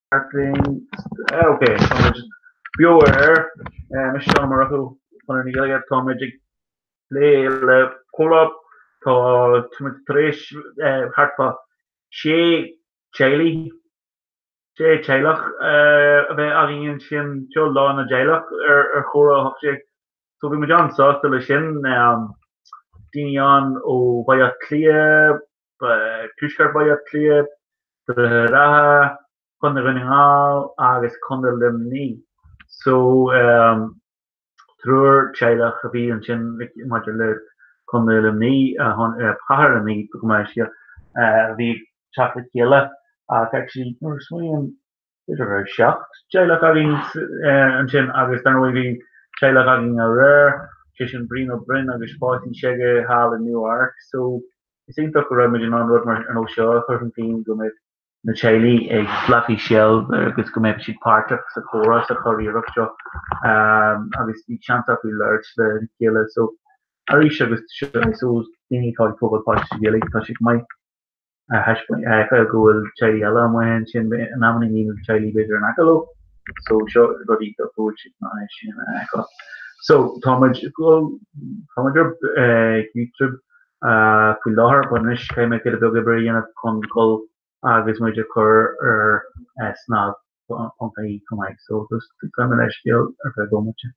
Crackling. Ok, tá muid beo ar aer. Mise Seán Ó Murchú, Conradh na Gaeilge. Tá muid ag plé le comhrá. Tá muid tar éis thart fá sé teaghlaigh, sé teaghlach a bheith againn ansin. Seo Lá na dTeaghlach ar Chomhrá 18. So bhí muid an-sásta leis sin. Daoine ann ó Bhaile Átha Cliath, Tuaisceart Bhaile Átha Cliath, Droichead Átha, Contae Dhún na nGall agus Contae Luimnigh. So triúr teaghlach a bhí ansin maidir le Contae Luimnigh, Cathair Luimnigh go maith siar, a bhí ag teacht le chéile ach actually nuair a smaoiním b'fhéidir go raibh 7 dteaghlach againn ansin agus dar ndóigh bhí teaghlach againn aréir, sé sin Brian Ó Broin agus páistí s'aige thall i Nua Eabhrac so is iontach go raibh muid in ann rud mar ar nós seo a chur chun cinn, go mbeadh na teaghlaigh ag glacadh seilbh agus go mbeadh siad páirteach sa chomhrá, sa churiarracht seo agus bhí seans acu labhairt le chéile so arís agus seo so daoine atá ag tógáil páistí sa Ghaeilge tá sé go maith. a fheiceáil go bhfuil teaghlaigh eile amuigh ansin, in amanna níl teaghlaigh b'fhéidir in aice leo, so seo rud iontach go bhfuil siad in ann é sin a fheiceáil. So tá muid ag dul, tá muid ar YouTube faoi láthair, but anois caithfidh mé giota beag oibre a dhéanamh chun dul agus muid a chur ar snag ponc ie chomh maith, so just gabh mo leithscéal ar feadh bomaite.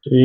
Trí.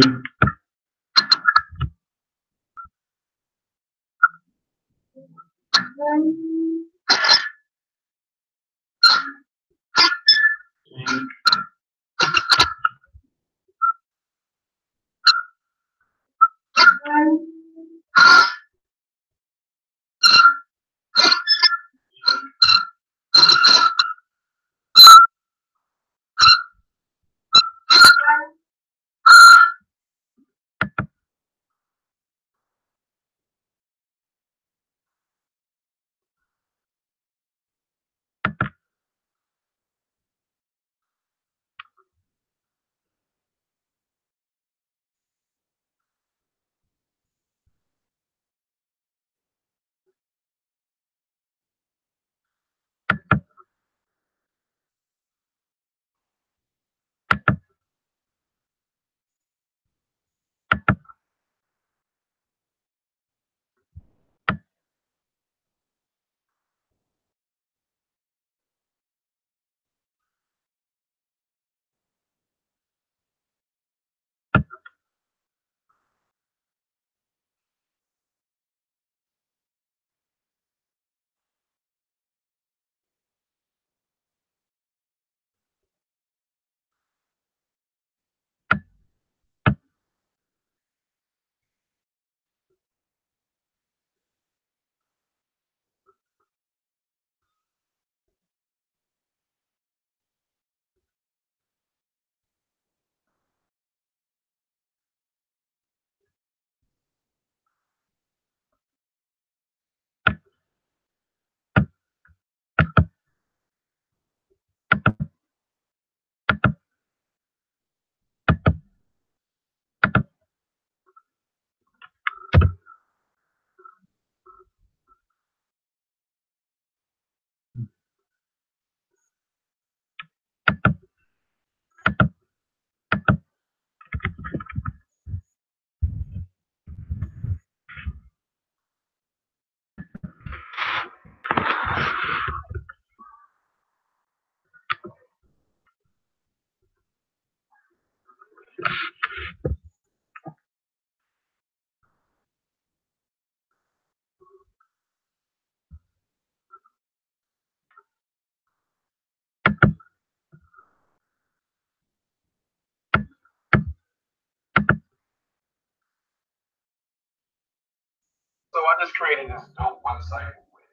So I just created this dope website with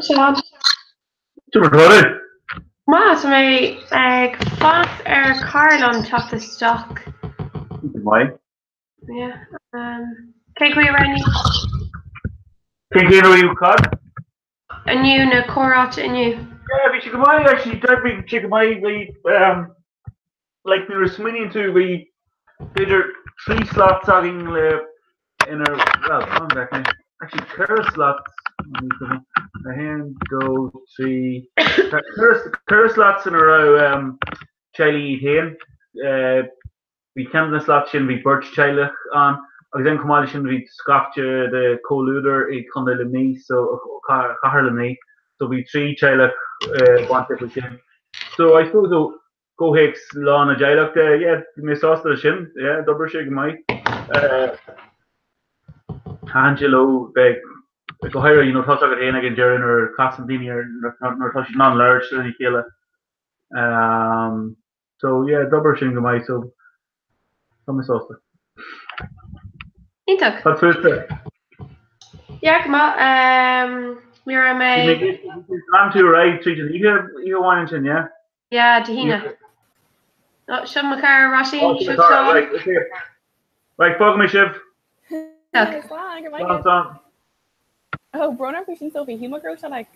Seán. Cad é mar atá tú? Maith, tá mé ag fanacht ar chara liom teacht isteach. Go maith. Yeah. Cén chaoi a raibh inniu? Cén chaoi a raibh cad? Inniu, na comhráite inniu. Yeah, bhí sé go maith actually, d'oibrigh sé go maith, bhí um, like nuair a smaoiníonn tú bhí b'fhéidir 3 slots againn le inar, well, fan go actually 4 slots, 1, 2, 3, 4 slots ina raibh um, teaghlaigh iad féin, uh, Bhí ceann de na slots sin, bhí beirt teaghlach ann agus then chomh maith leis sin bhí scaifte de Comhluadar i Contae Luimnigh, so Chathair Luimnigh, so bhí 3 teaghlach bainteach leis sin. So I suppose ó gcomhthéacs Lá na dTeaghlach de, yeah, bhí mé sásta leis sin, yeah, d'oibrigh sé go maith. Thaitin sé leo bheith go háirithe, you know, tá's agat féin ag an deireadh nuair a chasann daoine ar, nuair atá siad in ann labhairt lena chéile. So yeah, d'oibrigh sin go maith, so tá mé sásta. Iontach. Cad fútsa? Yeah, go maith. Um, ní raibh mé... Lean tú ar aghaidh tríd an oíche, oíche amháin ansin, yeah? Yeah, Dé hAoine. Oh, seo mo chara Róisín, Oh, seo mo chara, Seán. right, okay. Right, fágfaidh mé sibh. Iontach. Slán, go Slán, maith. slán. Oh, brón orm faoi sin Sophie, shíl mé go raibh sé like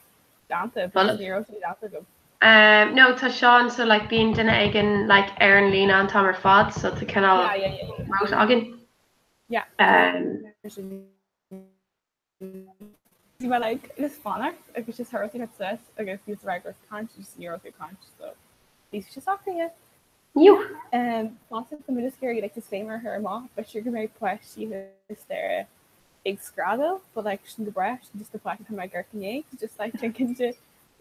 déanta, but ní raibh sé déanta agam. Um, no, tá Seán so like bíonn duine éigin like ar an líne an t-am ar fad so tá cineál Yeah, yeah, yeah, yeah. rota againn. Yeah. Um, Bhí mé like just fanacht agus just thar ag suas agus bhí rá gur caint just ní raibh tú ag caint so bhí sé socraithe. Niu. Um, Fosta tá mé just ag iarraidh like disclaimer a chur amach, b'fhéidir go mbeidh páistí thuas staighre ag screadaíl but like sin go breá, sin just na páistí atá mé ag amharc inné, so just like déan cinnte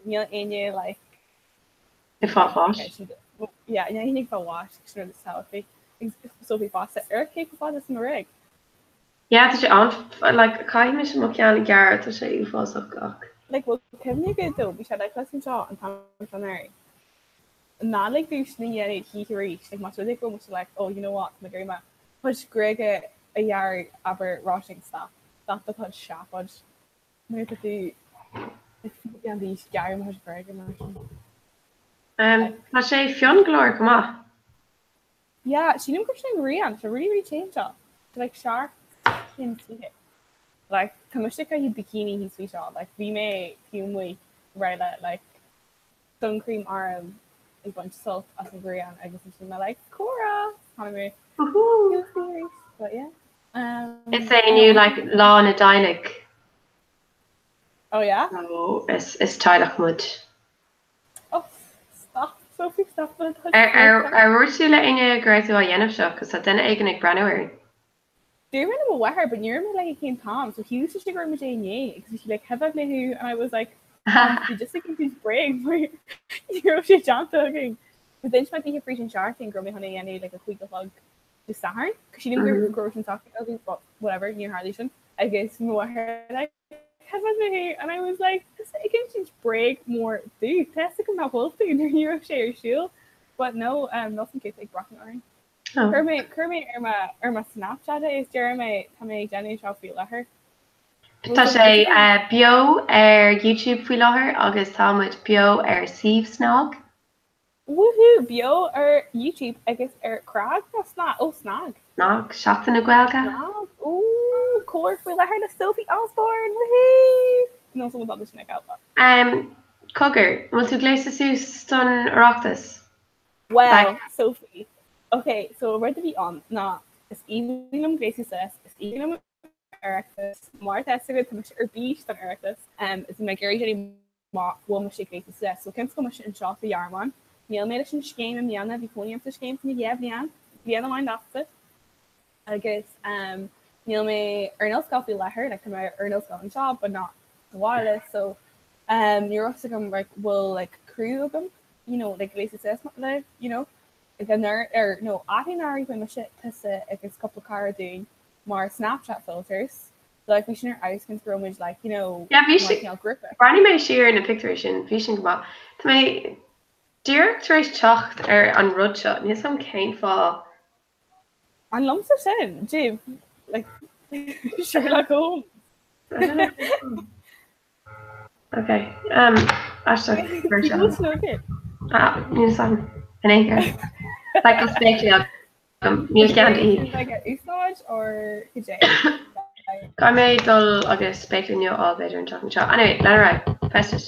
níl éinne like Ag fáil bháis. Yeah, níl éinne ag fáil bháis sin rud is tábhachtaí. Agus Sophie fosta ar cé chomh fada is mo ghruaig. Yeah, tá sé an like caithfidh mise mo cheann a ghearradh, tá sé uafásach ach. Like bhfuil cuimhne agat dó, bhí sé like thuas anseo an t-am seo anuraidh. Ná lig domh sin a dhéanamh choíche arís, like más rud é go bhfuil mise like oh you know what tá mé ag iarraidh mo chuid gruaige a ghearradh abair Róisín stop, stop do chuid seafóid nuair atá tú like 20 bliain d'aois gearradh mo chuid gruaige mar sin. Um, tá sé fionn go leor chomh maith. Yeah, sílim gur sin an ghrian, tá really really te anseo. Tá like 7 cinn 20. Like tá mise ag caitheamh bikini thíos faoi seo, like bhí mé taobh amuigh réidh le like sun cream orm ag baint sult as an ghrian agus ansin mé like comhrá tháinig mé Woohoo! arís but yeah. Um, Is é inniu like lá na dteaghlach. Oh yeah? So is is teaghlach muid. Oh stop Sophie stop Ar ar ar dhúirt tú le éinne go raibh tú á dhéanamh seo cos tá duine éigin ag breathnú orainn. Dúirt mé le mo mháthair but ní raibh mé léi cén t-am so shíl sise go raibh muid inné agus bhí sí like cá bhfad mé thú and I was like bhí just ag insint bréag mar ní raibh sé déanta againn. But d'inis mé daoithe fríd an seachtain go raibh mé chun é a dhéanamh like 5 a chlog Dé Sathairn cos sílim go raibh sin socraithe againn but whatever níor tharlaigh sin agus mo mháthair like cá bhfad mé thú and I was like tusa ag insint bréag mór domh tá fhios agam nach bhfuil tú nuair ní raibh sé ar siúl but no um, níl san cúpla ag breathnú orainn. Chuir mé chuir mé ar mo ar mo Snapchat é is deir mé tá mé ag déanamh seo faoi láthair. Tá sé beo ar YouTube faoi láthair agus tá muid beo ar suíomh SnaG. Woohoo! Beo ar YouTube agus ar CnaG nó Snag? Ó SnaG. SnaG, Seachtain na Gaeilge. SnaG, ooh, Comhar faoi láthair le Sophie Osborne, woohoo! Níl someone thought sin ag alba. Cogar, an bhfuil tú gléasta suas don Oireachtas? Bhuel, Sophie, ok, so rud a bhí ann ná is aoibhinn liom gléasadh suas, is aoibhinn liom Oireachtas, mar atá fhios agat, tá mise ar bís don Oireachtas, is mé ag iarraidh déanamh amach go bhfuil mise gléasta suas, so cionn is go bhfuil mise anseo sa Ghearmáin, níl mé leis an scéim i mbliana, bhí cónaí orm sa scéim faoi na 2 bhliain, bliain amháin lasta, agus níl mé ar an ollscoil faoi láthair, like tá mé ar an ollscoil anseo but not sa bhaile, so ní raibh fhios agam like bhfuil like crew agam, you know, like gléasadh suas le, you know, like anuraidh, or no, anuraidh bhí mise, tusa agus cúpla cara dúinn mar Snapchat filters, so like bhí sin ar fheabhas cionn is go raibh muid like, you know, Yeah, bhí mar sin, cineál grúpa. breathnaigh mé siar ar na pictiúirí sin, bhí sin go maith. Tá mé díreach tar éis teacht ar an rud seo, níl 's agam cén fáth. An liomsa sin, Jim, like Sherlock Holmes. I don't know. Ok. Um, aisteach. Ah, níl 'fhios a'm. In aon chor. Like tá spéaclaí agam. Níl ceann de dhíth. Like a úsáid or cad é? Caithfidh mé dul agus spéaclaí nua a fháil b'fhéidir an tseachtain seo. Anyway, lean ar aghaidh. Festus.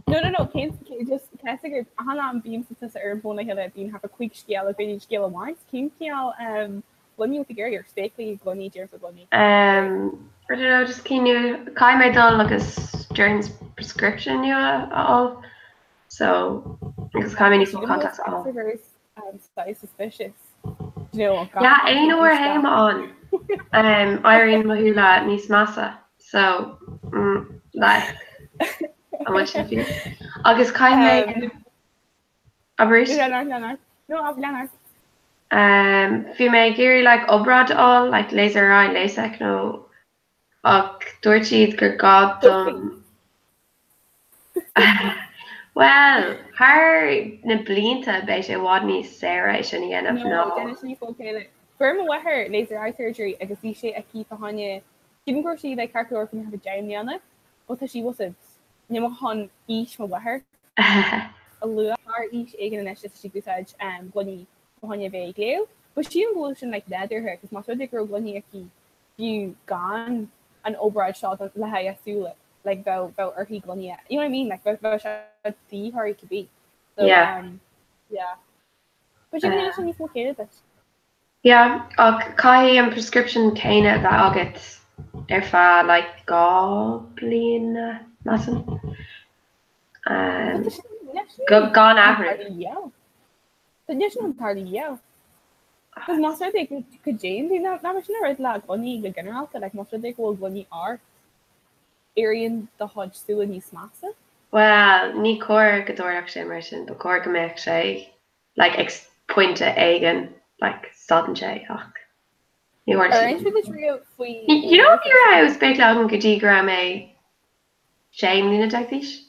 No, no, no, cén, cén, just ceist agat, achan am bímse tusa ar an bhfón le chéile, bíonn thart fá chúig scéal againn, scéal amháin, cén cineál um, gloine atá ag iarraidh, or spéaclaí, gloine, déarfá gloine? Um, I don't know, just cinn nua, caithfidh mé dul agus déarfainn prescription nua a fháil, so, agus caithfidh mé níos mó contacts a fháil. Um, saghas suspicious. Do you know, Yeah, aon uair a théim ann, um, éiríonn mo shúile níos measa, so, mm, like, an bhfuil sin fíor? Agus caithfidh mé, Um, Abair arís. Lean ort, lean ort. No, ab, lean ort. Um, bhí mé ag iarraidh like obráid a fháil, like laser eye, LASIK nó ach dúirt siad gur gá dom Bhuel, thar na blianta beidh sé i bhfad níos saoire é sin a dhéanamh No, ná. déanann sé níos mó céille. Fuair mo mháthair laser eye surgery agus bhí sé aici fá choinne, sílim go raibh sí like ceart go leor fá choinne deich mbliana, but tá sí, what's it, níl mé chun aois mo mháthar a lua, thar aois éigin anois is tá sí ag úsáid gloiní fá choinne a bheith ag léamh. But sílim go bhfuil sin like nádúrtha agus más rud é go raibh gloiní aici fiú gan an obráid seo le haghaidh a súile, like bheadh bheadh uirthi gloiní a, you know what I mean, like bheadh bheadh sé de dhíth uirthi cibé. So Yeah. um yeah. But sílim go ndéanann sé níos mó céille duit. Yeah, ach caithfidh an prescription céanna a bheith agat ar feadh like 2 bliana, measaim. Um, gan athrú. Níl sin an tarlú yeah. Cos más rud é go dtéann tú, ná mar sin an rud le gloiní go ginearálta, like más rud é go bhfuil gloiní ort, éiríonn do chuid súile níos measa. Bhuel, ní cóir go dtarlódh sé mar sin, ba chóir go mbeadh sé like ag pointe éigin like stadann sé ach ní Ar inis mé duit riamh faoi You know ní raibh spéaclaí agam go dtí go raibh mé 16 mbliana d'aois.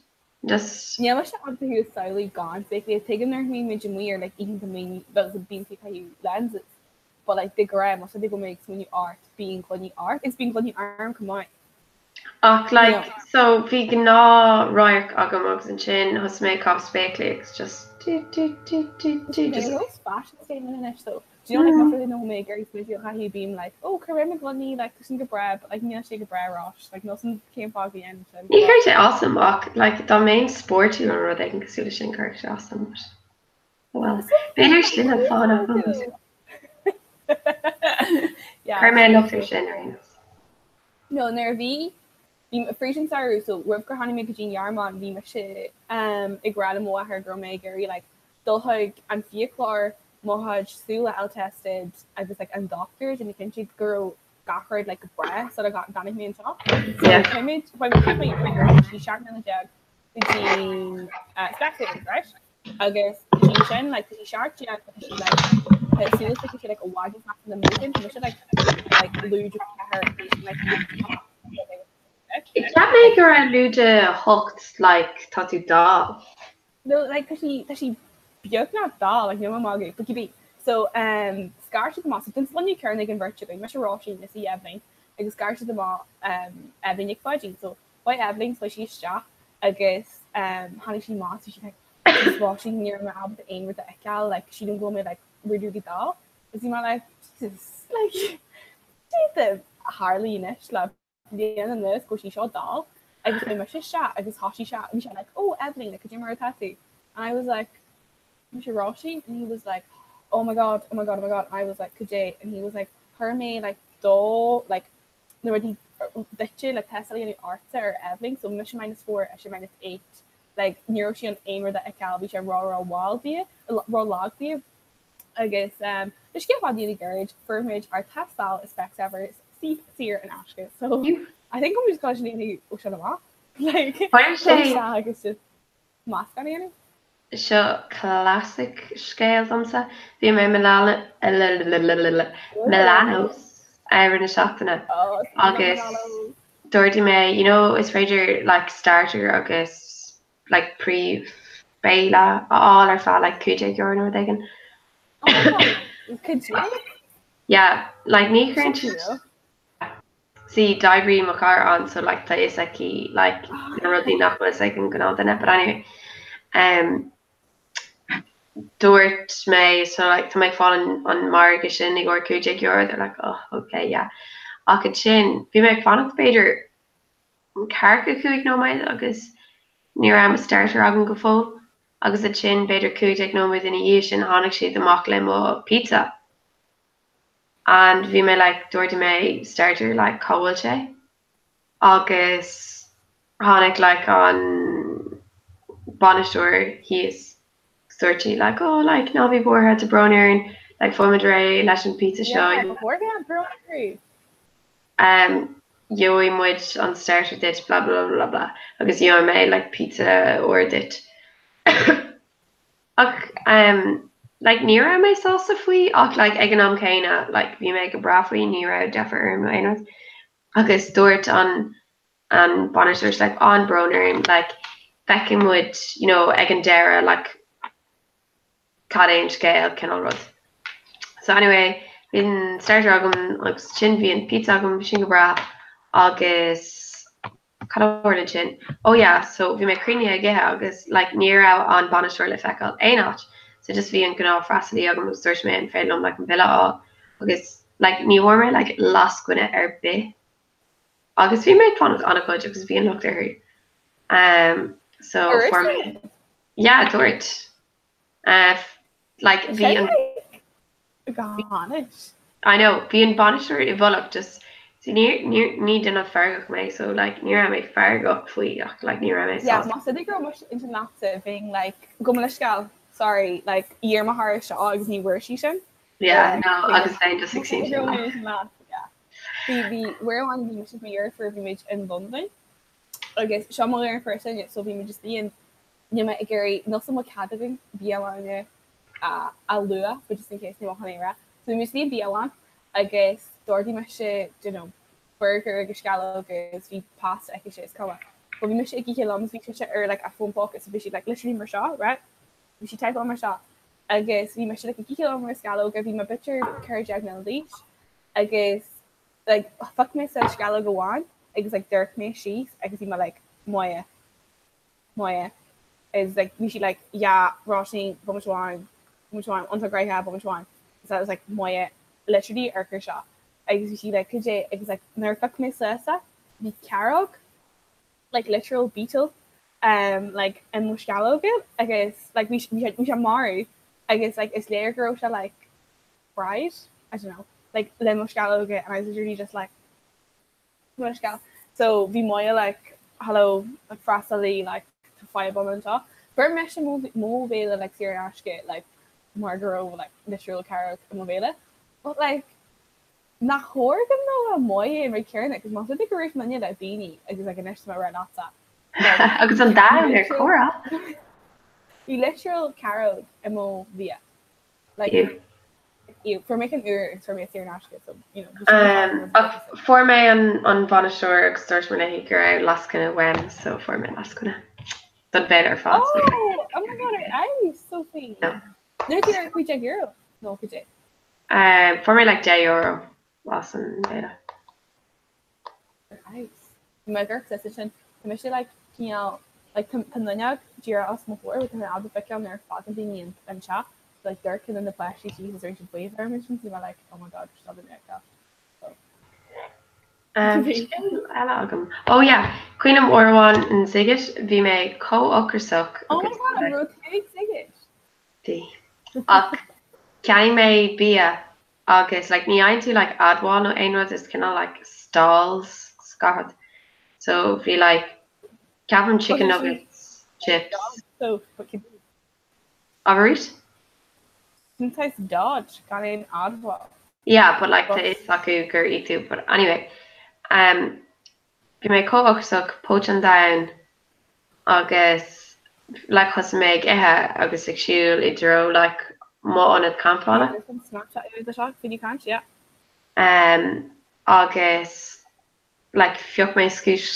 Just. Níl mise ábalta thú a shamhlú gan spéaclaí. Tuigim nuair a bhíonn muid amuigh ar like oícheanta bíonn bíonn tú ag caitheamh lenses but like de ghnáth más rud é go bhfuil mé ag smaoineamh ort bíonn gloiní ort agus bíonn gloiní orm chomh maith. Ach like so bhí gnáth-radharc agam agus ansin thosaigh mé ag caitheamh spéaclaí agus just dú dú dú dú dú just. Ar nós fashion statement anois so do you know like más rud é nach bhfuil mé ag iarraidh smideadh a chaitheamh bím like oh cuir mo ghloiní like tá sin go breá but like níl sé go breá arís like níl 's a'm cén fáth go dhéanaim sin Ní chuirfeadh sé asam ach like dá mbeinn spórtúil nó rud éigin cosúil leis sin chuirfeadh sé asam but oh well. B'fhéidir sin an fáth nach bhfuil. Chuir mé locht air sin ar aon nós. No, nuair a bhí, bhí, fríd an samhradh, so roimh gur tháinig mé go dtí an Ghearmáin, bhí mise ag rá le mo mháthair go raibh mé ag iarraidh like dul chuig an fiaclóir, mo chuid súl a fháil tested agus like an dochtúir déanamh cinnte go raibh gach rud like go breá sula dtáinig mé anseo. So chuaigh mé, chuaigh mé, chuaigh mé, 17 mbliana go dtí Specsavers, right? Agus tá sí ansin like tá sí 17 tá sí like tá súile s'aici tá sí like i bhfad níos measa ná mo cheann tá mise like like lúide 4 tá sí like Cheap mé go raibh lúide 8 like tá tú dall. No like tá sí tá sí beagnach dall like níl mé ag magadh but cibé so um scar siad amach so den sloinne céanna ag an bheirt againn mise Róisín is í Eibhlín agus scar siad amach um Eibhlín Nic Pháidín so Chuaigh Eibhlín, chuaigh sí isteach agus tháinig sí amach bhí sí like Jesus Róisín ní raibh mé ábalta aon rud a fheiceáil like sílim go bhfuil mé like really really dall agus bhí mé like Jesus like cad é a tharla anois le bliain anuas go bhfuil sí seo dall agus chuaigh mise isteach agus thosaigh sé bhí sé like oh Eibhlín like cad é mar atá tú and I was like mise Róisín and he was like oh my god oh my god oh my god and I was like cad é and he was like chuir mé like do like na rudaí duitse le tástáil a dhéanamh ortsa ar Eibhlín so mise minus 4 ise minus 8 like ní raibh sí in ann aon rud a fheiceáil bhí sé ró ró mhall di ró lag di agus um, le scéal fada a dhéanamh gairid fuair muid ár tástáil i Specsavers saor in aisce so I think I'm just going to dhéanamh ó sin amach like Chuir sé agus just meascán a dhéanamh. Seo classic scéal domsa. Bhí mé i Milano's i rith na seachtaine agus d'ordaigh mé, you know, is féidir like starter agus like príomh béile a fháil ar feadh like €15 nó rud éigin. Could you? Yeah, like ní chuireann siad. See, d'oibrigh mo chara ann so like tá fhios aici like na rudaí nach bhfuil fhios ag an gnáthdhuine but anyway um dúirt mé so like tá mé ag fáil an an margadh sin i gcomhair €15 they're like oh okay yeah ach ansin bhí mé ag fanacht b'fhéidir ceathracha 5 nóiméad agus ní raibh mo starter agam go fóill agus ansin b'fhéidir 15 nóiméad ina dhiaidh sin tháinig siad amach le mo pizza and bhí mé like d'ordaigh mé starter like cá bhfuil sé agus tháinig like an bainisteoir thíos agus dúirt sí like oh like ná bí buartha tá brón orainn like faighimid réidh leis an pizza seo Yeah, ba chóir go mbeadh brón orthu. um gheobhaidh muid an starter duit blah blah blah blah agus gheobhaidh mé like pizza úr duit. Ach um like ní raibh mé sásta faoi ach like ag an am céanna like bhí mé go breá faoi ní raibh deifir orm nó aon rud agus dúirt an an bainisteoir like an-brón orainn like feicfidh muid you know ag an deireadh like cad é an scéal cineál rud. So anyway bhí an starter agam agus ansin bhí an pizza agam bhí sin go breá agus cad a tharla ansin? Oh yeah so bhí mé críochnaithe ag ithe agus like ní raibh an bainisteoir le feiceáil aon áit so just bhí an gnáth freastalaí agam agus dúirt mé an féidir liom like an bille a fháil agus like ní bhfuair mé like lascaine ar bith agus bhí mé ag fanacht an-chuid agus bhí an locht uirthi um so fuair mé yeah dúirt uh like bhí an Go I know bhí an bainisteoir i bhfolach just see ní ní ní duine feargach mé so like ní raibh mé feargach faoi ach like ní raibh mé Yeah, sásta. más rud é go raibh mise ansin leatsa bheinn like gabh mo leithscéal sorry like iarr mo chara seo agus ní bhfuair sí sin. Yeah no agus bheinn just ag Más rud é go raibh mé ansin leat yeah. Bhí bhí uair amháin bhí mise is mo dheirfiúr bhí muid in Londain agus seo mo dheirfiúr is sine so bhí muid istigh in Níl mé ag iarraidh, níl an bhfuil cead againn bialanna a lua but just in case ní bheadh aon rá. So bhí muid istigh i bialann agus d'ordaigh mise you know burger agus sceallóg agus bhí pasta aici is cuma. But bhí mise ag ithe liom agus bhí sise ar like a fón póca so bhí sí like literally mar seo right? Bhí sí typeáil mar seo agus bhí mise like ag ithe liom ar sceallóga bhí mé b'fhéidir 14 mbliana d'aois agus like phioc mé suas sceallóg amháin agus like d'amharc mé síos agus bhí mé like moya Moya is like bhí sí like yeah Róisín bomaite amháin bomaite amháin iontach gnoitheach bomaite amháin so I was like Moya literally amharc ar seo agus bhí sí like cad é agus like nuair a phioc mé suas é bhí cearróg like literal beetle um like i mo sceallóga agus like bhí bhí bhí sé marbh agus like is léir go raibh sé like fried I don't know like le mo sceallóga and I was literally just like Mo leithscéal. So bhí Moya like hello like freastalaí like tá fadhb ann anseo. Fuair mise mo mo bhéile like saor in aisce like mar go raibh like literal cearróg i mo bhéile. But like nach chóir go mbeadh Moya an rud céanna cos más rud é go raibh muidne le daoine agus like anois tá mé ag rá leatsa like Agus an domhan ar comhrá. Bhí literal cearróg i mo bhia. Like Ew. Ew. Fuair mé ceann úr agus fuair mé saor in aisce so you know bhí sé Um, ach fuair mé an, an bainisteoir agus dúirt mé léi go raibh lascaine uaim so fuair mé lascaine don bhéile ar fad. Oh, oh my god, ar fheabhas, Sophie. No. Nuair a bhí €15 nó cad é? Um, fuair mé like €10 as an bhéile. Ar fheabhas. Bhí mé ag amharc suas ansin, tá mise like cineál like tá an fhuinneog díreach os mo chomhair but tá mé ábalta feiceáil nuair a fágann daoine an an teach so like d'amharc ceann de na páistí síos agus rinne siad wave orm ansin so bhí mé like oh my god stop an fheiceáil. So Um, scéal eile agam. Oh yeah, cuimhin liom uair amháin in Sziget, bhí mé chomh ocrasach Oh my god, an raibh tú ag Sziget? Bhí. Ach cheannaigh mé bia agus like ní fhaigheann tú like admháil nó aon rud is cineál like stalls scaitheamh so bhí like ceapaim chicken nuggets chips So Abair arís? Sin saghas dodge gan aon admháil. Yeah but like tá fhios acu gur ith tú but anyway um Bhí mé chomh ocrasach, póit an domhain agus like thosaigh mé ag ithe agus ag siúl i dtreo like mo ionad campála. Um agus like phioc mé scús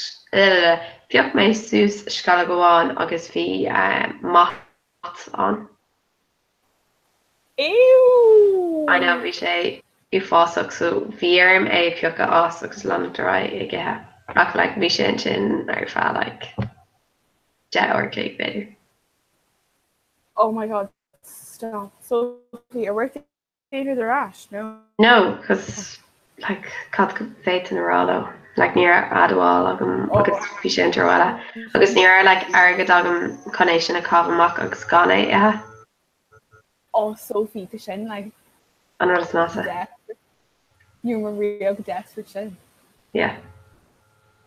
phioc mé suas sceallóg amháin agus bhí mat ann. Ew! I know bhí sé. uafásach so bhí orm é a phiocadh as agus leanacht ar aghaidh ag ithe ach like bhí sé ansin ar feadh like 10 uair a chloig b'fhéidir. Oh my god stop Sophie ar bhfuair tú aon rud ar ais no? No cos like cad go bhféadfainn a rá leo like ní raibh admháil agam agus bhí sé an treo eile agus ní raibh like airgead agam chun é sin a chaitheamh amach agus gan é a ithe. Oh Sophie, tá sin like An rud is measa. desperate. Ní raibh mé riamh chomh desperate sin. Yeah.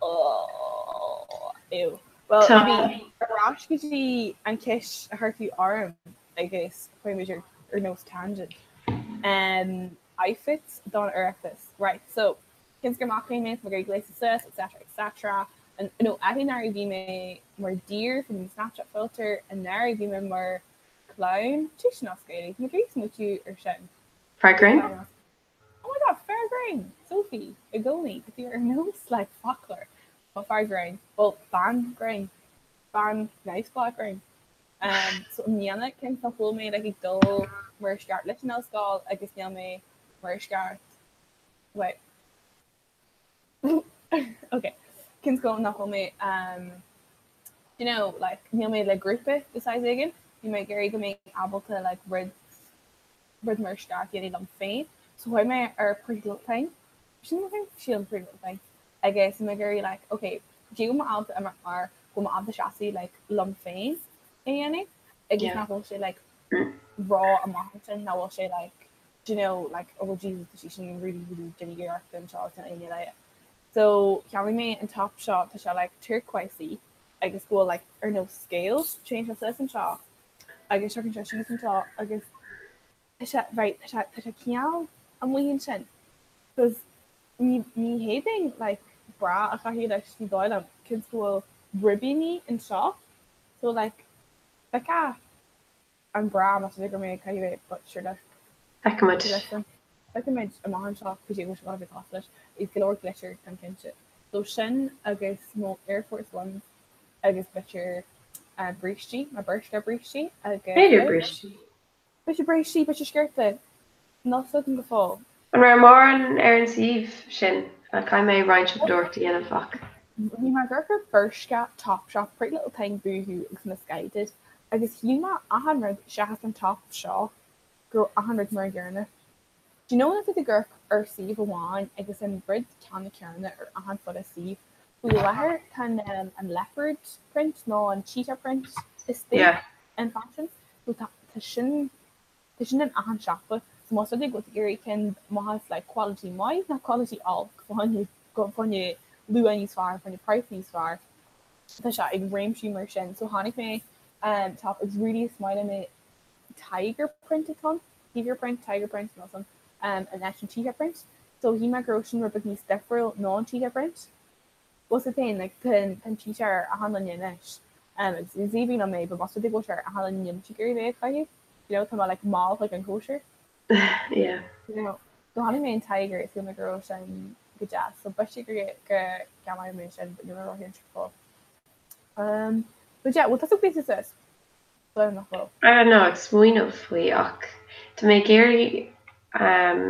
Oh, ew. Well, Tá. bhí ar ais go dtí an cheist a chuir tú orm agus chuaigh muid ar ar nós tangent. Um, outfits don Oireachtas. Right, so cionn is gur mac léinn mé, tá mé ag iarraidh gléasadh suas, etc, etc. An, no, anuraidh bhí mé mar deer from the Snapchat filter, anuraidh bhí mé mar Clown, Tá sin as Gaeilge, tá mé ag iarraidh smaoitiú ar sin. Fear grinn? Oh my god, fear grinn! Sophie, i gcónaí, tá tú ar nós like foclóir. Tá fear grinn, bhuel, bean grinn, bean neamhspleách grinn. Um, so i mbliana, cionn is nach bhfuil mé like ag dul mar sceart leis an ollscoil agus níl mé mar sceart wait. Ok, cionn is go nach bhfuil mé um, you know, like, níl mé le grúpa de shaghas éigin, bhí mé ag iarraidh go mbeinn ábalta like, rud rud mar sceart a dhéanamh liom féin. So chuaigh mé ar Pretty Little Thing. Sin the thing? Sílim Pretty Little Thing. Agus bhí mé ag iarraidh like, ok, cé go bhfuil mé ábalta imeacht mar go bhfuil mé ábalta seasamh like, liom féin a dhéanamh agus Yeah. nach bhfuil sé like, rá amach ansin, nach bhfuil sé like, do you know, like, oh Jesus, tá sí sin really, really déanamh iarracht anseo agus níl éinne léi. So, cheannaigh mé an top seo, tá sé like turquoisey agus go bhfuil like ar nós scales, téann sé suas anseo agus tiocfaidh sé síos anseo agus tá sé, right, tá sé, tá sé cineál amuigh ansin because ní, ní fhéadfainn like bra a chaitheamh leis, ní dóigh liom, cionn is go bhfuil ribíní anseo, so like, feicfeá an bra más rud é go mbeidh ag caitheamh é but sure look. Feicfimid. Feicfimid amach anseo cad é go bhfuil sé bheith cosúil leis. Is go leor glitter táim cinnte. So sin agus mo Air Force Ones agus b'fhéidir brístí, mo Bershka brístí agus. B'fhéidir brístí. B'fhéidir brístí, b'fhéidir sciorta. Níl a fhios agam go fóill. An raibh mórán ar an suíomh sin? Caithfidh mé roinnt siopadóireachta a dhéanamh ach. Bhí mé ag amharc ar Bershka, Topshop, Pretty Little Thing, Boohoo agus Missguided agus shíl mé achan rud seachas an top seo go raibh achan rud mar an gcéanna. Do you know nuair atá tú ag amharc ar suíomh amháin agus an rud ceannann céanna ar achan fud an suímh. Faoi láthair tá an an leopard print nó an cheetah print istigh in fashion so tá sin Tá sin in achan siopa, so más rud é go bhfuil tú ag iarraidh ceann maith like quality maith ná quality olc fá choinne fá choinne luach níos fearr, fá choinne praghas níos fearr, tá sé ag réimsí mar sin. So chonaic mé um top agus really is maith liom é tiger print atá ann, tiger print, tiger print nó some um in áit an cheetah print. So shíl mé go raibh sin rud beag níos difriúil ná an cheetah print. Bhfuil a fhios agat féin, like, tá an cheetah ar achan duine anois, agus is aoibhinn liom é, but más rud é go bhfuil sé ar achan duine níl mise ag iarraidh bheith ag caitheamh, you know, tá mé like mall chuig an cóisir. Yeah. You know, so chonaic mé an tiger is shíl mé go raibh sin go deas, so b'fhéidir go go gceannóidh mé sin, but níl mé róchinnte go fóill. Um, but yeah, bhfuil tusa gléasta suas? Bhuel, nach bhfuil. I don't know, ag smaoineamh faoi ach tá mé ag iarraidh um,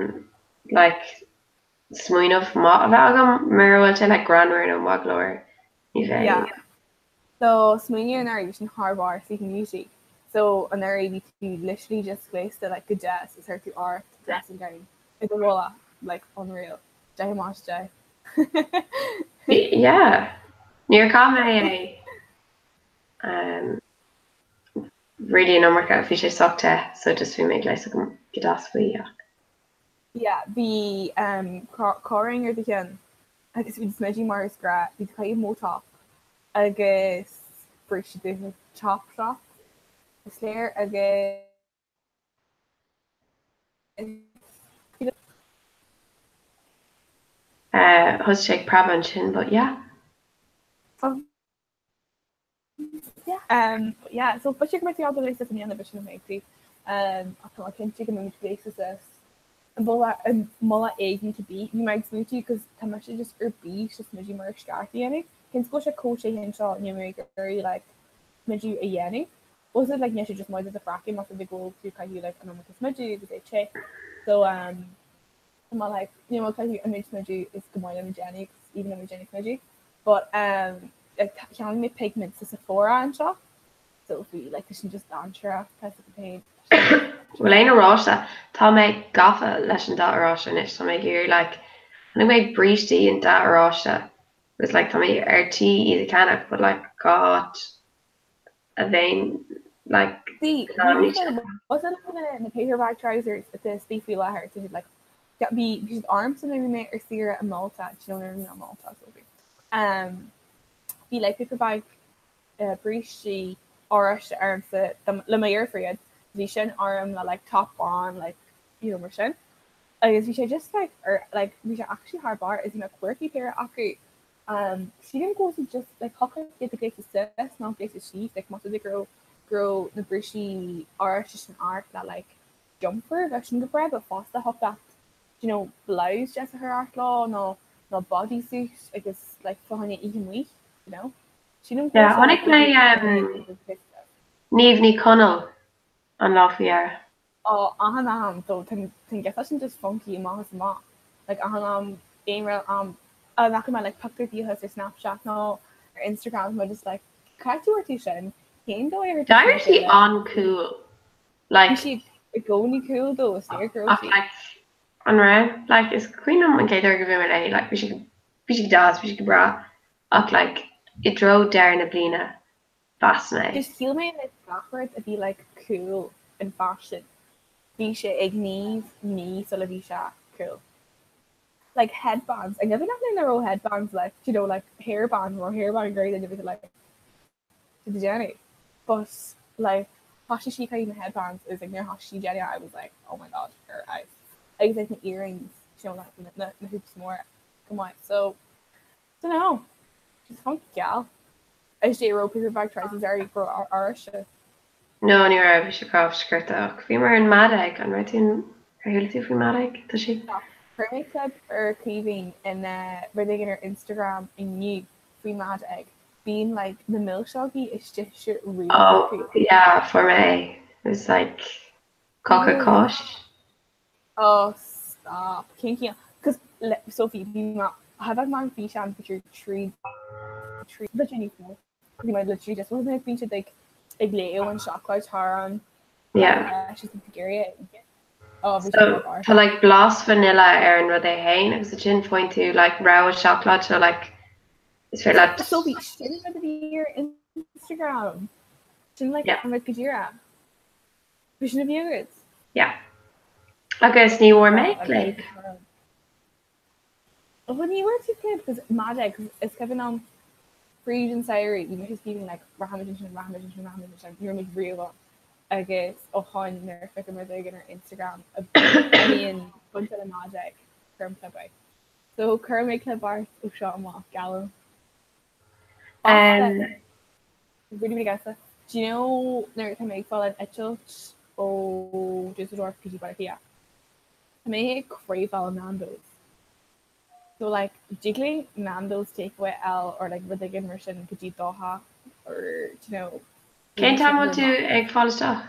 like smaoineamh maith a bheith agam mura bhfuil sé like greannmhar nó maith go leor ní bheidh. Yeah. So smaoineamh anuraidh bhí sin thar barr Sleeping Beauty. So anuraidh bhí tú literally just gléasta like go deas is chuir tú ort dressing gown i do mhullach like unreal. 10 amach as 10. Yeah. Níor chaith mé é um, really an iomarca bhí sé sách te so just bhí mé gléasta go deas faoi ach. Yeah, bhí coróin ar do cheann agus bhí do smideadh mar is gnách, bhí tú ag caitheamh mo top agus bríste dubh Topshop is léir agus Thosaigh sé ag preabadh ansin but yeah. Yeah, um, yeah, so b'fhéidir go mbeidh tú ábalta gléasadh suas i mbliana b'fhéidir nach mbeidh tú. Um, ach tá mé cinnte go mbeidh muid gléasta suas i mbealach i mbealach éigin cibé. Bhí mé ag smaointiú cos tá mise just ar bís le smideadh mar is ceart a dhéanamh. Cionn is go bhfuil sé chomh te anseo níl mé ag iarraidh like smideadh a dhéanamh. Was it like níl sé just maith do do chraiceann más rud é go bhfuil tú ag caitheamh like an iomarca smideadh agus é te. So um. Tá mé like, níl mé ag caitheamh an méid smideadh is go maith liom a dhéanamh agus even liom ag déanamh smideadh. But um, like, cheannaigh mé pigment sa Sephora anseo. So bhí like, tá sin just dainséarach, tá sa féin. Bhfuil aon oráiste? Tá mé gafa leis an dath oráiste anois, tá mé ag iarraidh like, chonaic mé brístí in dath oráiste agus like tá mé ar tí iad a cheannach but like cá háit a bheinn like See, in ann iad a was it na na paper bag trousers atá istigh faoi láthair tá siad like yeah, bhí bhí siad ormsa nuair a bhí mé ar saoire i Malta, do you know nuair a bhí mé i Malta Sophie. Um, bhí like paper bag uh, brístí oráiste ormsa dom- le mo dheirfiúr iad. Bhí sin orm le like top bán like you know mar sin. Agus bhí sé just like ar like bhí sé actually thar barr is bhí mé quirky péire acu Um, sílim go bhfuil siad just like thiocfadh iad a ghléasadh suas nó gléasadh síos, like más rud é go raibh go raibh na brístí oráiste sin ort le like jumper, bheadh sin go breá, but fosta thiocfadh leat you know blouse deas a chur ort leo nó nó bodysuit agus like fá choinne oíche amuigh, you know. Sílim go Yeah, bhfuil sé chonaic mé um, Niamh Ní Chonaill an lá faoi dheireadh. Oh achan am though tá an giota sin just funky amach is amach like achan am aon rud am a bhfaca mé like pictiúr di ar Snapchat nó ar Instagram tá mé just like cá háit a bhfuair tú sin cén dóigh ar thug tú sin D'éirigh le sí chéile an-cool bhí like sí i gcónaí cool though is léir go raibh ach sí. like an raibh like is cuimhin liom an chéad uair go bhí mé léi like bhí sí bhí sí deas bhí sí go breá ach like i dtreo deireadh na bliana mheas mé. Just shíl mé like gach rud a bhí like cool in fashion bhí sé ag Niamh mí sula bhí sé cool. Like headbands, an gcuimhin leat nuair nach raibh headbands like do you know like hairband nó hairband grey duine bhí like to déanamh but like thosaigh sí ag caitheamh na headbands is like nuair thosaigh sí déanamh I was like oh my god her eyes agus like na earrings you know na na na hoops móra go maith so don't know she's funky gal. Is é raibh paper bag trousers uirthi go raibh oráiste. No, ní raibh, bhí sí ag caitheamh sciorta ach bhíomar in Mad Egg, an raibh tú, ar chuala tú faoi Mad Egg? Tá sí. Chuir mé clip ar Caoimhín in rud éigin ar Instagram inniu faoi Mad Egg. Bíonn like na milseogaí is deise riamh Oh, acu. yeah, fuair mé é. It was like cáca cáis. Oh stop. Cén cineál? Cos le Sophie bhí mé thaifead mé an físeán b'fhéidir 3 3 b'fhéidir níos mó. Bhí mé literally just bhí bíonn siad ag ag léamh an seacláid thar an Yeah. siad ag iarraidh é a ithe. Oh bhí sé So thar barr. tá like blas vanilla ar an rud é féin agus ansin faigheann tú like rogha seacláid so like is féidir leat Sophie sin an rud a bhí ar Instagram. Sin like Yeah. an rud go díreach. Bhí sin a bhí agat? Yeah. Agus ní bhfuair mé clib. Bhuel ní bhfuair tú clib cos Mad Egg cos is cuimhin liom fríd an samhradh bhí mise is Caoimhín like rachaimid ansin rachaimid ansin rachaimid ansin ní raibh muid riamh ann agus ó shoin nuair a feicim rud éigin ar Instagram a bhíonn bainte le Mad Egg cuirim clib air. So cuirfidh mé clib ort ó seo amach geallaim. Um, Really really gasta. Do you know nuair atá mé ag fáil an eitilt ó Dusseldorf go dtí Baile Átha Cliath? Tá mé ag craobháil Nando's. So like dtig linn Nando's takeaway a fháil or like rud éigin mar sin go dtí Doha or do you know Cén t-am a bhfuil tú ag fáil isteach?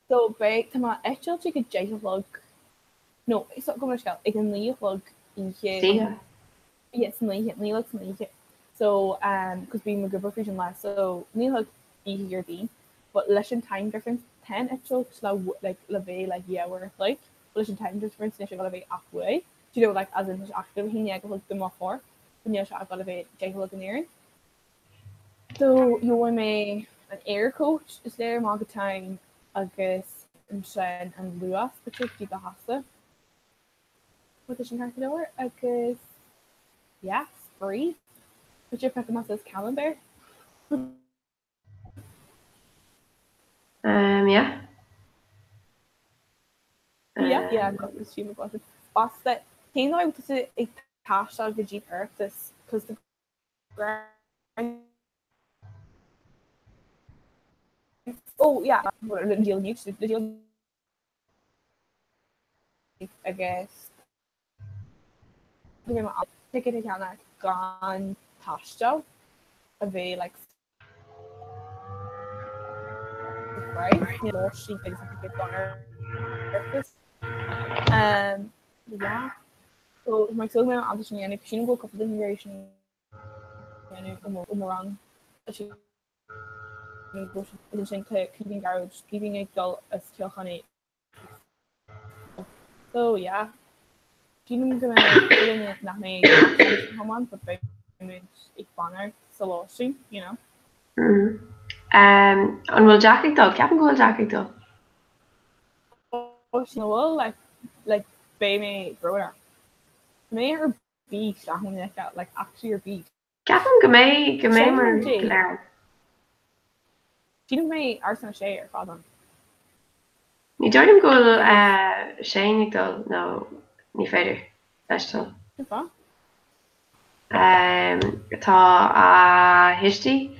So beidh tá m'eitilt ag a deich a chlog no so gabh mo leithscéal ag a naoi a chlog oíche Oíche. yeah san oíche naoi a chlog san oíche so um cos bím ag obair fríd an lá so naoi a chlog oíche Dhéardaoin but leis an time difference tá an eitilt le like le bheith like dhá uair a chloig but leis an time difference níl sé ag dul a bheith ach uair do you know like as in tá sé ach a haon déag a chlog do mo chorp but níl sé ag dul a bheith deich a chlog in Éirinn. So gheobhaidh mé an Aircoach is léir amach go town agus ansin an Luas b'fhéidir go dtí Doha. Tá sin ceart go leor agus yeah, spraoi. B'fhéidir piocfaidh mé suas camembert. Um, yeah. Yeah, yeah, is fiú mo Basta, cén dóigh a bhfuil tusa ag taisteal go dtí an Oireachtas? Cos the Oh yeah, le díol le díol agus ticket a cheannach gan taisteal a bheith like price ní lóistín agus ticket don Oireachtas. Um, Yeah. So tá mé ag súil go mbeidh mé ábalta sin a dhéanamh, sílim go bhfuil cúpla duine ag iarraidh sin a dhéanamh ó mo rang. Sílim go bhfuil siad ansin tá Caoimhín Gearóid, Caoimhín ag dul as Cill Chainnigh. So yeah. Sílim go mbeidh duine nach mbeidh ag tiomáint but beidh muid ag fanacht sa lóistín, you know. Mm. Um, an bhfuil Jack ag dul? Ceapaim go bhfuil Jack ag dul. Oh, sin bhfuil like, like, beidh mé brónach. Mé ar bís le hAnn like actually ar bís. Ceapaim go mbeidh go mbeidh mar go léir. Sílim go mbeidh Árasán 6 ar fad ann. Ní dóigh liom go bhfuil Shane ag dul nó ní féidir leis dul. Cén fáth? Tá a thuistí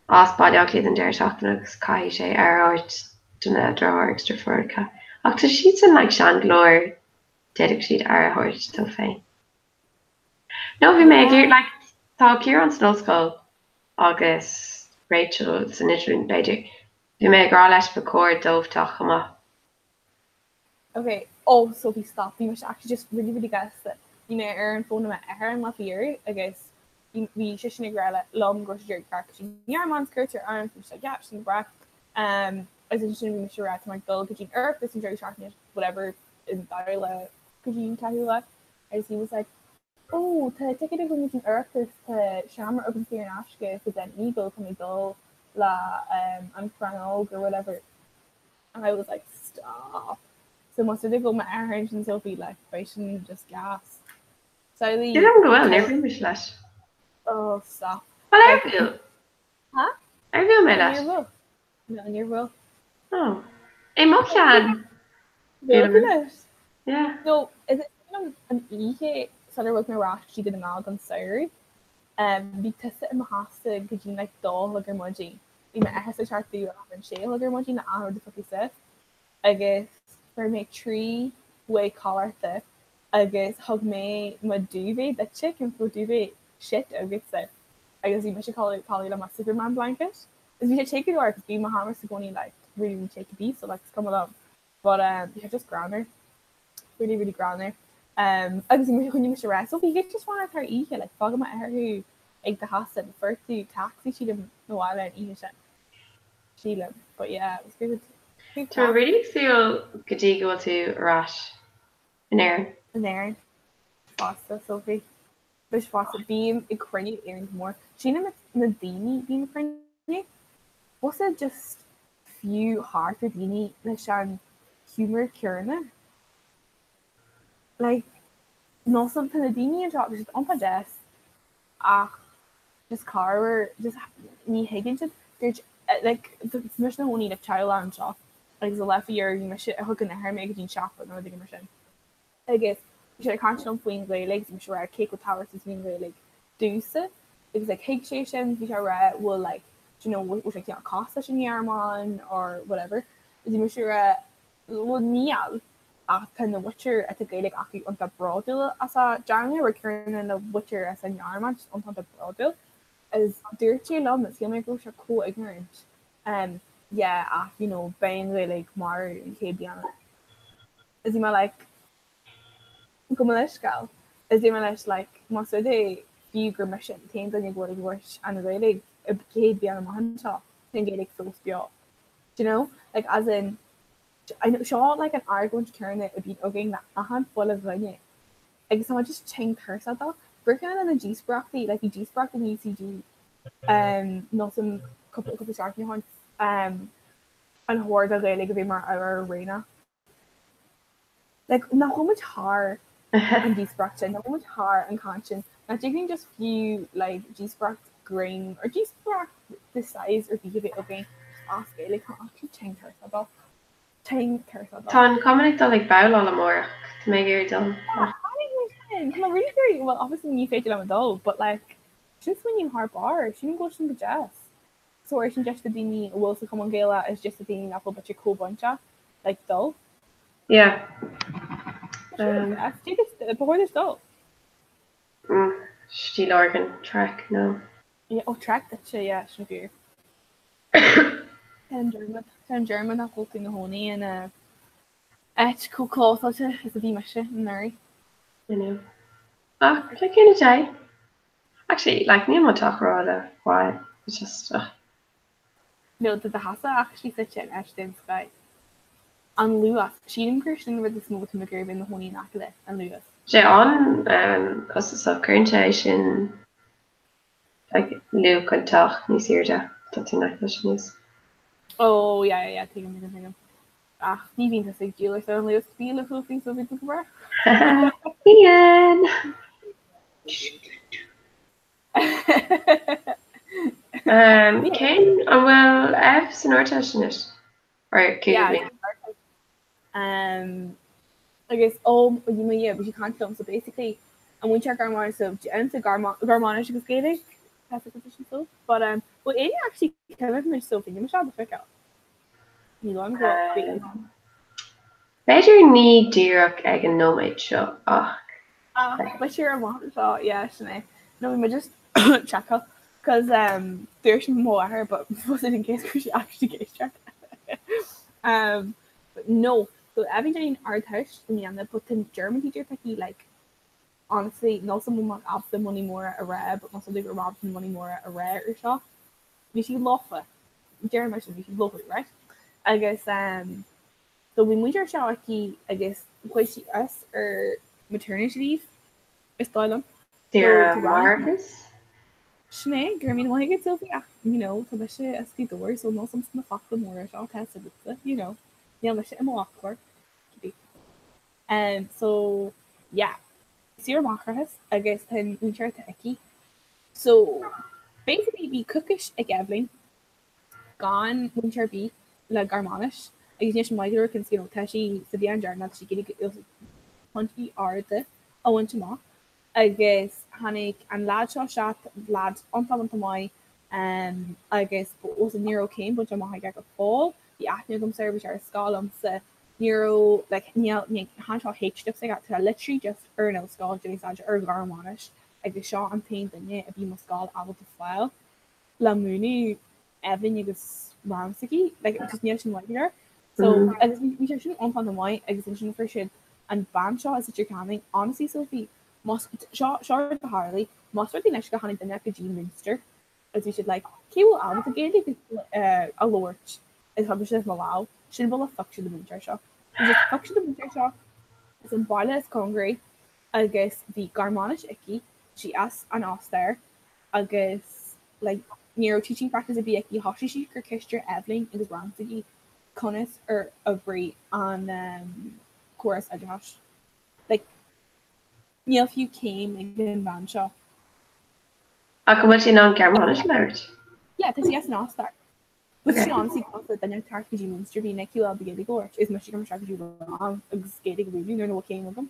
as Baile Átha Cliath don deireadh seachtaine agus caithfidh sé aire a thabhairt do na deartháir agus deirfiúracha. Ach tá siadsan like sean go leor d'fhéadfadh siad aire a thabhairt dóibh féin. No, bhí mé ag iarraidh, like, tá Ciarán san ollscoil agus Rachel san idirlíon, b'fhéidir. Bhí mé ag rá leis ba chóir dóibh teacht chomh maith. Ok, oh Sophie stop, bhí mise actually just really really gasta. Bhí mé ar an bhfón le m'athair an lá faoi dheireadh agus bhí seisean ag rá liom go raibh sé ag iarraidh teacht go dtí an Ghearmáin cuairt orm, bhí mise like yeah, sin breá. Um, agus ansin bhí mise ag rá tá mé ag dul go dtí an Oireachtas an deireadh seachtaine, whatever, an dara lá go dtí an ceathrú lá. Agus he was like, Oh, tá ticéad agam go dtí an Oireachtas, tá seomra agam saor in aisce sa Gleneagle, tá mé ag dul le an Crann Óg or whatever. And I was like, stop. So más rud é go bhfuil m'athair ansin Sophie, like, beidh sin just gas. Samhlaigh. Sílim go bhfuil, níor bhuail mise leis. Oh, stop. Bhuel, ar bhuail? Ha? Ar bhuail mé leis? Níor bhuail. No, níor bhuail. Oh. I mo cheann. Bhuail tú leis? Yeah. No, is é an an oíche sular bhog mé ar ais go dtí Dún na nGall don samhradh, um, bhí tusa i mo sheasamh go dtí like dó a chlog ar maidin. Bhí m'athair ag teacht ar an sé a chlog ar maidin le achan rud a phiocadh suas agus fuair mé 3 mhaith codlata agus thug mé mo duvet duitse, cén fáth duvet shit agatsa agus bhí mise ag codladh le mo Superman blanket. Is bhí sé te go leor agus bhí mo sheomra i gcónaí like really really te cibé so like is cuma liom but um bhí sé just greannmhar really really greannmhar um agus bhí mise choinnigh mise rá so bhí just fanacht thar oíche like fágfaidh m'athair thú ag do sheasamh fuair tú taxi sílim 'na bhaile an oíche sin sílim but yeah it was good good Tá really ag súil go dtí go bhfuil tú ar ais in Éirinn. In Éirinn fosta Sophie. Mise fosta, bím ag coinneáil Éirinn go mór. Sílim na daoine bím ag coinneáil. Was it just fiú thart ar daoine leis an humour céanna? Like, nó tá na daoine anseo tá siad iontach deas ach just corruair just ní thuigeann siad dúirt like tá mise i mo chónaí le teaghlach anseo agus an lá faoi dheireadh bhí mise thug an athair mé go dtí an siopa nó rud éigin mar sin. Agus bhí sé ag caint liom faoin Ghaeilge agus bhí mise ag rá cé chomh tábhachtach is a bhí an Ghaeilge domhsa agus like thuig sé sin, bhí sé ag rá bhfuil like do you know bhfuil sé cineál cosúil leis an nGearmáin or whatever agus bhí mise ag rá bhuel níl ach tá na muintir atá Gaeilge acu iontach bródúil as a dteanga rud céanna na muintir as an nGearmáin just iontach iontach bródúil agus dúirt sé liom shíl mé go raibh sé chomh ignorant um yeah ach you know beidh an Ghaeilge marbh i gcéad bliain eile. Is bhí mé like gabh mo leithscéal. Is bhí mé leis like más rud é fiú gur mise an t-aon duine go bhfuil ag labhairt an Ghaeilge i gcéad bliain amach anseo, tá an Ghaeilge fós beo. Do you know? Like as in I know seo like an argóint céanna a bhíonn againn le achan chuile dhuine agus tá mé just tinn tuirseach dó. Fuair ceann de na díospóireachtaí like bhí díospóireacht in UCD um nó san cúpla cúpla seachtain ó shin um an chóir don Ghaeilge a bheith mar ábhar roghnach. Like, nach bhfuil muid thar an díospóireacht sin, nach bhfuil muid thar an chaint sin, nach dtig linn just fiú like díospóireacht grinn or díospóireacht de shaghas ar bith a bheith againn as Gaeilge, tá actually tinn tuirseach dó. Tinn tuirseach dó. Tá an cumann ag dul ag babhláil amárach, tá mé ag iarraidh dul. Tháinig mé sin, tá mé really ag iarraidh, well obviously ní féidir liom a dul, but like sin smaoiním thar barr, sílim go bhfuil sin go deas. So ar sin deis do daoine a bhfuil sa Chumann Gaelach is deis do daoine nach bhfuil b'fhéidir chomh bainteach like dul. Yeah. Um, ba chóir duit dul. Mm, Stíl Lorgan, trek, no. Yeah, oh trek duitse, yeah, sin fíor. Tá an Dermot, tá an Dermot nach bhfuil tú ina chónaí in a. Áit chomh clósáilte is a bhí mise anuraidh. I know. Ach le cúnamh Dé. Actually, like, níl mo teach rómhaith, it's just, ugh. No, tá do theachsa actually suite in áit den scoth. An Luas. Sílim gur sin an rud is mó atá mé ag iarraidh bheith i mo chónaí in aice le, an Luas. Sé an-chostasach, cuireann sé sin like luach an teach níos airde, tá tú in aice leis an Luas. Oh yeah yeah yeah tuigim tuigim tuigim. Ach ní bhíonn tusa ag díol ar son an Luas bí le Sophie so bhí tú go breá. Bíonn! Cén an bhfuil Ev san Ardteist anois? Or cúigiú Yeah, bliain? Um, agus ó mo Dhia, bhí sí ag caint liom, so basically an múinteoir Gearmáinis, so déanta Gearmáinis agus Gaeilge, tá a fhios agat so, but um, bhfuil éinne actually cuimhin anois so bhí mé seo do feiceáil. Ní luaim go bhfuil. Um, B'fhéidir ní díreach ag an nóiméad seo ach. Ach b'fhéidir amach anseo, yeah, sin é. No, bhí mé just checkáil, cos um, dúirt mo mháthair, but was it in case go raibh sí actually ag éisteacht. Um, but no, so Eibhlín déanann Ardteist i mbliana, but tá German teacher aici, like, honestly, níl 's agam an ábalta money móra a rá, but más rud é go raibh ábalta money móra a rá ar seo, bhí sí lofa. Deirim mar sin, bhí sí lofa, right? Agus um, so bhí múinteoir seo aici agus chuaigh sí as ar maternity leave, is dóigh liom. Saoire máithreachais? Sin é, go raibh míle maith agat Sophie, ach you know, tá mise as Gaoth Dobhair so níl 's a'msa na focla móra seo tá 'fhios agatsa, you know, níl mise i mo fhoclóir. Um, so, yeah, saoire máithreachais agus tá an múinteoir atá aici. So, basically bhí coicís ag Eibhlín gan múinteoir ar bith le Gearmáinis agus níl sé maith go leor cos you know tá sí sa bhliain deireanach tá sí ag iarraidh pointí arda a bhaint amach agus tháinig an leaid seo isteach leaid iontach iontach maith um, agus os ní raibh céim bainte amach aige go fóill bhí aithne agamsa air bhí sé ar scoil liomsa ní raibh like níl ní chan seo H-dips aige tá literally just ar an ollscoil déanamh staidéar ar Ghearmáinis agus seo an t-aon duine a bhí mo scoil ábalta fáil le múineadh Eibhlín agus rang s'aici, like, just níl sin maith go leor. So, agus bhí sé sin iontach iontach maith agus ansin fuair siad an bean seo as Leitir Ceanainn, honestly Sophie, más, seo, seo rud a tharlaigh, más rud é anois go tháinig duine go dtí Munster agus bhí siad like, cé bhfuil ábalta Gaeilge a labhairt is thug siad mo lámh, sin bhfuil a phioc siad an múinteoir seo. Bhí siad phioc siad an múinteoir seo as an baile is cóngaraí agus bhí Gearmáinis aici, sí as an Ostair agus like ní raibh teaching practice ar bith aici, thosaigh sí ag cur ceist ar Eibhlín agus rang s'aici conas ar oibrigh an um, córas oideachais. Like, níl fiú céim ag an bhean seo. Ach an bhfuil sí in ann Gearmáinis a labhairt? Yeah, tá sí as an Ostair. But sí honestly cosúil le duine ag teacht go dtí Munster bhí Nicky well Gaeilge a labhairt is mise go isteach go dtí rang agus Gaeilge a mhúineadh nuair nach bhfuil céim agam.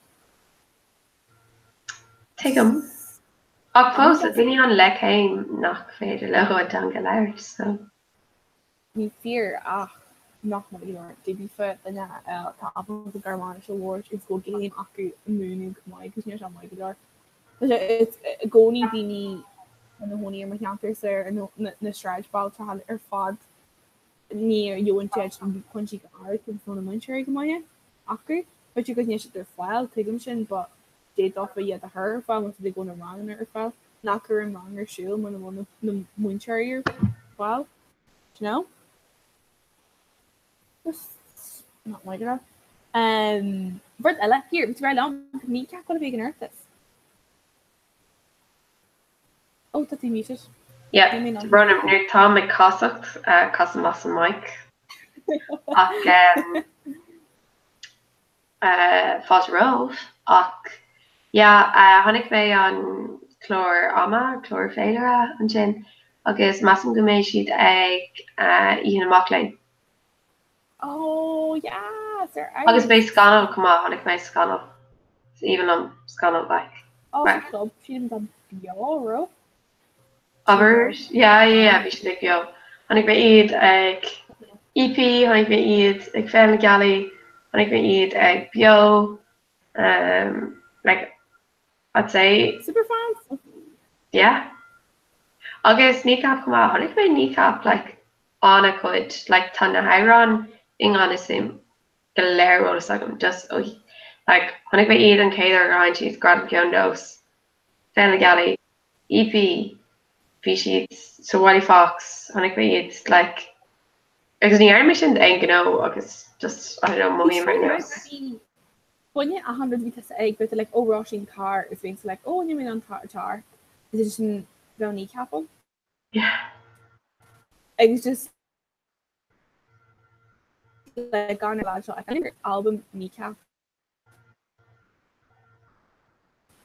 Tuigim. Ach fós, tá daoine ann le céim nach féidir leo an teanga a labhairt, so. Ní fíor ach nach maith go leor. D'fhéadfá duine atá ábalta Gearmáinis a labhairt agus go bhfuil céim acu a mhúineadh go maith agus níl sé maith go leor. Tá sé i gcónaí daoine ina gcónaí ar mo cheantarsa ar na sráidbhailte ar fad ní gheobhann siad pointí go hard agus tá na múinteoirí go maith acu. B'fhéidir go níl siad ar fáil, tuigim sin, but d'fhéadfá iad a chur ar fáil má tá go bhfuil na ranganna ar fáil, nach cuireann rang ar siúl muna bhfuil na múinteoirí ar fáil, do you know? Just not maith go leor. Um, rud eile, here, bhí tú rá liom, Kneecap ag gabháil a bheith ag an Oireachtas. Oh, tá tú muted. Yeah, brón orm, nuair táim ag casacht, casaim as an mic. Ach fáilte romhaibh. Ach yeah, chonaic mé an clár ama, clár féilire ansin agus measaim go mbeidh siad ag Oíche na Mac Léinn. Oh yes, ar Agus beidh Scannal chomh maith, chonaic mé Scannal. Is aoibhinn liom Scannal like. Oh, sa club, sílim tá beo, raibh? Abair, yeah, yeah, yeah, bhí siad ag beo. Chonaic mé iad ag EP, chonaic mé iad ag Féile na Gealaí, chonaic mé iad ag Beo, um, like, I'd say. Superfans? Yeah. Agus Kneecap chomh maith, chonaic mé Kneecap like an-chuid, like tá na hamhráin i ngan fhios dom. go léir ar eolas agam just ó like chonaic mé iad an chéad uair gur sheinn siad Gradam Ceoil Nós, Féile na Gealaí, EP, bhí siad sa Wiley Fox, chonaic mé iad like agus ní dhearna mé sin d'aon ghnó agus just I don't know mothaím ar nós. Baineadh achan rud a bhí tusa ag bheith like oh Róisín Carr is bhínnse like oh níl mé in ann teacht is é sin bheadh Kneecap ann. Yeah. Agus just like gan ar lad seo I album Kneecap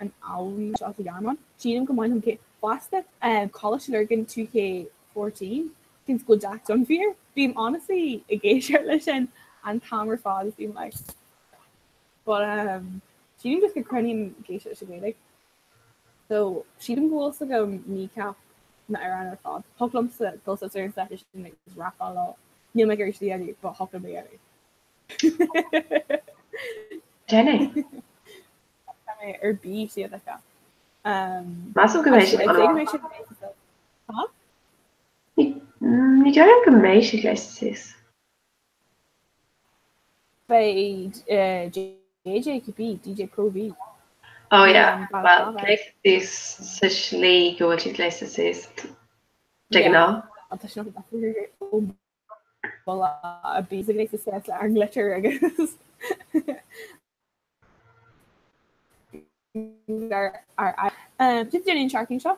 an album seo sa Ghearmáin. Sílim go mbainfidh cé fosta um, Coláiste Lurgan 2K14 Seems go Jack Dunphy air. Bím honestly ag éisteacht leis sin an t-am ar fad is bím like but um, sílim just go cruinním ag éisteacht leis an Ghaeilge. So sílim go bhfuil fhios agam Kneecap na amhráin ar fad. Thig liomsa dul suas ar an stáitse sin agus rapáil leo. Níl mé ag iarraidh sin a dhéanamh but thig liom é a dhéanamh. Déan é. Tá mé ar bís iad a fheiceáil. Measaim go mbeidh siad an-mhaith. Ní dóigh liom go mbeidh siad gléasta suas. Beidh JJ cibé, DJ Pro V. Oh yeah, well gléasta suas sa slí go bhfuil siad gléasta suas de ghnáth. Tá sin a bhí gléasta suas le ar glitter agus ar Cad déanann an tseachtain seo?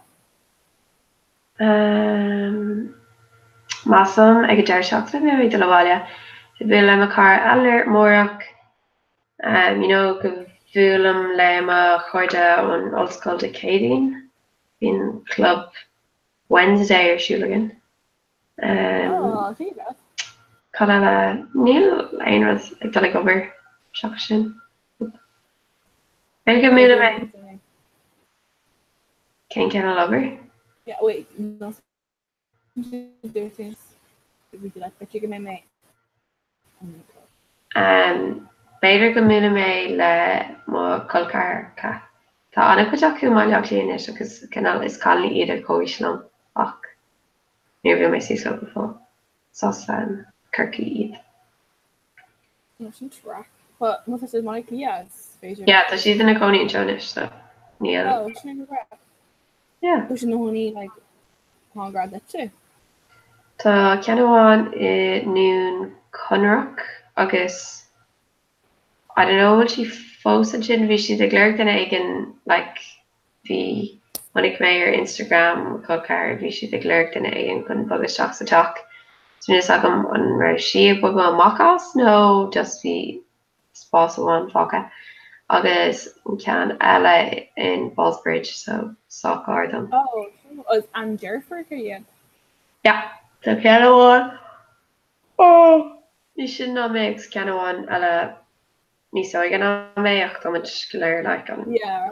Measaim ag an deireadh seachtaine beidh mé ag dul abhaile ag bualadh le mo chara Eleanor amárach. You know go bhuailim le mo chairde ón ollscoil Dé Céadaoin. Bíonn club Wednesday ar siúl againn. Cad eile? Níl aon rud ag dul ag obair seachas sin. B'fhéidir go mbuailfidh mé. Cén cineál obair? B'fhéidir go mbuailfidh mé le mo chol ceathracha. Tá an-chuid acu i mBaile Átha Cliath anois agus cineál is cailíní iad ar comhaois liom ach níor bhuail mé suas leo go fóill. Is as Corcaigh iad. Tá sin traic. But má tá siad i mBaile Átha Cliath is féidir. Yeah, tá siad ina gcónaí anseo anois so níl. Oh, sin é go breá. Yeah. Tá siad ina gcónaí like cóngarach duitse? Tá ceann amháin i nDún Conrach agus I don't know an bhfuil sí fós ansin, bhí siad ag lorg duine éigin like bhí, chonaic mé ar Instagram mo chol ceathar, bhí siad ag lorg duine éigin chun bogadh isteach sa teach. So níl a fhios agam an raibh sí ag bogadh amach as nó just bhí spás amháin fágtha. Agus an ceann eile in Ballsbridge so sách gar dom. Oh, so an deirfiúracha iad? Yeah, tá ceann amháin. Oh! Níos sine ná mé agus ceann amháin eile níos óige ná mé ach tá muid go léir like an. Yeah,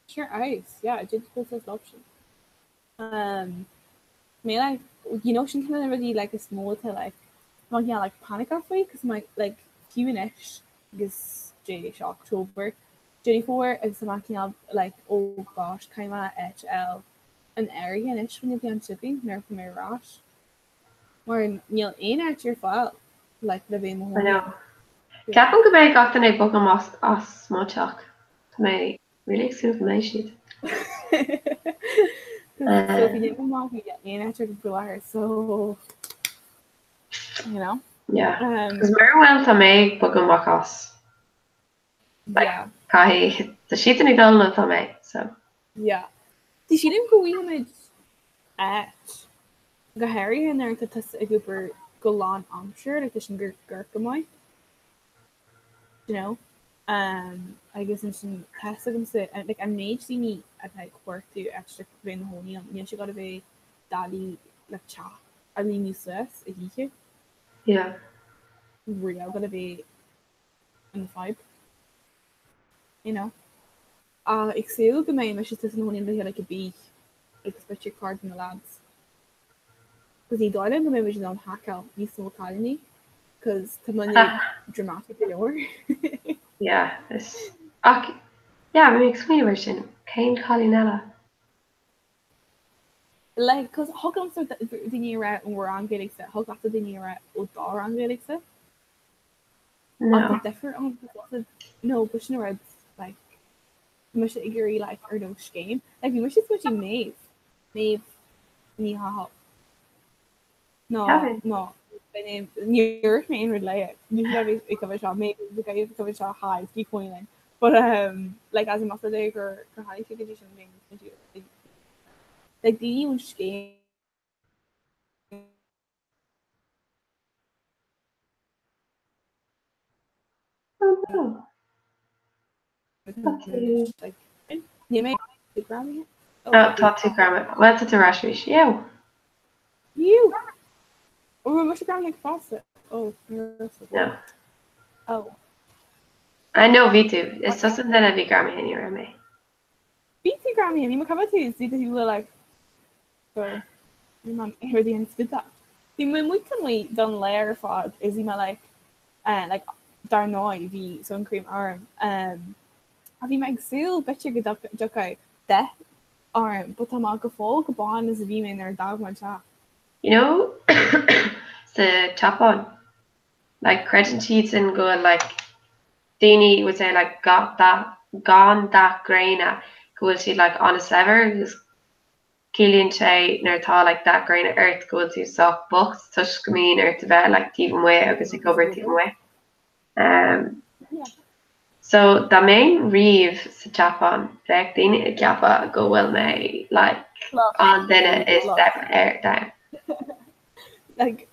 sure ice, yeah, did go to option. Um, mé like, you know, sin kind of rudaí like is mó atá like, má yeah, like panic faoi cos my like fiú anois agus J seo October, Deireadh Fómhair agus tá mé cineál like oh gosh caithfidh mé áit a fháil in áirithe anois faoin bhliain seo chugainn nuair atá mé ar ais. Mar níl aon áit ar fáil like le bheith i mo I know. Ceapaim go mbeidh gach duine ag bogadh amach as mo teach. Tá mé really ag súil go mbeidh siad. So bhí níl amach níl aon áit agam faoi láthair so you know. Yeah. Cos mura bhfuil tá mé ag bogadh amach as. Like Yeah. caithfidh tá siad ag dul nó tá mé so. Yeah. Tá sílim go bhfaighimid áit go háirithe nuair atá tusa ag obair go lán aimsir like tá sin gur gur go maith. You know? Um, agus ansin tá fhios agamsa like an méid daoine atá ag cuartú áit le bheith ina chónaí ann níl sé ag gabháil a bheith doiligh le teach a líonadh suas a oíche. Yeah. Real ag gabháil a bheith an fadhb. You know? Ach ag súil go mbeidh mise tusa ina chónaí le chéile cibé agus b'fhéidir cairde na lads. Cos ní dóigh liom go mbeidh muid in ann haiceáil níos mó cailíní cos tá muidne dramatic go leor. Yeah, is ach yeah, bhí mé ag smaoineamh ar sin, cén cailín eile? Like, cos thig liomsa daoine a rá ó mo rang Gaeilge-sa, thig leatsa daoine a rá ó do rang Gaeilge-sa. No. Ach tá difear ann because no but sin an rud like tá mise ag iarraidh like ar nós scéim. Like bhí mise ag smaointiú Maeve. Maeve Ní Chathail. No Ceapaim. no ní dúirt mé aon rud léi. Ní raibh ag coimhéad seo Maeve ag coimhéad seo hi is bhí coin linn. But um like as in más rud é gur gur tháinig sé go dtí sin bhí smaointiú like daoine ón scéim Oh no. Tá tú. Níl mé greamaithe. Oh, tá tú greamaithe. Bhuel, tá tú ar ais arís. Ew. Ew. Ó, raibh mise greamaithe fosta. Ó, ní raibh. No. Oh. I know bhí tú. Is tusa an duine a bhí greamaithe, ní raibh mé. Bhí tú greamaithe, bhí mé coimhéad tú, bhí tú le like So, bhí mé ar the end that. Bhí mé amuigh amuigh don lá ar fad is bhí mé like eh, like dar ndóigh bhí sun cream orm um, ach bhí mé ag súil b'fhéidir go dtiocfadh dath orm but tá mé go fóill chomh bán is a bhí mé nuair a d'fhág mé an teach. You know sa tSeapáin like creideann siadsan go bhfuil like daoine would say like dath gan dath gréine go bhfuil siad like an-saibhir agus Ciallaíonn sé nuair atá like dath gréine ort go bhfuil tú sách bocht toisc go mbíonn ort a bheith like taobh amuigh agus ag obair taobh amuigh. Um, so dá mbeinn riamh sa tSeapáin bheadh daoine ag ceapadh go bhfuil mé like an duine is saibhre ar domhan. Like,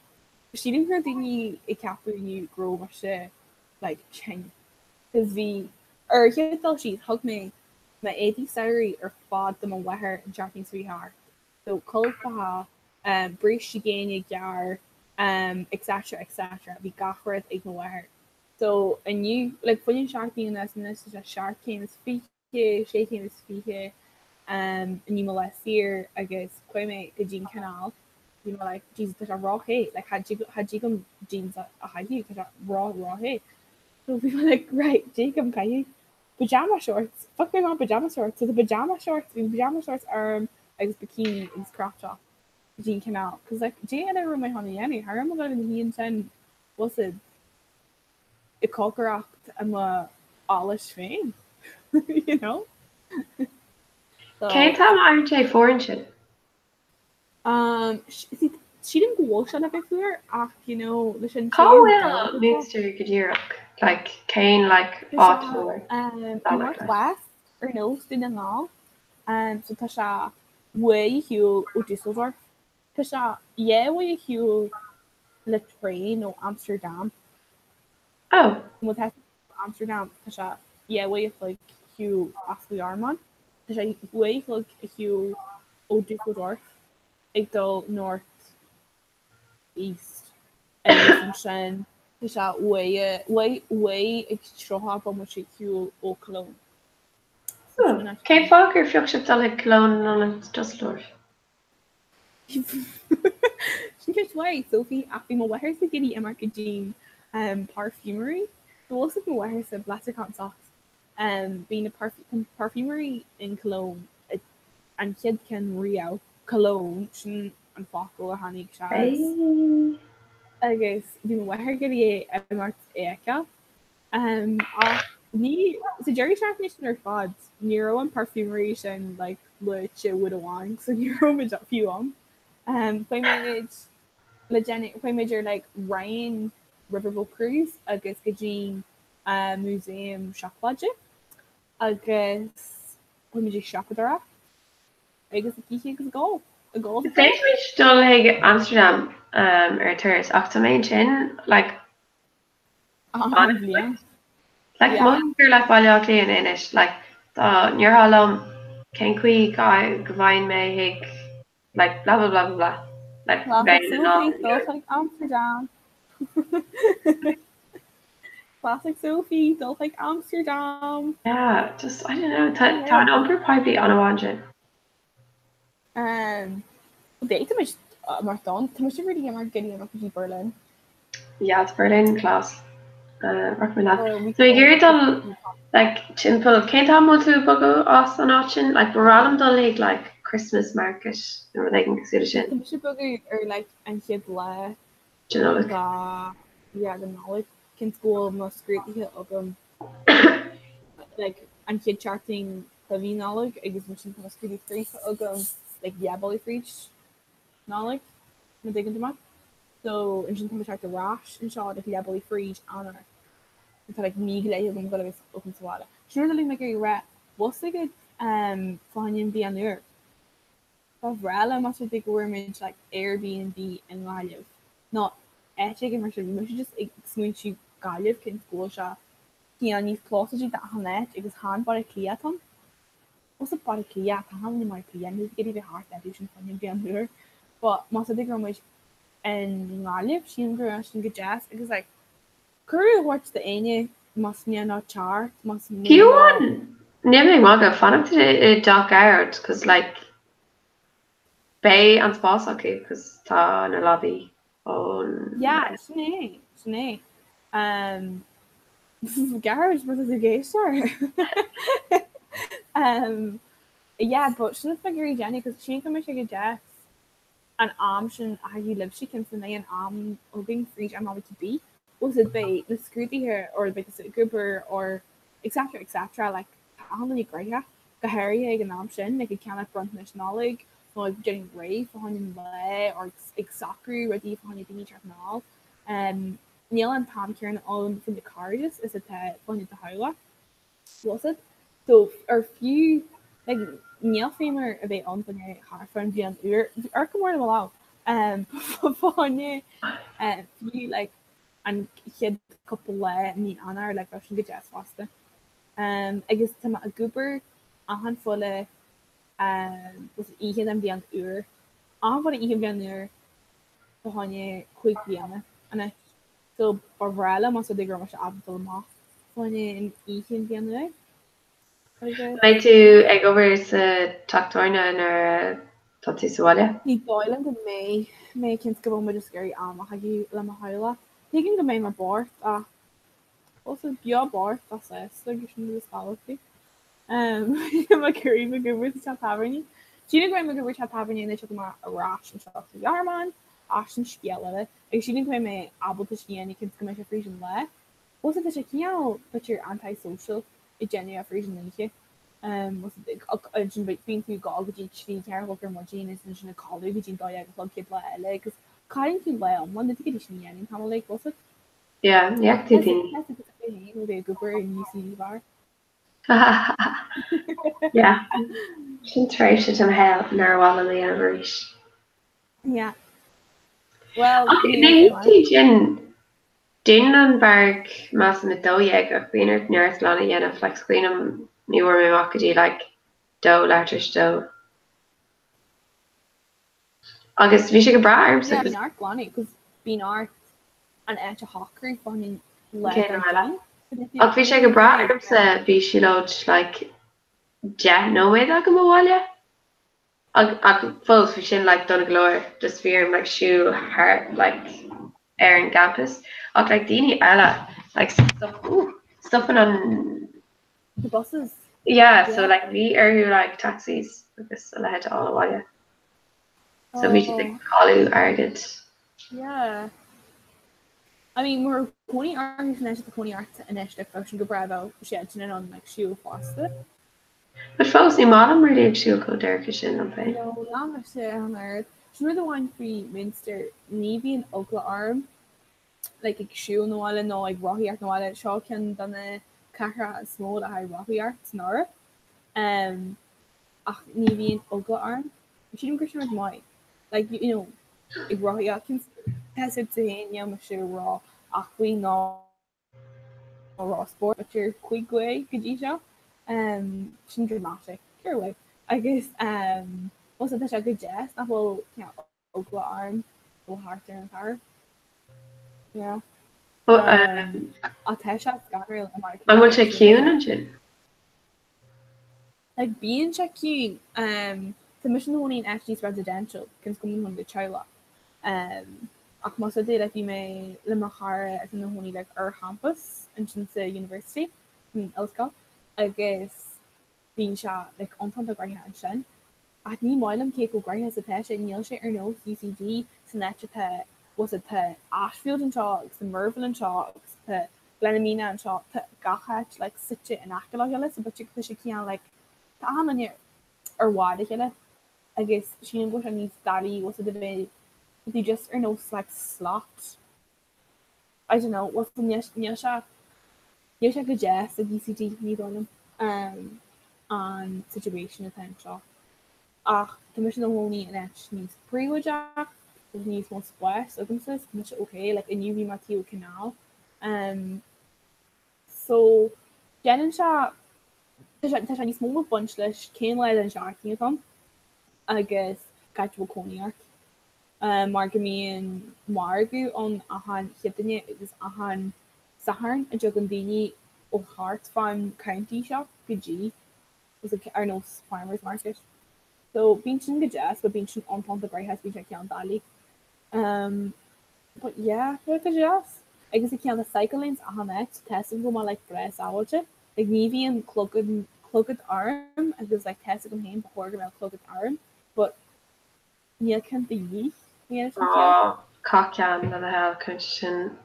sílim go raibh daoine ag ceapadh inniu go raibh mise like tinn. Cos bhí, ar an chéad dul síos, thug mé m'éadaí samhraidh ar fad do mo mháthair an tseachtain seo thart. So cultacha, bríste géine gearr, etc etc bhí gach rud ag mo mháthair. So inniu, like fá choinne seachtain anuas anois tá sé seacht céim is 20, sé chéim is 20, inniu mo lá saor agus chuaigh mé go dtí an canal, bhí mé like Jesus tá sé ró-the, like cha dtig liom jeans a chaitheamh, tá sé ró ró-the. So bhí mé like right, dtig liom caitheamh pyjama shorts, fuck mé amach pyjama shorts, so tá pyjama shorts, bhí pyjama shorts orm agus bikini agus crop top go dtí an canal, cos like cad é eile a raibh mé chun a dhéanamh, cha raibh mé ag dul ina shuí ansin, was it ag cócaireacht i mo allas féin, you know? So. Cén t-am a éiríonn sé fuar ansin? Um, sílim go bhfuil sé le bheith fuar ach, you know, leis an Cá bhfuil Münster go díreach? Like, cén like áit mhór? Um, North West ar nós Dún na nGall. Um, so tá sé uair a shiúl ó Düsseldorf. Tá sé dhá uair a shiúl le traein ó Amsterdam. Oh. Má tá tú in Amsterdam tá sé dhá uair a chloig shiúl as go Ghearmáin. Tá sé uair a chloig a shiúl ó Düsseldorf ag dul north east agus ansin tá sé uair uair ag 30 bomaite shiúl ó Cologne. Oh. Cén fáth gur phioc sibh dul chuig Cologne in ionad Düsseldorf? Sin ceist mhaith, Sophie, ach bhí mo mháthairsa ag iarraidh imeacht go dtí perfumery. So bhfuil fhios ag mo mháthairsa, bless her cotton socks, bhí na perfumery in Cologne, an chéad ceann riamh, Cologne, sin an focal a tháinig sé as. Agus bhí mo mháthair ag iarraidh é imeacht a fheiceáil. Ach ní, sa deireadh seachtaine sin ar fad, ní raibh an perfumery sin like luaite uair amháin, so ní raibh muid fiú ann. Chuaigh muid le déanaí, chuaigh muid ar like Rhine Riverboat Cruise agus go dtí músaem seacláide agus chuaigh muid ag siopadóireacht agus ag ithe agus ag ól, ag ól. D'fhéadfaimis dul chuig Amsterdam ar turas ach tá mé ansin like An bhliain. Like mothaím gur like Baile Átha Cliath é anois like dá ndéarfá liom cén chaoi go bhfaigheann mé chuig like blah blah blah blah blah like Classic Sophie dul chuig Amsterdam. Classic Sophie dul chuig Amsterdam. Yeah, just I don't know tá tá an iompar poiblí an-mhaith ansin. D'fhéadfaimis mar don tá mise really mar go dtí go dtí Berlin. Yeah, it's Berlin class. Rachaidh mé leat. So ag iarraidh dul like timpeall cén t-am bhfuil tú ag bogadh as an áit sin? Like ba bhreá liom dul chuig like Christmas market nó rud éigin cosúil leis sin. Tá mise ag bogadh ar like an chéad lá De Nollaig. de yeah de Nollaig. Cionn is go bhfuil mo scrúduithe agam like an chéad seachtain de mhí Nollag agus ansin tá mo scrúdú scríofa agam like leath bealaigh fríd Nollaig, má dtuigeann tú mé. So ansin tá mé ag teacht ar ais anseo like leath bealaigh fríd Eanáir. So tá like mí go leith agam dhul a bheith agam sa bhaile. Sin rud eile a bhí mé ag iarraidh a rá, bhfuil fhios agat um, fá choinne an bhliain úr. Ba bhreá liom más rud é go bhfuair muid like Airbnb i nGaillimh nó áit éigin mar sin. Bhí mise just ag smaointiú Gaillimh cionn is go bhfuil sé cineál níos closer d'achan áit agus chan Baile Átha Cliath atá ann. Bhfuil fhios agat Baile Átha Cliath, tá achan duine i mBaile Átha Cliath, níl ag iarraidh bheith thart orthu sin fá choinne an bhliain úr. But más rud é go raibh muid i nGaillimh, sílim go raibh sin go deas agus like Cuireadh a thabhairt d'éinne más mian leo teacht, más mian Fiú leo. amháin, níl mé ag magadh, fanacht i dteach Gearóid 'cause like beidh an spás acu 'cause tá na leabaí ón. Yeah, sin é, sin é. Um, Gearóid, má tá tú ag éisteacht. Um, yeah, but sin atá mé ag iarraidh déanamh 'cause sílim go mbeidh sé go deas. an am sin a chaitheamh libhse cionn is nach mbeidh an am againn fríd am ar bith bhfuil fhios agat beidh na scrúduithe or beidh tusa ag obair or etc etc like tá achan duine gnoitheach go háirithe ag an am sin like ag ceannach bronntanais Nollag nó ag déanamh réidh fá choinne an lae or ag socrú rudaí fá choinne daoine teacht anall um níl an t-am céanna ann fá choinne cairdeas is atá fá choinne do theaghlach. Bhfuil fhios agat? So, ar fiú, like, níl féim air a bheith ann fá choinne thart fán bhliain úr, ar go mór le mo lámh, um, fá choinne, eh, fiú, like, an chéad cúpla lá i mí Eanáir, like, bheadh sin go deas fosta. Um, agus tá mé ag obair achan chuile, um, oíche den bhliain úr, achan chuile oíche den bhliain úr fá choinne 5 bliana anois. So ba bhreá liom más rud é go raibh mise ábalta dul amach fá choinne an oíche an bhliain úr. Agus. Mbeidh tú ag obair sa teach tábhairne nuair atá tú sa bhaile? Ní dóigh liom go mbeidh mé cionn is go bhfuil mé just ag iarraidh am a chaitheamh le mo theaghlach. Tuigim go mbeidh mé bocht ach bhfuil fhios agat beo bocht ach sásta agus sin rud is tábhachtaí. Níl mé ag iarraidh bheith ag obair sa teach tábhairne. Sílim go mbeidh mé ag obair sa teach tábhairne nuair a thiocfaidh mé ar ais anseo sa Ghearmáin ach sin scéal eile. Agus sílim go mbeidh mé ábalta sin a dhéanamh cionn is go mbeidh sé fríd an lá. Bhfuil fhios agat tá sé cineál b'fhéidir anti-social ag déanamh é fríd an oíche. Bhfuil fhios agat ansin bíonn tú ag gabháil go dtí 3, 4 a chlog ar maidin agus ansin ag codladh go dtí an 12 a chlog chéad lá eile agus cailleann tú lá iomlán, níl tú ag iarraidh sin a dhéanamh an t-am uilig, bhfuil fhios agat? Yeah, ní fhaca tú daoine. Tá tú féin ó bheith ag obair in UCD bar. Yeah. Sin tréimhse de mo shaol nár mhaith liom a dhéanamh arís. Yeah. Well, Ach na hoícheanta sin, dúnann an beairic measaim 12 ach bíonn ort neart glanadh a dhéanamh, like is cuimhin liom ní bhfuair mé amach go dtí like dó, leathuair tar éis dó. Agus bhí sé go breá ormsa Yeah, 'cause bíonn ort glanadh 'cause bíonn ort an áit a shocrú fá choinne lá Cé dár na eile. gcionn. Ach bhí sé go breá ormsa, bhí siúlóid like 10 nóiméad agam abhaile. Ach ach fós bhí sin like dona go leor, just bhí orm like siúl thar like ar an gcampus. Ach like daoine eile like stop ooh stopann an The buses. Yeah, so Yeah. like bhí orthu like taxis agus a leithéid a fháil abhaile. So bhí siad ag Oh. cailleadh airgid. Yeah. I mean, mura raibh cónaí orthu san áit atá cónaí ort anois, like, bheadh sin go breá bheadh siad sin in ann like, siúl fosta. But fós, ní maith liom really ag siúl chomh dorcha sin liom féin. No, ná mise an oiread. Sin rud amháin faoi Münster, ní bhíonn eagla orm like, ag siúl 'na bhaile nó ag rothaíocht 'na bhaile. Seo ceann de na cathracha is mó le haghaidh rothaíocht san Eoraip. Um, ach ní bhíonn eagla orm. Sílim gur sin rud maith. Like, you know, ag rothaíocht, tá a fhios agat féin, níl mise ró-aclaí ná ró-spórt, b'fhéidir 5 uair go dtí seo. Um, sin dramatic, 4 uair. Agus um, tá sé go deas nach bhfuil cineál eagla orm dul thart ar an chathair. Yeah. But, um, Ach tá sé scanrúil i mBaile Átha An bhfuil sé Cliath. ciúin ansin? Like, bíonn sé ciúin. Um, tá mise i mo chónaí in áit níos residential, cionn is go bhfuil mé i mo chónaí le teaghlach. Um, ach más rud é like, bhí mé le mo chara atá ina chónaí like, ar champus ansin sa university, san ollscoil, agus bíonn sé like iontach gnoitheach ansin. Ach ní maith liom cé chomh gnoitheach is atá sé, níl sé ar nós UCD san áit atá Bhfuil 's a'd tá Ashfield anseo agus tá Merville anseo agus tá Glenammina anseo, tá gach áit like suite in aice le chéile so b'fhéidir tá sé cineál like tá achan duine ar bhfad a chéile agus sílim go bhfuil sé níos doiligh bhfuil 's a'd a bheith tá tú just ar nós like slot I don't know bhfuil 's a'd níl sé níl sé go deas ag UCD ní dóigh liom an situation atá anseo ach tá mise i mo chónaí in áit níos príobháideach agus níos mó spáis agamsa so tá mise ok like inniu bhí mé taobh canal um so déanann sé tá sé tá sé níos mó ag baint leis cén lá den seachtain atá ann agus cá háit a bhfuil cónaí ort. mar go mbíonn margadh ann achan Chéadaoine agus achan Satharn a dtagann daoine ó thart fán county seo go dtí ar nós farmers market. So bíonn sin go deas but bíonn sin iontach gnóthach is bíonn sé cineál doiligh. Um, but yeah, go deas. Agus i cineál cycle lanes achan áit, tá 's agam go bhfuil mé like breá sábháilte. Like ní bhíonn clogad clogad orm agus like tá 's agam féin ba chóir go mbeadh clogad orm but Níl ceann de dhíth, níl sin ceann. Á, caith ceann le do thoil, cuireann sé sin.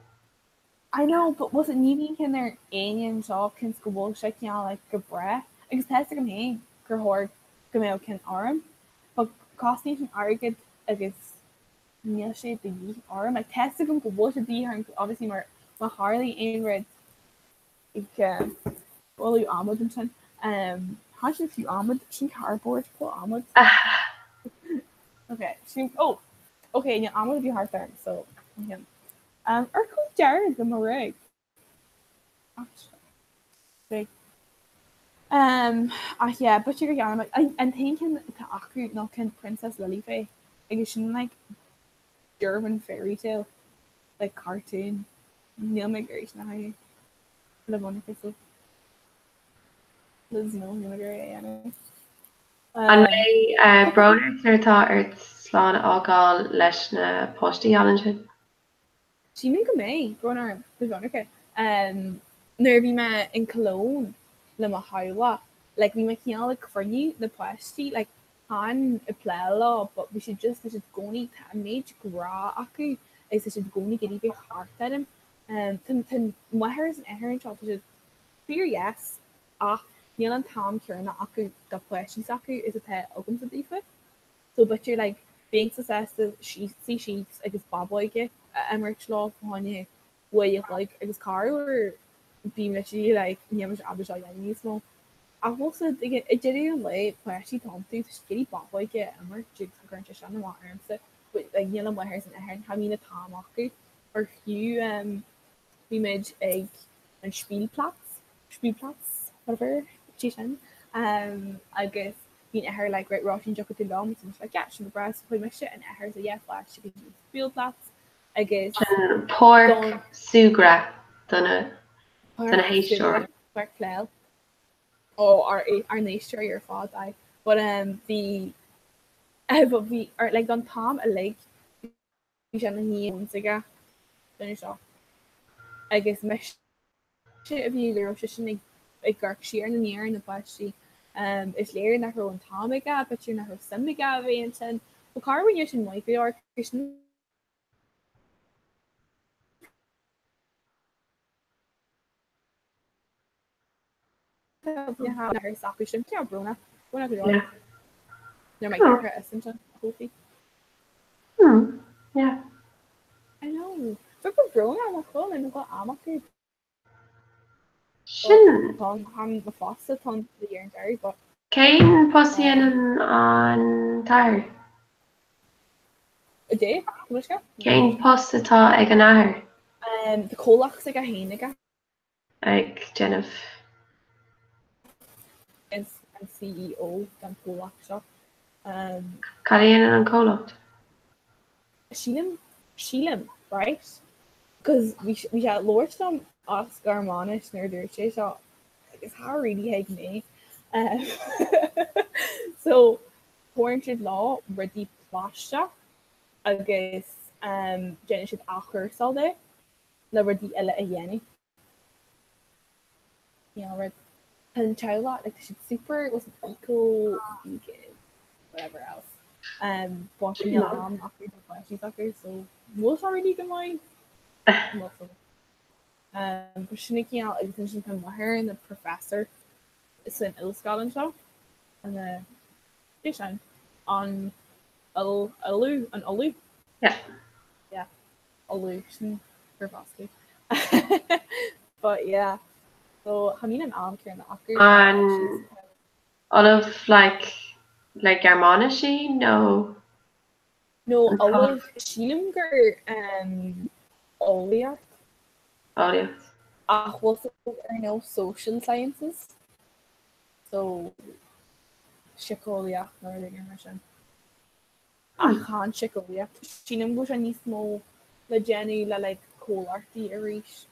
I know, but was it ní bhíonn ceann ar éinne anseo cionn is go bhfuil sé cineál like go breá agus tá 'fhios agam féin gur chóir go mbeadh ceann orm but cosnaíonn sin airgead agus níl sé de dhíth orm like tá 'fhios agam go bhfuil sé de dhíth orm obviously mar má tharlaíonn aon rud ag bualadh adhmad ansin. Tá sin fiú adhmad, sin cardboard, cóir adhmad. Ok, sin, oh! Ok, níl adhmad ar bith thart orm, so, um, ar chomh dearg le mo rug. Actually. Um, ach yeah, b'fhéidir go gceannóidh mé, an t-aon ceann atá acu ná ceann Princess Lilyfay, agus sin like German fairy tale, like cartoon. Níl mé ag iarraidh sin a chaitheamh le Monica so Liz no níl mé ag iarraidh é a dhéanamh. An mbeidh brón ort nuair atá ort slán a fhágáil leis na páistí thall ansin? Sílim go mbeidh brón orm le Monica. Nuair a bhí mé in Cologne le mo theaghlach like bhí mé cineál ag cruinniú na páistí like chan ag plé leo but bhí siad just tá siad i gcónaí tá an méid grá acu agus tá siad i gcónaí ag iarraidh bheith thart orm. Tá tá an mháthair is an athair anseo tá siad fíor dheas ach níl an t-am céanna acu do pháistí s'acu is atá agamsa daofa. So b'fhéidir like bheinnse sásta suí síos agus babóige a imirt leo fá choinne uair a chloig agus corruair bím literally like níl mise ábalta seo a dhéanamh níos mó. Ach bhfuil 's a'd ag deireadh an lae páistí atá iontu tá siad ag iarraidh babóige a imirt agus cuireann sé sin amach ormsa but like níl an mháthair is an athair cha mbíonn an t-am acu or fiú um bhí muid ag an Spielplatz Spielplatz whatever sé sin um agus bhí an athair like right Róisín dtiocfaidh tú liom so mise like yeah sin go breá so chuaigh mise an athair is a dhá pháiste go dtí Spielplatz agus An páirc súgartha do na héisteoirí. Páirc Pléil. Ó ár ár n-éisteoirí ar fad, aye. But um bhí eh but bhí or like don t-am uilig bhí sé ina shuí aige duine seo. Agus mise a bhí ag raibh seisean ag ag amharc siar ina ndiaidh ar na páistí. Um is léir nach raibh an t-am aige, b'fhéidir nach raibh suim aige a bheith ansin. But corruair níl sin maith go leor, cos Sin. Tá an fosta tá an ar an deireadh but. Cén post a dhéanann an t-athair? A dé? Tuairisce? Cén post atá ag an athair? Tá comhlacht s'aige féin aige. Ag déanamh. Is an CEO den chomhlacht seo. Cad a dhéanann an comhlacht? Sílim, sílim, right? Cos bhí bhí sé ag labhairt liom as Gearmáinis nuair a dúirt sé seo agus char really thuig mé. So tógann siad leo rudaí plaisteach agus déanann siad athchúrsáil de le rudaí eile a dhéanamh. You rud Tá an teaghlach like tá siad super was it eco vegan whatever else um but níl am acu do pháistí s'acu so. Bhfuil sé really go maith? Um, but sin an cineál agus ansin tá m'athair ina professor san ollscoil anseo ina cé sin an ol ollamh an ollamh? Yeah. Yeah. Ollamh sin gur bhascaí. But yeah. So cha mbíonn an am céanna acu. An ollamh like le Gearmáinis í nó? No ollamh sílim gur um eolaíocht. Eolaíocht. Ach bhfuil fhios ar nós social sciences so síceolaíocht nó rud éigin mar sin. Ach chan síceolaíocht. Sílim go bhfuil sé níos mó le déanamh le like comhlachtaí arís.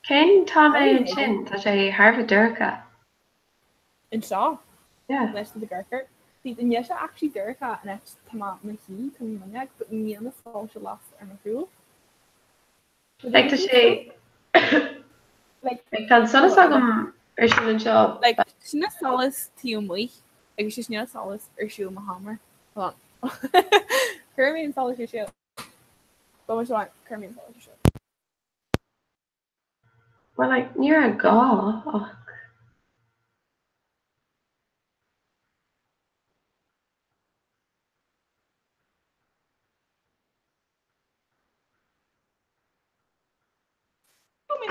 Cén t-am é ansin? Tá sé thar a bheith dorcha. Anseo? Yeah. Anois tá dorcha. See, níl sé actually dorcha an áit tá mé i mo shuí, tá mé muineach, but níl na soilse lasta ar mo chúl. Like tá sé Like, like tá an solas agam ar siúl anseo. Like, sin na solas taobh amuigh agus sin níl solas ar siúl mo sheomra. Hold on. Cuir mé an solas ar siúl. Go seo, cuir mé an solas ar siúl. Well like ní raibh gá ach.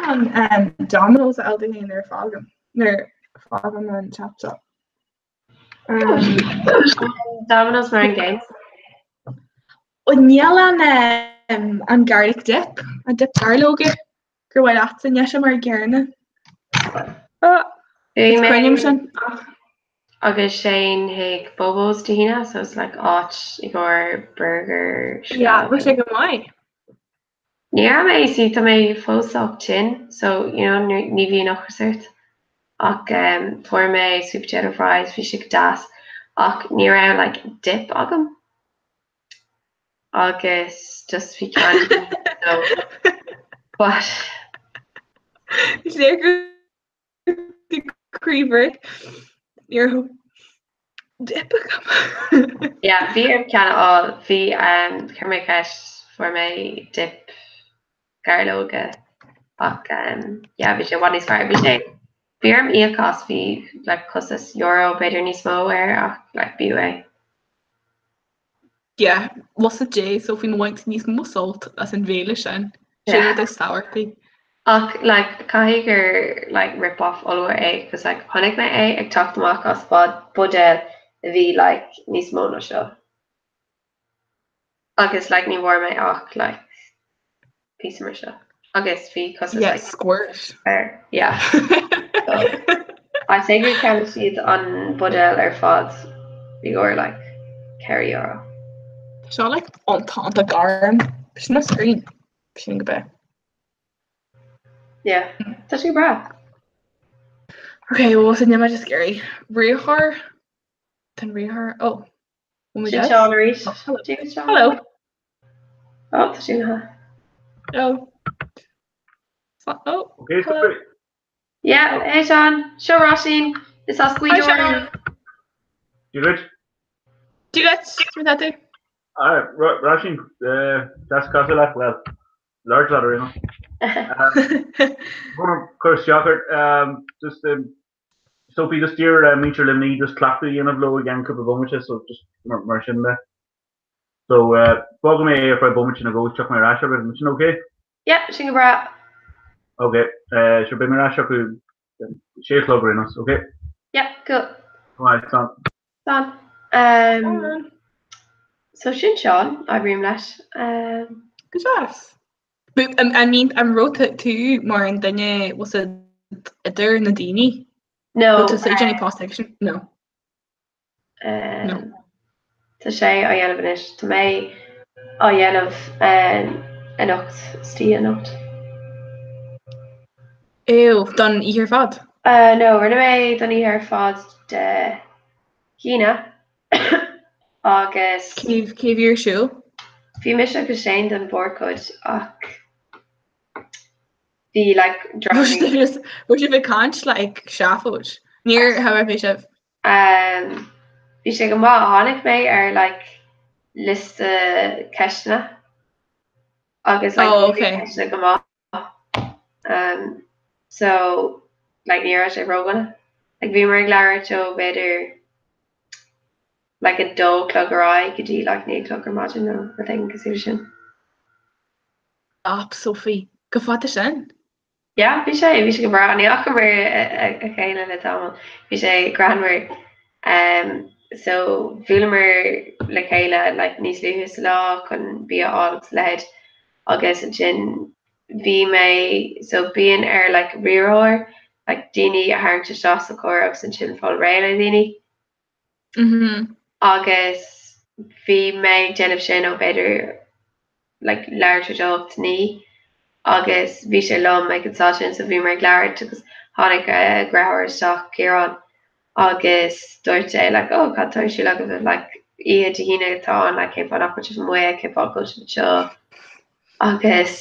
An Domino's a fháil dom féin nuair a fágaim nuair a fágaim an teach seo. Domino's mar an gcéanna. Níl an an garlic dip, an dip gairleoige gur mhaith leatsa, níl sé mar an gcéanna. Bhí Is mé cuimhin liom sin ach. agus Shane chuig Bobo's Dé hAoine so it's like áit i gcomhair burger Yeah, bhí sé go maith. Ní raibh mé, see tá mé fós sách tinn so you know ní bhíonn ocras ort ach um fuair mé sweet potato fries bhí sé go deas ach ní raibh like dip agam agus just bhí ceann so but Is léir go croíbhris ní raibh dip agam. Yeah, bhí orm ceann a fháil. Bhí um, chuir mé ceist, fuair mé dip gairleoige ach um, yeah, bhí sé i bhfad níos fearr. Bhí sé, bhí orm íoc as, bhí like, costas euro b'fhéidir níos mó air ach like, b'fhiú é. Yeah, was it Jay, so faoin bhaint níos mó sult as an bhéile sin. Sin Yeah. rud is tábhachtaí. Ach like caithfidh gur like rip off ollmhór é cos like chonaic mé é ag teacht amach as buidéal a bhí like níos mó ná seo. Agus like ní bhfuair mé ach like píosa mar seo. Agus bhí costas Yeah, like squirt. air. Yeah. So I'd say gur cheannaigh siad an buidéal ar fad i gcomhair like €4. Tá seo like iontach iontach gorm. Sin a screen. Sin go bith. Yeah. Tá sé breá. Okay, well, sin mé just scary. Riarthóir? Tá an riarthóir? Oh. Bhfuil muid Sin as? Seán arís. Oh, hello. Dia duit, Seán. Hello. Oh, tá sé na. Oh. Oh, Okay, hello. sorry. Yeah, hey Seán. Seo Róisín. Is as Hi, Gaoth Dobhair. Seán. Dia duit? Dia duit? Mar atá tú? Ah, Róisín, deas casadh leat, well, labhairt leat ar aon nós. Gonna cur isteach ort, just Sophie, just d'iarr muintir Luimnigh just cleachtadh a dhéanamh leo i gceann cúpla bomaite, so just mar sin de. So, fágfaidh mé é ar feadh bomaite nó dhó, tiocfaidh mé ar ais agaibh, an sin ok? Yeah, sin go breá. Ok, sure, beidh mé ar ais acu sé a chlog ar aon nós, ok? Yeah, cool. Alright, slán. Slán. Um, so sin Seán, oibrím leis. Um, Go deas. But, I mean, an raibh tú mar an duine was it idir na daoine? No. Raibh tú ag déanamh post action? No. Um, No. Tá sé á dhéanamh anois. Tá mé á dhéanamh um, anocht, istoíche anocht. Ew, don oíche ar fad? Uh, no, rinne mé don oíche ar fad Dé hAoine agus Cé cé bhí ar siúl? bhí mise agus Shane don mhórchuid ach bhí like Raibh sibh ag caint like seafóid. Níor how bhí sibh? Um, bhí sé go maith, tháinig mé ar like liosta ceisteanna. Agus like oh, okay. sé go maith. Um, so like ní raibh sé ródhona. Like bhíomar ag labhairt ó b'fhéidir like 2 a chlog ar aghaidh go dtí like 9 a chlog ar maidin nó rud éigin cosúil leis sin. Stop, Sophie. Chomh fada sin? Yeah, bhí sé, bhí sé go breá. Ní fhacamar a chéile le tamall. Bhí sé greannmhar. Um, so bhuaileamar le chéile like, níos luaithe sa lá chun bia a fháil agus a leithéid. Agus ansin bhí mé, so bíonn ar like, riarthóir like, daoine a tharraingt isteach sa charr agus ansin fáil réidh le daoine. Mm -hmm. Agus bhí mé ag déanamh sin ó b'fhéidir like leathuair tar éis a 8, 9 agus bhí sé liom ag an staid sin so bhíomar ag labhairt agus tháinig a dheartháir isteach, Ciarán, agus dúirt sé like oh cad tá ar siúl agaibh like oíche Dé hAoine atá ann like cén fáth nach bhfuil sibh amuigh, cén fáth go bhfuil sibh anseo agus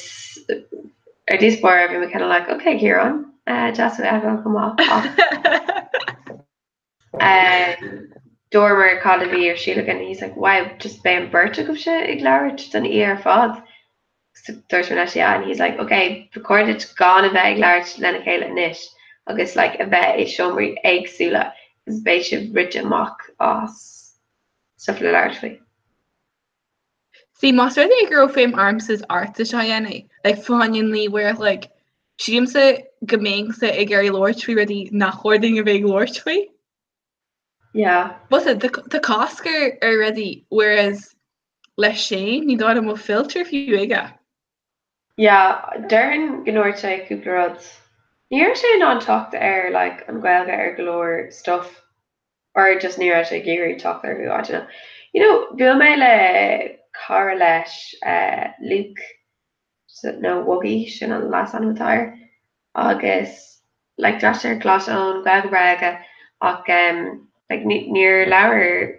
ar dtús báire bhí mé kind of like okay Ciarán, uh, deas thú a fheiceáil chomh maith ach Dúramar cad a bhí ar siúl againn and he's like wow just beidh an beirt agaibhse ag labhairt don oíche ar fad? So dúirt mé leis yeah and he's like ok ba chóir duit gan a bheith ag labhairt lena chéile anois agus like a bheith i seomraí éagsúla agus beidh sibh rite amach as stuff le labhairt faoi. See, más rud é go raibh feidhm ormsa is ortsa seo a dhéanamh, like, fá choinne an uair a chloig, sílimse go mbeinnse ag iarraidh labhairt faoi rudaí nach chóir dúinn a bheith ag labhairt faoi. Yeah. Bhuel, tá, tá cosc ar, ar rudaí, whereas le Shane, ní dóigh liom go bhfuil filter fiú aige. Yeah, déarfainn go ndúirt sé cúpla rud. Ní raibh sé in ann teacht ar, like, an Ghaeilge ar go leor stuff. or just ní raibh sé ag iarraidh teacht orthu, I don't know. You know, bhuail mé le cara leis, Luke, nó Wuggy, sin an leasainm atá air, agus like d'fhreastail sé ar choláiste Eoin, Gaeilge bhreá aige, ach um, like níor labhair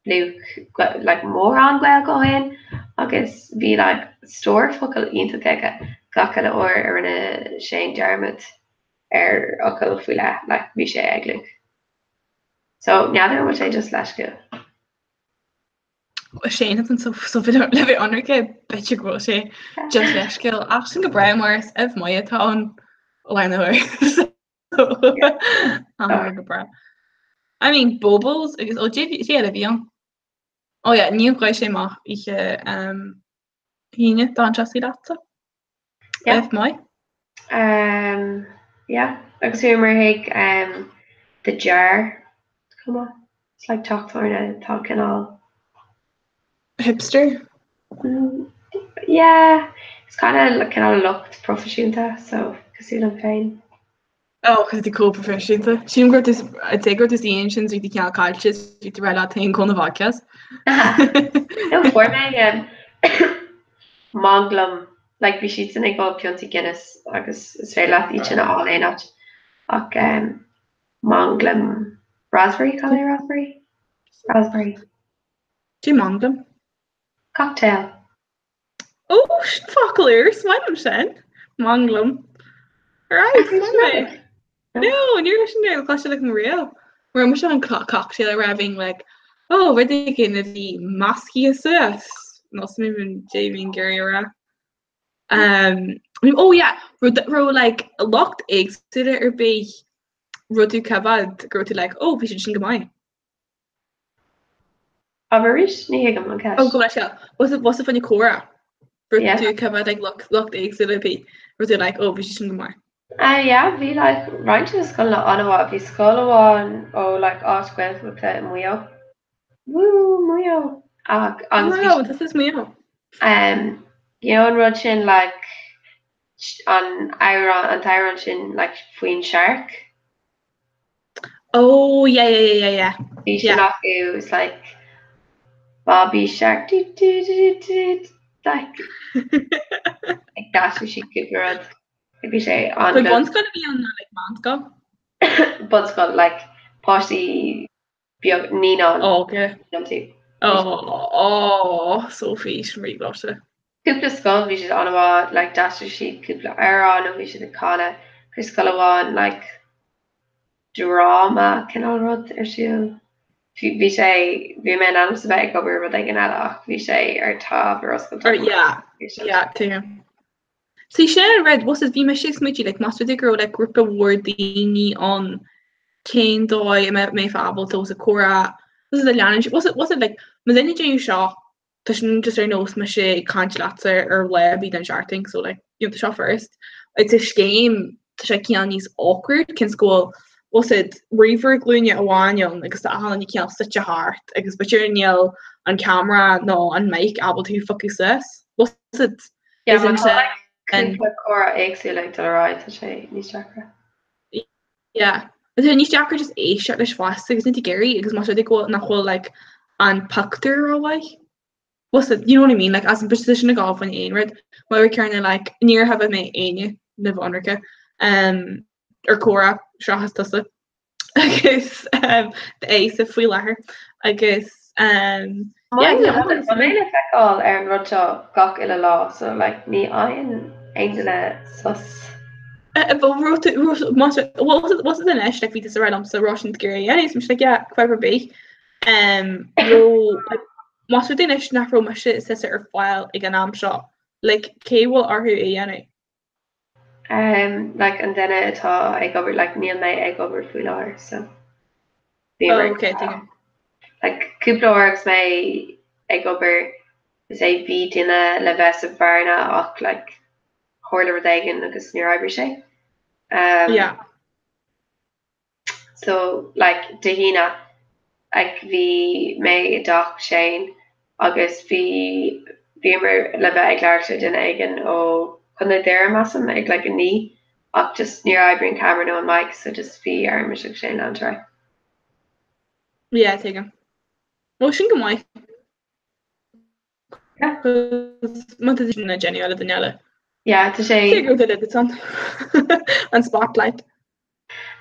Luke like mórán Gaeilge ó shin, agus bhí like stór focal iontach aige gach uile uair a rinne Shane dearmad ar fhocal faoi leith, like bhí sé ag Luke. So, n'fheadar an bhfuil sé just leisciúil. Shane an so so le bheith ionraic b'fhéidir go bhfuil sé just leisciúil ach sin go breá mar is uimh maith atá ann lena huair. Go breá. I mean Bobos agus ó dé eile bhí ann. Ó yeah, ní ghaibh sé amach oíche um, hAoine d'fhan sé suí leatsa. Yeah. Uimh maith. Um, yeah. Agus bhíomar chuig um, The Jar chomh maith. It's like teach tábhairne atá cineál. Hipster? Mm, yeah, it's kind of like cineál lucht proifisiúnta, so cosúil liom féin. Oh, cos tú chomh proifisiúnta. Sílim go raibh tú I'd say go raibh tú sa ansin bhí tú cineál caillte is bhí tú ag rá leat féin cá bhfuil an vodka. No, fuair mé um, manglam, like bhí siadsan ag ól piontaí Guinness agus is féidir leat iad sin a fháil aon áit. Ach um, manglam raspberry, cad é raspberry? Raspberry. Cad é manglam? Cocktail. Ó, sin focal úr, is maith liom sin. Manglam. Right, is maith mé. No, ní raibh sin ar cloiste agam riamh. Mar mise an cocktail a raibh bhínn like, oh, rud éigin a bhí measctha suas. Nó sa mí Jamie Gary a rá. Um, oh yeah, raibh like lucht éagsúla ar bith raibh tú coimhéad go raibh tú like, oh, bhí siad sin go maith. Abair arís, ní thuigim an ceist. Ó, go leis seo. Was it fá choinne comhrá? Raibh tú coimhéad ag lucht éagsúla ar bith. Raibh tú like, oh, bhí siad sin go maith. Ah, yeah, bhí like roinnt de na scoileanna an-mhaith. Bhí scoil amháin ó like áit Gaeltachta i Maigh Eo. Woo, Maigh Eo! Ach, agus bhí Wow, this is Maigh Eo. Um, you know an rud sin like an amhrán, an t-amhrán sin like faoin shark? Oh yeah yeah yeah yeah yeah. Bhí sin acu it's like Bobby Shark doo doo doo doo doo like ag d'aistrigh siad cúpla rud. Like bhí sé an Bunscoil a bhí ann nó like meánscoil? Bunscoil like páistí beag naíonáin. Oh okay. Iontu. Oh oh Sophie sin ríghleoite. Cúpla scoil bhí siad an-mhaith like d'aistrigh siad cúpla amhrán nó bhí siad ag canadh. Chuir scoil amháin like dráma cineál rud ar siúl. Bhí sé, bhí mé in ainm is a bheith ag obair rud éigin eile ach bhí sé ar tab ar oscailt agam. Yeah, yeah, tuigim. See, sin an rud, was it, bhí mise ag smaoitiú, like, más rud é go raibh, like, grúpa mhór daoine ann, cén dóigh a mbeadh mé ábalta was it comhrá, was it a leanúint, was it, was it, like, má duine ag déanamh seo, tá sin just ar nós mise ag caint leatsa ar lá ar bith den seachtain so like you know tá seo furast. It's a scéim tá sé cineál níos awkward cionn is go bhfuil was it ríomhaire glúine amháin ann agus tá achan duine cineál suite thart agus b'fhéidir níl an camera nó an mic ábalta thú a phiocadh suas. Was it Yeah, má tá like cúpla comhrá éagsúil ag dul ar aghaidh tá sé níos deacra. Yeah. Tá sé níos deacra just éisteacht leis fosta agus níl tú ag iarraidh agus más rud é go bhfuil nach bhfuil like an pictiúr rómhaith. What's it, you know what I mean? Like as in position ag gabháil faoin aon rud. Mar a cearna like níor thaifead mé éinne na bhionraice um, ar comhrá seachas tusa agus um, d'Aosa faoi láthair agus um, yeah, Tá mé le feiceáil ar an rud seo gach uile lá so like ní fhaigheann aon duine sos. Was it anois like bhí tusa ag rá liomsa raibh sin ag iarraidh a dhéanamh so mise like yeah fadhb ar bith um raibh like más rud é anois nach raibh mise is tusa ar fáil ag an am seo like cé bhfuil orthu é a dhéanamh? Um like an duine atá ag obair like níl mé ag obair faoi láthair so bhí oh, okay, tuigim. Like cúpla uair agus mé ag obair is é bhí duine le bheith sa bhearna ach like tharla rud éigin agus níor oibrigh sé. Um, yeah. So like Dé hAoine like bhí mé i dteach Shane agus bhí bhíomar le bheith ag labhairt le duine éigin ó Chontae Dhoire measaim ag like 9 ach just níor oibrigh an camera nó an mic so just bhí ar mise agus Shane leanúint ar aghaidh. Yeah, tuigim. Well, sin go maith. Má tá sin ag déanamh eile duine eile. Yeah, tá sé. Cé go bhfuil duit an an spotlight.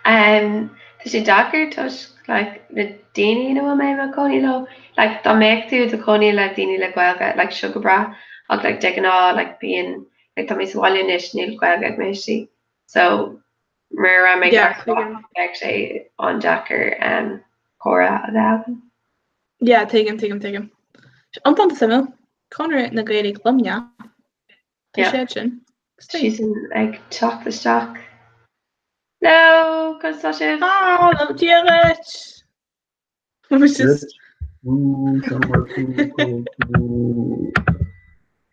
Um, tá sé deacair toisc like, na daoine ina bhfuil mé i mo chónaí leo. Like, dá mbeadh tú i do chónaí le daoine le Gaeilge, like, seo go breá, ach like, de ghnáth like, bíonn like, tá mé sa bhaile anois, níl Gaeilge ag mo thuistí. So, mura raibh mé Yeah, ag bheadh sé an-deacair um, comhrá a bheith againn. Yeah, tuigim, tuigim, tuigim. Iontach suimiúil. Conradh na Gaeilge Luimneach. Tá Yeah. siad sin. Siadsan ag teacht isteach. Hello, conas tá sibh? Ah, hello, Dia duit! Bhí just...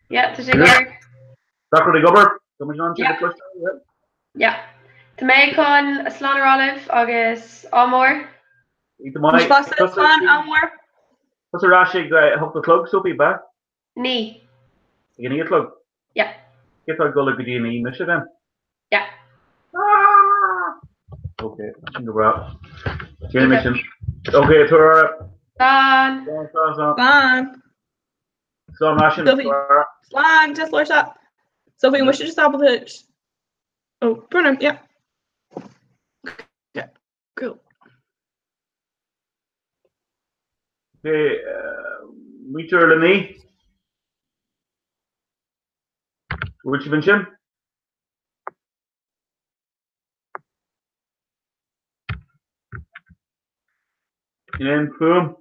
Yeah, tá sé ag obair. Gach rud ag obair? Tá muid in ann sibh a chloisteáil, yeah? Yeah. Tá mé chun slán a rá libh agus ádh mór. Slán, ádh mór. Tusa ar ais ag 8 a chlog, Sophie, ab ea? 9. Ag a 9 a chlog? Yeah. Cé atá ag dul go dtí a 9? Mise then? Yeah. Ok, sin go breá. Déanfaidh mé sin. Ok, tabhair aire. Slán. Slán, slán, slán. Slán. Slán, Róisín. Sophie. Slán, just leor seo. Sophie, an bhfuil sé just ábalta... Oh, Brennan, yeah. Yeah, cool. Ok, muintir Luimnigh. Bhfuil sibh ansin? Níl aon fuaim.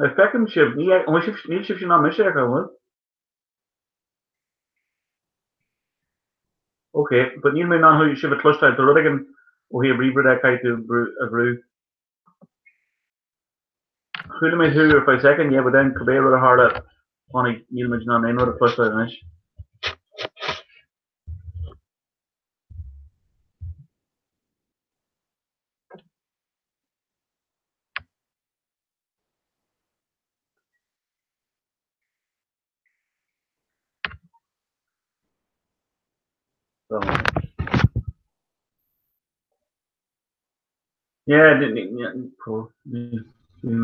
Feicim sibh, níl sibhse in ann mise a fheiceáil, an bhfuil? Ok, but níl mé in ann sibh a chloisteáil, tá rud éigin ó thaobh ríomhaire de caithfidh tú a bhrú. Chuala mé thú ar feadh soicind, yeah, but then cibé rud a tharla, tháinig, níl muid in ann aon rud a chloisteáil anois. Yeah, bíonn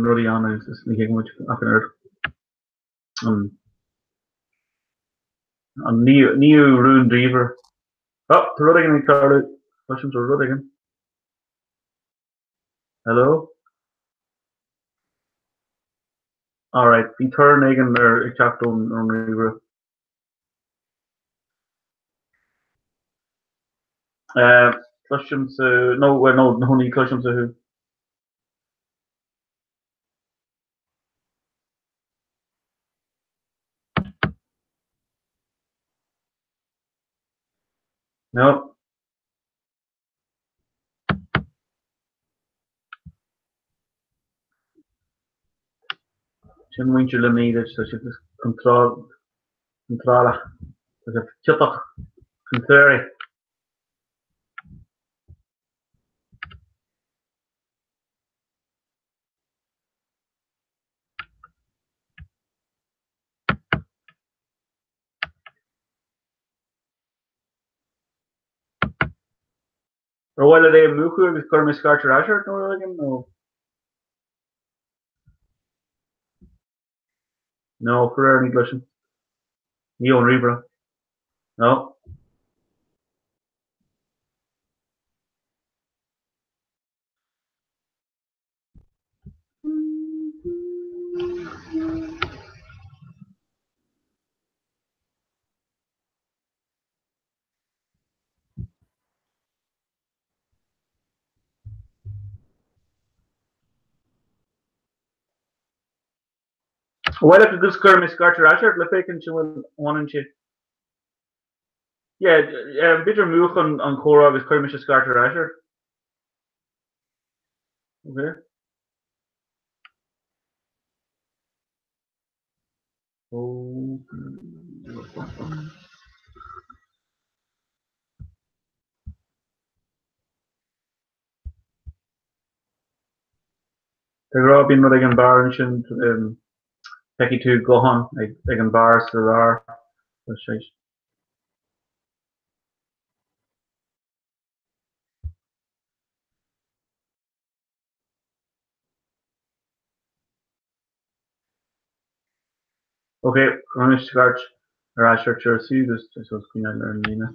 rudaí ann agus ní thuigeann muid ach an oiread. An naoú rún diamhair. Ó, tá rud éigin ag tarlú. Cloisimse rud éigin. Hello? Alright, bhí torann éigin ar ag teacht ón ríomhaire. Cloisimse, no, well, no, no, ní chloisimse thú. No. Sin muintir Luimnigh duit, tá siad contrálach, tá siad ciotach, contrary. Ar mhaith leat é a mhúchadh agus cuirfidh mé scairt ar ais ort nó rud éigin nó? No, faraor ní gcloisim. Ní ón ríomhaire. No. Ar mhaith leat go gcuirfidh mé scairt ar ais ort le féachaint an bhfuil bhaineann sé. Yeah, b'fhéidir múch an comhrá agus cuirfidh mise scairt ar ais ort. Okay. De ghnáth bíonn rud ag an bheár ansin, feicfidh tú guthán ag an bheár sa lár. Ok, rinne scairt ar ais ort ar agus tá coinneáil ar an líne.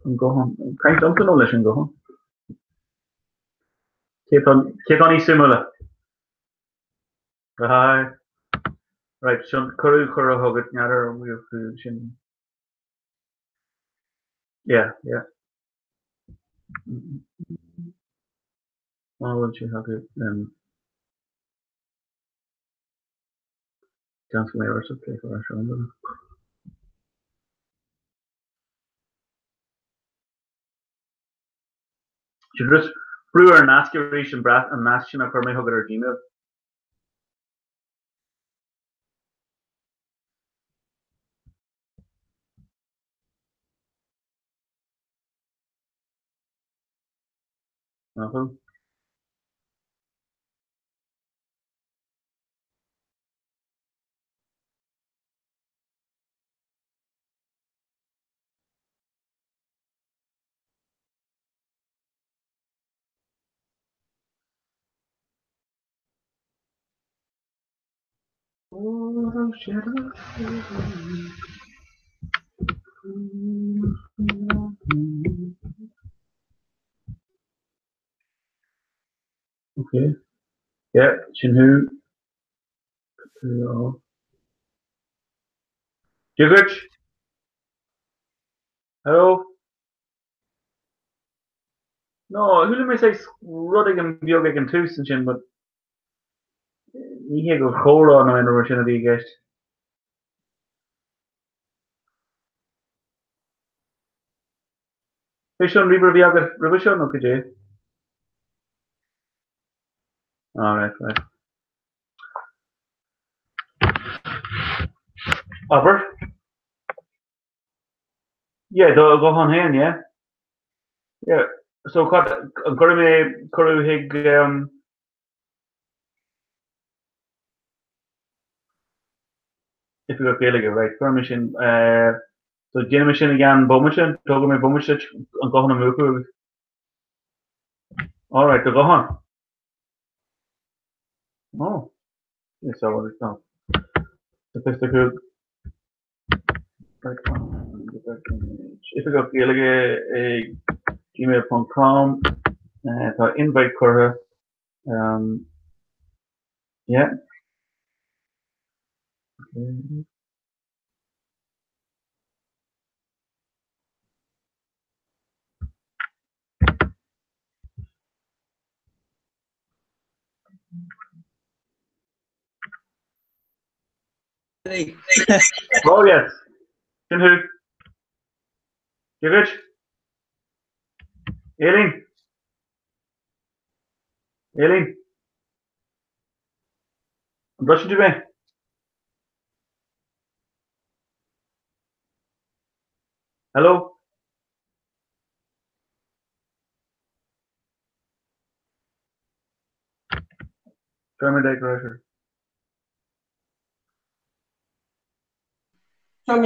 An guthán, caint liomsa nó leis an guthán? Cé atá níos suimiúla? Hi. Right, sin cuireadh cuireadh chugat, n'fheadar an bhfuil tú sin. Yeah, yeah. Má bhfuil sé agat, seans go mbeidh ortsa plé ar seo an duine. Sin just brú ar an nasc arís an nasc sin a chuir mé chugat ar Gmail. Nach bhfuil? Okay. Yeah, sin thú. Dia dhuit. Hello. No, chuala mé saghas rud éigin beag ag an tús ansin, but ní hé gur chomhrá nó aon rud mar sin a bhí i gceist. É seo an ríomhaire a bhí agat roimhe seo nó cad é? Ah, right, right. Abair? Yeah, do ghuthán féin, yeah. Yeah, so cad, an gcuirfidh mé cuireadh chuig um... Oifigeach Gaeilge, right, cuirfidh mé sin, so déanfaidh mé sin i gceann bomaite, tógfaidh mé bomaite an guthán a mhúchadh agus, alright, do ghuthán. Oh, is tá. Sophisticiúil. Oifigeach Gaeilge ag gmail.com Tá invite curtha. Yeah. Oh yes. Sin thú. Dia dhuit. Aileen. Aileen. An gcloiseann tú mé? Hello? German Day Pressure. Dia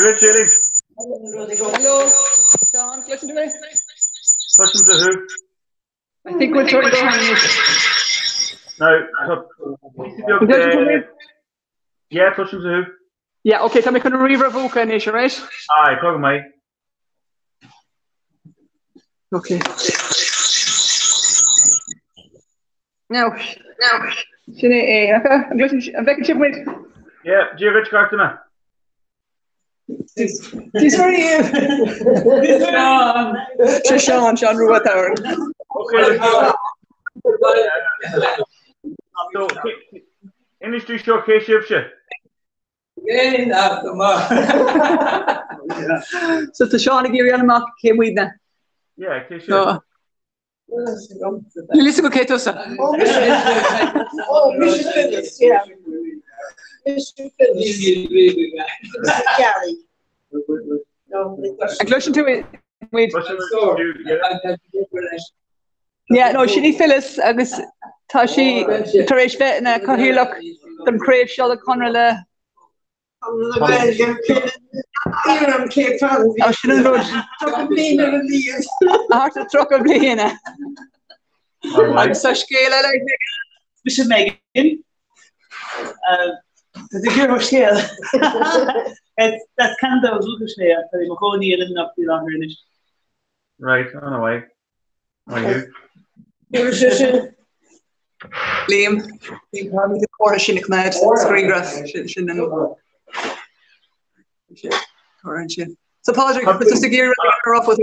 dhuit, Aileen. Hello, Seán, cloiseann tú mé? Cloisimse thú. I think we'll turn go anois. Now, tá píosa beag de... Yeah, cloisimse thú. Yeah, okay, tá mé chun an ríomhaire a mhúchadh anois, alright? Aye, tá go maith. Okay. Now, sin é é, an bhfeiceann sibh muid? Yeah, Dia dhuit gach duine. Sé Seán, Seán Rua atá ann. Okay. So, inis dúinn seo cé sibhse? So tá Seán ag iarraidh amach cé muidne. Yeah, cé sibh? Níl fhios agam cé tusa. Oh, mise. Oh, mise Phyllis, yeah. Mise Phyllis. Gary. An gcloiseann tú muid? Yeah, no, sin í Phyllis agus tá sí tar éis bheith ina cathaoirleach don chraobh seo de Chonradh le Sin an rud. Thart ar 30 bliain. Agus tá scéal eile ag Megan. Mise Megan. Tá tú ag iarraidh scéal. As Ceanada ó dhúchas mé ach tá mé i mo chónaí i Luimneach faoi láthair anois. Right, on away. Liam, táimid ag comhartha sin a choimeád, grianghraf sin an comhartha ansin. So Pádraig, tá tú ag iarraidh a rá fút.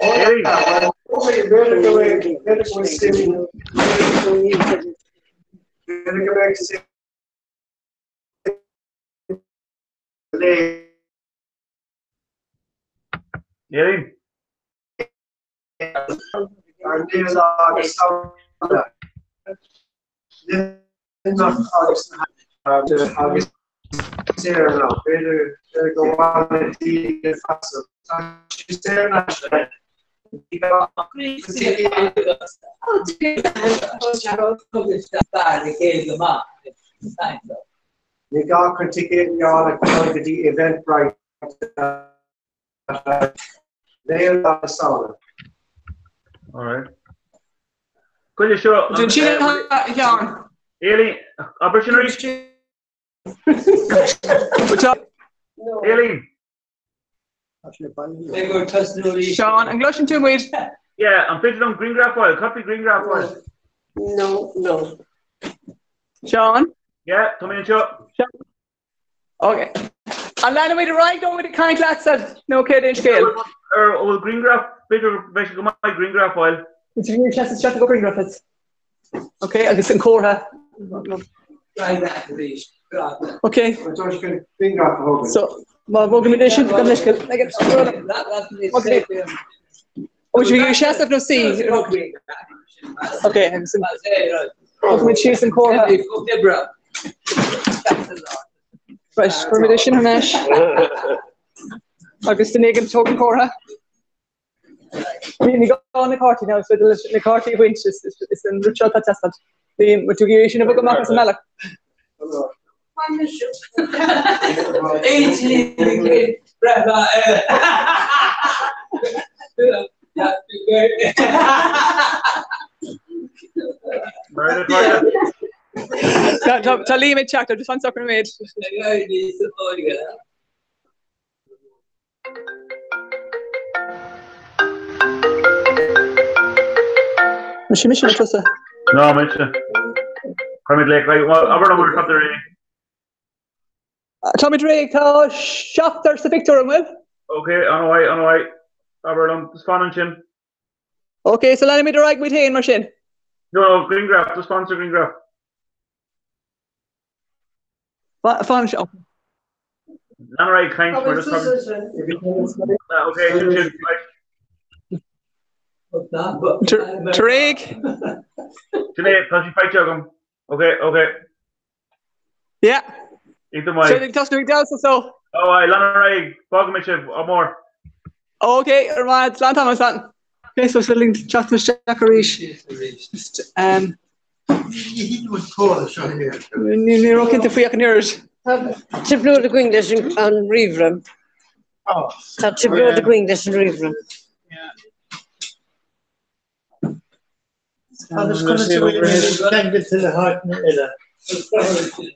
Éirín. Ní gá chun ticéad a fháil ach dul go dtí Eventbrite. Léigh Lá na Samhna. All right. Coinnigh seo. Dún sin a Sheáin. Aileen, abair sin arís. Aileen. Seán, an gcloiseann tú muid? Yeah, an féidir liom grianghraf a fháil? Copy grianghraf a fháil. No, no. Seán? Yeah, tá mé anseo. Seán. Okay. An leanfaimid ar aghaidh nó an bhfuil muid ag caint leatsa nó céard é an scéal? Ar an bhfuil grianghraf, b'fhéidir bheadh sé go maith grianghraf a fháil. Is féidir leat isteach go grianghraf is. Ok, agus an comhartha. Ok. So, má bhogaimid é sin go leis Ó bhí ag seasamh nó suí. Ok, agus an bhogaimid síos an comhartha. Right, cuirfimid é sin thar n-ais. Agus duine éigin tóg an comhartha. Ní gá na cártaí now, is féidir leis na cártaí a bhaint, is an rud seo atá ag teastáil. Bhí tú ag iarraidh sin a bhogadh amach as an mbealach. Tá Liam ag teacht, just fan socair nóiméad. Mise mise nó tusa? Ná mise. Cuirfimid le abair liom nuair atá tú réidh. Táimid réidh, tá seachtar sa phictiúr, an bhfuil? Ok, an-mhaith, an-mhaith. Abair liom, just fan ansin. Ok, so leanfaimid ar aghaidh muid féin mar sin. No, no, grianghraf, just fan sa ghrianghraf. Fan seo. Lean ar aghaidh ag caint mar just Ok, sin sin. Tar éag. Sin é, tá sé faighte agam. Ok, ok. Yeah. Iontach maith. Ag tosnú ag damhsa so. Ó, lean ar aghaidh, fágfaidh mé sibh, ádh mór. Ok, ar maith, slán tamall, slán. Ok, so sa link teacht isteach arís. Just, um, Ní raibh cinnte faoi ach an oiread. Tá trioblóid againn leis an ríomhaire. Tá trioblóid againn leis an ríomhaire. Agus conas a bhfuil mé ceangailte le háiteanna eile? Conas a bhfuil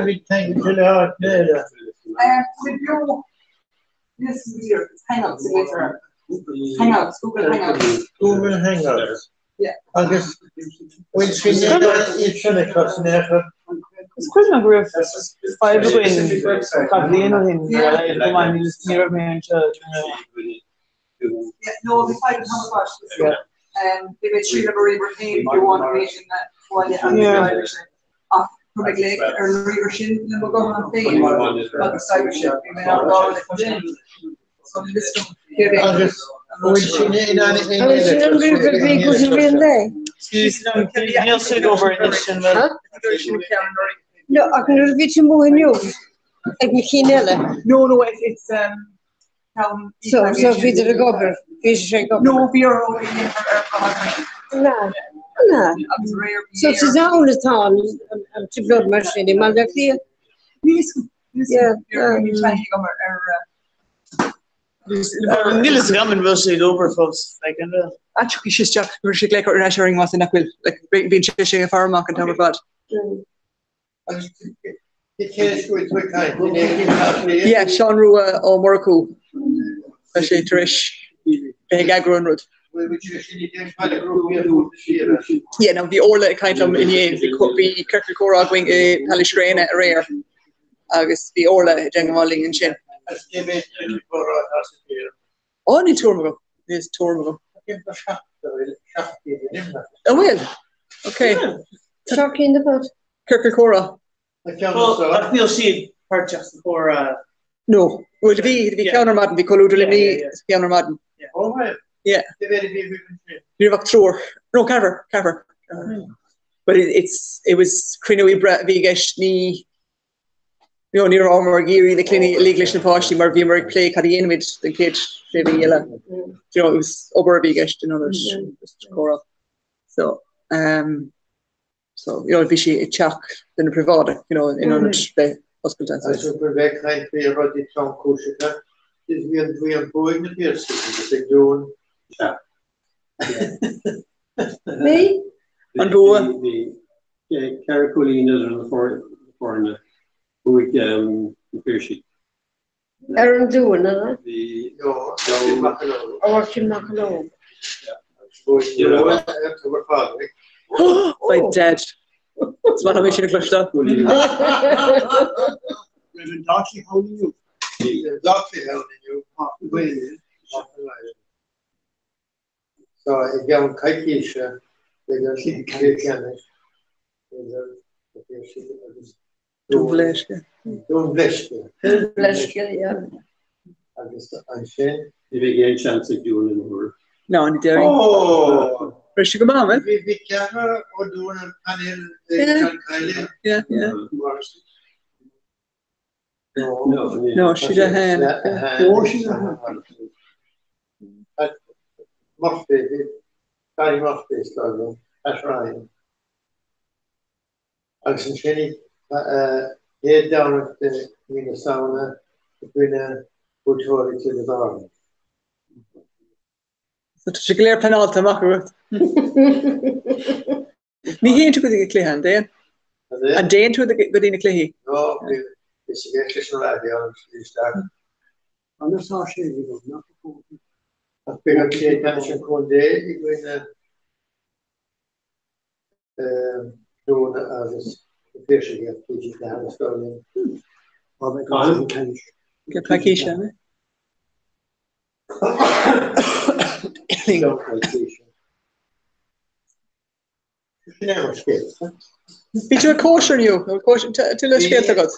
mé ceangailte le háiteanna eile? Google Hangouts. Agus bhfuil sin iad sin ag cur san aer? Is cuimhin liom go raibh fadhb againn cúpla bliain ó shin go maith ní raibh mé anseo. No, bhí fadhb an t-am ar fad. Bhí mé trína mo ríomhaire féin fiú amháin bhí sin bhaile agus ach chuir mé glaoch ar an ríomhaire sin le mo ghuthán féin agus d'oibrigh sé. Bhí mé in ann dhá rud ag sin. So níl fhios agam céard é. Agus bhfuil sin in ann aon An sin an ríomhaire bhí go sa bhliain lé? Níl sé ag obair anois sin bhfuil. No, ach nuair a bhí tú amuigh inniu ag na cinn eile. No, no, it's um, So, so bhíodar ag obair, bhí sé ag obair. No, bhí orthu a dhéanamh ar ar Na, na. So is ann atá an trioblóid mar sin i mBaile Átha Cliath. Yeah, Níl fhios agam an bhfuil sé ag obair fós, like, an bhfuil? Ah, tiocfaidh sé isteach, cuirfidh sé glaoch ar ais orainn más nach bhfuil, like, bíonn sé sé ag faire amach an t-am ar fad. Yeah, Seán Rua Ó Murchú. Tá sé tar éis bheith ag eagrú an rud. Yeah, no, bhí Orla ag caint liom inné, bhí bhí ciorcal comhrá againn i Palais Gréine aréir agus bhí Orla ag déanamh linn ansin. Ó, níl tuairim agam, níl tuairim agam. An bhfuil? Ok. Seo cinn de bhod. Ciorcal comhrá. Well, ach níl siad páirteach sa chomhrá. No. Bhuel, bhí, bhí ceann ar maidin, bhí Comhluadar Luimnigh sa cheann ar maidin. Ó, bhfuil? Yeah. Cé mhéad a bhí agaibh ansin? Ní raibh ach triúr. No, ceathrar, ceathrar. But it, it's, it was cruinniú oibre a bhí i gceist, ní, You know, ní rabhamar ag iarraidh na cluichí uilig leis na páistí mar bhíomar ag plé cad a dhéanfaimid don chéad sé mhí eile. You know, it was obair a bhí i gceist in ionad just comhrá. So, um, so, you know, bhí sé i teach duine príobháideach, you know, in ionad bheith oscailte. Agus gur bheith caint faoi rudaí tromchúiseacha, is bhí an bhí an bua ag na Piarsaigh agus ag Dún. Bhí? An bua? Bhí 4 cúilín idir na foirne. Bhuaigh na Piarsaigh. Ar an Dún, an ea? Bhí Ó, Cill Mocheallóg. Beidh dead. Is maith liom é sin a chloisteáil. Raibh an Dotley ann inniu? Bhí an Dotley ann inniu. So i gceann coicíse beidh an cluiche ceannais idir na Piarsaigh agus Dún Bleisce. Dún Bleisce. Dún Bleisce, yeah. Agus ansin. Ní bheidh aon seans ag Dún an uair. No, ní déarfainn. Oh! Raibh sé go maith, an bhfuil? Bhí ceathrar ó Dún ar painéal John Kiely. Yeah, yeah. No, No, siad a haon. Oh, siad a haon. Murphy, Barry Murphy is dóigh, Pat Ryan. Agus ansin chéad Domhnach de mhí na Samhna i gcoinne buaiteoirí Tiobraid Árann. So tá sé go léir pleanáilte amach agat. Ní théann tú go dtí na cluichí, an dtéann? An dtéann tú go dtí na cluichí? No, bhí sé ag éisteacht leis an raidió agus bhí isteach. An atá sé ag dul nach bhfuil? Ach beidh an cluiche ceannais an chontae i gcoinne Dún agus na Piarsaigh ar TG4 is dóigh liom. Coicíse, an ea? Bhí tú ag cóisir inniu, tuilleadh scéalta agat?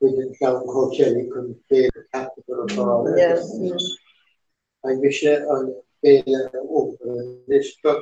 Cuid den chlann comhcheilg chun béile ceaptha ar fáil agus beidh mise an béile a iompar anois don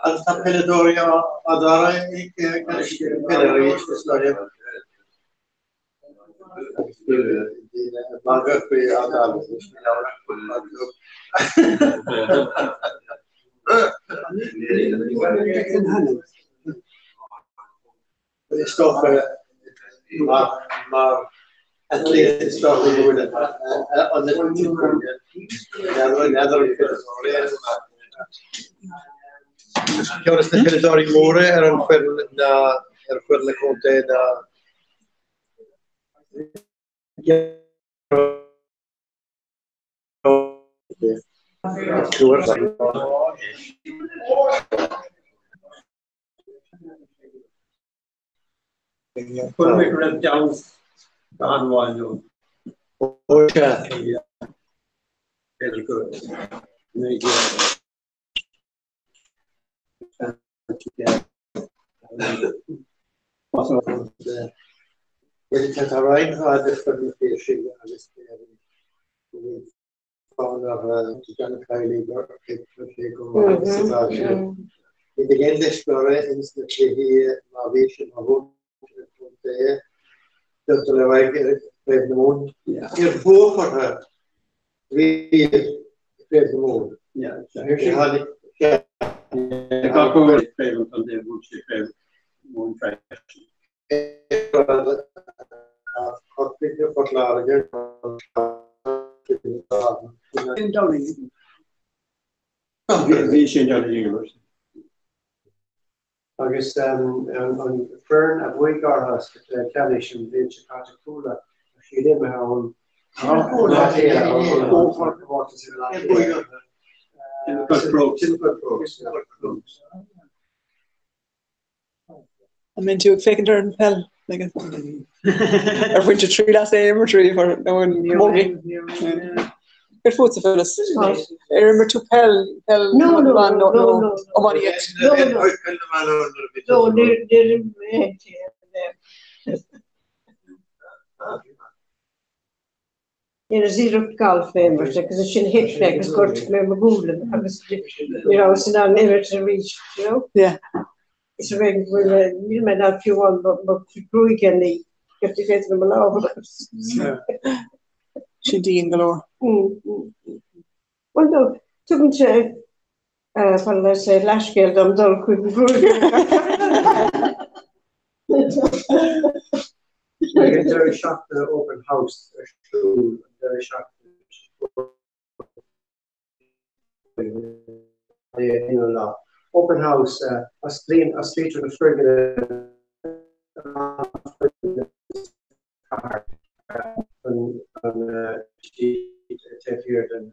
Agus tá peileadóirí á dtarraingt ag ceannais peile arís is dóigh liom. Daoine ag magadh faoi Ard Is dócha mar mar athlete is dócha go bhfuil an n'fheadar Ceann de na peileadóirí móra ar an bhfoireann ná ar foireann na contae ná Chuala mé go raibh Downes go han-mhaith inniu. Ó sea. B'fhéidir go mbeidh Tá roinnt mhaith de foireann na Piarsaigh agus go bhfuil fonn orthu John Kiely gur sé go maith sa dá sin. Iad ag aon leisceoir ins na cluichí má bhí siad mar bhuaiteoirí an chontae dul ar aghaidh ar Chraobh na Mumhan. Níor bhuadh orthu riamh i gCraobh na Mumhan. Tháinig Gach uair Craobh an Chontae bhuaigh sé Craobh Mumhan freisin. Corcaigh Port Láirge Bhí sé Downing Agus an foireann a bhuaigh orthu sa chluiche ceannais an bhliain seo caite Cuala, tá siad imithe ón comórtas idirnáisiúnta. Crokes. An mbíonn tú ag féachaint ar an peil ar bhain tú triail as é mar trí mar nó an camogie? Céard fútsa Phyllis? Ar imir tú peil peil No, no, ban no, nó no, no. iománaíocht? No, no. No, níor níor imir mé é. Rinneas iarracht galf a imirt agus ansin thit mé agus ghortaigh mé mo ghualainn agus ní rabhas in ann imirt arís, you know? Yeah. Is ar éigean go bhfuil mé, níl mé in ann fiú amháin mo mo chuid gruaige a ní, just ní féidir liom mo lámh a chur. Sin dian go leor. Well no, tugann sé, what did I say, leathscéal dom dul chuig an ghruaig. Beidh an deireadh seachtaine Open House ar siúl an deireadh seachtaine seo. Open House, osclaítear na foirgnimh cathair chun taobh thiar den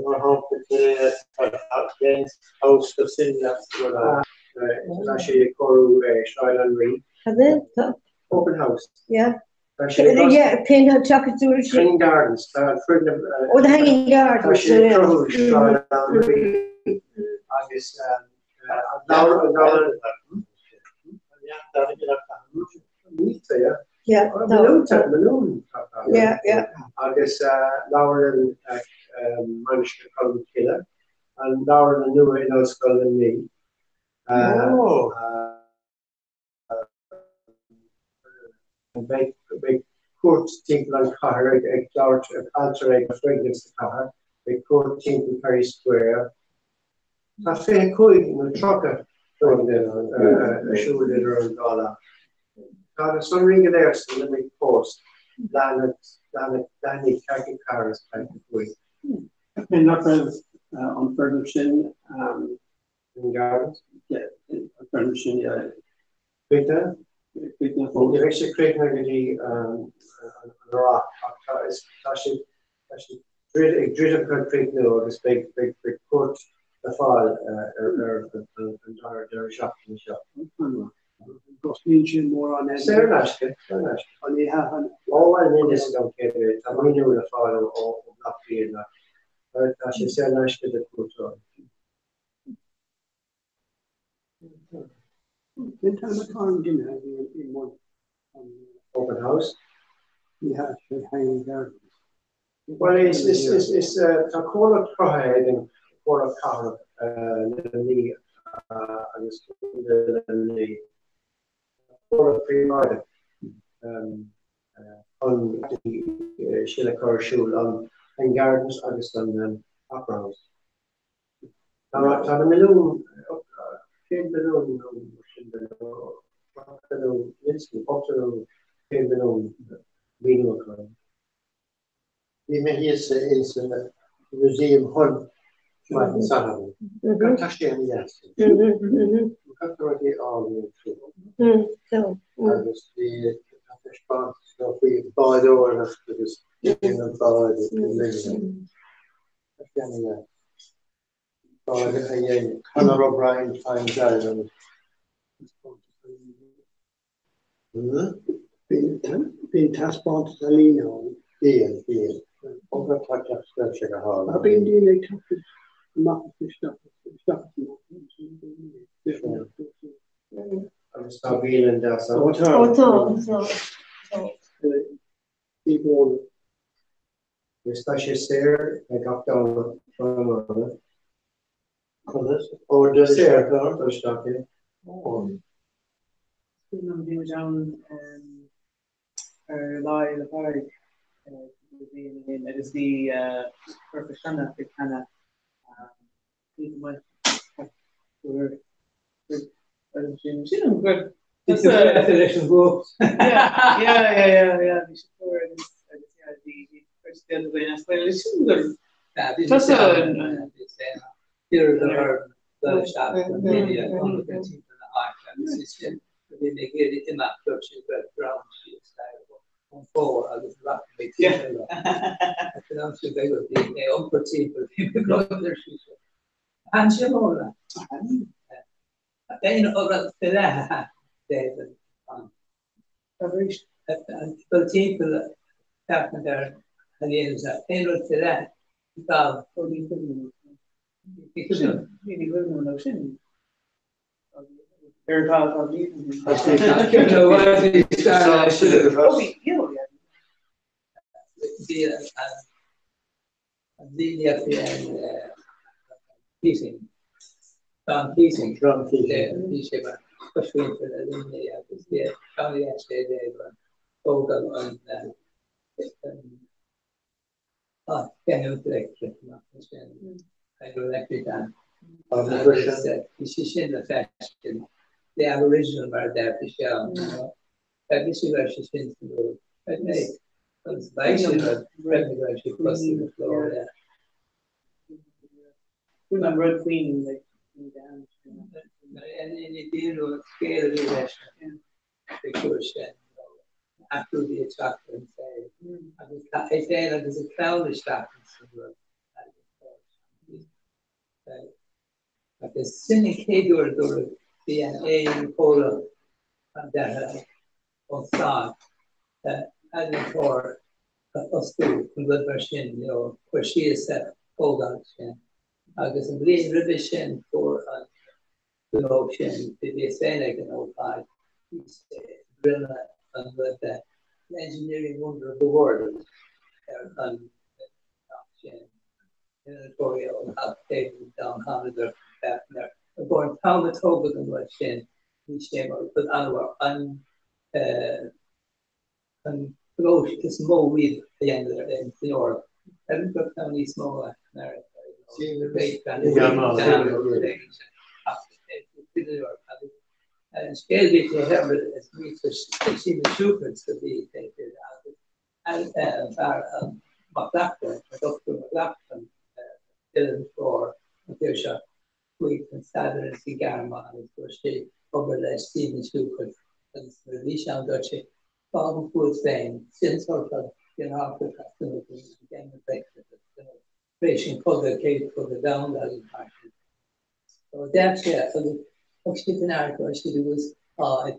Mar shampla, cén house go sin leat Tá sé ag cóiriú Sráid an Rí. Open House. Yeah. Yeah, cén teach a dúirt sí? Hanging Gardens. Tá an foirgneamh. Oh, the Hanging Gardens. Tá sé ag cruthú Sráid an Rí agus an leabhar. Yeah. Milliún. Yeah, yeah. Agus leabharlann Mainistir Cholmcille, an leabharlann nua in Ollscoil Luimnigh. Oh. Beidh cuairt timpeall an chathair ag labhairt ag ailtire ag foirgnimh sa chathair, beidh cuairt timpeall Pery Square. Tá 25 nó 30 foirgneamh ar siúl idir an dá lá. Tá na sonraí go léir sa Limerick Post, leathanach 44 is 55. Cé nach raibh an foirgneamh sin An Gardens? An foirgneamh sin, yeah. Críochnaithe? Críochnaithe fós. Ní bheidh sé críochnaithe go dtí an Earrach ach tá tá sé tá sé ag druidim chun críochnú agus beidh beidh beidh cuairt le fáil ar ar an dara deireadh seachtaine seo. Cosnaíonn sé mórán airgid. Saor in aisce, saor in aisce. An é an. Ó bhuel níl fhios agam cé mhéad, tá maoiniú le fáil ó ó Bhaile Átha Cliath ach tá sé saor in aisce do chuairteoirí. Cén t-ainm atá ar an duine a bhí i mbun an. Open House? Ní hea, sé Hanging Gardens. Bhuel, is, is, is, is, tá comhlacht cruthaithe ag an Chomhairle Cathrach Luimnigh agus Contae Luimnigh, comhlacht príobháideach chun sin a chur ar siúl, an Hanging Gardens agus an Opera House. Tá na milliúin, 100 milliún nó mar sin de, nó níos mó, 80 nó 100 milliún maoiniú acu. Bhí mé thíos ins an Museum Hull maidin Sathairn. Tá sé ana dheas. Gach rudaí álainn ansin. Agus bhí taispeántas faoi bádóireacht agus déanamh báid i Luimneach. Tá sé ana dheas. Bád a dhein Conor O'Brien Times Ireland. Bíonn taispeántas ealaíne ann. Bíonn, bíonn. Ó tá teach scoilte go hálainn. Ach bíonn daoine ag teacht amach is isteach, isteach is amach ansin. Agus tá bialann deas ann. Ó tá. Ó tá, tá. Bíonn. Agus tá sé saor ag gach Domhnach tráthnóna. Conas? Ó, dul Saor, isteach ann? dul isteach, yeah. Ó. Is cuimhin liom bhí muid ann ar Lá Fhéile Pádraig cúpla bliain ó shin agus bhí Sorcha Shannach ag canadh taobh amuigh agus sin sin an gur leis an gcumhacht. Yeah, yeah, yeah, yeah, yeah, bhí sé fuar agus agus yeah, bhí bhí cuid de na daoine as Gaeilge sin gur tusa an An fómhar agus rachaidh mé timpeall air. San am sin beidh bhí mé iompar timpeall bhí mé go ar sí seo. Thaitin sé mór leat. Aon rud faoi leith a thaitin leat an dul timpeall féachaint ar ealaíona aon rud faoi leith dá Ní cuimhin liom sin. Hydroelectric dam. Agus bhí sé sin le feiscint, the Aboriginal mar a déarfaí sé ann, you know. Bheadh mise go raibh sé sin san rud. Bheadh mé, agus bheadh sé rud, bheadh mé go raibh sé crosta go floor, yeah. Bhí an rud faoin, like, faoin dam. Ní bhíonn rud scéal a bhí leis. pictiúr sin nó athrú a bhí ag teacht ar an saol agus é féin agus a chlann isteach ins an rud agus sin an chéad uair a dúradh bhí an aon chomhlacht deartha ón stát ealaíontóir a fhostú chun rud mar sin you know, cur síos a thógáil sin agus an bhliain roimhe sin fuair an gnó sin, bhíos féin ag an ócáid, bronnadh an rud the Engineering Wonder of the World ar an teach sin. Innealtóirí ó gach taobh den domhan thángadar chun féachaint air. I gcomhair an t-am a tógadh an rud sin, bhí sé mar rud an-mhór. An an gluais is mó riamh a dhéanadar in san Eoraip. Creidim gur ceann níos mó é in Meiriceá An scéal bhí sé is Siemens Schuchardt a bhí agus an fear Mac Lachtain, an Dr. Mac Lachtain, Dylan Flor, an fear seo, chuaigh chun staidéir sa Ghearmáin agus fuair sé obair le Siemens Schuchardt agus nuair a bhí sé ann dúirt sé Fágaim fút féin, sin sort of tar éis an cogadh, chéad chogadh domhanda agus mar sin. So deir sé agus thug siad an aird go raibh siad i úsáid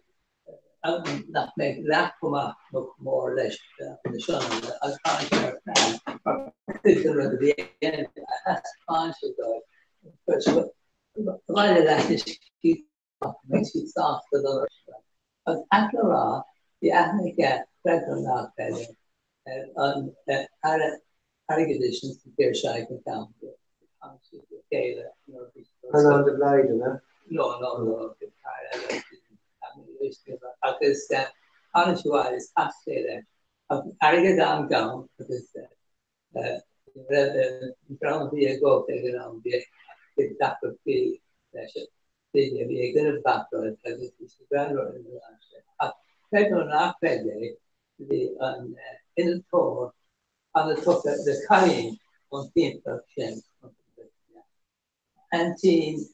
nach mbeidh leath chomh maith nó chomh mór leis na seananna agus tháinig sé ar phlean mar chuid den rud a bhí a thaispeáin sé dóibh. Chuir sé abhaile leat is mbeidh siad sásta dul ar scoil. Agus ait le rá, bhí aithne aige, creid nó ná creid é, ar an Aire Airgeadais ins an tír seo ag an t-am. Tháinig siad le chéile nuair a bhí siad ar scoil. An de Blaghd, an ea? No, no, no, bhí fear eile agus tháinig sé abhaile is chas sé leis. Agus airgead an-ghann agus ní raibh an dream a bhí ag gabháil ag an am, bhí deacrachtaí leis an daoine a bhí ag déanamh gach rud agus bhí siad greannmhar ina lán sin. Ach creid nó ná creid é, bhí an innealtóir an-tugtha le cailín ón timpeallacht sin. Aintín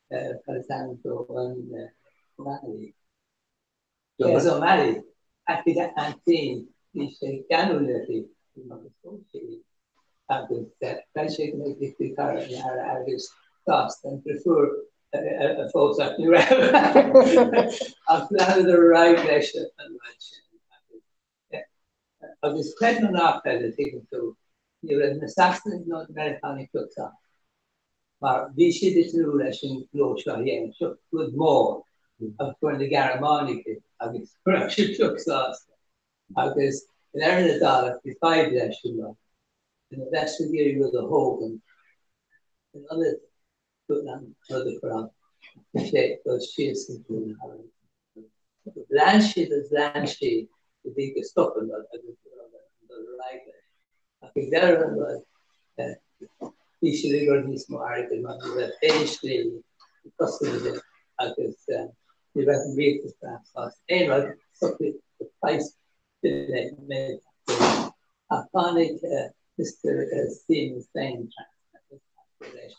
cad is ainm dó an O'Malley. Des O'Malley, aici aintín, bhí sé geanúil uirthi agus phós sé í agus chreid sé go mbeadh faoi cara an Aire Airgeadais sásta an deirfiúr a phósadh ach ní raibh. Ach leanadar ar aghaidh leis an rud sin agus creid nó ná creid a tuigeann tú, ní raibh na Sasanaigh nó na Meiriceánaigh pioc sásta mar bhí siad ag tnúth leis an ghnó seo a dhéanamh, seo rud mór agus fuair na Gearmánaigh é agus ní raibh siad pioc sásta agus i ndeireadh na dála bhí fadhb leis an rud, ina bheith ag iarraidh rud a thógaint in ionad an rud a chur ann, bhí sé ag dul síos an dún. Lean siad agus lean siad go dtí go stop an rud agus go raibh an dul ar aghaidh leis. Ach ag deireadh an rud, bhí siad ag iarraidh níos mó airgid mar ní raibh aon slí cosúil agus ní raibh an rialtas breá sásta. Aon rud, socraigh the price sin é an méid. Ach tháinig Mr Siemens féin trasna agus leis.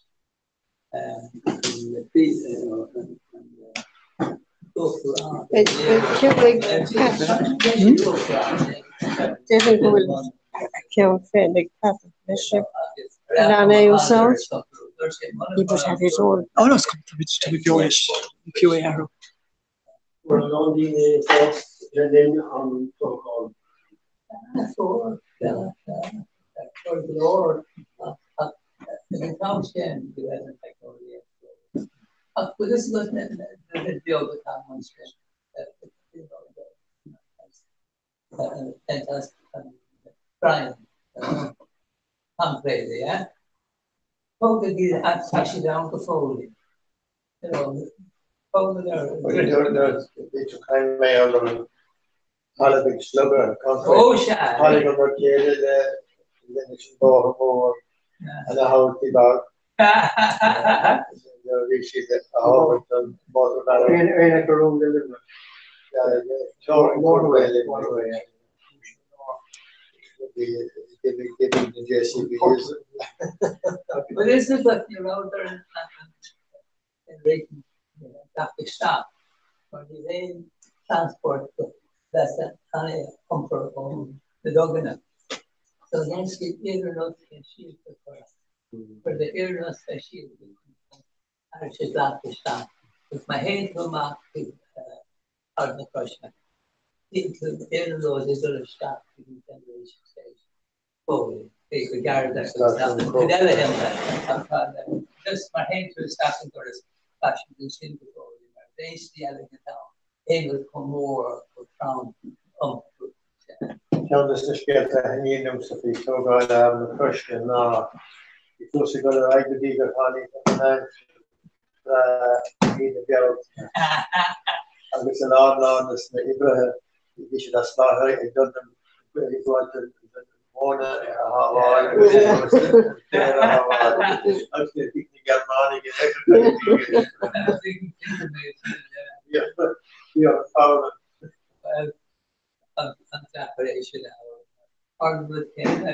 Beidh ceann ag Pat. Déarfainn go bhfuil a cheann féin ag Pat leis in ann é a úsáid. He would have his own. Oh no, tá muid beo leis, ní fiú é a athrú. Fuair a lán daoine bás le linn an toghcháin. Talamh ag slogadh Tháinig an rud céanna le leis an bóthar mór an Athbhealach Bog. Bhí siad a thabhairt don mhótarbhealach. Aon go rún le Luimneach. Motorway Motorway. Giving the JCBs. But is it that you know there gach isteach mar ní aon transport leis an iompar ó na duganna. So dhein siad iarnród speisialta chuir de iarnród speisialta ar siad gach isteach. Agus má théann tú amach chuig Ard na Croise, tchíonn tú iarnród ag dul isteach chuig an Generation Station. Bhí go gearr leis an gcuid eile imithe ach tá just mar théann tú isteach an doras tá siad ansin go fóill mar bheidh slí eile go domhan aon rud chomh mór chomh trom iompar. Ceann de na scéalta a thaitníonn liomsa faoi tógáil Ard na Croise ná bhí cúrsaí ag dul ar aghaidh go dtí gur tháinig an aimsir breá mí na Bealtaine agus a lán lán de na oibrithe bhí siad as láthair ag dul don mhóna a shábháil agus an féar a shábháil agus bhí na Gearmánaigh in Bhí an foghlaim. An deacair é sin a An rud céanna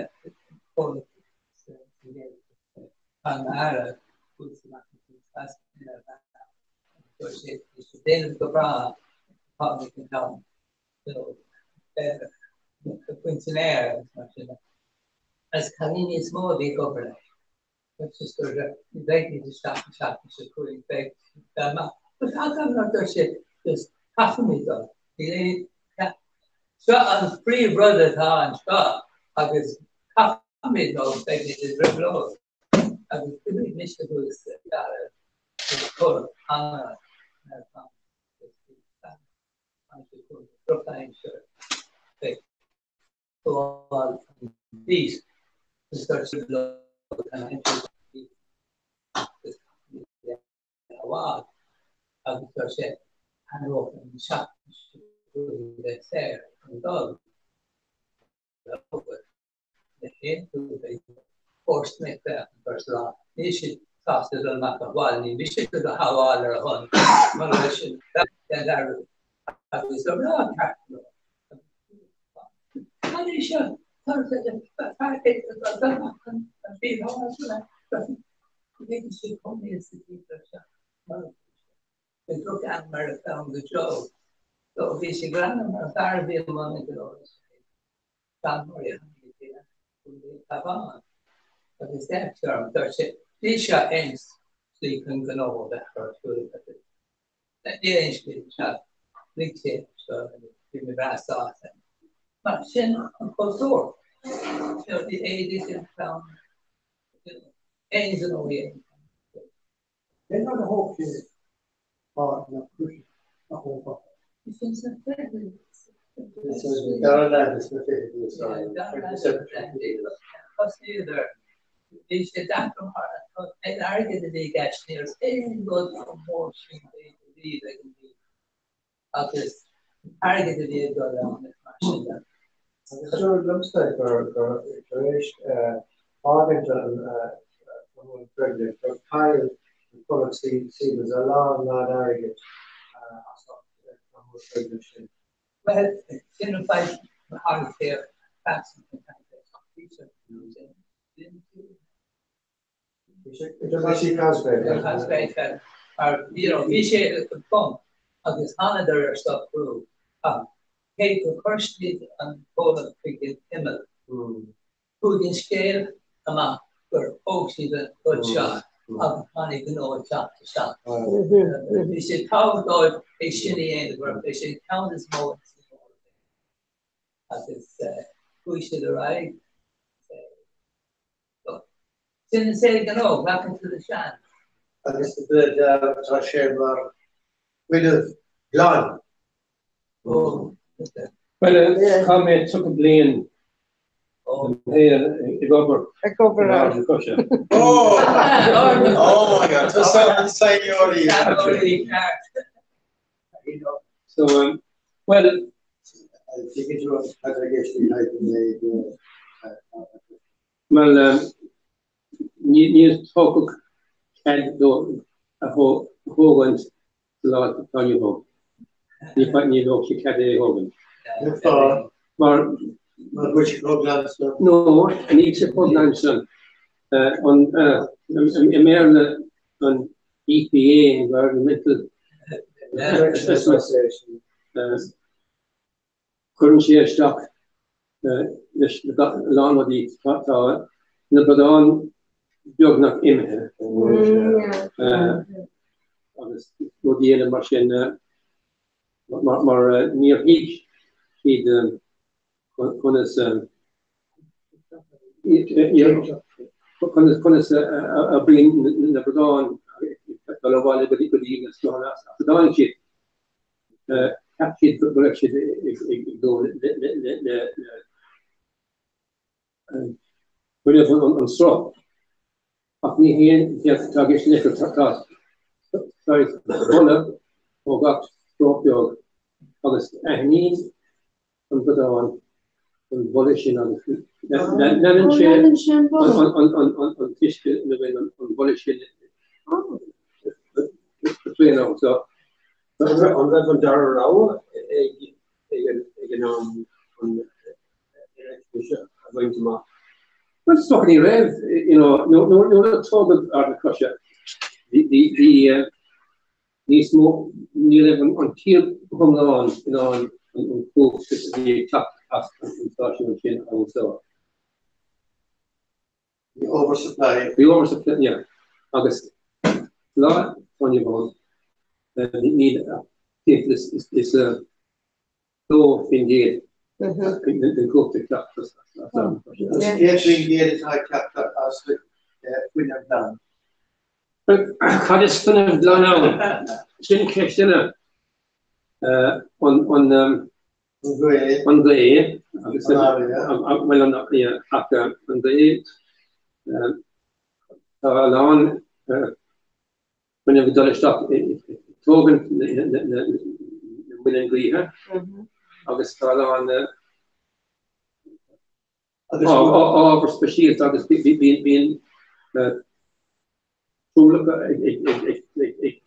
Déanamh go breá tháinig an t-am baint an aer agus mar sin. Is cailíní is mó a bhí ag obair leis. Just gur beidh iad isteach an tseachtain seo chugainn beidh amach. But agam ná deir sé just caithfimid dul. Níl aon seo an príomhrud atá anseo agus caithfimid nó beidh i dtrioblóid. Agus d'imigh mise thuas chomh ana drochaimsir beidh agus tá sé an seachtain saor an dul Níl siad sásta dul amach a bhail, ní miste do shábháil ar a shon mar leis sin den athrú agus go breá ceart go leor. Cad é seo? Bhí droch-ainm ar a chlann go deo. So bhí sé greannmhar mar fear a bhí i mbun na gnó. Agus deirtear orm, dúirt sé, níl seo aon slí chun gnó a bheith ar siúl agat. Níl aon slí seo, lig sé seo, bhí mé breá sásta. Mar sin an cultúr. You know, the 80s in town, aon ghnó a dhéanamh. Cén rud a thóg sé Ard na Croise a thógáil? Dara leath de na fichidí, sorry. Thosaíodar, bhí sé deacair mar an airgead a bhí i gceist, ní raibh aon rud chomh mór sin riamh ag an bhí agus airgead a bhí ag dul ann is mar sin de. Agus dúradh liomsa gur tar éis fágaint an foirgnimh gur chaill an comhlacht Siemens a lán lán airgid as ucht an foirgnimh sin. Bhuel, sin an fadhb a tharla Bhí sé mar you know, bhí sé bun. Agus thánadar ar socrú, ach cé gur chuir siad an comhlacht chuig an imeall, chuaigh an scéal amach gur thóg siad an rud seo agus tháinig gnó ag teacht isteach. Bhí sé tábhachtach dóibh é sin a dhéanamh mar b'é sin ceann is mó san Eoraip agus chuaigh siad ar aghaidh. Sin an saol gnó, glacann tú do sheans. Agus tá sé mar fhuinneamh glan. Bhuel, chaith mé 30 bliain ag obair Ag obair in Ard na Croise. Oh! Oh my God, tusa an saineolaí. So, bhuel, Bhuel, níor tugadh cead dó a thógaint sa lá atá inniu ann. Ní thóg sé cead é a thógaint. Mar. Mar go bhfuil sé chomh glan san. No, níl sé chomh glan san. I mBéarla an EPA, Environmental Assessment, Cuireann sé isteach leis a lán rudaí. Tá na bradáin beagnach imithe agus rudaí eile mar sin mar níor thuig siad conas conas a oibríonn na bradáin ag dul abhaile go dtí na sruthanna as a dtáinig siad. Cheap siad go raibh siad ag dul le fuinneamh an sruth, ach ní hé atá i gceist anois, tá saghas boladh ó gach sruth beag agus aithníonn an bradán an boladh sin agus leanann sé an t-uisce ina bhfuil an boladh sin faoin am so. An raibh an dara rogha ag an am an leictreachas a bhaint amach? Bhuel, is dócha ní raibh, you know, nuair a tógadh Ard na Croise, bhí níos mó, ní raibh an tír go hiomlán in ann an chumhacht a bhí ag teacht as an stáisiún sin a úsáid. Bhí oversupply. Bhí oversupply, yeah. Agus lá atá inniu ann, níl ach timpeall is 2% den chumhacht ag teacht as Ard na Croise. 100% atá ag teacht as fuinneamh glan. Cad is fuinneamh glan ann? Sin ceist eile. An ghaoth. An ghaoth agus bhuel an ach an ghaoth tá a lán fuinneamh ag dul isteach i dtógaint na muileann gaoithe agus tá a lán ábhar speisialta agus bíonn truailleacha ag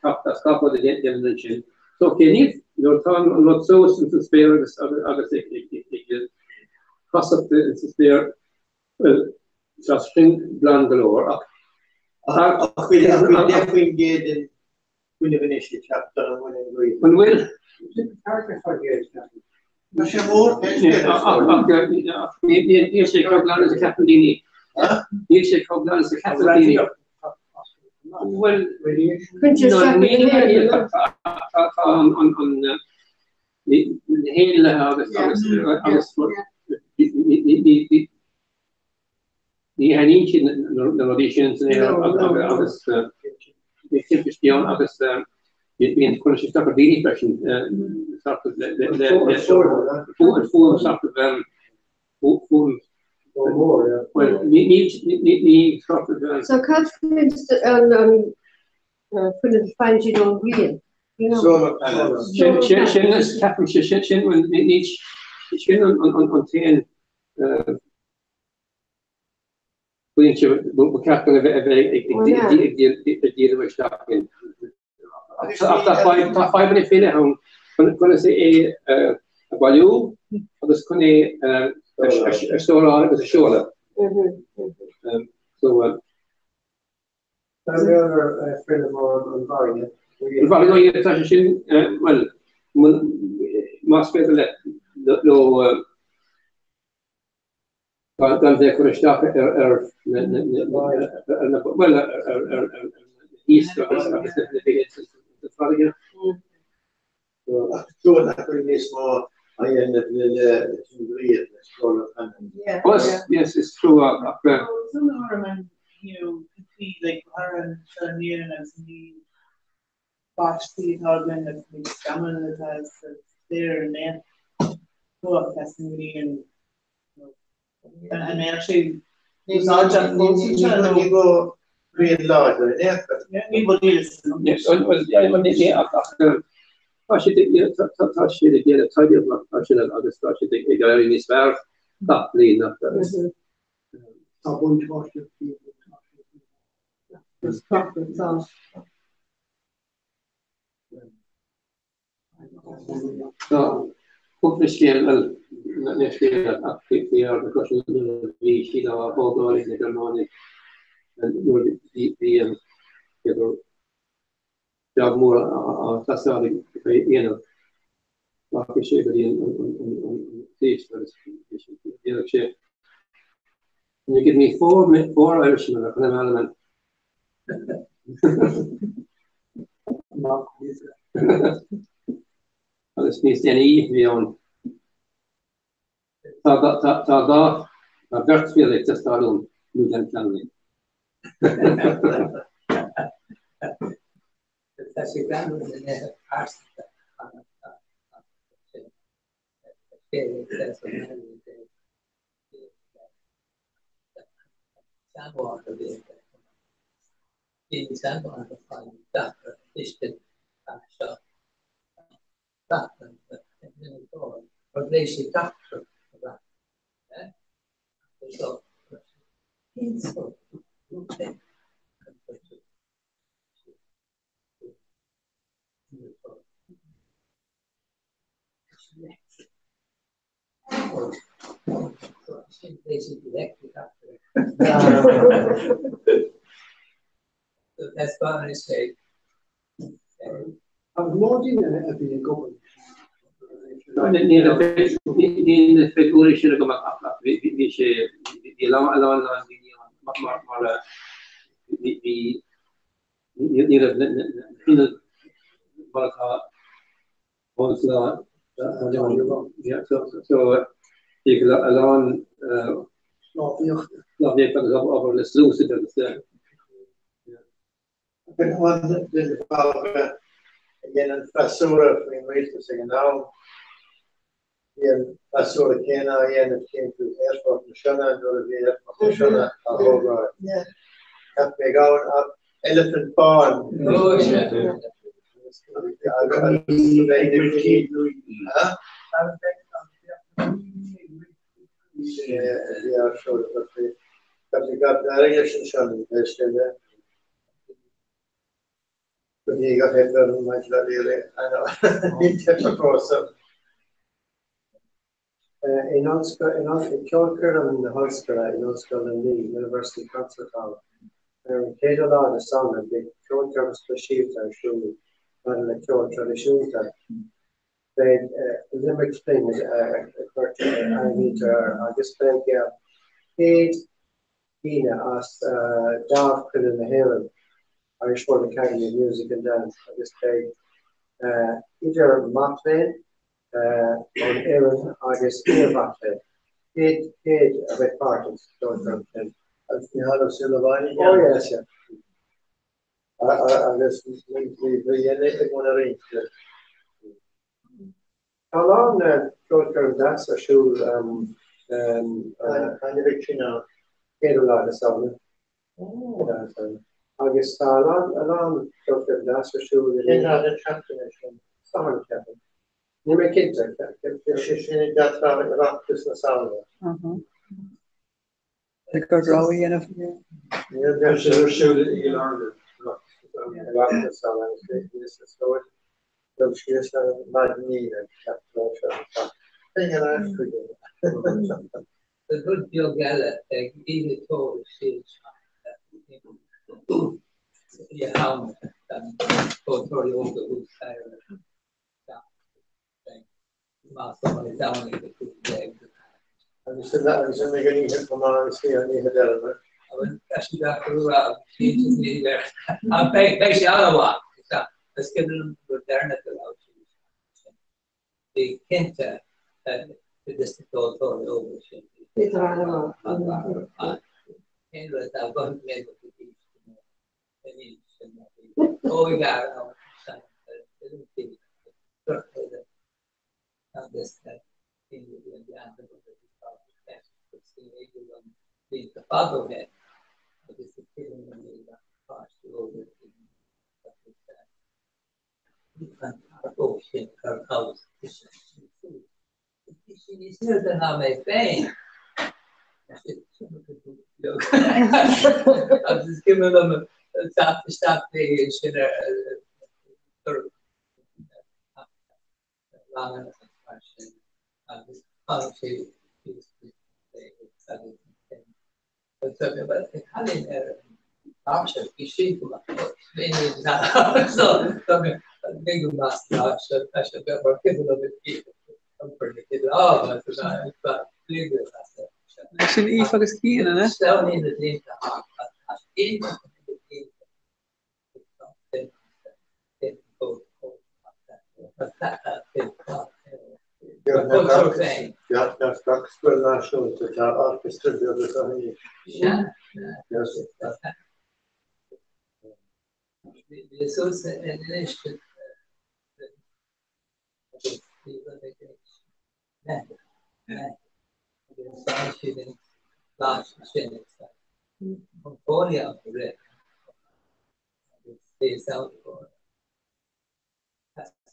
teacht as gach rud a dhéanann ansin. So cé níl, nuair atá an rud suas ins an spéir agus agus ag casacht ins an spéir, bhuel, tá sin glan go leor ach Ach bhfuil 10% den fuinneamh anois ag teacht ón muileann gaoithe? An bhfuil? Tá sé mór Níl sé chomh glan is a cheapann daoine. Níl sé chomh glan is a cheapann daoine. Bhuel, tá an na héanlaithe agus agus agus ní aithníonn siad na rudaí sin san aer agus bíonn timpistí ann agus bíonn cuireann sé isteach ar dhaoine freisin an fuaim sort of fuaim bhuel ní ní sort of So cad faoin an fuinneamh a faigheann siad ón ngrian? You know? Solar panels. Sin sin sin ceapaimse sin sin sin an an t-aon Foinse ba cheart dom a bheith ag díriú isteach in. Ach tá fadhbanna faoi leith ann conas é a bhailiú agus chun é a stóráil agus a sheoladh. So. Tá mé ar friend amháin an bhfarraige. Bhuel, tá sé sin, bhuel, más féidir leat leo gan bheith ag cur isteach ar na, bhuel, ar na hiasc agus na bhithe sa bhfarraige. Ach trua nach bhfuil níos mó á dhéanamh leis an ngrian, le solar panels. Yes, yes, is trua ach. You know, like, thar an Éirinn agus ní báistí atá againn agus ní scamaill atá sa spéir an mbeadh cumhacht as an ngrian an mbeadh sé úsáideach fós anseo nó Ní raibh grian láidir in aon chor. Ní bhfuil níl ach tá siad tá siad ag déanamh taighde mar sin agus tá siad ag éirí níos fearr gach bliain nach Tá buntáiste Is tá. Tá cúpla scéal, bhuel, ní scéal ach faoi Ard na Croise nuair a bhí siad á thógáil ag na Gearmánaigh nuair a bhí an jab mór á tástáil a dhéanamh. Rachaidh sé go dtí an taoiseach agus déarfadh sé, Can you give me four Irishmen or Connemara men? Agus níos déanaí bhí ann. Tá tá dhá tá beirt triail ag teastáil uaim nó déan plean linn. Tá sé greannmhar na nithe pearsanta Agus mó daoine a bhí ag obair Níl na figiúirí sin agam ach bhí sé bhí a lán a lán daoine ann mar bhí ní raibh na hionaid mar atá ann sa lá so bhí a lán lámhaíochta agus obair le sluasaid agus B'in den mhargadh a dhein an freasúra faoin rialtas ag an am. Bhí an freasúra céanna á dhéanamh timpeall Aerfort na Sionna nuair a bhí Aerfort na Sionna á thógáil. Cheap mé gabhann eilifint bán. In Ceolchoirm na hOllscoile in Ollscoil Luimnigh, University Concert Hall, ar an chéadú lá de Samhna, beidh ceolchoirm speisialta ar siúl maidir le ceol traidisiúnta. Beidh Limerick Fling a chuirtear a ainmnítear air agus beidh 100 daoine as Dámh Coille na hÉireann, Irish World Academy of Music and Dance, agus beidh idir mac léinn ón Éirinn agus iar-mhac léinn, 100 100 a bheidh páirteach sa cheolchoirm sin. Agus Mícheál Ó Súilleabháin Oh yes, yeah. Agus bhí eile i mbun a rince. Tá a lán ceolchoirm deas ar siúl Cá bhfuil sin ann? Céadú lá de Samhna. Agus tá a lán a lán ceolchoirm deas ar siúl i Cén lá den tseachtain é sin? Satharn, ceapaim. Níl mé cinnte. Is é sin i dteannta Oireachtas na Samhna. Ag gur rogha a dhéanamh. Níl sé ar siúl i gCill Airne. Oireachtas na Samhna is is dóigh dul síos ar an maidin Aoine, ceapaim seo. Bíonn an áit chuige. Rud beag eile ag oíche tóir siad seo. Ceoltóirí óga thuas staighre. Más iomaí Domhnaigh go 15. Agus sin agus sin ag an oíche chomh maith agus bhí an oíche deireanach. Tá sí gach rud a cinnte ní bheidh. Ach beidh beidh sé an-mhaith. Is cuimhin liom gur deireanach go raibh sí. Bhí cinnte idir na ceoltóirí óga sin. Bhí an-mhaith. Cén rud a mhothaigh mé go dtí óige agus fada ó shin agus páistí óga sin ar fheabhas. Bhí sí níos airde ná mé féin. Agus is cuimhin liom teacht isteach léi ansin ar ranganna mar sin agus tháinig sí síos agus cailín ar an tairseach, bhí sí go maith. So bhí go maith sa tairseach, mar cuimhin liom iompar na cid á Sin Aoife agus Cian, an ea? Sleamhnaíonn na blianta thart Beagnach gach scoil náisiúnta tá orchestra beag acu anois.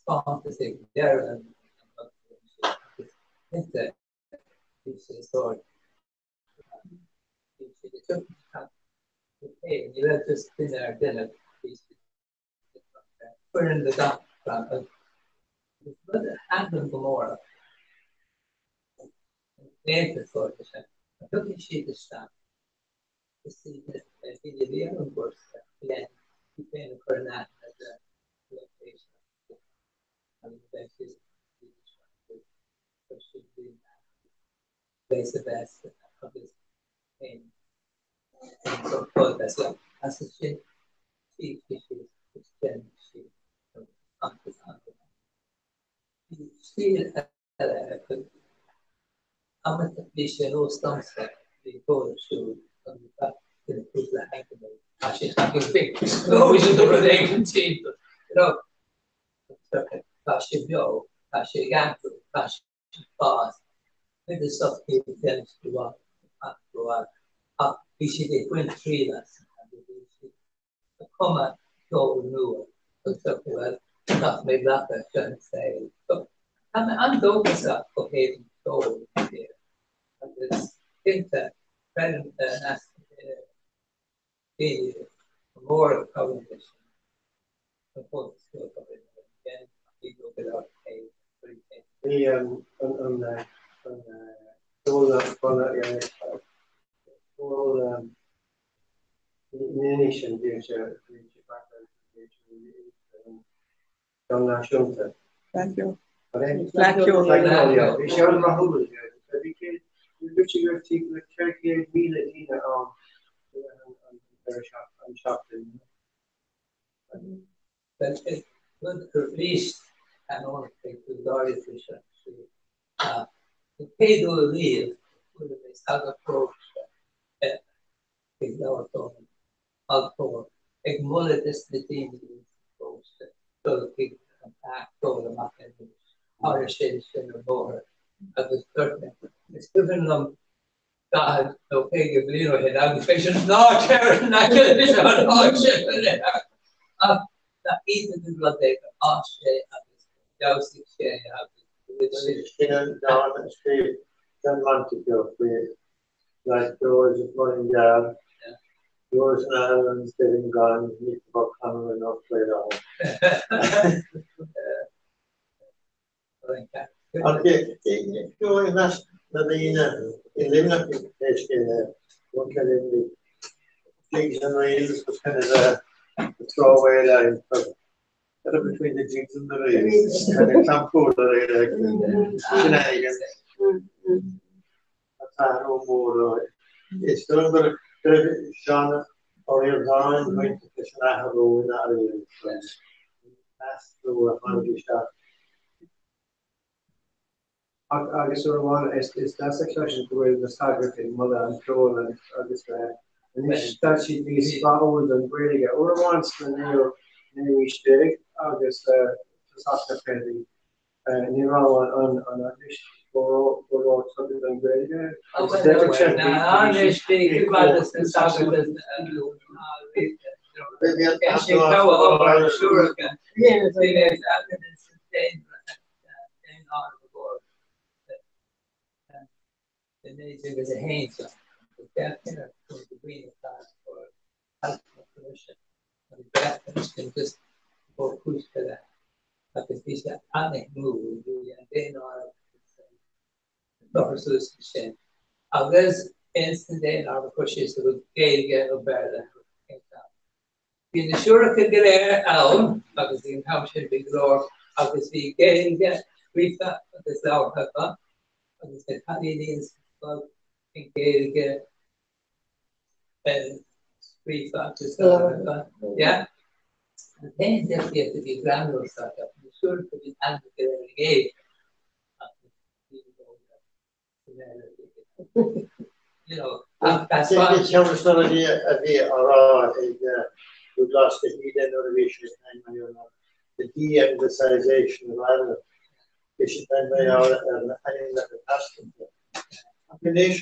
Taispeántas ag deireadh an agus cinnte bhí sé sórt bhí siad ag teacht ní raibh just duine ar duine bhí siad foireann de gach rang agus rud a thaitníonn go mór an claonta sórt is ea a thiocfaidh siad isteach is iad na daoine a bhí ar an gcúrsa le iad féin a chur in aithne do lucht éisteachta agus beidh siad chuir siad daoine base a bheas agus féin as sin bhí siad is déanann siad agus agus bhí stíl eile ar chuid amanta bhí sé nós domsa bhí ceol ar siúl agus gach duine cúpla hancanna tá sé fucking big explosion nó rud éigin timpeall you know tá sé beo tá sé ag athrú tá sé ag fás cuid de sochaí déanamh go mhaith go mhaith ach bhí siad ag baint triail as agus bhí siad ag cumadh ceol nua agus dúirt mé bhuel caithfidh mé glacadh seo an saol. So tá mé an-dóchasach ó thaobh an cheoil de agus cinnte creidim daoine go mór a chabhraíonn leis sin an comhaltas ceoltóirí Bhí an ceol ceol Ní sin bhí sé bhí sé Ceol náisiúnta. Fleadh Cheoil. Bhí sé an-rathúil. Bhí céad bhí sé go timpeall le 400,000 daoine ann an seachtain. Rud arís an ag tú dáiríre faoi seo an chéad uair riamh chuala mé sagart paróiste ag labhairt ón altóir ag moladh dos na daoine sa pharóiste dul chuig an Fhleadh Cheoil amach in Inis. Tharla sé sin ar bóthar agus dúirt mé, is cuimhin liom 40 nó 50 bliain ó shin agus b'é sin an áit ar an aice leis an áit sin ach nach iontach an rud é gur fhás sé agus gur fheabhsaigh sé agus go bhfuil sé. Sin an dán a scríobh John Montague faoi Like George of Mullingar, George and Ireland's dead and gone, Nick O'Connor and Off Play I measc na ndaoine i Luimneach pé scéal é, Luimnigh, Jigs and Reels was kind of a The throwaway line of between the jigs and the reels and the clampúr shenanigans. Atá mór is dóigh go raibh Seán Ó Ríordáin bainte leis an athrú in meas tú a tháinig isteach. Agus uair amháin is deas a chloisint go bhfuil na sagairt ag moladh an cheoil agus anois tá siad níos báúil don Ghaeilge. Uair amháin sna naoú haois déag agus tosach na fichidí ní raibh an Eaglais go raibh tugtha don Ghaeilge agus d'fhéadfadh sé Agus ins na daonáireamh a chuir siad sa Ghaeilge nó Béarla. Bhí na siúracha go léir ann agus bhí an t-am sin bhí go leor agus bhí Gaeilge scríofa agus labhartha acu agus na cailíní sa scoil bhí Gaeilge scríofa agus labhartha acu. Yeah. An t-aon difríocht a bhí greannmhar acu, na siúracha bhí an go léir i nGaeilge ach na daoine óga a bhí á rá ag Dúghlás de hÍde nuair a bhí sé ag caint the de-anglicisation of Ireland. Bhí sé ag caint ar na hainmneacha pearsanta. Ach anois,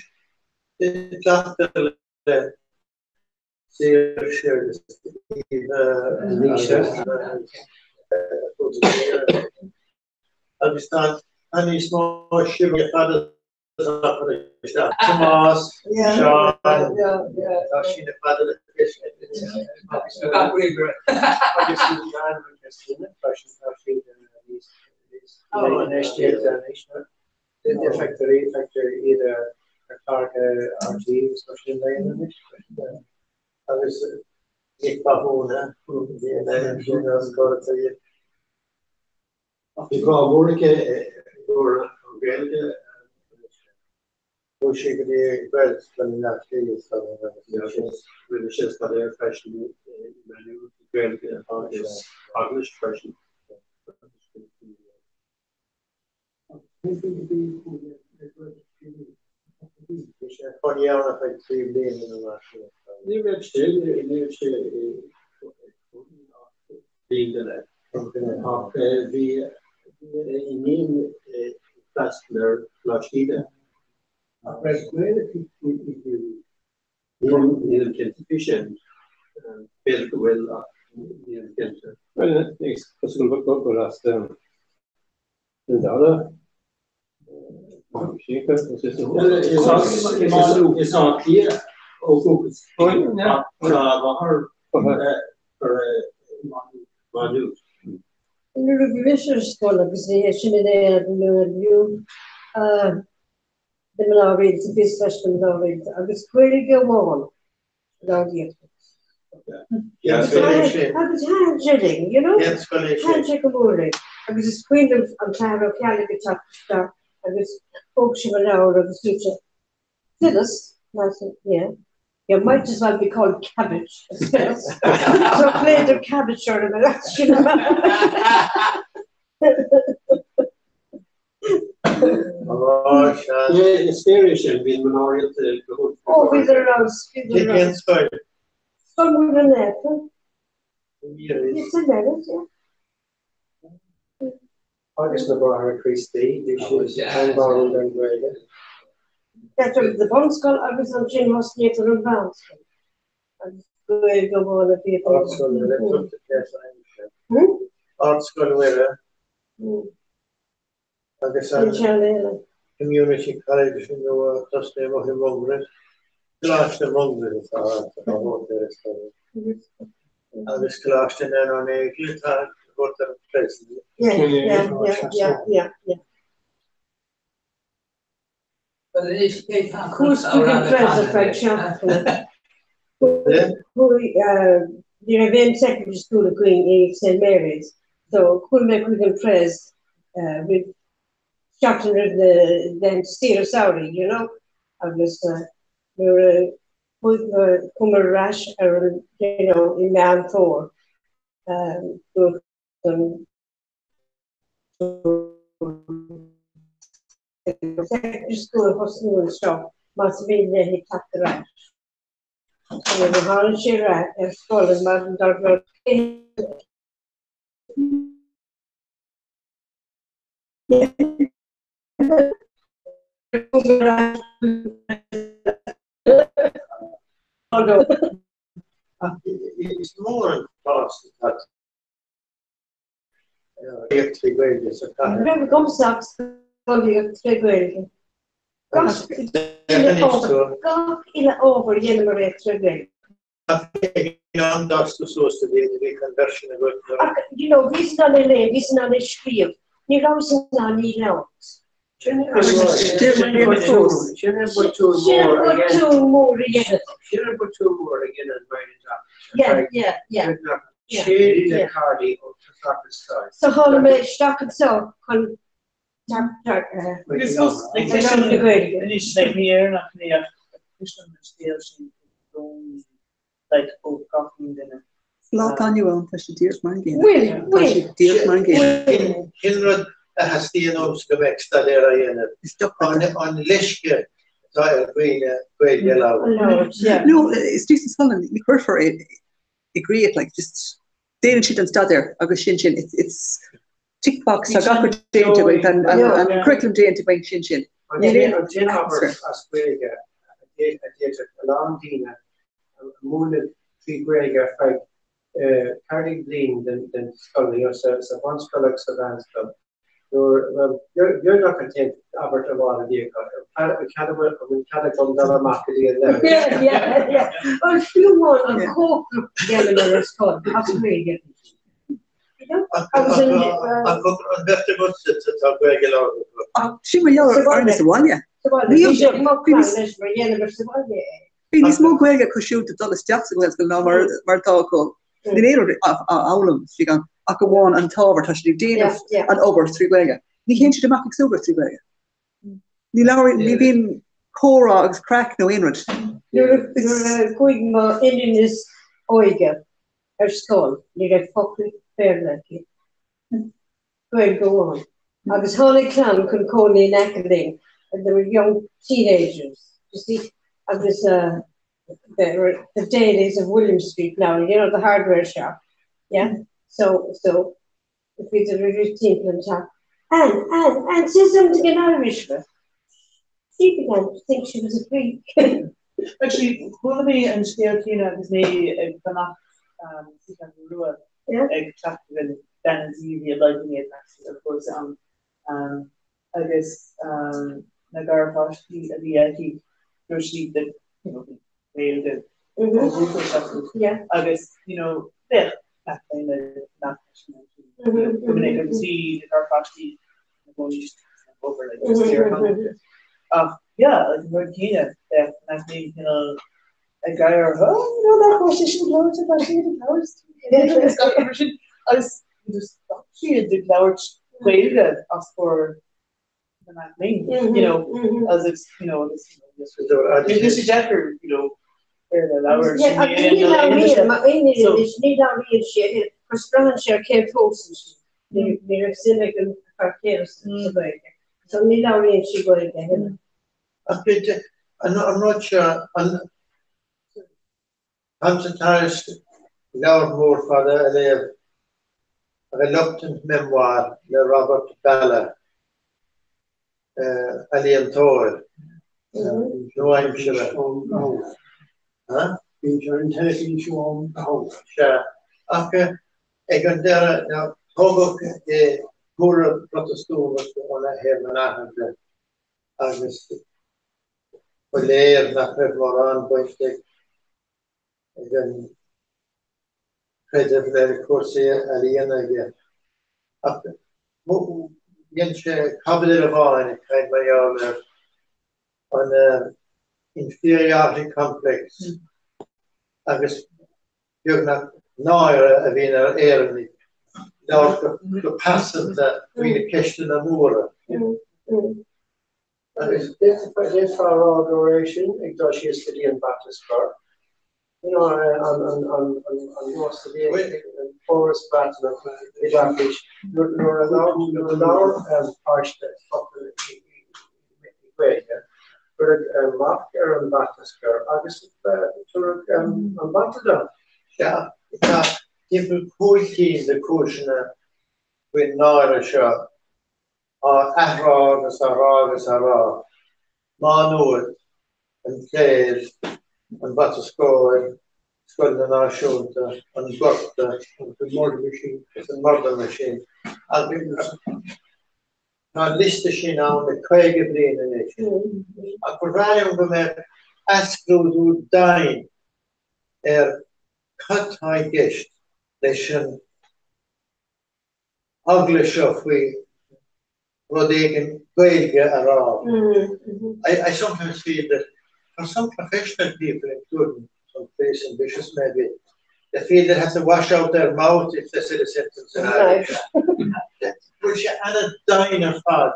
glactar le Saoirse agus Aoibhe agus tá níos mó sibhialta fada Tomás, Seán, tá síneadh fada le agus Feictear iad ar chláracha RTÉ agus mar sin de anois. Agus Nic Mhathúna, bhí an ainm sin as Corcaigh. Bhí grá mór aici i gcomhair an Ghaeilge. Chuaigh sí go dtí Gaelscoil i mBleá Cliath agus rinne sé staidéar freisin i Gaeilge agus Eaglais freisin. Bhí sé chun ann ar feadh 3 bliana nó mar sin. Ní raibh sé, ní raibh sé i bliain go leith. Ach bhí iníon ag freastal ar Choláiste Íde. Ach raibh gaol aici i gCiarraí? Nílim cinnte faoi sin. B'fhéidir go bhfuil ach nílim cinnte. Bhuel, is cosúil gur as Cill Dara Is Áth Cliath ó dhúchas ach tá a mháthair Má Nuad. Nuair a bhí mise ar scoil agus é sin in éad nuair a na mná rialta, bhíos leis na mná rialta agus Gaeilge amháin. Agus thaitin sé linn, you know? Thaitin sé go mór linn. Agus is cuimhin liom an tAthair Ó Ceallaigh ag teacht isteach agus thóg sé mo leabhar agus dúirt sé, Phyllis, and I said, yeah. You might as well be called cabbage as Phyllis. So glaodar cabbage orm ar ais sin amach. Is fíor é sin, bhí mná rialta go hóg. Ó, bhíodar ar fheabhas, bhíodar ar fheabhas. Cén scoil? Scoil Mhuire Naofa. St Mary's, yeah. Agus na Bráithre Críostaí, bhí siad an-bháúil don Ghaeilge. That's the bunscoil agus ansin thosnaíodar an mheánscoil. Agus Gaeilge amháin a bhí acu. Ardscoil Mhuire, tugtar céard Ardscoil Mhuire. Agus an Community College nua tosnaithe amuigh i Mungairit, Coláiste Mungairit atá á thabhairt air is dóigh. Agus Coláiste Nano Nagle atá á thabhairt ar an present. Yeah, yeah, yeah, yeah, yeah, yeah. Cuas chuig an President feadh seachtaine. Chuaigh Ní raibh aon secondary school againn i St Mary's so chuaigh mé chuig an Pres roimh seachtain roimh na den saoire samhraidh, you know, agus nuair a chuaigh chuamar ar ais ar an, you know, i Meán Fómhair, dúirt an secondary school a thosnú anseo más mian léi teacht ar ais. Nuair a tháinig sí ar ais ar scoil an maidin dár gcionn, Is mór an cás atá scolaíocht trí Ghaeilge sa chathair. Ní raibh agamsa ach scolaíocht trí Ghaeilge. Gach uile ábhar dheineamar é trí Ghaeilge. Ach ag an am d'fhás tú suas a bhí bhí conversion agat nuair a. Ach you know bhíos in ann é léamh, bhíos in ann é scríobh, ní rabhas in ann í labhairt. Sin é an botún mór a dhéanamh. Sin an botún mór a dhéanann Ryan Yeah, yeah, yeah. Sé na cardaí ó tosach an stáit. So tháinig mé isteach anseo chun Agus fós, like, anois, like, ní Éireannach mé ach cloisim an scéal sin i gcónaí, like, ó gach aon duine. Sa lá atá inniu ann, tá sé díreach mar an gcéanna. Bhfuil, Tá bhfuil. sé díreach mar an gcéanna. Sin rud a theastaíonn uaimse go mbeadh staidéar á dhéanamh, an leisce atá ar dhaoine Gaeilge a labhairt. No, istigh sa scoil, ní chuirfear é i gcrích, like, just déanann siad an staidéar agus sin sin, it's tick box, tá gach rud déanta againn, tá an curriculum déanta againn, sin sin. An t-aon abairt as Gaeilge a d'fhéadfadh a lán daoine a múineadh trí Ghaeilge ar feadh 14 bliain den scoil, sa bhunscoil agus sa mheánscoil, nuair, bhuel, beagnach an t-aon abairt amháin a bhí acu, an bhfuil cead agam dul amach go dtí an leithreas? Yeah, yeah, yeah. Bhuel, fiú amháin an chócaireacht a dhéanamar ar scoil as Gaeilge. An bheirt agatsa atá Gaeilge labhartha acu? Ach sin mar gheall ar orainne sa bhaile. Bhí níos mó Gaeilge acu siúd ag dul isteach sa Ghaelscoil ná mar atá acu. Níl aon rud á fhoghlaim istigh ann ach amháin an t-ábhar, tá siad ag déanamh an obair trí Ghaeilge. Ní théann siad amach ag súgradh trí Ghaeilge. Ní labhraíonn, ní bhíonn comhrá agus craic nó aon rud. Nuair a chuaigh m'iníon is óige ar scoil, ní raibh focal Béarla aici. Gaeilge amháin. Agus tháinig clann chun cónaí in aice linn, and they were young teenagers, you see, agus uh, they were the Dailies of William Street now, you know, the hardware shop, yeah? So, so, if we did a routine and talk, and, and, and say something in Irish for She began to think she was a Greek. Actually, chuala mé an scéal céanna agus mé ag fanacht sa Cheathrú Rua ag teacht againn bean tí a bhí ag leigheas mé ag ar chúrsa ann agus na garpháistí a bhí aici dúirt sí that you know Gaeilge ó dhúchas acu agus you know bheadh nach daoine nach go minic agus bhí na garpháistí ina gcónaí over like just here ach yeah like an rud céanna bheadh nach mbeidh cineál ag gáire oh you know nach bhfuil sé sin labhairt tá siad ag labhairt agus gach rud sin agus just stop siad ag labhairt Gaeilge as for na mac léinn you know as it's you know this this is deacair you know ar a labhairt Yeah, agus ní labhraíonn, ma aon anois, ní labhraíonn sí, agus braitheann sé ar cén pósann sí. Ní raibh suim ag an fear céile sa Ghaeilge. So ní labhraíonn sí Gaeilge a thuilleadh. Ach b'fhéidir an rud seo, an táimse tar éis leabhar mór fada a léamh, A Reluctant Memoir le Robert Ballagh, ealaíontóir nua-aimseartha. Bíonn sé ar an teilifís ón Sea, ach ag an deireadh, tógadh i gcúlra Protastúnach óna thaobh an athar de agus ba léir nach raibh mórán baint ag an chreideamh le cúrsaí ealaíona aige. Ach dhein sé caibidil amháin ag caint mar gheall ar an inferiority complex agus beagnach. náire a bhíonn ar Éireannaigh labhairt go pearsanta faoi na ceisteanna móra. Agus d'fhéadfá a rá dá réir sin, ag dul síos go dtí an bata scoir, you know, an nós a bhí ag an chóras Breataineach oideachais, nuair a labhair páiste focal i Gaeilge, cuireadh marc ar an bhata scoir agus tugadh an bata dó. Sea, tá timpeall 500 de chúiseanna faoin náire seo á athrá agus á rá agus á rá, Má Nuad, an chléir, an bata scóir, scoileanna náisiúnta, an Gorta, an murder machine, agus an murder machine. Agus tá an liosta sin ann le 50 bliain anois. Ach ba bhreá liom go mbeadh athscrúdú domhain ar cad tá i gceist leis an eagla seo faoi rud éigin Gaeilge a rá. I sometimes feel that for some professional people, including some police and bishops maybe, they feel they have to wash out their mouth if they say a sentence in Irish. Bhfuil sé an-domhain ar fad,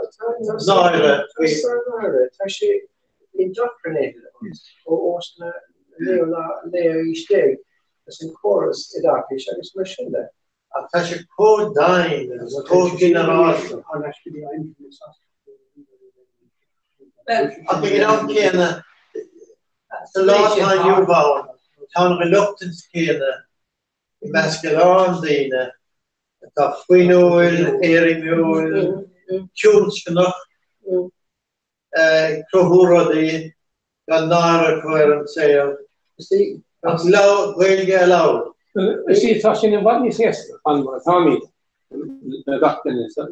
náire faoi. Náire, tá sé indoctrinated ós na naoú haois déag is an córas oideachais agus mar sin de. Ach tá sé chomh domhain agus chomh ginearálta. Ach ag an am céanna, sa lá atá inniu ann, tá an reluctance céanna i measc a lán daoine atá fuinniúil, éirimiúil, tionscnach, ag cruthú rudaí, gan náire acu ar an saol, ach Gaeilge a labhairt. You see, tá sin i bhfad níos éasca fan mar atáimid le gach duine. Tá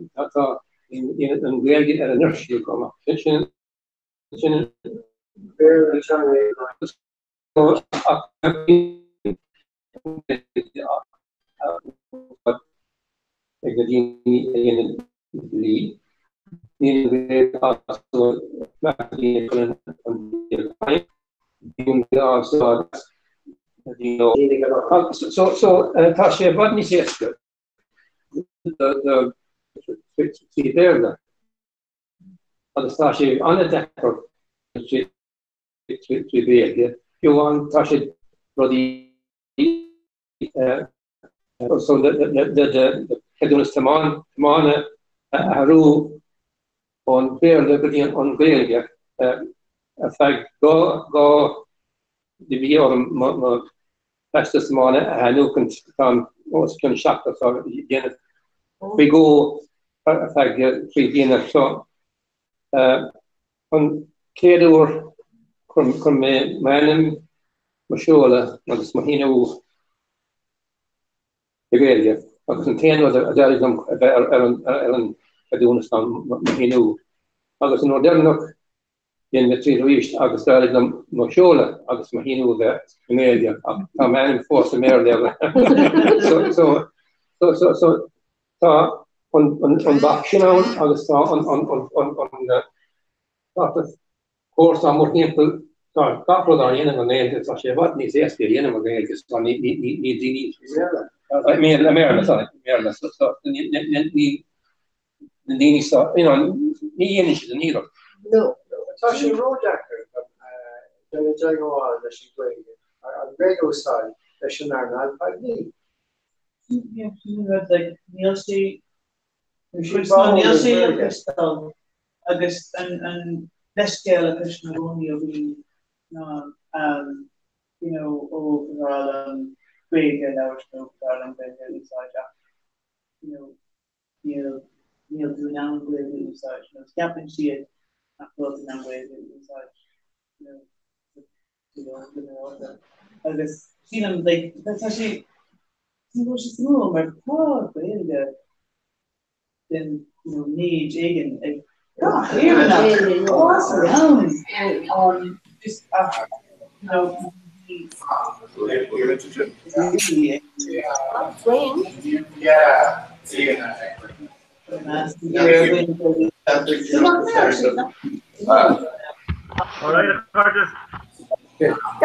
an Ghaeilge ar an uirsiú agam ach sin sin Béarla teanga ach ag na daoine a dhéanann dlí. Níl an Ghaeilge á úsáid ag daoine a chuireann an dlí i bhfeidhm. Bíonn an Ghaeilge á úsáid ag daoine So tá sé i bhfad níos éasca trí Bhéarla agus tá sé an-deacair trí Ghaeilge. Fiú amháin tá sé rudaí so le ceadúnas tiomána a athrú ón Bhéarla go dtí an Ghaeilge ar feadh 2 bhí orm mo theastas tiomána a athnuachan táim os cionn 70 so déanamh faoi dhó ar feadh 3 bliana so An chéad uair chuir mé m'ainm, mo sheoladh agus mo shíniú i nGaeilge agus an t-aon rud a d'éirigh liom a bheith ar an cheadúnas ná mo shíniú. Agus an uair deireanach dhein mé triail arís agus d'éirigh liom mo sheoladh agus mo shíniú a bheith i nGaeilge ach tá m'ainm fós i mBéarla. So, so, so, so, Tá an bac sin ann agus tá an córas mórthimpeall, tá gach rud á dhéanamh i nGaeilge, tá sé i bhfad níos éasca a dhéanamh i nGaeilge, so ní daoine i mBéarla, sorry, i mBéarla, so ní na daoine so, you know, ní dhéanann siad an iarracht. No, tá sé ródheacair déanamh teagmháil leis an Ghaeilge, an Ghaeilge a úsáid leis an earnáil poiblí. Níl sé níl sé le cloisteáil agus an leithscéal a chloisim i gcónaí ó dhaoine ná you know ó ba bhreá liom Gaeilge a labhairt nó ba bhreá liom Gaeilge a úsáid ach you know níl níl tú in ann Gaeilge a úsáid nó ceapann siad nach bhfuil tú in ann Gaeilge a úsáid you know Agus sílim like tá sé sílim go bhfuil sé suimiúil mar tá Gaeilge den you know méid éigin ag gach Éireannach ann just ach you know Go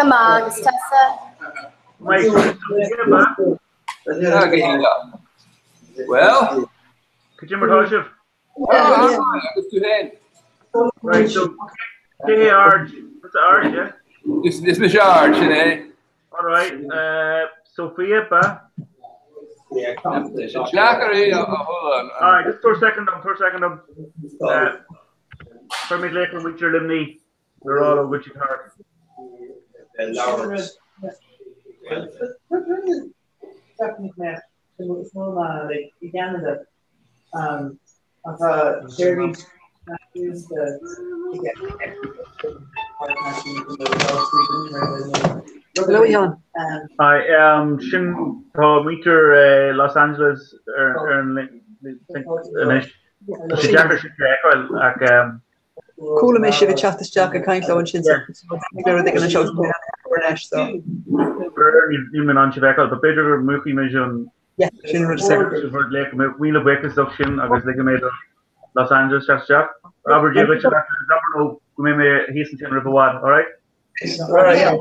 maith, agus tusa? Go hiontach. Well. Cad é mar tá sibh? Agus tú féin? Right, so cé hé Ard? What's Ard, yeah? Is mise Ard, sin é. All right, Sophia, ba? Deacair é a thuilleadh. All right, just tabhair second dom, tabhair second dom. Chuir mé glaoch ar mhuintir Luimnigh le rá leo go bhfuil siad thart. Hello, Jan. Hi, sin tá muintir Los Angeles ar an anois. Tá sé deacair sin a fheiceáil ach Chuala mé sibh ag teacht isteach ag caint leo ansin so ní raibh rud éigin anseo anois so. Níl mé in ann sibh a fheiceáil, but b'fhéidir go múchfaidh muid an Yeah, sin rud is rud le míle buíochas dóibh sin agus ligfidh mé do Los Angeles teacht isteach. Abair Dia duit abair leo go mbeidh mé thíos ansin roimh i bhfad, alright? Alright, yeah.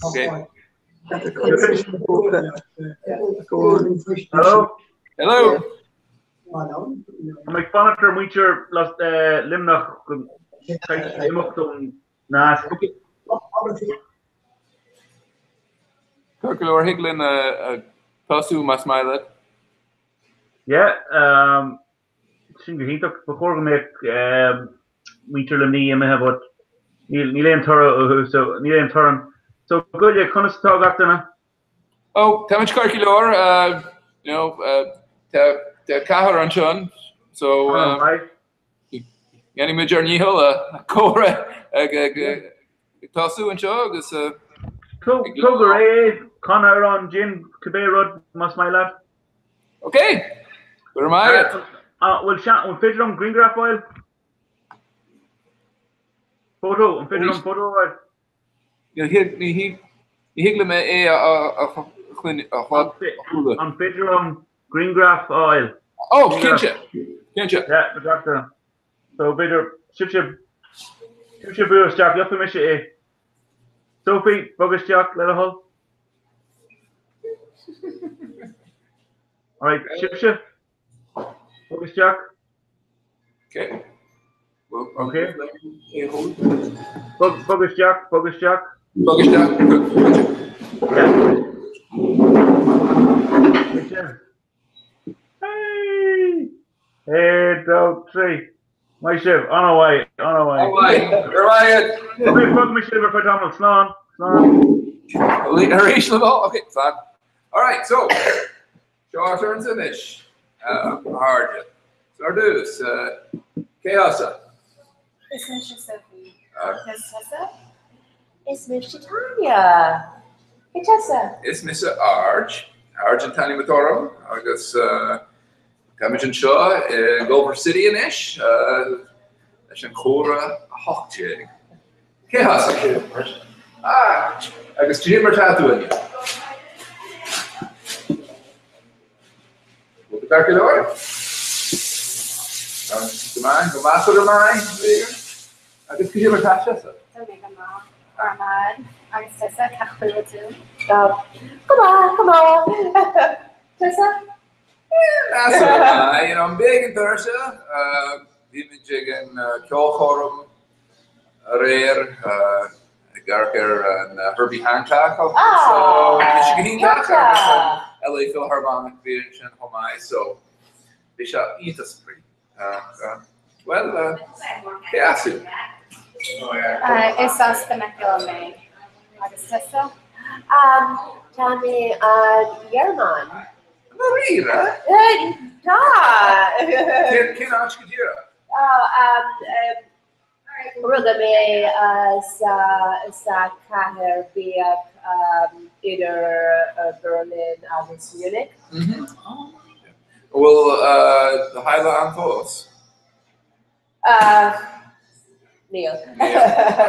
Okay. Hello? Hello. Tá mé ag fanacht ar mhuintir Luimneach go caithfidh imeacht ón nasc. Ceart go leor, thig linn tosú más maith leat. Yeah, sin go hiontach. Ba chóir go mbeadh muintir Luimnigh imithe but níl aon toradh uathu so níl aon torann. So goile, conas atá gach duine? Oh, táimid ceart go leor, you know, tá ceathrar ansin, so déanfaimid ár ndícheall comhrá ag tosú anseo agus. Tóg ar aghaidh, can amhrán, déan cibé rud más maith leat. Ok, go raibh maith agat. Bhfuil an féidir liom grianghraf a fháil? Photo, an féidir liom photo a fháil? Ní thig liom é a chuala. An féidir liom grianghraf a fháil? Oh, cinnte! Cinnte. Yeah, go deimhin. So b'fhéidir, sibhse, sibhse buail isteach, gheobhaidh mise é. Sophie, bog isteach le do thoil. Alright, sibhse, bog isteach. Okay. Ok. Bog, bog isteach, bog isteach. Bog isteach. Hey! Hey, dó, trí. Maith sibh, an-mhaith, an-mhaith. An-mhaith, go raibh maith agat. Ok, fágfaidh mé sibh ar feadh tamaill, slán, slán. Arís le ok, slán. Alright, so, Seo ár dturn anois, a chairde. So ar dtús, cé thusa? Is mise Sophie. Agus tusa? Is mise Tanya. Cé tusa? Is mise Ard. Ard an t-ainm atá orm agus táimid anseo i Culver City anois leis an Chomhrá 18. Cé thusa? Ah, agus cad é mar tá tú inniu? Bhfuil tú ceart go leor? Go maith, go measartha maith, b'fhéidir? Agus cad é mar tá tusa? Tá mé go maith, go raibh maith agus tusa, cén chaoi a bhfuil tú? Go maith, go maith. Tusa? Measartha maith, you know, beagáinín tuirseach, bhí muid ag an ceolchoirm aréir ag amharc ar an Herbie Hancock so bhí sé go hiontach agus an LA Philharmonic bhí ansin chomh maith so bhí sé iontach spraoi. Bhuel, cé as thú? Is as Temecula mé. Agus tusa? Tá mé an Ghearmáin. Dáiríre? Tá! Cén áit go díreach? Rugadh mé sa chathair beag idir Berlin agus Munich. An bhfuil do theaghlach ann fós? Níl.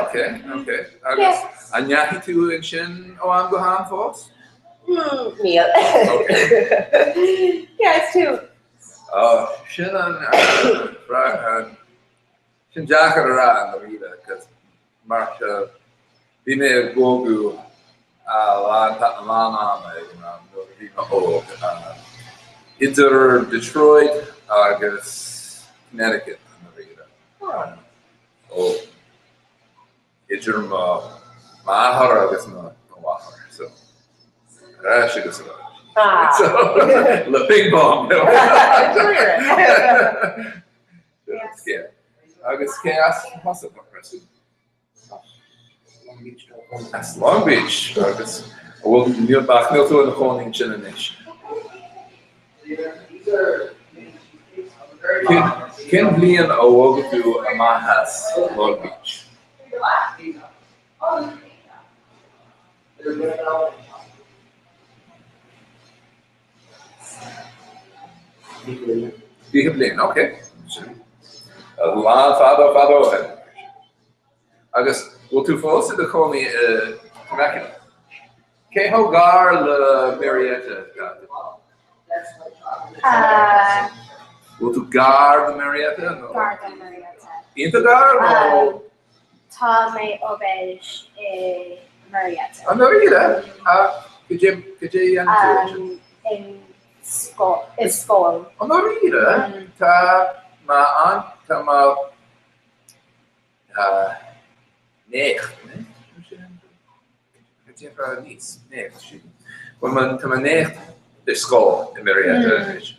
Ok, ok. Agus an ndeachaigh tú ansin ó am go ham fós? Níl. Ok. Cé as tú? Sin an sin deacair a rá i ndáiríre, cos mar bhí mé ag bogadh A lán a lán ama ag an am nuair a bhí mé óg. Idir Detroit agus Connecticut i ndáiríre. Ó idir mo m'athair agus mo mháthair. So ar ais agus ar ais. So le ping pong. Agus cé as thusa Preston? As Long Beach agus an bhfuil níl ach níl tú i do chónaí ansin anois. Cén bhliain a bhog tú amach as Long Beach? 20 bliain, ok. Sin lán fada fada ó shin. Agus bhfuil tú fós i do chónaí i Temecula? Cé chomh gar le Murrieta atá tú? Bhfuil tú gar do Murrieta nó? Gar do Murrieta. Iontach gar nó? Tá mé obair i Murrieta. I ndáiríre? Cad é a dhéanann tú ansin? I scoil. I ndáiríre? Tá mé an, tá mé Néacht, néacht, Bhuel tá mo néacht i scoil i Murrieta anois.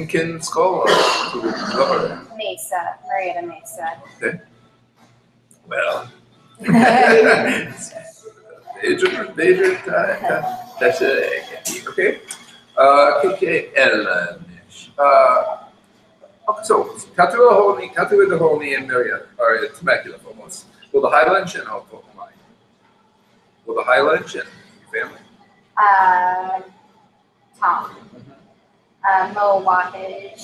Cén scoil tú ag obair ann? Mesa, Murrieta Mesa. Bhuel, b'fhéidir, b'fhéidir tá sé ok. Cad é eile anois? So, tá tú i do chónaí, tá tú i do chónaí i Murrieta, or i Temecula fós. Bhfuil do theaghlach ansin chomh maith? Bhfuil do theaghlach ansin? Your family? Tá. Mo mháthair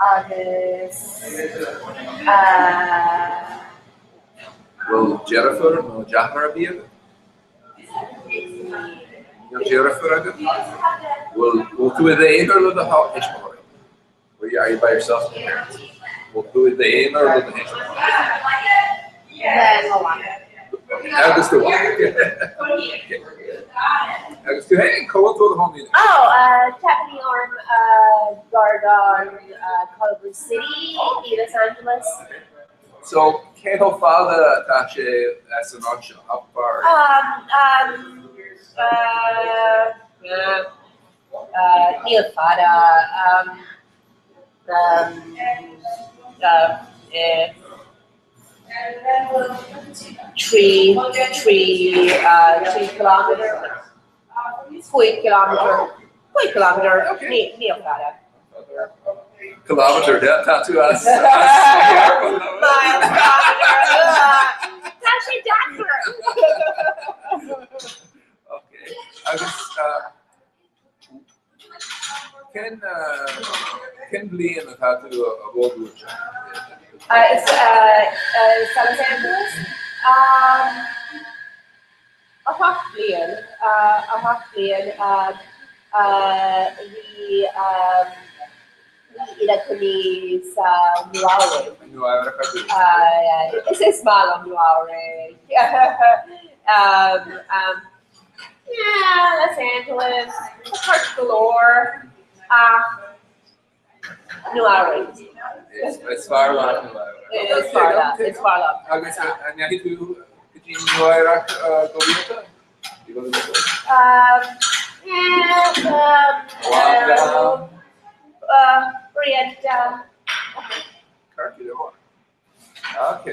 agus. Bhfuil deirfiúr nó deartháir ar bith agat? Níl deirfiúr agat? Bhfuil tú i d'aonar le do thuismitheoirí? Are you by yourself with your parents? Bhfuil tú i d'aonar le do thuismitheoirí? Le mo mháthair. Agus do mháthair. Agus tú féin, cá bhfuil tú i do chónaí? Oh, Ceapaim orm gar don Culver City i Los Angeles. So, cé chomh fada atá sé as an áit seo? How far? Um, um, uh, uh, níl fada, um, um, uh, eh, 3, 3, uh, 3 kilometer, 5 kilometer, 5 kilometer, níl fada. Kilometer, yeah, tá tú as. Mile, kilometer, tá sé deacair. Okay, agus cén cén bhliain atá tú a bhogadh anseo? Is Los Angeles. 8 bliain, 8 bliain, bhí ina cónaí sa Nua-Eabhrac. Nua-Eabhrac ar dtús. Is is maith liom Nua-Eabhrac. Yeah, Los Angeles, tá ceart go leor ach Nua-Eabhrac. Is fearr leat Nua-Eabhrac. Is fearr leat, is fearr liom. Agus an ndeachaigh tú go dtí Nua-Eabhrac go rialta? Um, yeah, um, uh, rialta. Ceart go leor. Ok,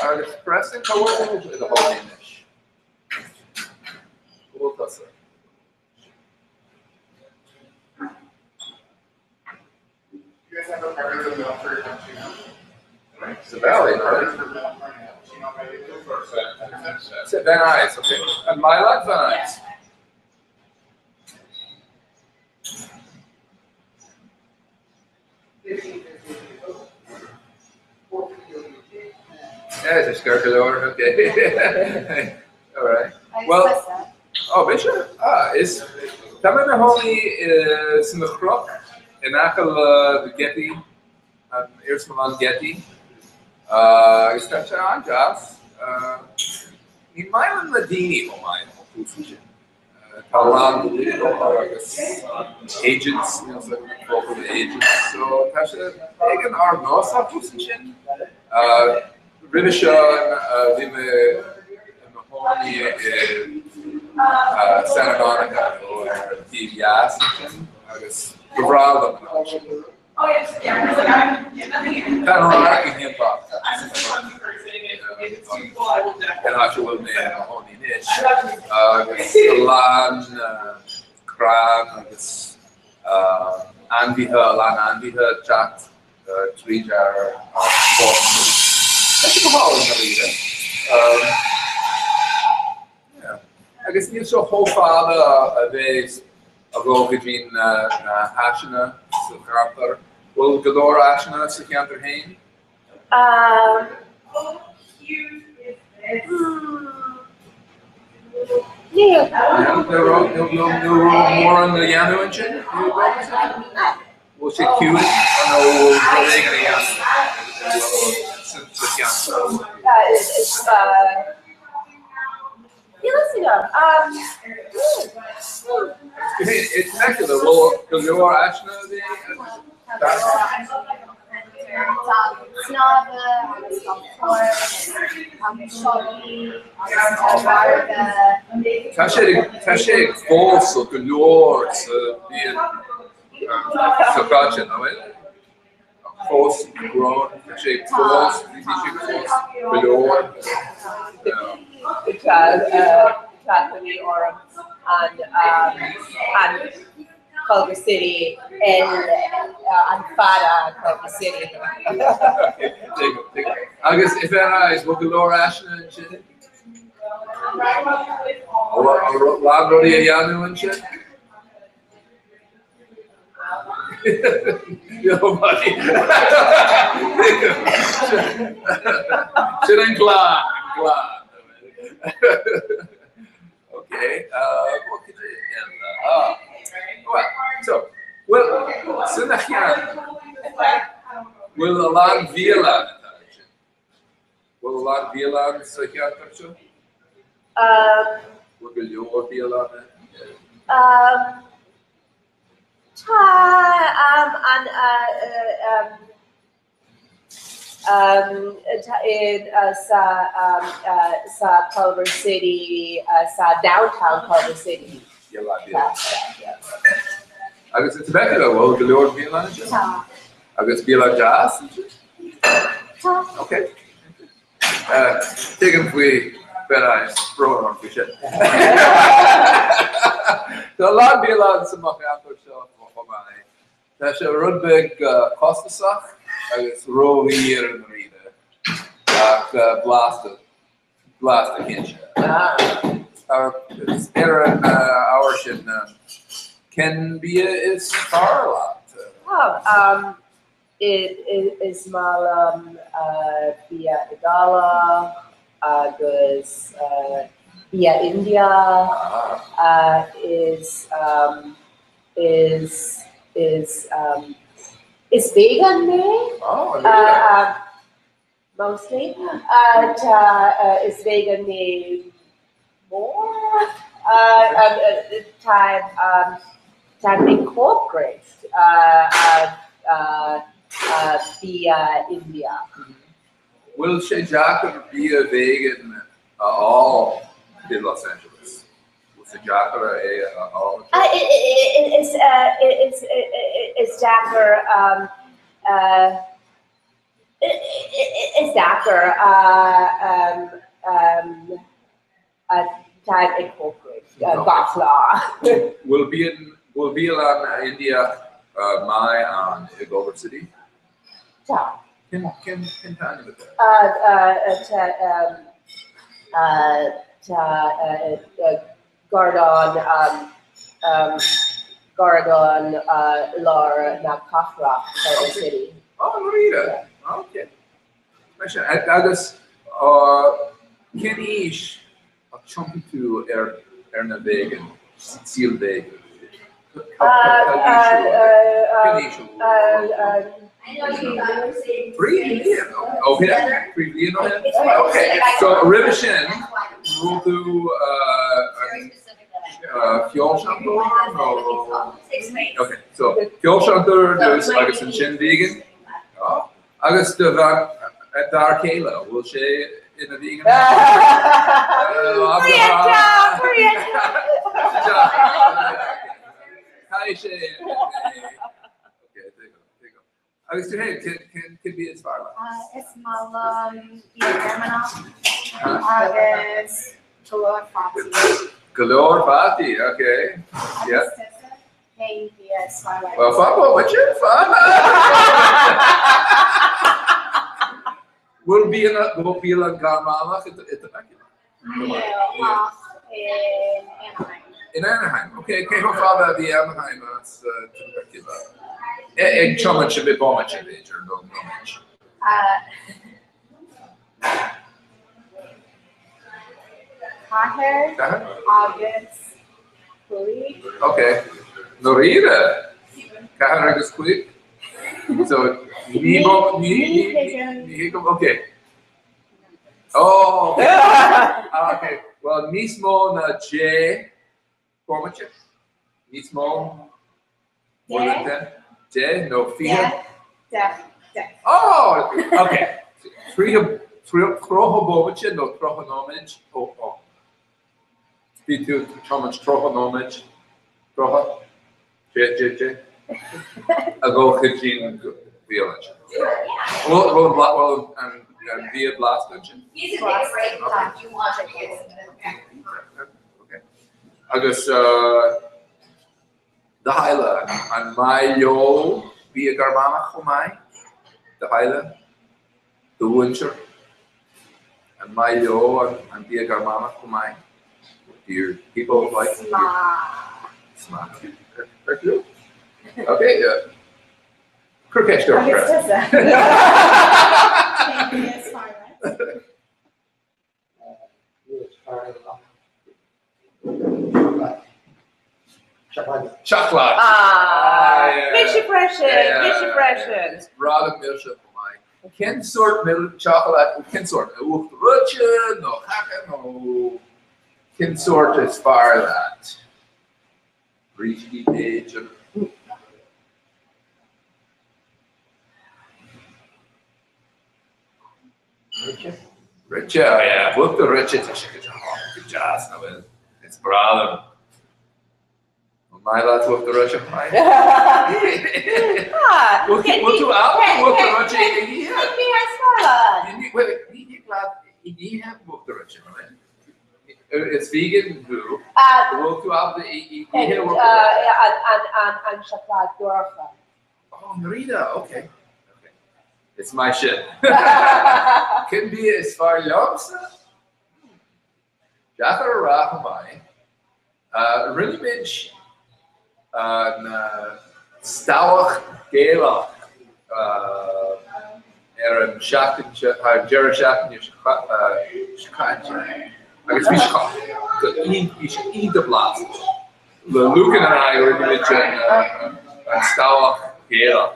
agus Preston, cá bhfuil tú i do chónaí anois? Cá bhfuil tusa? You guys have a preference of milk for your cappuccino? It's a valley, right? Van Nuys, okay. And my luck, Van Nuys. Yeah, it's a go leor, okay. All right. Well, oh, b'fhéidir? Ah, is tá mé i mo chónaí san Chnoc in aice le the Getty, an Iarsmalann Getty. Agus tá sé an-deas. Ní Ní maith liom na daoine chomh maith thuas ansin. Tá a lán dlíodóir agus agents, níl a fhios agam an focal agents, so tá sé éigin ardnósach thuas ansin. Roimhe seo bhí mé i mo chónaí i Santa Monica nó ar an taobh dheas ansin agus ba bhreá liom an áit sin. Tá an radharc go hiontach an áit a bhfuil mé i mo chónaí anois agus a lán crann agus ainmhithe, a lán ainmhithe ag teacht tríd ar an bpáirc. Tá sé go hálainn dáiríre. Agus níl sé chomh fada a bheith ag dul go dtí na háiseanna sa cheantar. Bhfuil go leor áiseanna sa cheantar féin? Níl. Níl mórán le dhéanamh ansin? Bhfuil sé ciúin nó bhfuil rud éigin a dhéanamh sa cheantar? Níl a fhios agam. It's Temecula, bhfuil go leor áiseanna a bhí Snámha agus tá páirc agus siopaí agus tá margadh. Tá sé tá sé ag fás go leor sa bhliain seo caite, nach bhfuil? Fós grown, tá sé ag fás, bhí sé ag fás go leor. Tá cuimhne orm an an Culver City el an fada Culver City. Agus i Van Nuys, bhfuil go leor áiseanna ansin? A lán rudaí a dhéanamh ansin? Sin an glan, an glan. Okay, what could you ah, well, so, well, sin a cheann, bhfuil a lán bialann atá ansin? Bhfuil a lán bialann sa cheantar seo? Bhfuil go leor bialanna? Tá an sa sa Culver City, sa downtown Culver City. Agus i Temecula, bhfuil go leor bialann ansin? Tá. Agus bialann deas ansin? Tá. Ok. Tuigim faoi Van Nuys, brón orm faoi sin. Tá a lán bialann sa mo cheantar seo chomh maith. Tá sé rud beag costasach agus ródhaor i ndáiríre, ach blasta, blasta cinnte. Agus ar an ábhar sin, cén bia is fearr leat? Is maith liom bia Iodálach agus bia Indiach. Is is is is vegan mé mostly. Tá is vegan mé mór. Tá tá incorporate bia Indiach. Bhfuil sé deacair bia vegan a fháil i Los Angeles? Bhfuil sé deacair é a fháil? Is is deacair is deacair tá incorporate gach lá. Bhfuil bhfuil bialann Indiach maith ann i gCulver City? Tá. Cén cén cén t-ainm atá air? Tá Gardán Gardán lár na cathrach, Culver City. Oh, dáiríre? Ok. Mar sin, agus cén aois a thiompaigh tú ar ar na vegan, saol vegan? Cén aois a Trí bliain ó shin? Trí bliain ó shin? Ok, so roimhe sin, Bhfuil tú feoilséantóir nó? Ok, so feoilséantóir ar dtús agus ansin vegan? Agus do d'fhear céile, bhfuil sé ina vegan? Caithfidh sé Agus tú féin, cén bia is fearr leat? Is maith liom bia Gearmánach agus go leor fataí. Go leor fataí, ok. Agus tusa, cén bia is fearr leat? Well, fá muid Bhfuil bialann Gearmánach i dTemecula? Níl, ach in Anaheim. In Anaheim, ok. Cé chomh fada a bhí Anaheim as Temecula? Ag tiomáint i bomaite, b'fhéidir, nó nóiméad. Ceathair agus cúig. Ok. Dáiríre? Ceathair agus cúig? So, ní ní ní thuigim, ok. Oh, ok. Ah, ok. Well, níos mó ná deich bomaite? Níos mó? More than ten? Deich nó fiche? Deich. Deich. Oh, ok. 30 bomaite nó 30 nóiméad? Oh, oh. Bhí tú ag tiomáint 30 nóiméad, 30, deich, deich, deich, a dhul chuig an bhialann sin. Bhfuil an bia blasta ansin? Agus do theaghlach, an maith leo bia Gearmánach chomh maith? Do theaghlach? Do mhuintir? An maith leo an bia Gearmánach chomh maith? Do your people like Is maith. Is maith. Ok, cuir ceist orm, Agus Chris. tusa? Cén bia is fearr leat? Seacláid! Ah, mise freisin, mise freisin. Is breá liom milse chomh maith. Cén sórt seacláid, cén sórt? Uachtar reoite nó cáca nó cén sórt is fearr leat? Brístí b'fhéidir. Reoite? Reoite, yeah. Uachtar reoite, tá sé go deas, nach bhfuil? Is breá liom. An maith leat uachtar reoite chomh maith? Bhfuil tú ábalta uachtar reoite a ithe? Ní thig leat ithe uachtar reoite, an bhfuil? Is vegan thú. Bhfuil tú ábalta ithe uachtar reoite? An seacláid dorcha. Oh, dáiríre, ok. Is maith sin. Cén bia is fearr liomsa? Deacair a rá chomh maith. Rinne muid an stobhach Gaelach ar an seachtain seo, an deireadh seachtaine seo caite agus bhí sé iontach blasta. Le Lucan and I rinne muid an stobhach Gaelach.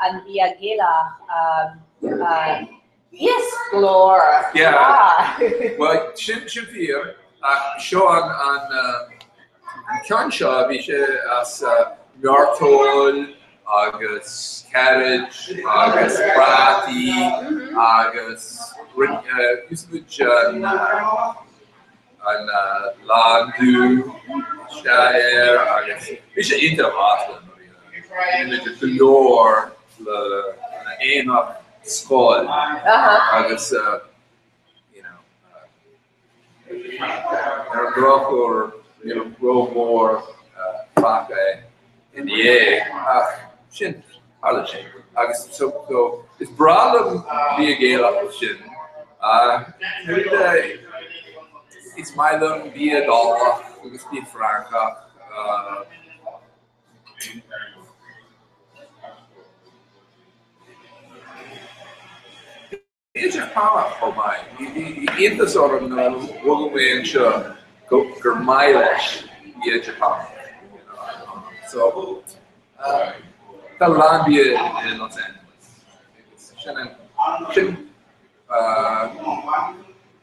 An bia Gaelach iasc glórach. Yeah. Bhuel, sin fíor, ach seo an ceann seo, bhí sé as mairteoil agus cairéid agus prátaí agus úsáid muid an lán dubh isteach air agus bhí sé iontach blasta. Rinne muid go leor le aonach scoil agus you know ar an drochuair ní raibh rómhór fágtha ina dhiaidh ach sin tharla sé agus so so is breá liom bia Gaelach sin is maith liom bia Iodálach agus bia Francach Bia Seapánach chomh maith. Bhí iontas orm nuair a bhog mé anseo gur maith leis bia Seapánach. So, tá a lán bia i Los Angeles. Sin an, sin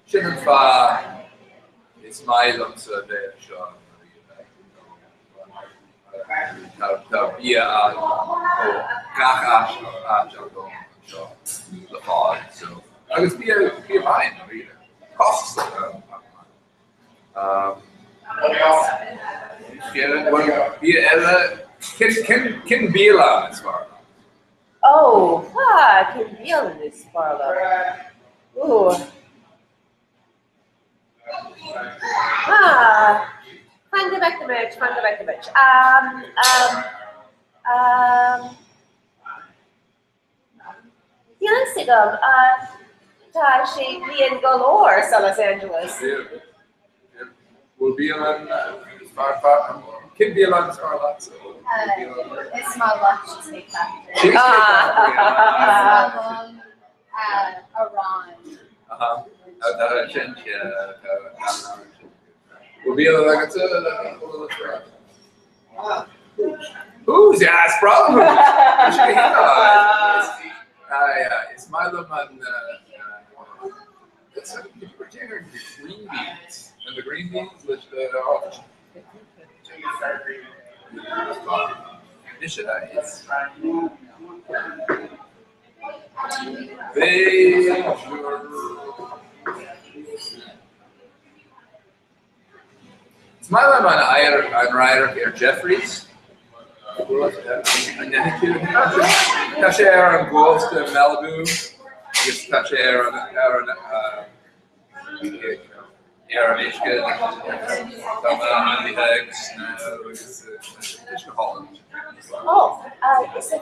Sin an fáth is maith liomsa a bheith anseo Tá bia ó gach áit ar domhan anseo le fáil so agus bia bia maith really. Costasach ach maith. Bia eile cén bialann is fearr? Oh, ah, cén bialann is fearr liom? Ooh. Ah, fan go bhfeicfimid, fan go bhfeicfimid. Um, um, um, Níl a fhios agam, uh, tá sé bliain go leor sa Los Angeles. Bhfuil bialann is fearr cén bialann is fearr leatsa? Is maith liom Cheesecake Factory. Cheesecake Factory. Is maith liom arán. Sin Bhfuil bialann agatsa? Who's yeah, is breá liom Is maith liom an green beans and the green beans leis the Is féidir Is maith liom an an radharc ar Jeffreys. An ndeachaigh tú? Tá sé ar an gcósta i Malibu agus tá sé ar an ar an ar an uisce tá na hainmhithe agus agus tá sé go hálainn. Oh, is é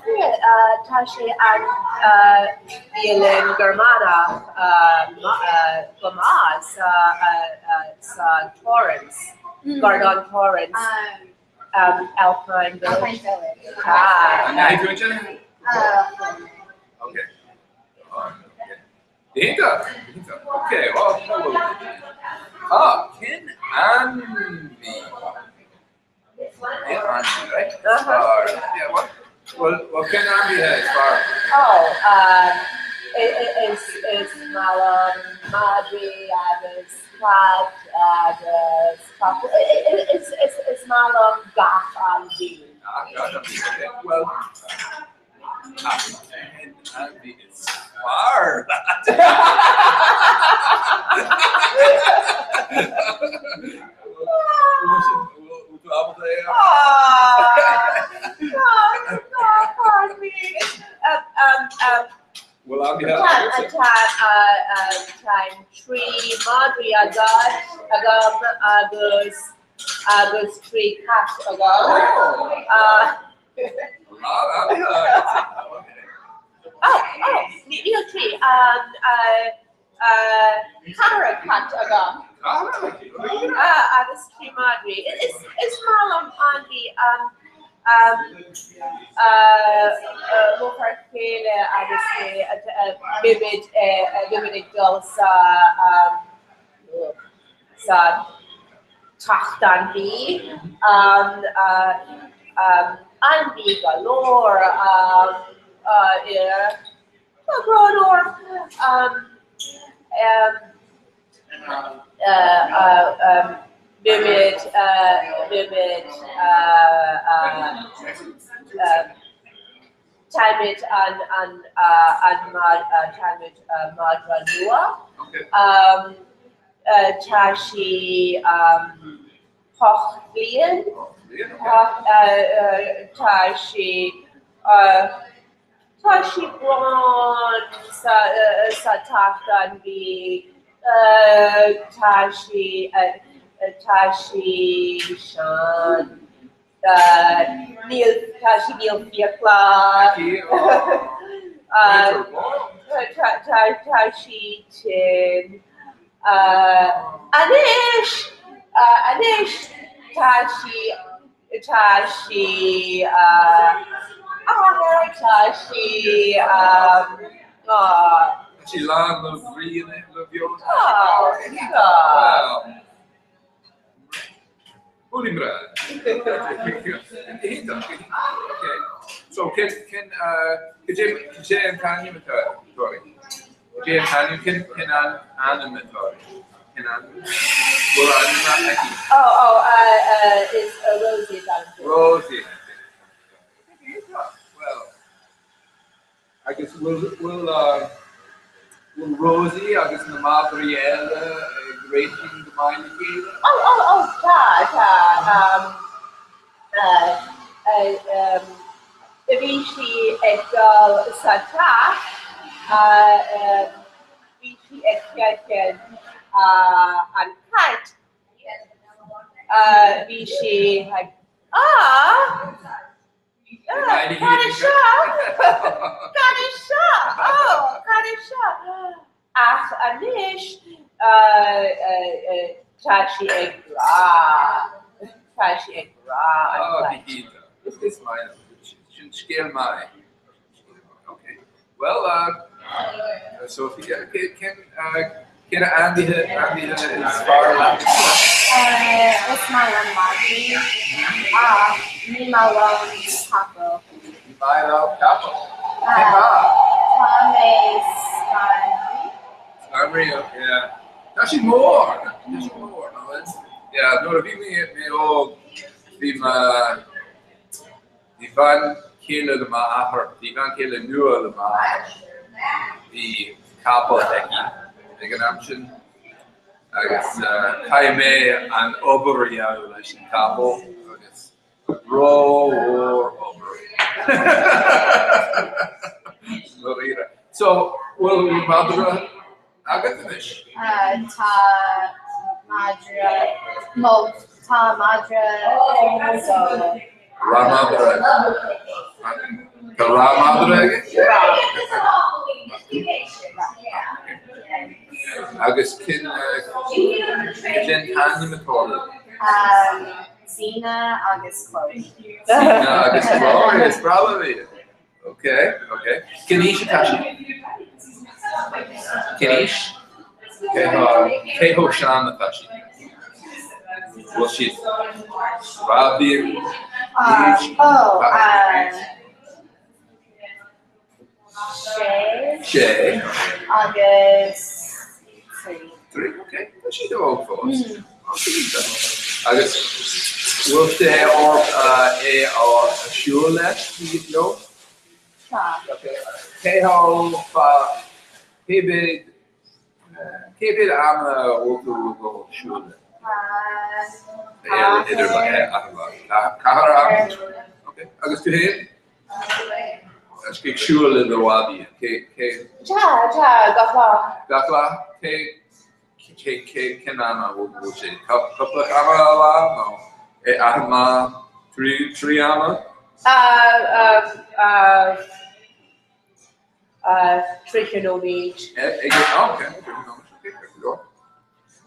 tá sé an bialann Gearmánach go maith sa sa Torrance, Gordon Torrance, Alpine Village. Alpine Village. Ah. An ndeachaigh tú ansin? Okay. Iontach! Iontach. Ok, well, ah, cén ainmhí? Oh, is maith liom madraí agus cait agus capall. Is maith liom gach ainmhí. Bhuel, cén ainmhí is fearr leat? Tá 3 madraí agam agus agus 3 cat agam. Oh, oh, níl 3. Ceathrar cat agam. Agus 3 madraí. Is maith liom ainmhí mo fear céile agus mé bímid bímid ag dul sa sa teach ainmhí. Ainmhí go leor. Tá brón orm. Bímid, bímid, táimid an, an, an, táimid madra nua. Tá sí 8 bliain. Tá sí Tá sí bróin sa teach ainmhí. Tá sí tá sí sean. Níl tá sí níl fiacla. Tá sí tinn. Anois anois tá sí Tá sí tá sí Tá sí lán le brí le beo. Tá. Buailimre. Iontach. Okay. So cén cén cad é an t-ainm atá air? Cén t-ainm, cén cén ainm atá uirthi? Cén ainm? Bhfuil ainm aici? Oh, oh, is Rosie is ainm di. Rosie. Well, agus bhfuil bhfuil bhfuil Rosie agus na madraí eile ag réitigh go maith le chéile? Oh, oh, oh, tá, tá. Um, bhí sí ag dul sa teach, bhí sí ag féachaint an cat, bhí sí ag, ah! Cad é seo? Cad é seo? Oh, cad é seo? Ach anois tá sí ag rá, tá sí ag rá an cat. Is maith, sin scéal maith. Ok, well, Sophie, cén cén ainmhithe ainmhithe is fearr leat? Is maith liom madraí ach ní maith liom capaill. Ní maith leat capaill? Cén fáth? Tá mé scanraithe. Scanraithe, yeah. Tá siad mór! Tá siad mór, nó yeah, nuair a bhí mé óg, bhí mo Bhí bean chéile le m'athair, bhí bean chéile nua le m'athair, bhí capall aici ag an am sin agus chaith mé an obair a dhéanamh leis an capall agus ró-mhór obair. So, bhfuil madra agat anois? Tá madra, nó tá madra do. Raibh madra. Tá raibh madra aige? Agus cén cén t-ainm atá orthu? Zena agus Chloe. Zena agus Chloe, is breá liom iad. Ok, ok. Cén aois atá siad? Cén aois? Cé cé chomh sean atá siad? Bhfuil siad rábír? Oh, sé. Sé. Agus trí. Trí, ok. Tá siad óg fós. Agus bhfuil sé ort é a siúl leis, leo? Tá. Cé chomh cé mhéad cé mhéad ama a bhfuil tú ag dul siúl leis? Idir ceathair am? Ok. Agus tú féin? Ag siúl le do mhadaí. Cé cé? Tá, tá, gach lá. Gach lá? Cé Cé cé cén am a bhfuil sé? Cúpla ama a lá nó é achan lá trí trí ama? 30 nóiméad. Ag ok, 30 nóiméad, ok, ceart go leor.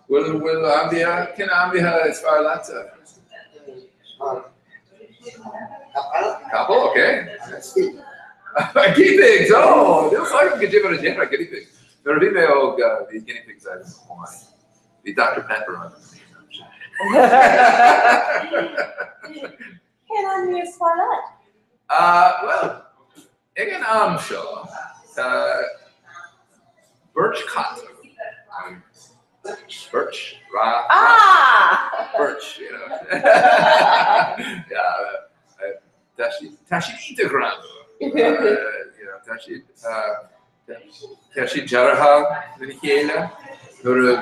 Bhfuil bhfuil ainmhithe cén ainmhithe is fearr leatsa? Capall, ok. Guinea pigs, oh! Níl a fhios agam goidé mar a déantar guinea pigs. Nuair a bhí mé óg, bhí guinea pigs agam chomh maith. Bhí Doctor Pepper agam. Cén ainmhí is fearr leat? Bhuel, ag an am seo, tá beirt chat agam. Beirt? Ra? Ah! Beirt, you know. Yeah, tá siad tá siad iontach greannmhar. You know, tá siad Tá siad deartha lena chéile. Nuair a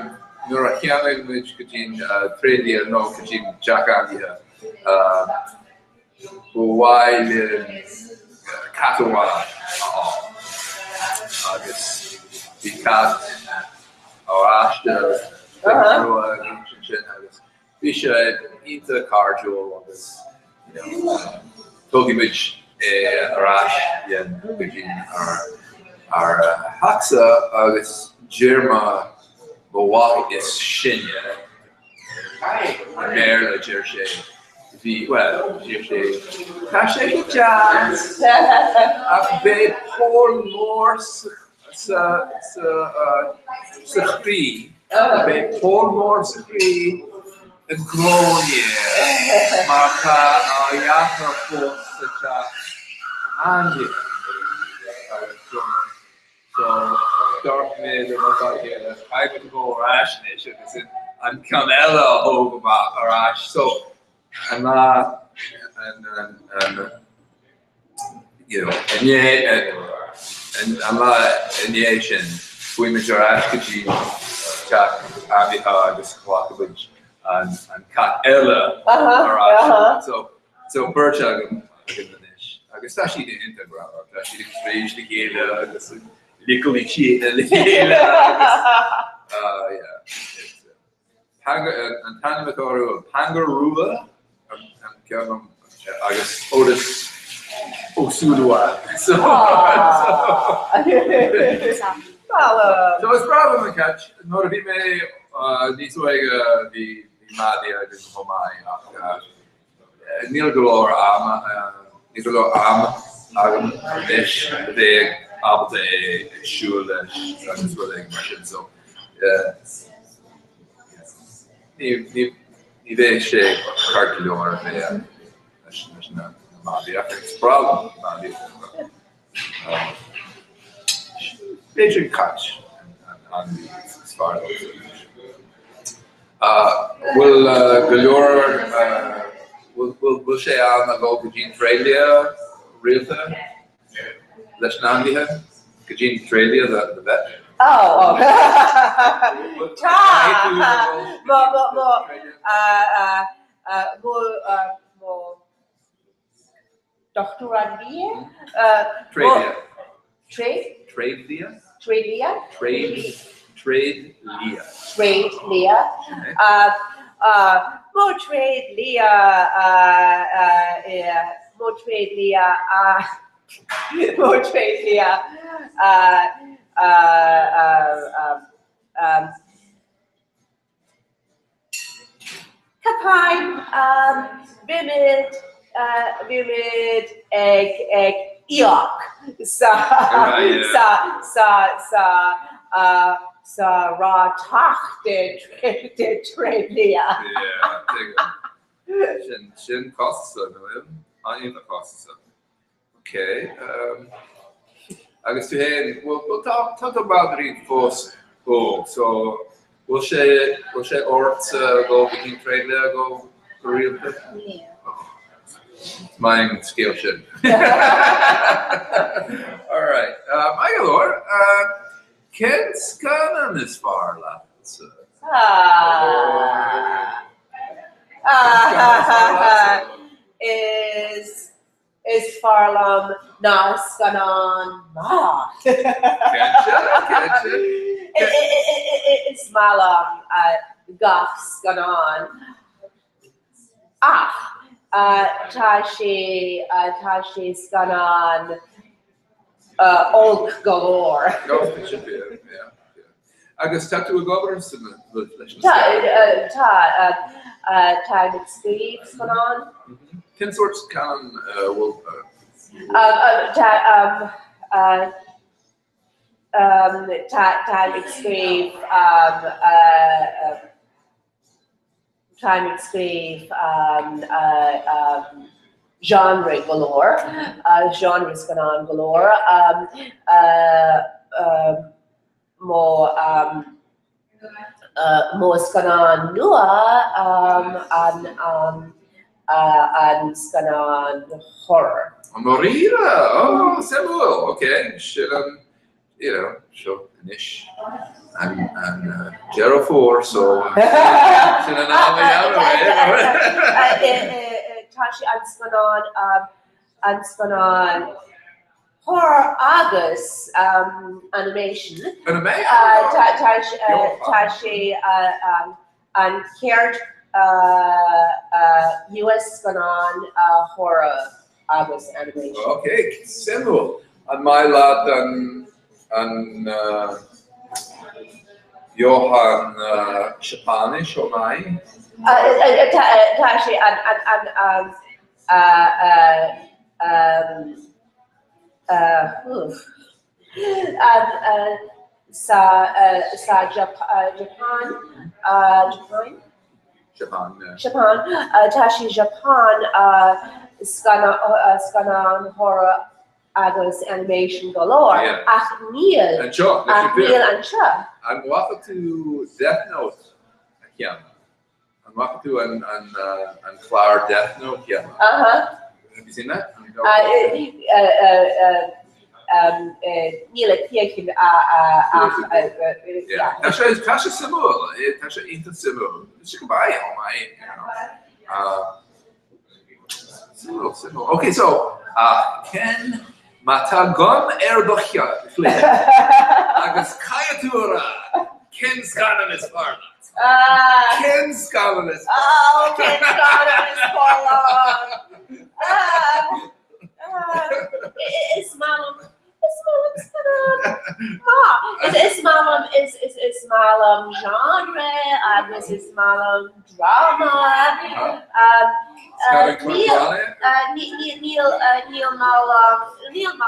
nuair a théann muid go dtí an tréidlia nó go dtí an teach ainmhithe, ba mhaith linn cat amháin a fháil. Agus bhí cat oráiste rua ansin agus Bhí sé iontach cairdiúil agus tógfaidh muid é ar ais linn go dtí ár theachsa agus deir mo mhac is sine i mBéarla deir sé bhí, bhuel, deir sé tá sé go deas ach beidh poll mór sa sa sa chroí. Beidh poll mór sa chroí i gcónaí mar tá a dheartháir fós sa teach ainmhithe. So, d'amharc mé le mo chéile, caithfidh mé dul ar ais anois agus an ceann eile a thóg amach ar ais. So, an lá, an, an, an, you know, inné, an, an lá inné sin, chuaigh muid ar ais go dtí teach ainmhithe agus ghlac muid an, an cat eile ar ais. So, So, beirt agam againn anois agus tá siad iontach greannmhar, tá siad ag troid le chéile agus ag ligean le chéile agus ah yeah, it's uh, an t-ainm atá orthu Pangur Rua an ceann agus Otis Ó Súilleabháin. So, so is breá liom na cait. Nuair a bhí mé níos óige bhí madaí agam chomh maith ach Níl go leor ama, níl go leor ama agam anois a bheith ábalta ag siúl leis agus rud éigin mar sin so ní ní bheidh sé ceart go leor a bheith leis na madaí ach is breá liom madaí. B'fhéidir cait an ainmhí is fearr liomsa anois. Bhfuil go leor, bhfuil sé ann a dhul go dtí an tréidlia rialta leis na hainmhithe? Go dtí an tréidlia the vet? Oh, oh. Tá! Mo, mo, mo, mo, mo, Dochtúir ainmhí? Tréidlia. Tréid? Tréidlia. Tréidlia? Tréid. Tréidlia. Tréidlia. Mo tréidlia mo tréidlia mo tréidlia Ceapaim, bímid, bímid ag, ag íoc sa, sa, sa, sa, sa rátach de, de tréidlia. Yeah, tuigim. Sin, sin costasach, nó bhfuil? An-iontach costasach. Ok. Agus tú féin, bhuel tá tá do mhadraí fós óg, so bhfuil sé bhfuil sé ort dul go dtí an tréidlia go go rialta? Níl. Is maith an scéal sin. Alright, maith go leor. Cén scannán is fearr leatsa? Ah. Ah. Is Is fearr liom na scannáin maith. Cinnte, cinnte. Is maith liom gach scannán ach tá sé tá sé scannán olc go leor. Agus tá tú ag obair leis na Tá, tá, táim ag scríobh scannán. Cén sórt scannán a bhfuil? Tá, táim ag scríobh, táim ag scríobh genre go leor, genre scannán go leor. Mo mo scannán nua an an scannán horror. I ndáiríre? Oh, suimiúil. Ok, sin an, you know, seo anois an an Deireadh Fómhair so sin an am a dhéanamh é. Tá sé an scannán an scannán horror agus animation. Animation? Tá sé an chéad US scannán horror agus animation. Ok, suimiúil. An maith leat an an Johann Seapáinis chomh maith? Tá sé an an Sa sa Japan Japan? Japan, Japan tá sé Japan scannán horror. agus animation go leor ach níl Anseo, ach níl anseo. An bhfaca tú Death Note a cheana? An bhfaca tú an an an clár Death Note cheana? Aha. Have you seen that? Níl ag féachaint ach yeah. Tá sé tá sé suimiúil, tá sé iontach suimiúil. Tá sé go maith, ó maith, you know. Suimiúil, suimiúil. Ok, so, cén, má tá gun ar do chloigeann agus caithfidh tú a rá cén scannán is fearr leat? Cén scannán is fearr? Oh, cén scannán is fearr liom? Is maith liom Is maith liom scannán maith. Is maith liom is is is maith liom genre agus is maith liom drama. Níl níl níl maith liom níl maith liom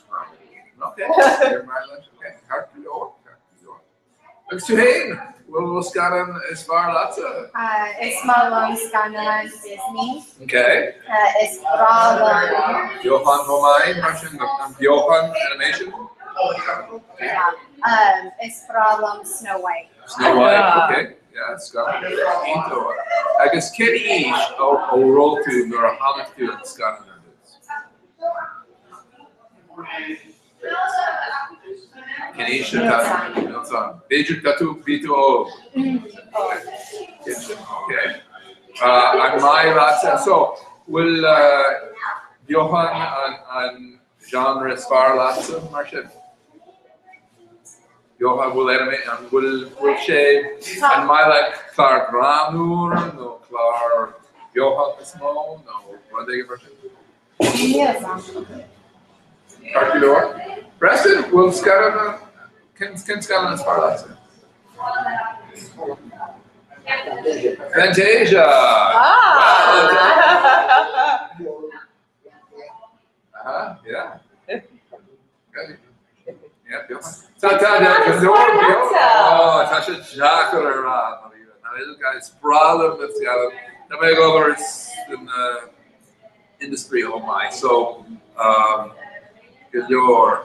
comedy. Okay, maith liom. Okay, ceart go leor. Agus tú féin, bhfuil scannán is fearr leatsa? Is maith liom scannáin Disney. Ok. Is breá liom. Beochan chomh maith, mar sin, an beochan animation? Yeah. Is breá liom Snow White. Snow White, ok. Yeah, scannán iontach. Agus cén aois a raibh tú nuair a chonaic tú an scannán ar dtús? Cén aois atá tú? B'fhéidir tá tú, bhí tú óg. Ok. An maith leatsa? So, bhfuil beochan an genre is fearr leatsa mar sin? Beochan, bhfuil ar an bhfuil bhfuil sé an maith leat clár greannmhar nó clár beochan is mó nó rud éigin mar sin? Ceart go leor. Breslin, bhfuil scannán, cén scannán is fearr leatsa? Fantasia! Ah! Yeah. Yeah, Tá tá go leor beo. Tá sé deacair a rá. Is breá liom na scannáin. Tá mé ag obair san industry chomh maith so um, go leor.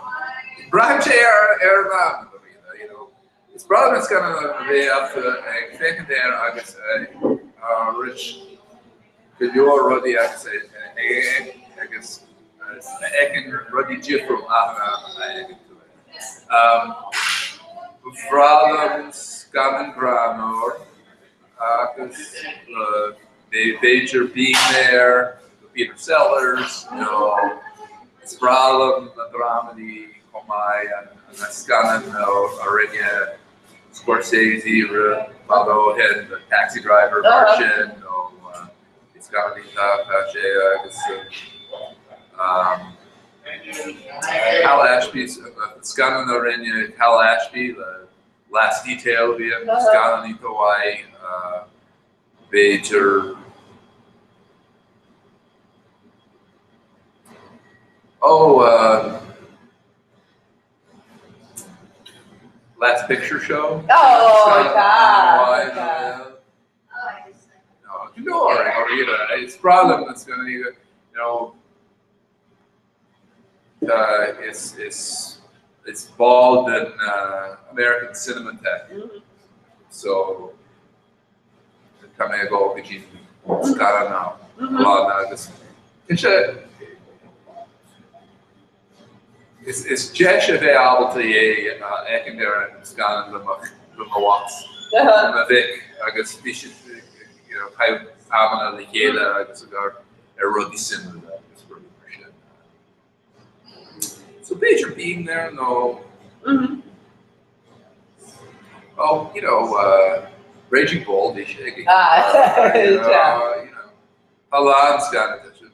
Braitheann sé ar ar an am, you know. Is breá liom na scannáin a bheith ag féachaint air agus ag roinnt go leor rudaí agus agus a fheiceann rudaí difriúil achan am a fheiceann tú é. Ba bhreá liom scannán greannmhar agus b'fhéidir Being There le Peter Sellers nó is breá liom na drámaí chomh maith, an scannán a rinne Scorsese fada ó shin, The Taxi Driver mar sin nó scannán iontach tá sé agus Hal Ashby, scannán a rinne Hal Ashby le Last Detail bhí an scannán iontach mhaith, b'fhéidir. Oh, Last Picture Show. Oh, yeah. No, you know, or, it's breá liom that's gonna you know, uh, is is is ball den uh, American Cinematheque. Mm -hmm. So tá mé ag dul go dtí scannán lá agus sé is is deis a bheith ábalta é a fheiceáil ar an scannán le mo le mo mhac le mo mhic agus bhí siad you know caitheamh amanna le chéile agus ag amharc ar rudaí suimiúla agus rudaí mar sin. So b'fhéidir Being There nó oh you know uh, Raging Bull bhí sé ag ah, you know, tá a lán scannán sin.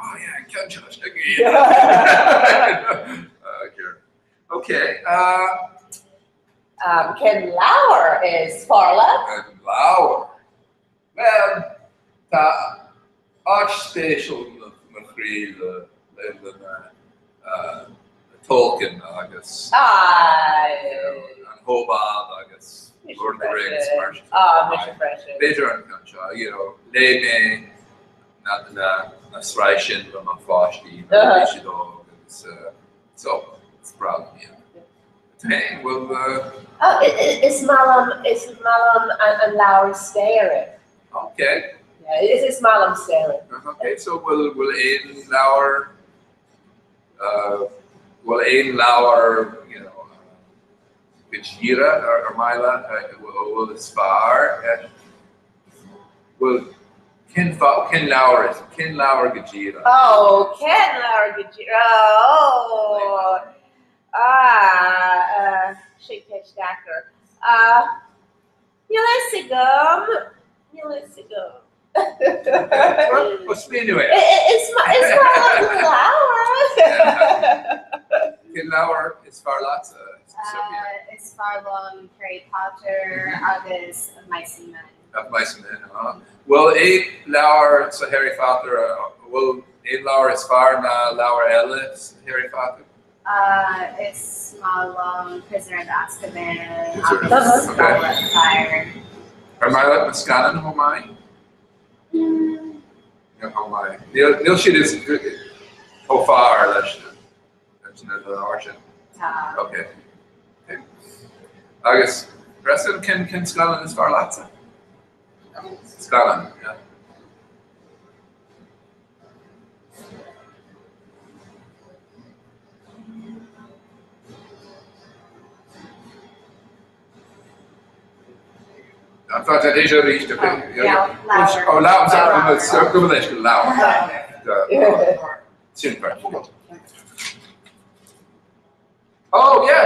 Oh yeah, ceann seo ag Okay. Uh, um, cén leabhar is fearr leat? An leabhar. Bhuel, tá áit speisialta i mo chroí le Tolkien agus an Hobbit agus Lord of the Rings mar sin. B'fhéidir an ceann seo, you know, léigh mé na sraith sin le mo pháistí nuair a bhí siad óg agus so is breá liom iad. Féin, bhfuil. Oh, is maith liom, is maith liom an leabhar staire. Okay. Yeah, is is maith liom staire. Okay, so bhfuil bhfuil aon leabhar bhfuil aon leabhar you know go díreach ar maith leat bhfuil is fearr bhfuil cén cén leabhar is cén leabhar go díreach? Oh, cén leabhar go díreach? Oh, ah, sin ceist deacair. Ah, níl a fhios agam, níl a fhios agam. Well, smaoineamh é. Is maith liom leabhar. Cén leabhar is fearr leatsa, Sophia? Is fearr liom Harry Potter agus Of Mice and Men. Of Mice and Men, ah. Bhfuil aon leabhar sa Harry Potter, bhfuil aon leabhar is fearr ná leabhar eile sa Harry Potter? Is maith liom Prisoner of Azkaban agus Goblet of Fire. Ar maith leat na scannáin chomh maith? Níl chomh maith. Níl siad is chomh fearr leis na leabhair sin. Tá. Ok. Agus Preston, cén scannán is fearr leatsa? Scannán, yeah. Tá sé éis arís Ó leabhar go leis go leabhar. Sin Oh yeah,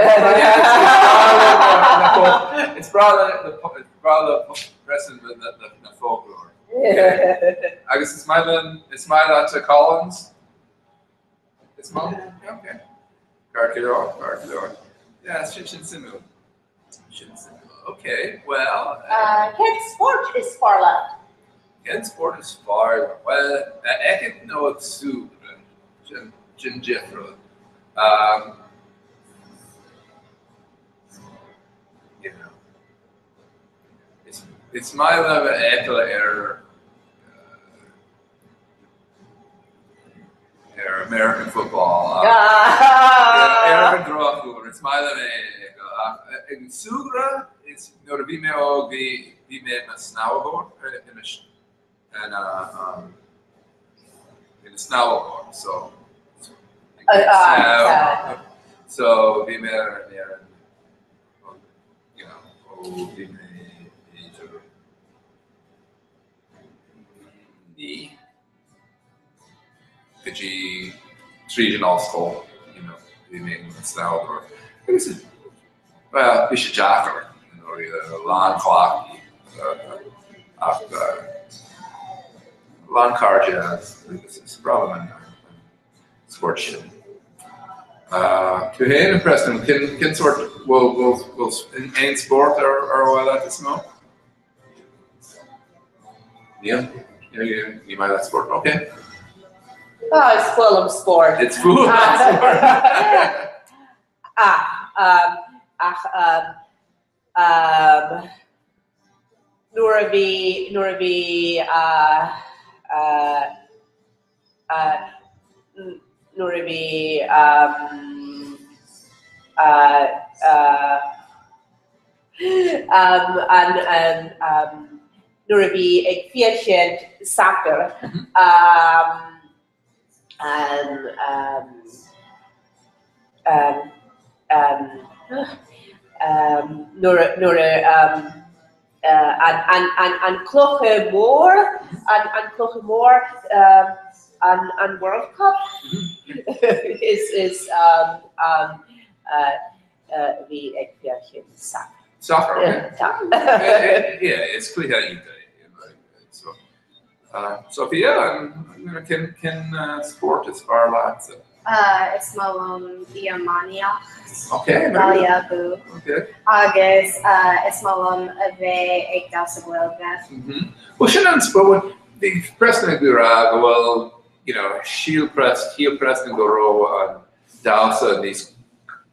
Is breá le Preston na folklore. Agus is maith le is maith leat Collins? Is maith? Okay. Ceart go leor, ceart go leor. Yeah, sin sin suimiúil. Sin suimiúil. Okay, well. Cén spórt is fearr leat? Cén spórt is fearr liom? Bhuel, a fheicfidh nó ag súgradh, sin sin difriúil. Um, you know, is is maith liom a fheiceáil ar uh, ar American football ach ar an drochuair, is maith liom é a fheiceáil ach ag súgradh is nuair a bhí mé óg bhí bhí mé i mo snámhadóir ina ina um, ina snámhadóir so so bhí mé ar an ar an you know ó bhí mé b'fhéidir 9 go dtí tríd an ollscoil you know bhí mé ina snámhadóir agus well bhí sé deacair you know bhí a lán cleachtaí ach a lán cairde agus is breá liom an spórt sin. Tú féin, Preston, cén sórt bhfuil bhfuil aon spórt ar ar mhaith leat is mó? Níl? Ní maith leat spórt, ok. Ah, is fuath liom spórt. Is fuath leat spórt. Ach, um, ach, um, um, nuair a bhí, nuair a bhí, uh, uh, uh, nuair a bhí, um, uh, uh, um, an, an, um, nuair a bhí ag féachaint sacar, um, um, um, um, um, um, nuair a, nuair a, um, uh, an, an, an, an cluiche mór, an, an cluiche mór, um, an, an World Cup is, is, um, um, uh, bhí ag féachaint sacar. Soccer, okay. Yeah, is cluiche iontach é. So, Sophia, cén cén spórt is fearr leatsa? Is maith liom iománaíocht. Okay, very good. Gaillimh abú. Okay. Agus is maith liom a bheith ag damhsa Gaeilge. Well, sin an spórt, bhí Preston ag rá go bhfuil, you know, shíl Prest, shíl Preston go raibh an damhsa níos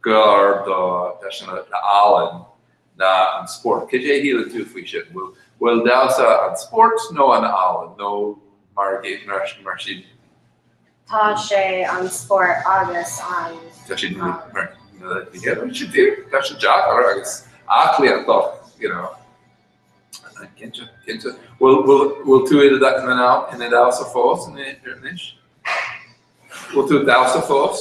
gar do leis an ealaín ná an spórt. Cad é a shíleann tú faoi sin? Bhfuil damhsa an spórt nó an ealaín nó Mar mar mar sin. Tá sé an spórt agus an. Tá siad mar tá sé deacair agus aclaíocht you know. Cinnte, cinnte. Bhfuil bhfuil tú i ina damhsa fós anois? Bhfuil tú ag damhsa fós?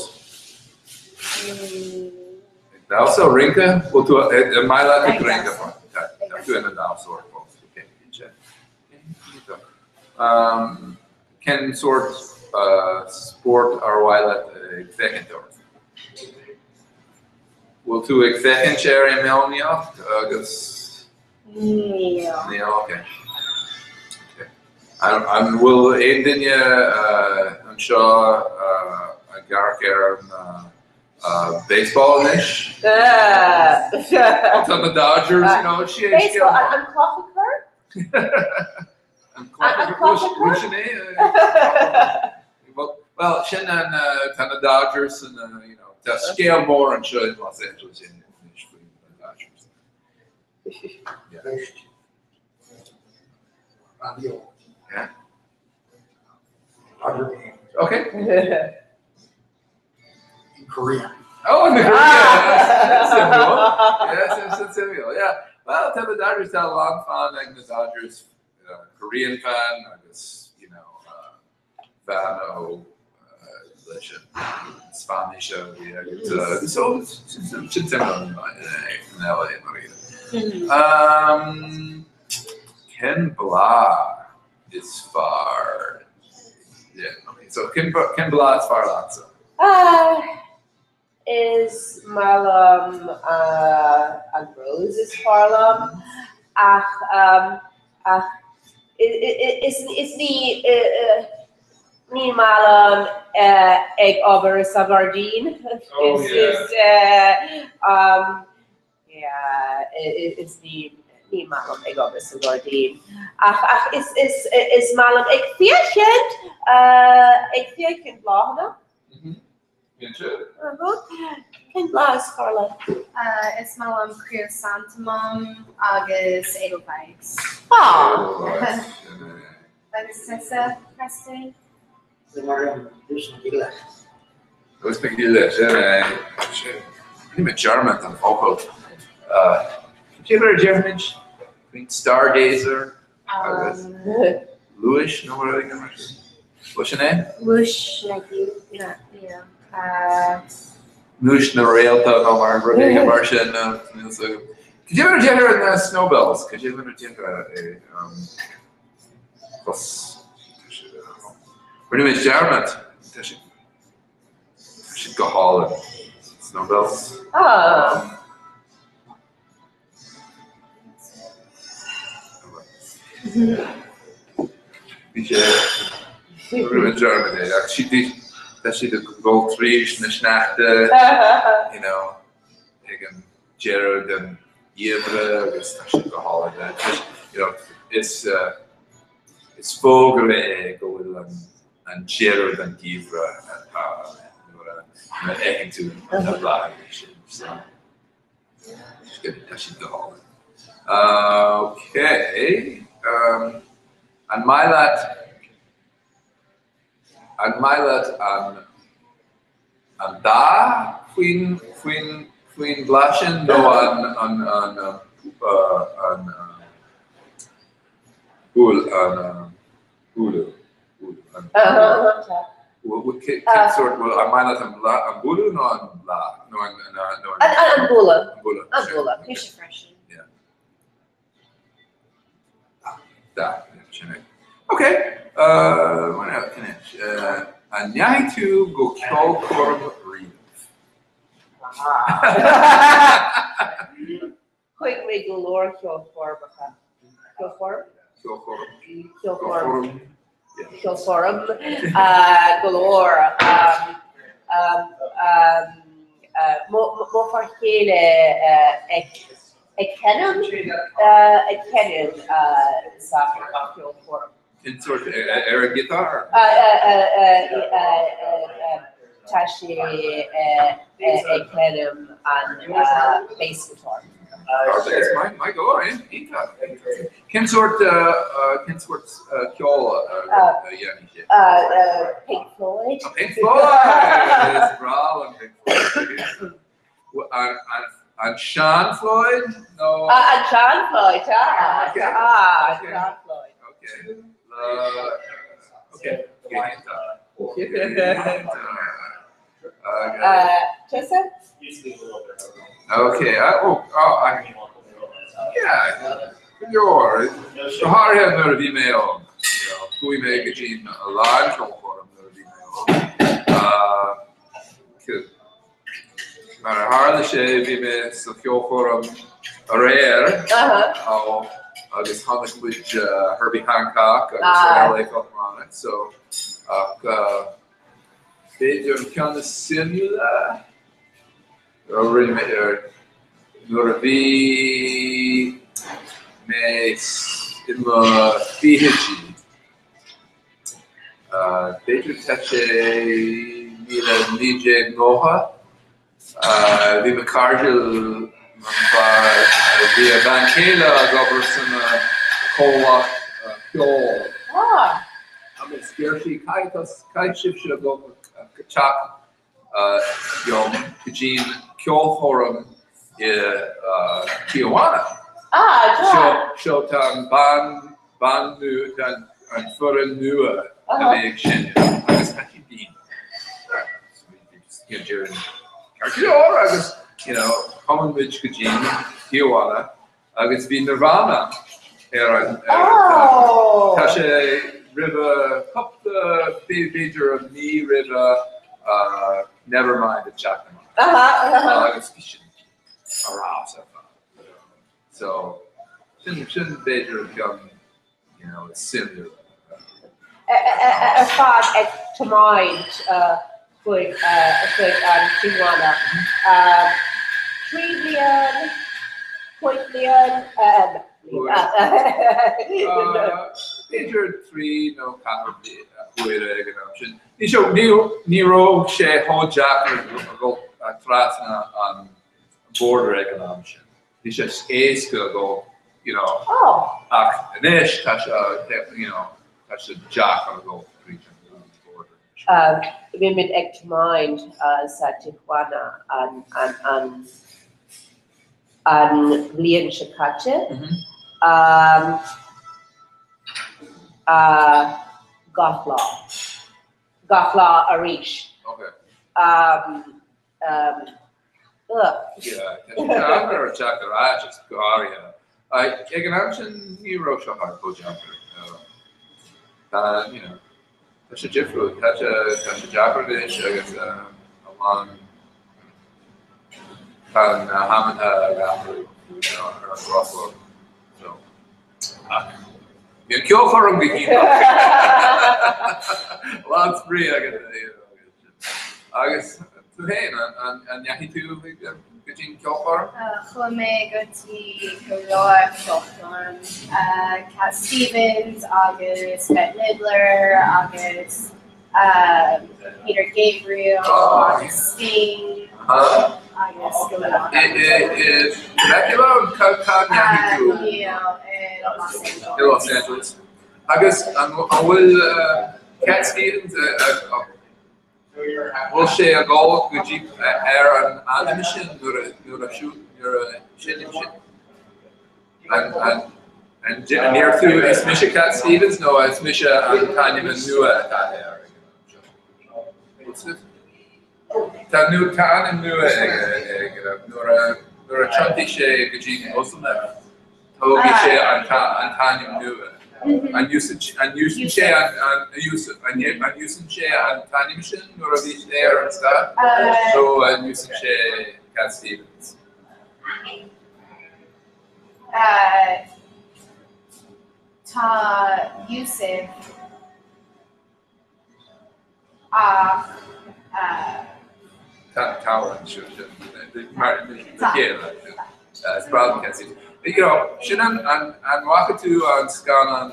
Ag damhsa, rince? Bhfuil tú an maith leat ag rince fós? Tá tú ina damhsóir fós. Ok, cinnte. Cén sórt spórt ar mhaith leat ag féachaint ort? Bhfuil tú ag féachaint ar iománaíocht agus? Níl. Níl, ok. An bhfuil aon duine anseo ag amharc ar an baseball anois? Tá na Dodgers, you know, Baseball, an cloch a chur? An cloch a chur? Sin é? Well, sin an tá na Dodgers and you know, tá scéal mór anseo in Los Angeles anois faoi na Dodgers. Radio. Yeah. Dodger game. Okay. In Korea. Oh, in Korea. Yes, yes, yes, yes, yeah. Well, tá na Dodgers tá a lán fan ag na Dodgers, Korean fan agus, you know, fan ó leis an Spáinnis a bhí agat. So, sin suimiúil in LA mar iad. Cén bláth is fearr? Yeah, okay. So cén bláth is fearr leatsa? Is maith liom an rose is fearr liom ach ach is is ní ní maith liom ag obair sa ghairdín. Oh, yeah. Is yeah is ní ní maith liom ag obair sa ghairdín ach ach is is is maith liom ag féachaint ag féachaint bláthanna. Cén bláth is fearr leat? Is maith liom chrysanthemum agus edelweiss. Agus tusa, Preston? Is maith liom lus na gile. Lus na gile, sin é. Rinne mé dearmad an focal. Cad é mar a déarfaimid? Faoin stargazer agus luis nó rud éigin mar sin. Bhfuil sin é? Luis na gile, yeah. Luis na réalta nó mar rud éigin mar sin. Cad é mar a deirtear na snowbells? Cad é mar a deirtear é? Rinne mé dearmad. Tá siad go hálainn. Snowbells. Ah. Bhí sé rinne mé dearmad é ach siad tá siad ag dul tríd na sneachta, you know, ag an deireadh den gheimhreadh agus tá siad go hálainn. You know, is is fógra é go bhfuil an an deireadh den gheimhreadh nuair a fheiceann tú na bláthanna sin. So. Tá siad go hálainn. Ok. An maith leat, an maith leat an an dath faoin faoin faoin bhláth sin nó an an an an buail an bualadh an Cén sórt bhfuil an maith leat an bualadh nó an bláth nó an An bualadh. An bualadh. An bualadh. Mise freisin. Yeah. Dath, sin é. Ok, anois, an ndeachaigh tú go ceolchoirm riamh? Chuaigh mé go leor ceolchoirmeacha. Ceolchoirm? Ceolchoirm. Ceolchoirm. Ceolchoirm. Go leor. Mo fear chéile ag seinm ag seinm sa cheolchoirm. Cén sórt ar an giotár? Tá sé ag seinm an bass guitar. Is maith, maith go leor, iontach. Cén sórt, cén sórt ceoil a dhéanann siad? Pink Floyd. Pink Floyd! Is breá liom Pink Floyd. An sean Floyd nó? An sean Floyd, ah, ah, an sean Floyd. Okay. Okay. Tusa? Okay, oh, oh, I, yeah, go leor. Go háirithe nuair a bhí mé óg, you know, chuaigh mé go dtí a lán ceolchoirm nuair a bhí mé óg. Mar a tharla sé, bhí mé sa cheolchoirm aréir agus chonaic muid Herbie Hancock agus an LA Philharmonic, so ach b'fhéidir an ceann is suimiúla a rinne mé ar nuair a bhí mé i mo fichidí. B'fhéidir tá sé 1990, bhí mo cairde bhí a bhean chéile ag obair san comhlacht ceoil. Agus deir sí, caithfidh sibhse a dhul teacht liom go dtí an ceolchoirm i Tijuana. Seo tá an bean bean nua tá an foireann nua a bhí ag seinm agus tá sí binn. Ceart go leor agus you know chuaigh muid go dtí Tijuana Agus bhí Nirvana ar an Tá sé roimhe cúpla b'fhéidir mí roimhe Nevermind a teacht amach. Agus bhí sin ar fheabhas ar fad. So sin sin b'fhéidir an ceann you know is suimiúla. Ar fad ag tiomáint chuig chuig an Tijuana. 3 bliain, 5 bliain, B'fhéidir 3 nó 4 huaire ag an am sin. Ní raibh sé chomh deacair a dhul trasna an border ag an am sin. Bhí sé éasca a dhul, you know, ach anois tá sé, you know, tá sé deacair a dhul tríd an border. Bhí muid ag tiomáint sa Tijuana an an an an bhliain seo caite. Gach lá. Gach lá arís. Okay. Yeah, tá sé deacair ar ais is go háirithe. Ag an am sin ní raibh sé thar chomh deacair. Tá, you know, tá sé difriúil, tá sé tá sé deacair anois agus a lán tá na hamanna ag athrú you know, ar an drochuair. So, ach bhí an ceolchoirm go hiontach. A lán spraoi agus you know, Agus tú féin, an ndeachaigh tú go dtí an ceolchoirm? Chuaigh mé go dtí go leor ceolchoirm, Cat Stevens agus Bette Midler agus Peter Gabriel agus Sting agus go leor. I Temecula? Cá ndeachaigh tú? Níl, i Los Angeles. I Los Angeles. Agus an bhfuil Cat Stevens an bhfuil sé ag dul go dtí ar an ainm sin nuair a nuair a nuair a seinneann sé? An an an ndeir tú is mise Cat Stevens nó is mise an t-ainm nua atá air? Tá nu tá ainm nua aige ag nuair a nuair a thiontaigh sé go dtí an Moslamach tógfaidh sé an an t-ainm nua. An úsáideann sé an an an úsáideann sé an t-ainm sin nuair a bhí sé ar an stáitse nó an úsáideann sé Cat Stevens? Tá Yusuf Ach. Tá an t-amhrán seo sin mar a chéile. Is breá liom Cat Stevens. You know, sin an an an bhfaca tú an scannán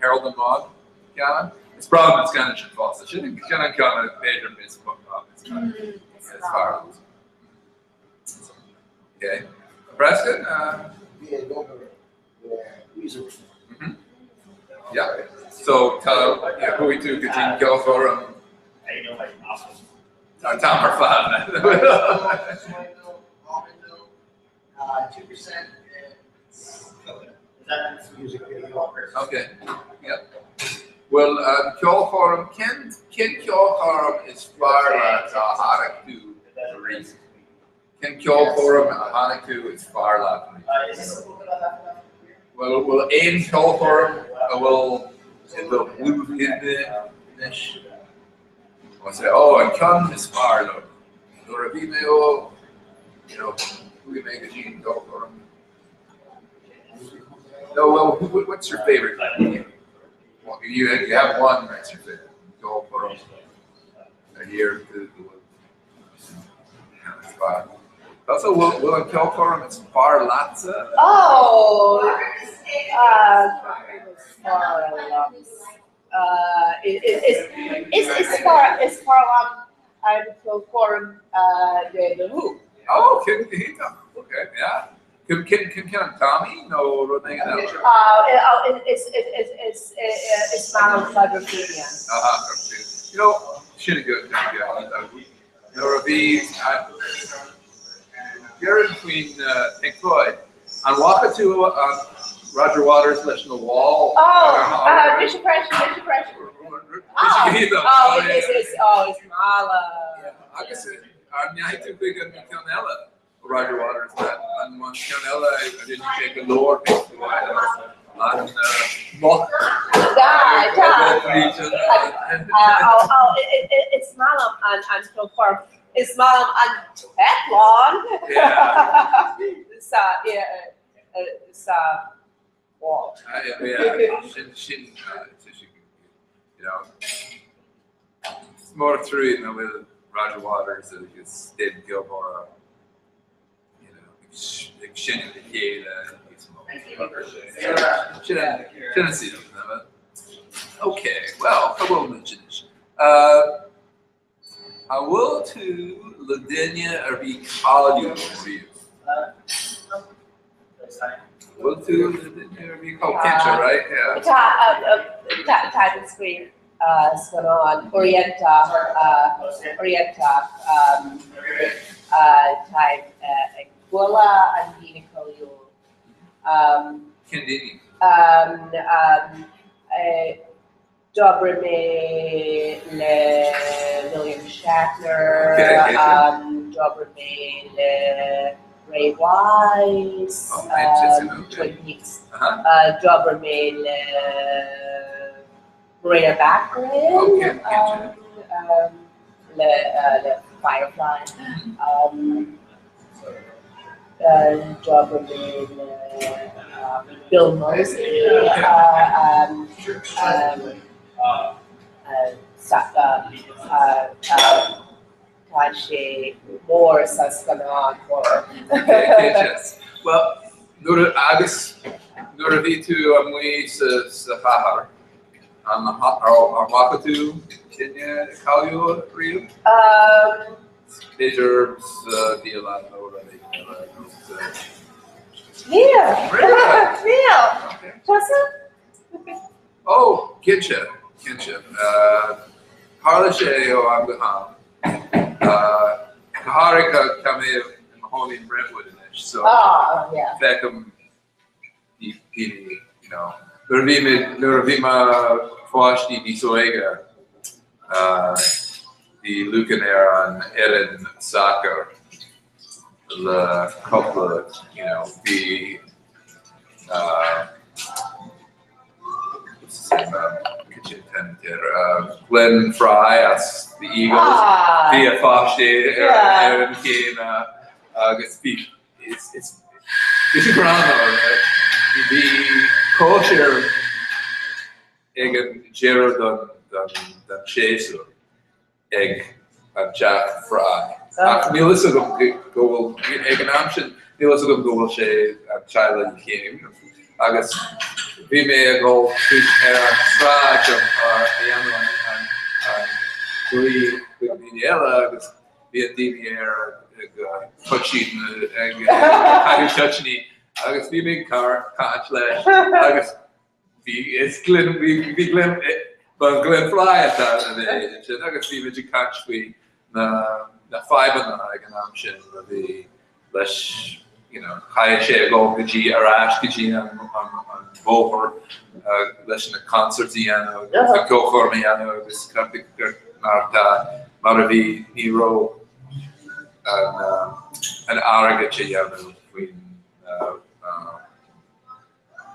Harold and Maude ceann? Is breá liom an scannán sin fosta. Sin sin an ceann b'fhéidir is is fearr. Okay. Preston? Yeah. So tá yeah, chuaigh tú go dtí an ceolchoirm an t-am ar fad. Okay. Yeah. Well, an ceolchoirm cén cén ceolchoirm is fearr leat a chonaic tú riamh? Cén ceolchoirm a chonaic tú is fearr leat riamh? Bhfuil bhfuil aon cheolchoirm a bhfuil i do dhlúthchuimhne anois? Ó say, oh, an ceann is fearr liom. Nuair a bhí mé óg, you know, chuaigh mé go dtí an ceolchoirm. No, well, who, what's your favorite? Well, you, you have one that's your favorite. Ceolchoirm. A year to the Also, bhfuil bhfuil an ceolchoirm is fearr leatsa? Oh, is fearr liom. Is is fearr is fearr liom an ceolchoirm de The Who. Oh, cén go hiontach. Okay, yeah. Cén cén cén ceann Tommy nó rud éigin eile? Is is is is is maith liom Quadrophenia. Aha, you know, sin a go Nuair a bhí Déarfainn faoin Pink Floyd, an bhfaca tú an Roger Waters leis na Wall? Oh, mise freisin, mise freisin. Oh, is is oh, is maith liom. Agus an ndeachaigh tú chuig an ceann eile? Roger Waters an ceann eile a rinne sé go leor Pink Floyd an moth. Is maith liom an ceolchoirm. Is maith liom an t-eitleán. Sa wall. Sin sin you know. Is mór an trua nach bhfuil Roger Waters agus David Gilmour you know, ag seinm le chéile níos mó. Sin sin an saol, nach Ok, well, cá bhfuil muid anois? An bhfuil tú le duine ar bith cáiliúil riamh? Bhfuil tú le duine ar bith cáiliúil? Cinnte, right? Yeah. Tá tá tá an scríobh scannán uaireanta uaireanta táim ag bualadh an daoine cáiliúil. Cén daoine? D'oibrigh mé le William Shatner, d'oibrigh mé le Ray Wise, Twin Peaks, d'oibrigh mé le Morena Baccarin, le Firefly, d'oibrigh mé le Bill Moseley, tá sé mór sa scannán horror. Well, nuair agus nuair a bhí tú amuigh sa chathair, an bhfaca tú duine cáiliúil riamh? B'fhéidir sa bhialann nó rud éigin eile nó sa. Níl! Níl! Tusa? Ó, cinnte, cinnte. Tharla sé ó am go ham. Go háirithe tá mé i mo chónaí in Brentwood anois, so feicim daoine, you know. Nuair a bhí mé, nuair a bhí mo pháistí níos óige, bhí Lucan ar an fhoireann sacair le cúpla, you know, bhí what's his name, Glenn Frey as the Eagles, bhí a pháistí ar an fhoireann céanna agus bhí Is bhí sé gránna, bhí cóisir ag an deireadh den séasúr ag an teach Frey. Ach níl fhios agam go bhfuil, ag an am sin, níl fhios agam go bhfuil sé an teaghlach céanna. Agus bhí mé ag dul tríd ar an sráid a dhéanamh an dlí chuig daoine eile agus. Bíonn daoine air ag toitín, ag caitheamh toitíní agus bhí mé ag caint leis agus bhí is Glenn, bhí bhí Glenn, ba Glenn Fry atá ansin agus bhí muid ag caint faoi na na fadhbanna ag an am sin a bhí leis, you know, chaithfidh sé a dhul go dtí ar ais go dtí an an bóthar leis na concerts a dhéanamh agus na ceolchoirm a dhéanamh agus mar tá mar a bhí ní raibh an an airgead a dhéanamh faoin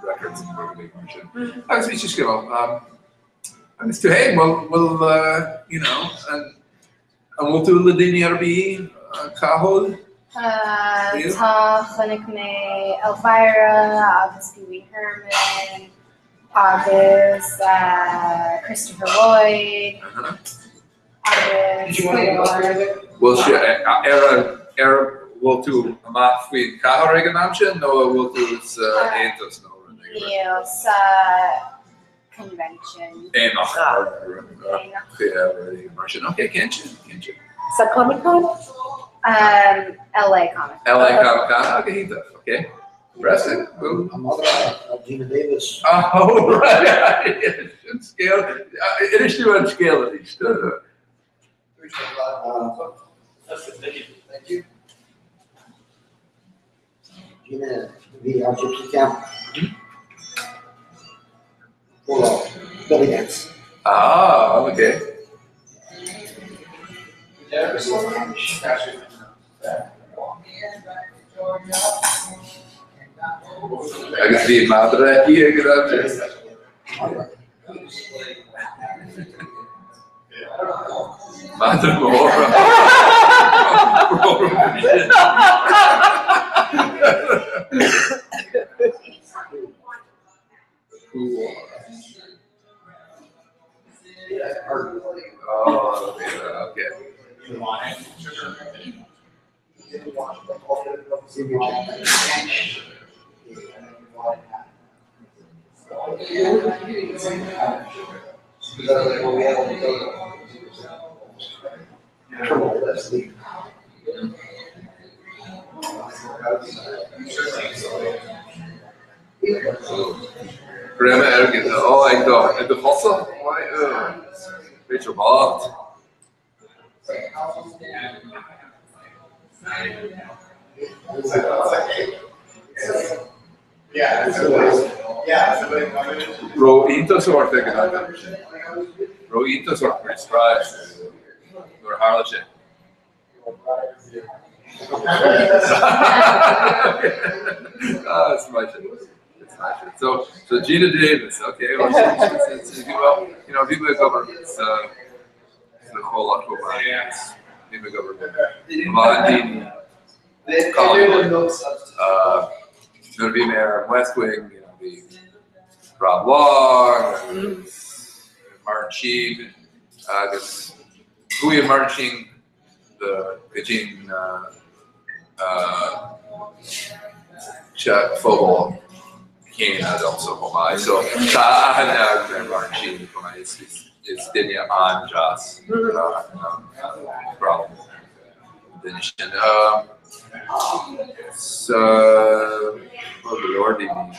records and rudaí mar sin. Agus bhí sé scéal agus tú féin, bhfuil bhfuil you know an An bhfuil tú le daoine ar bith, Cathal? Tá, chonaic mé Elvira agus Pee Wee Herman agus Christopher Lloyd agus go leor. Bhfuil sé ar ar bhfuil tú amach faoin chathair ag an am sin nó an bhfuil tú sa Aontas nó rud éigin? Níl, sa convention. Aonach. Mar sin, ok, cinnte, cinnte. Sa Comic Con? Um, LA Comic Con. LA Comic Con, ok, iontach, ok. Impressive. Geena Davis. Oh, right, sin scéal, inis dúinn an scéal arís. Thank you. Geena bhí ar Gypsy Camp. Belly dance. Ah, ok. Agus bhí madra aici ag an am sin. Madra mór. Oh, okay. Greim airgid. Ó, ag do, ag do chosa? Rachel bocht. Raibh iontas ort ag an am sin? Raibh iontas ort were you surprised nuair a tharla sé? Ah, it's my shit. It's my shit. So, so Geena Davis, okay. Well, she, she, she, well, you know, bhí mé ag obair sa sa chomhlacht chomh maith. Bhí mé ag obair le daoine cáiliúla. Nuair a bhí mé ar an West Wing, you know, bhí Rob Long agus Martin Sheen agus chuaigh Martin Sheen go dtí teach pobail céanna domsa chomh maith. So tá aithne agam ar Martin Sheen chomh maith. Is duine an-deas breá liom an duine sin. So go leor daoine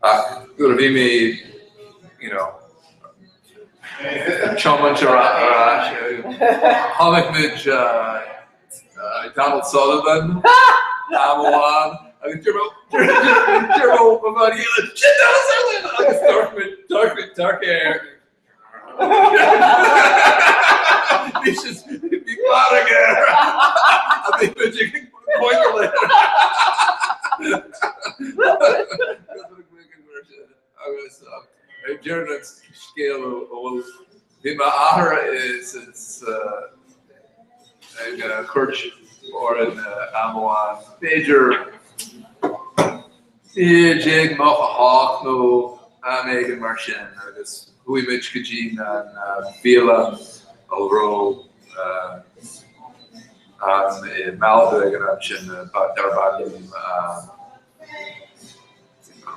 Ach nuair a bhí mé, you know, ag tiomáint ar ais, chonaic muid Donald Sutherland am amháin agus deir mo bhean chéile, Sin Donald Sutherland! Agus d'amharc muid, d'amharc muid, d'amharc air. Bhí sé, bhí fearg air. A bhí muid ag coinneáil air. Agus ag deireadh an scéal a bhfuil bhí m'athair is ag cuairt orainn am amháin, b'fhéidir 1998 nó am éigin mar sin agus chuaigh muid go dtí an bhialann a raibh ann i Malibu ag an am sin darb ainm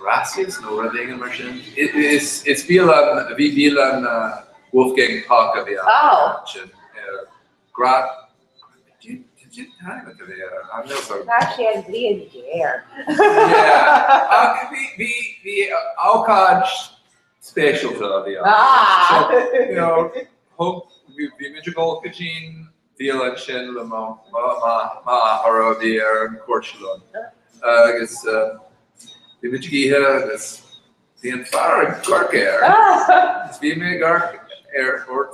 Gracias nó rud éigin mar sin. Is bialann, bhí bialann. Wolfgang Puck a bhí ann sin ar Grad Tá sé an bhliain ghéar. Ach bhí bhí ócáid speisialta a bhí ann. So, you know, thug bhí muid ag dul go dtí'n bhialann sin le mo m'athair a bhí ar an cuairt liom. Agus bhí muid ag ithe agus Bhí an fear ag amharc air agus bhí mé ag amharc air ar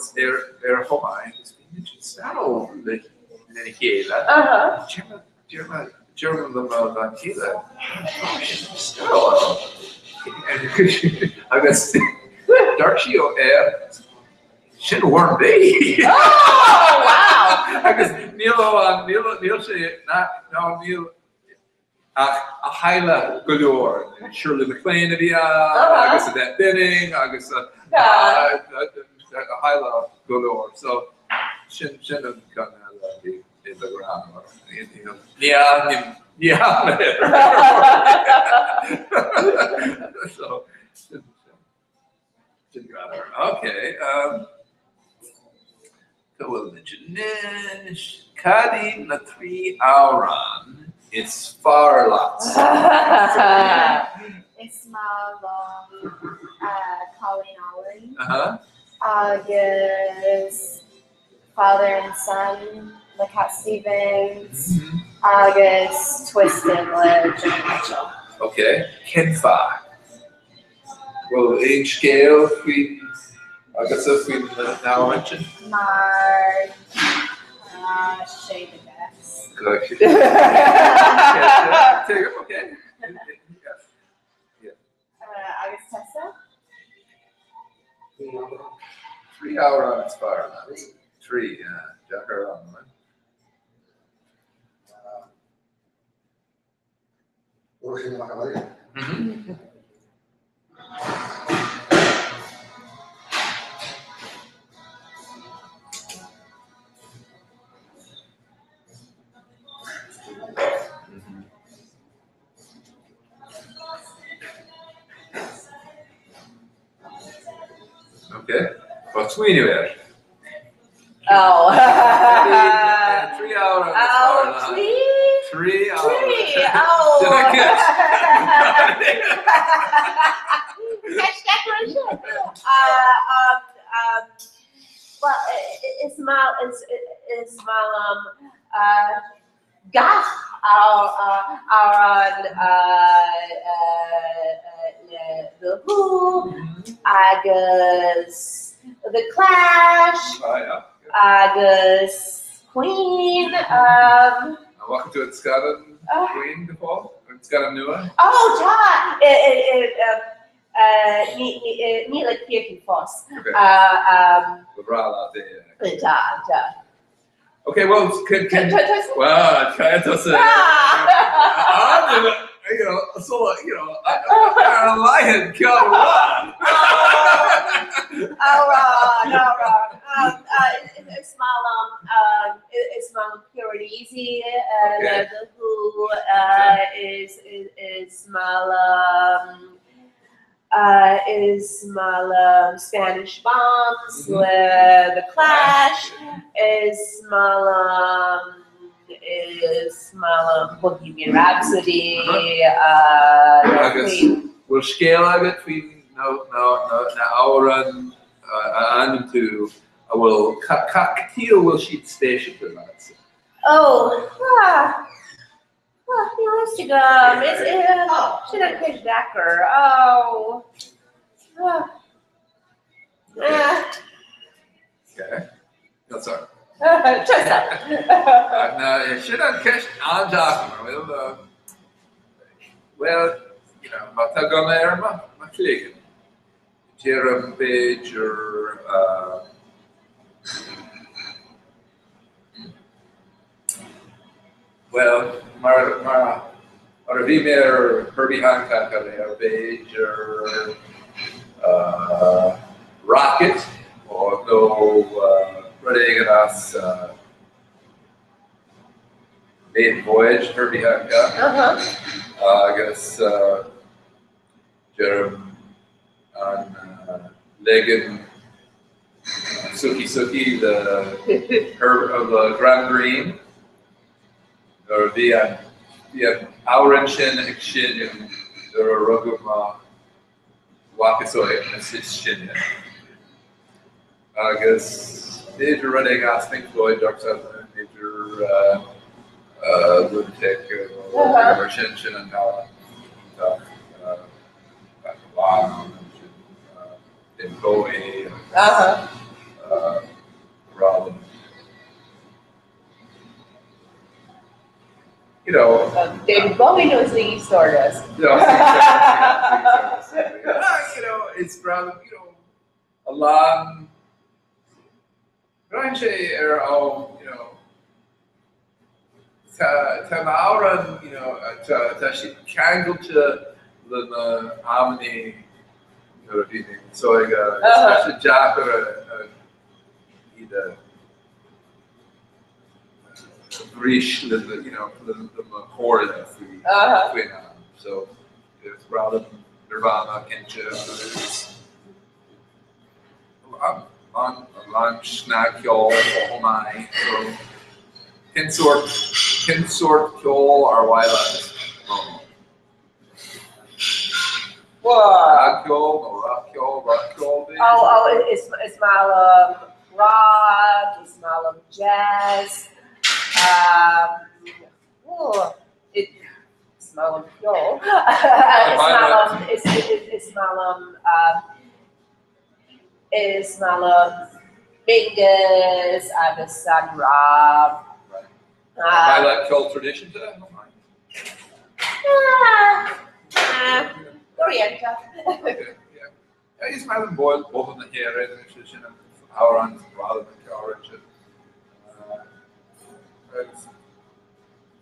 air chomh maith agus bhí muid ag staráil le lena chéile. Deir mé le mo bhean chéile, staráil agus deir sí ó air sin Warren Beatty. Oh wow! Agus níl ó níl níl sé ná níl Ach a theaghlach go leor, Shirley MacLaine a bhí ann agus Annette Bening agus a theaghlach go leor. So sin sin an ceann eile a bhí i do ghreann. Ní aithním ní aithním So sin sin greannmhar. Okay. Cá bhfuil muid anois? Cad iad na 3 amhrán is fearr leat? Is maith liom Cailín Álainn agus Father and Son le Cat Stevens agus Twisted le Joni Mitchell. Ok, cén fáth? Bhfuil aon scéal faoin agatsa faoin na hamhráin sin? Mar tá sé the best. Tuigim, ok. Agus tusa? 3 amhrán is fearr leat. 3, yeah. Deacair an right? Ok, Tá smaoineamh air. Oh. 3 amhrán. Oh, 3? 3 amhrán. 3, oh. Sin an ceist. Ceist deacair sin. Well, is maith is maith liom gach amhrán le The Who agus The Clash agus Queen. An bhfaca tú an scannán Queen go fóill? An scannán nua? Oh tá! Níl ag críochnú fós. Ba bhreá leat é. Tá, tá. Ok, well, can, can, well, can tusa, ah, you know, so, you know, ar a laghad ceann amháin. Amhrán, amhrán. Is maith liom, is maith liom Pure and Easy le The Who, is, is maith liom Is maith liom Spanish Bombs le The Clash, is maith liom, is maith liom Bohemian Rhapsody le Agus Queen. bhfuil scéal agat faoi na hamhráin a ainm tú a bhfuil, cad chuige a bhfuil siad speisialta leatsa? Oh, ah. Níl a fhios agam. Is sin an ceist deacair. Oh. Okay. That's all. Tusa. Sin an ceist an-deacair. Well, well, you know, má tá gunna ar mo chloigeann, deirim b'fhéidir Bhuel, mar, mar, mar a bhí mé ar Herbie Hancock aréir, b'fhéidir Rockit nó rud éigin as Maiden Voyage, Herbie Hancock. Agus deirim an leagan. Sookie Sookie le Herb le Graham Greene nuair a bhí an bhí an amhrán sin ag seinm nuair a rugadh mo mhac is óige is is sine. Agus b'fhéidir rud éigin as Pink Floyd, Dark Side of the Moon, b'fhéidir Lunatic nó rud éigin mar sin, sin an t-amhrán iontach lán sin David Bowie agus Robin. You know. David Bowie knows Ziggy Stardust. Yeah, you know, it's rather, you know, a lán Braitheann sé ar am, you know, tá tá na hamhráin, you know, tá tá siad ceangailte le na amannaí nuair a bhí mé níos óige agus tá sé deacair a iad a bhris le you know, le le mo chomhairle faoi faoin am. So, is breá liom Nirvana cinnte agus A lán snagcheol chomh maith. So, cén sórt, cén sórt ceoil ar mhaith leat? Snagcheol nó rac-cheol, roc-cheol b'fhéidir? Oh, oh, is is maith liom rock, is maith liom jazz, um, oh, it, is maith liom ceol, is maith liom, is, is maith liom, um, Is maith liom Mingus agus an rap. Maith leat ceol traidisiúnta? Orienta. Is maith liom Bóthar na hÉireann, sin an amhrán is breá liom an ceol sin. Agus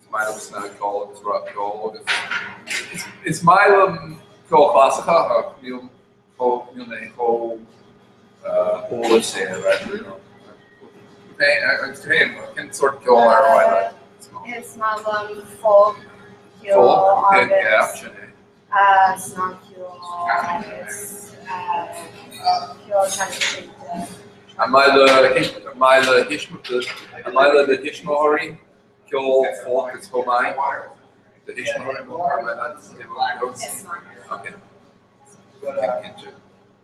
is maith liom snagcheol agus rapcheol agus is maith liom ceol clasaiceach ach níl chomh, níl mé chomh eolas air, right, you know. Agus tú féin, cén sórt ceoil ar mhaith leat? Is maith liom folk ceol agus snagcheol agus ceol traidisiúnta. An maith le, an maith le an maith le do thuismitheoirí ceol folk is chomh maith? Do thuismitheoirí, ar mhaith leat? Is maith. Okay.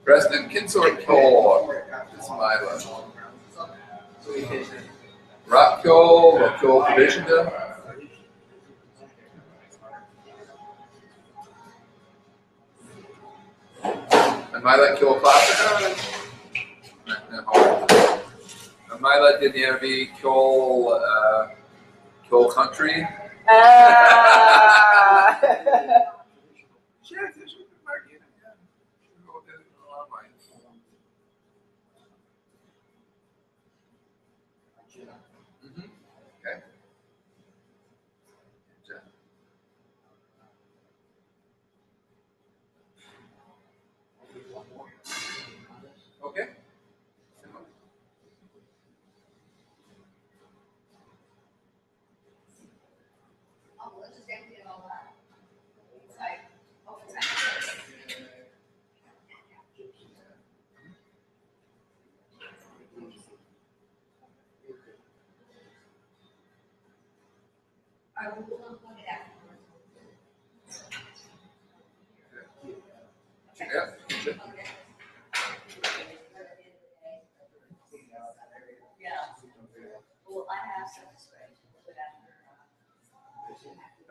Breslin, cén sórt ceoil is maith leat? Rapcheol nó ceol traidisiúnta? An maith leat ceol clasaiceach? An maith leat duine ar bith ceol ceol country? Okay.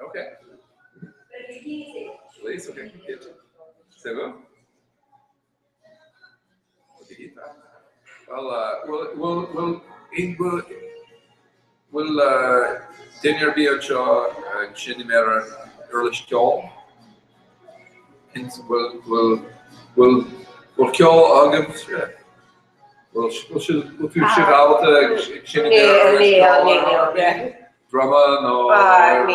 Okay. Please, okay. C'est bon? Okay. Well, uh, we'll, we'll, we'll, we'll, bhfuil duine ar bith anseo ag seinm ar an uirlis ceoil? Bhfuil, bhfuil, bhfuil, bhfuil ceol agaibh? Bhfuil bhfuil tú sibh ábalta ag seinm ar an uirlis ceoil? Druma nó an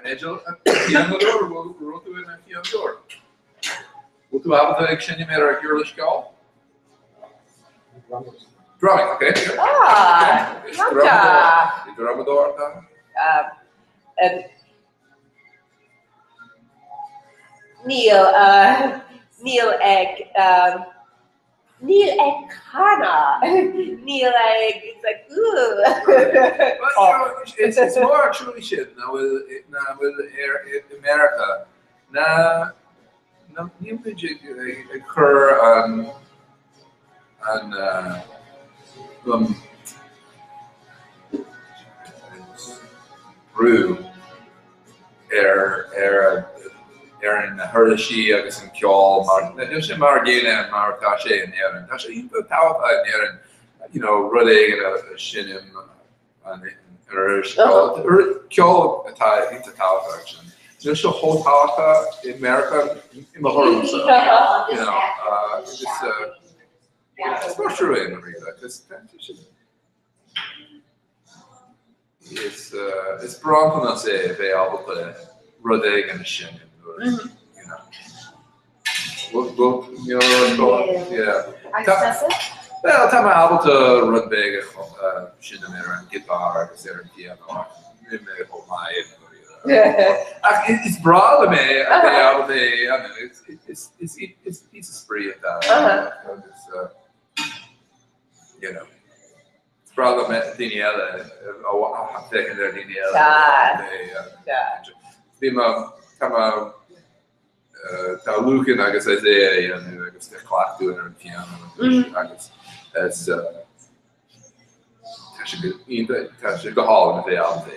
fhidil? Pianóir? Bhfuil tú ina phianóir? Bhfuil tú ábalta ag seinm ar an uirlis ceoil? Drumming, okay. Ah, Drumadóir. Drumadóir atá? Níl, níl ag, Níl ag canadh, níl ag, it's like, ooh. Well, you know, is mór an truaí sin nach bhfuil nach bhfuil ar i Meiriceá ná ná níl muid ag ag cur an an um brú ar ar ar na huirlisí agus an ceol mar níl sé mar a gcéanna mar atá sé in Éirinn. Tá sé iontach tábhachtach in Éirinn you know, rud éigin a seinm an uirlis ceol ceol atá iontach tábhachtach ansin. Níl sé chomh tábhachtach i Meiriceá i mo thuairimse. You know, agus is mór trua é i because Is bronntanas é a bheith ábalta rud éigin a sheinm nuair you know. Bhuel, tá mé ábalta rud beag a sheinm ar an giotár agus ar an pianó ach níl mé chomh maith i ndáiríre. Ach is breá liom é a bheith ábalta é a dhéanamh. Is píosa spraoi atá ann agus you know. Is breá liom daoine eile a féachaint ar daoine eile. Bhí mé, tá mé, tá Lucan agus Isaiah a dhéanamh agus ag cleachtadh ar an piano agus is tá sé go iontach, tá sé go hálainn a bheith ábalta é,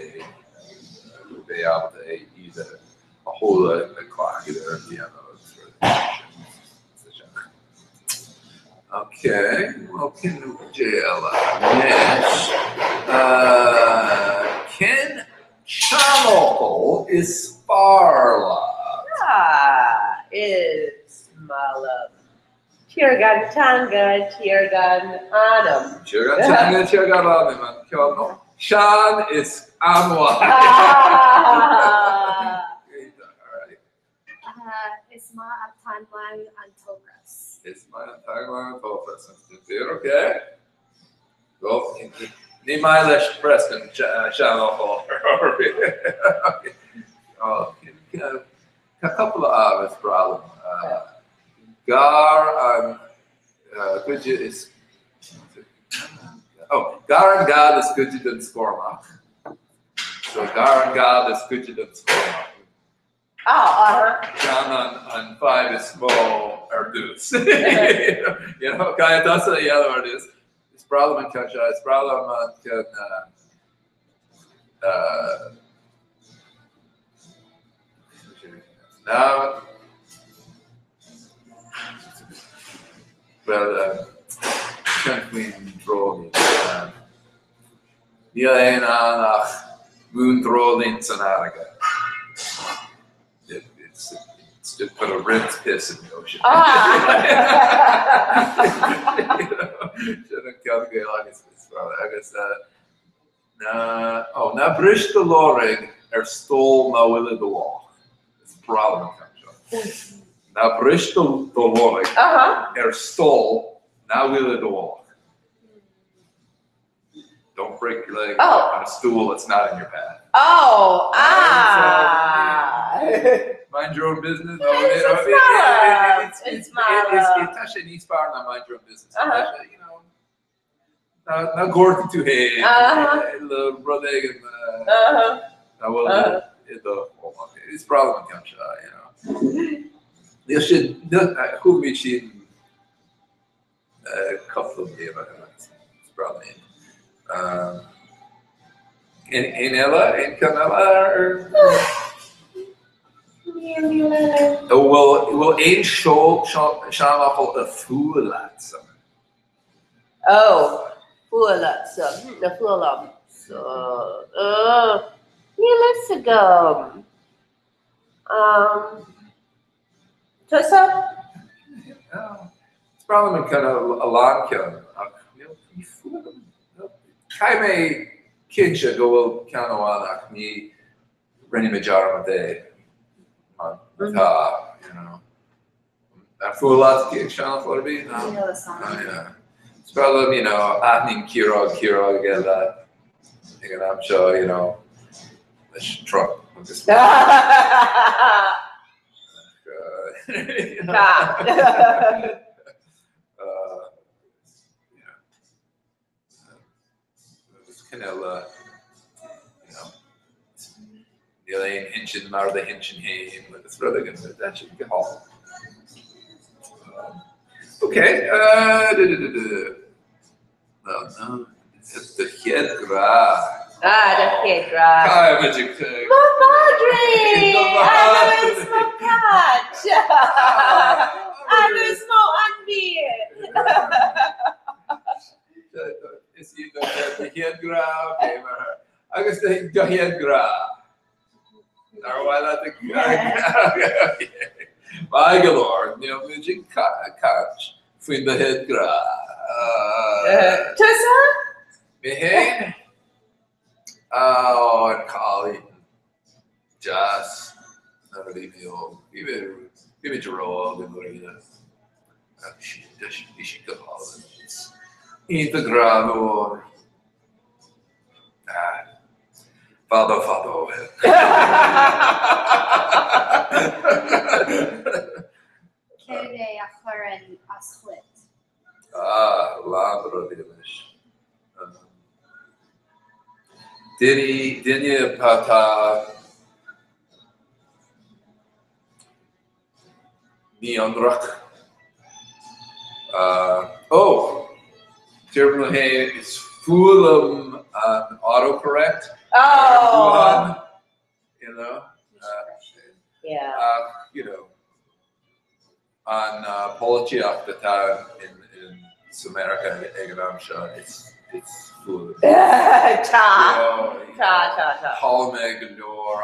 a bheith ábalta é iad a chuala ag cleachtadh ar an piano agus rudaí mar sin. Ok, well cén eile anois? Cén seanfhocal is fearr leat? Ah, is maith liom. Tír gan teanga, tír gan anam. Tír gan teanga, tír gan anam, an ceann sean is an-mhaith. Is maith an t-anlann an t-ocras. Is maith an t-anlann an t-ocras. Ok. Well, ní maith leis Preston seanfhocal ar bith. Tá cúpla ann is breá liom. Gar an goide is Oh, gar an gad is goide den scornach. So gar an gad is goide den scornach. Ceann an fadhb is mó ar dtús. You know, caithfidh tusa a dhéanamh ar dtús. Is breá liom an ceann seo, is breá liom an ceann ná bhuel ceann faoin dreoilín. Níl aon ann ach mún-dreoilín san fharraige. It's just put a rat's piss in the ocean. Sin an ceann Gaeilge is fearr. Agus ná, oh, ná bris do lorg ar stól nach bhfuil i do mhullach. Is breá liom an ceann seo. Ná bris do lorg ar stól nach bhfuil i do mhullach. Don't break your leg oh. on a stool that's not in your path. Oh, ah. Mind your own business. No, it's it's it's tá sé níos fearr ná mind your own business. Uh-huh. You know, ná gortaigh tú féin le rud éigin nach bhfuil i do Is breá liom an ceann seo, you know. Níl sin, chuaigh mé sin cúpla bliain ó shin agus is breá liom é. Aon eile? Aon ceann eile ar Níl eile. Bhfuil bhfuil aon seanfhocal ar fuath leatsa? Ó, fuath leatsa. Na fuath liomsa. Níl fhios agam. Tusa? Is breá liom an ceann a lán ceann ach níl ní fuath liom. Caithfidh mé cinnte go bhfuil ceann amháin ach ní rinne mé dearmad é mar tá, you know. An fuath leat seanfhocal ar bith? No. Níl fhios agam. Oh, yeah. Is breá liom, you know, aithníonn ciaróg ciaróg eile ag an am seo, you know, leis Trump agus cineál you know, níl aon intinn mar do intinn féin agus rud éigin, tá sé go hálainn. Ok, do chéad ghrá. Ah, do chéad ghrá. Caithfimid ag. Mo mhadraí! Agus mo cat! Agus mo ainmhí! Is iad do chéad ghrá, ok, mar Agus do chéad ghrá. Ar mhaith leat Maith go leor, níl muid ag caint faoin do chéad ghrá. Tusa? Mé féin? Ó, an cailín deas nuair a bhí mé óg. Bhí mé bhí mé ró-óg i ndáiríre. Bhí sí go hálainn. Iontach greannmhar. Fadó fadó ó shin. Céard é a chuireann as dhuit? Ah, lán rudaí anois. Duine, duine atá Mí-ionraic. Ó! Deirim liom féin, is fuath liom an autocorrect ar an nguthán, you know. Yeah. Ach, you know, an pholaitíocht atá in sa Meiriceá ag an am seo, it's it's fuath liom. Tá, tá, tá, tá. Chuala mé go leor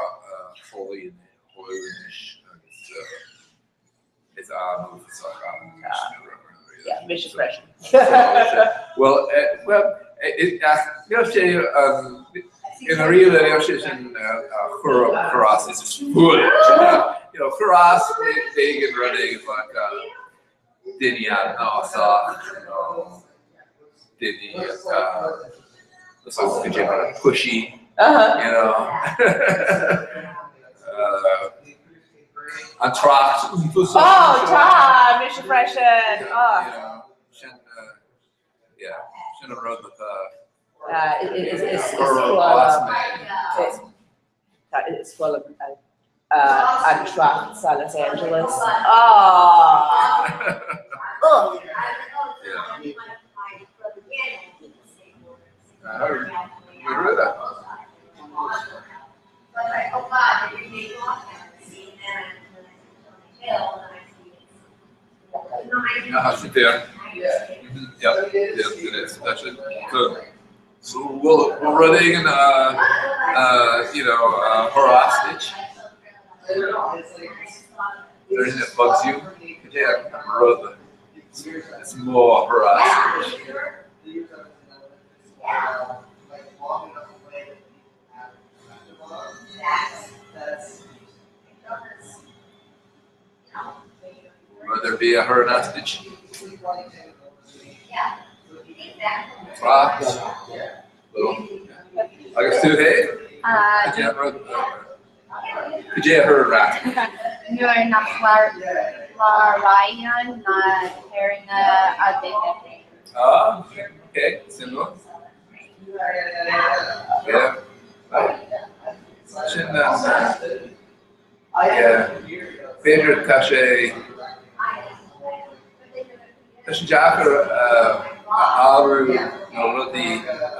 folaíonn anois agus is an-uafásach Yeah, mise freisin. Well, well, níl sé i ndáiríre níl sé sin chur chur as is is fuath you know, chur as éigin rud éigin like duine anásach nó duine atá pushy, you know. An trácht uafásach. Oh, tá, mise freisin. Oh. Sin, yeah, sin an rud atá. Is fuath is fuath liom an trácht sa Los Angeles. Oh. Ugh. Ah, sin fíor. Yeah, yeah, it is. Actually, good. So bhfuil rud éigin you know, chuir as duit? Is there anything that bugs you? Cad é an rud is mó a chuir as duit? Rud ar bith a chuireann as duit? Trácht? Agus tú féin? Cad é an rud? Cad é a chuireann as? Nuair nach labhraíonn na hÉireannaigh a duine. Ah, ok, suimiúil. Yeah. Sin an B'fhéidir tá sé tá sé deacair a athrú na rudaí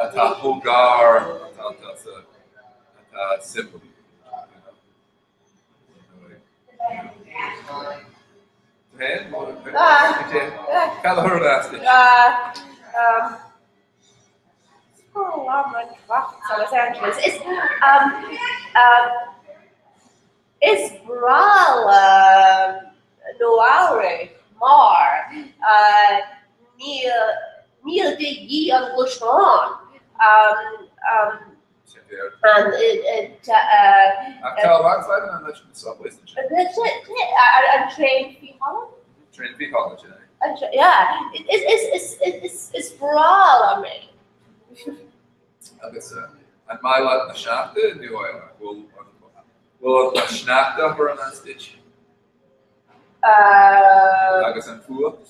atá chomh gar atá atá suimiúil. Cad a chuireann as duit? Los Angeles. Is um, um, is breá liom Nua Eabhrac mar uh, níl níl de dhíth an gluaisteán. Um, um, an Ach tá a lán fadhbanna leis na subways ansin. An traein faoi thalamh? Traein faoi thalamh, sin é. Yeah, is breá liom é. Agus an maith leat na sneachta nó bhfuil bhfuil an sneachta a chuireann as duit? Agus an fuacht?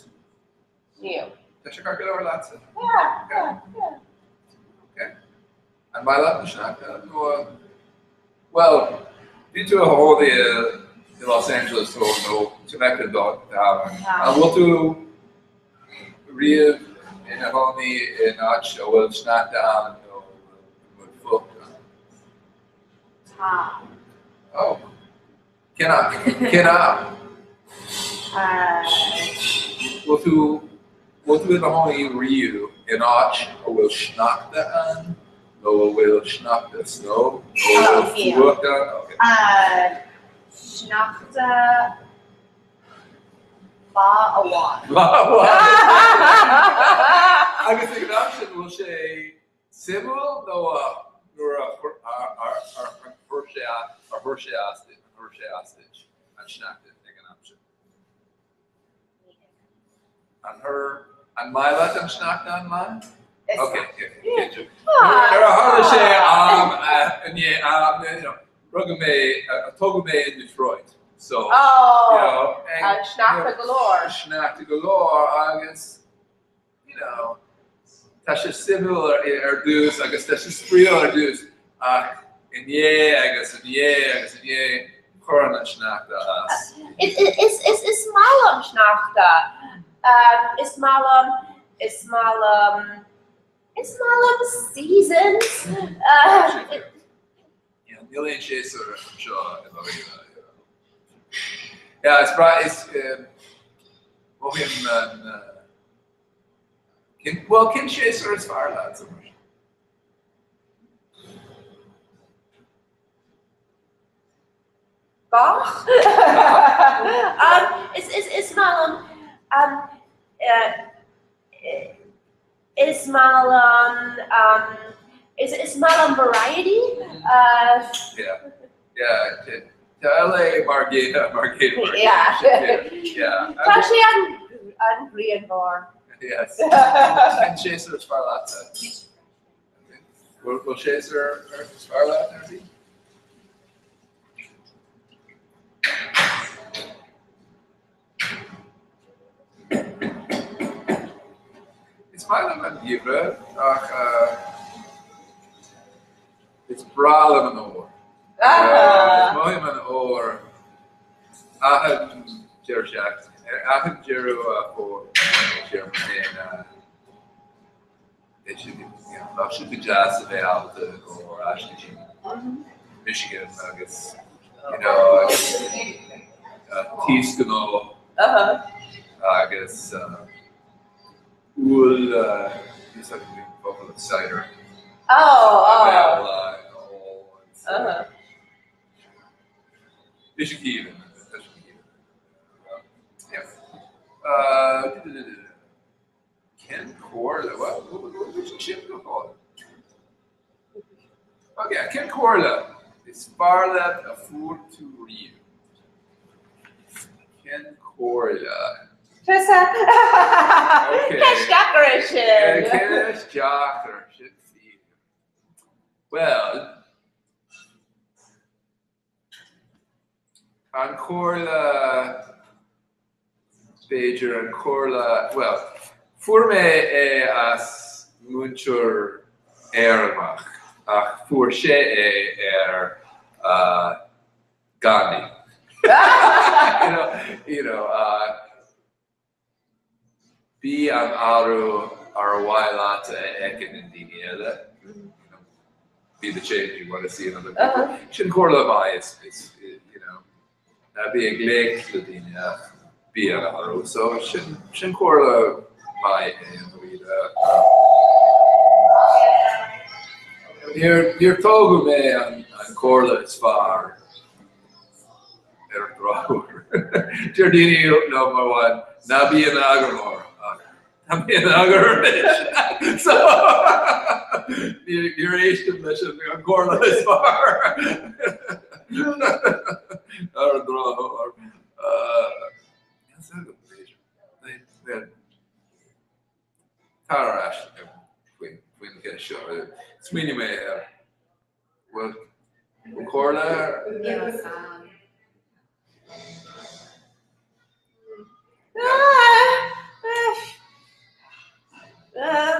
Níl. Tá sé ceart go leor leatsa? Yeah, yeah, yeah. Okay. An maith leat an sneachta nó an Bhuel, bhí tú i do chónaí i Los Angeles nó nó Temecula domhan. An bhfuil tú riamh ina chónaí in áit a bhfuil sneachta ann nó a bhfuil fuacht ann? Tá. Oh. Cén am? Cén am? Bhfuil tú bhfuil tú i do chónaí riamh in áit a bhfuil sneachta ann nó a bhfuil sneachta snow nó a bhfuil fuacht ann? Okay. Sneachta lá amháin. Lá amháin. Agus ag an am sin bhfuil sé Suimiúil nó nuair a chuir sé a chuir sé as duit, a chuir sé as duit an sneachta ag an am sin? An chuir, an maith leat an sneachta an maith? Ok, cinnte. Nuair a tharla sé am i ndiaidh am, you know, rugadh mé, tógadh mé in Detroit, so, you know, An sneachta go leor. Sneachta go leor agus you know, tá sé suimiúil ar dtús agus tá sé spraíúil ar dtús ach i ndiaidh agus i ndiaidh agus i ndiaidh cuireann an sneachta as. Is maith liom sneachta. Is maith liom, is maith liom, is maith liom seasons. Yeah, níl aon séasúr anseo i ndáiríre. Yeah, is breá, is mothaím an cén, bhuel, cén séasúr is fearr leat sa mar sin? Gach? Is, is, is maith liom, Is maith liom is is maith liom variety. Yeah, yeah, tá LA mar gcéanna, mar gcéanna, mar gcéanna. Yeah. Tá sé an an ghrianmhar. Yes. Cén séasúr is fearr leatsa? Bhfuil séasúr is fearr leat ar bith? Is maith liom an geimhreadh ach is breá liom an fhómhar. Is mothaím an fhómhar achan deireadh seachtaine, achan deireadh fómhair deirim féin beidh sé go sé go deas a bheith ábalta dul ar ais go dtí Michigan agus you know agus taos gnó agus úll focal cider. Oh, oh. Bhí sé aoibhinn. Yeah. Cén chomhairle? Bhuel, sin go fóill. Ok, cén chomhairle is fearr leat a fuair tú riamh? Cén chomhairle? Tusa! Ceist deacair é sin! Ceist deacair, sin fíor. Bhuel, An chomhairle, b'fhéidir, an chomhairle, bhuel, fuair mé é as múinteoir Éireannach ach fuair sé é ar Gandhi. You know, you know, Bí an athrú ar mhaith leat a fheiceáil i ndaoine eile. Be the change you want to see in other people. Sin comhairle mhaith is, you know, ná bí ag glaoch le daoine ach bí an athrú. So sin, sin comhairle mhaith é i ndáiríre. Níor, níor tógadh mé an, an comhairle is fearr. Ar an drochuair, deir daoine liom mar amháin, ná bí in eagarthóir, ach tá mé in eagarthóir anois! So, níor éistim leis an gcomhairle is fearr. Ar an drochuair. Tar ar ais faoin gceist seo. Smaoineoidh mé air. Bhfuil comhairle Níl a fhios agam.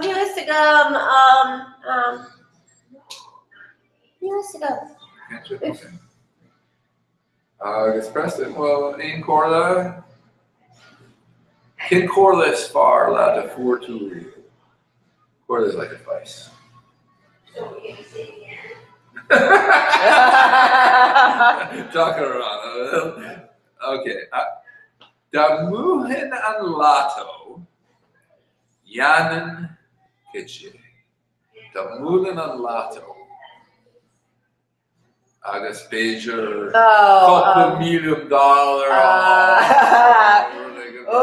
Níl a fhios agam. Níl fhios agam. Cinnte, ok. Agus Preston, bhfuil aon chomhairle? Cén chomhairle is fearr leat a fuair tú riamh? Comhairle is like advice. Deacair a rá. Ok. Dá mbuafainn an lató, dhéanfainn cad é. Dá mbuafainn an lató agus b'fhéidir cúpla milliún dollar a fháil. Oh,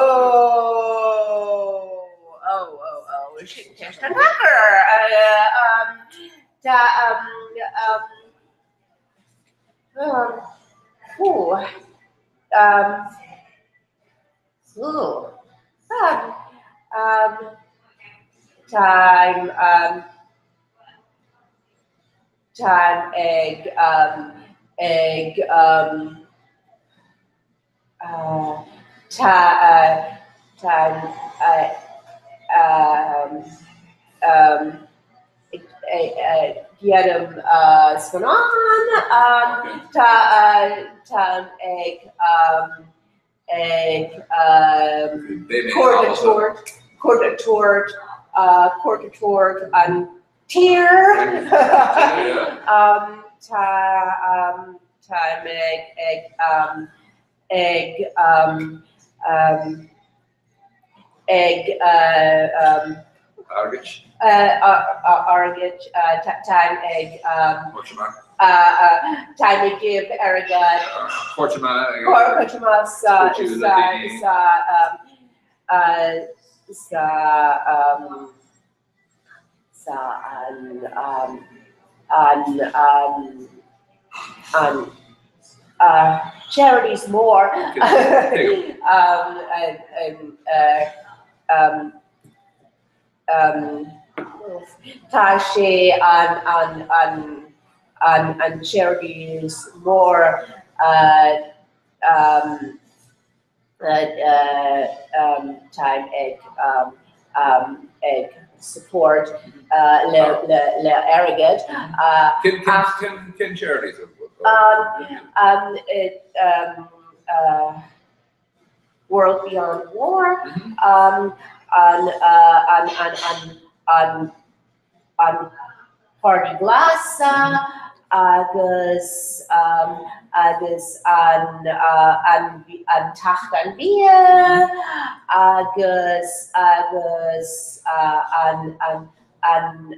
oh, oh, oh, sin ceist an-deacair. Tá, um, um, um, um, Ooh. Um, um, táim, um, táim ag, um, ag, um, uh, tá, uh, táim, uh, um, um, Déanaim scannán, um, tá, uh, táim ag, um, ag cuairt cuairt an tír. Tá táim ag ag ag ag airgead táim ag táim ag give airgead sa sa sa sa an an an charities mór Tá sé an an an an an charities mór táim ag ag support le le le airgead. Cén charities? An World Beyond War, an an an an an an Páirtí Glas agus agus an an an tSeachtain Bia agus agus an an an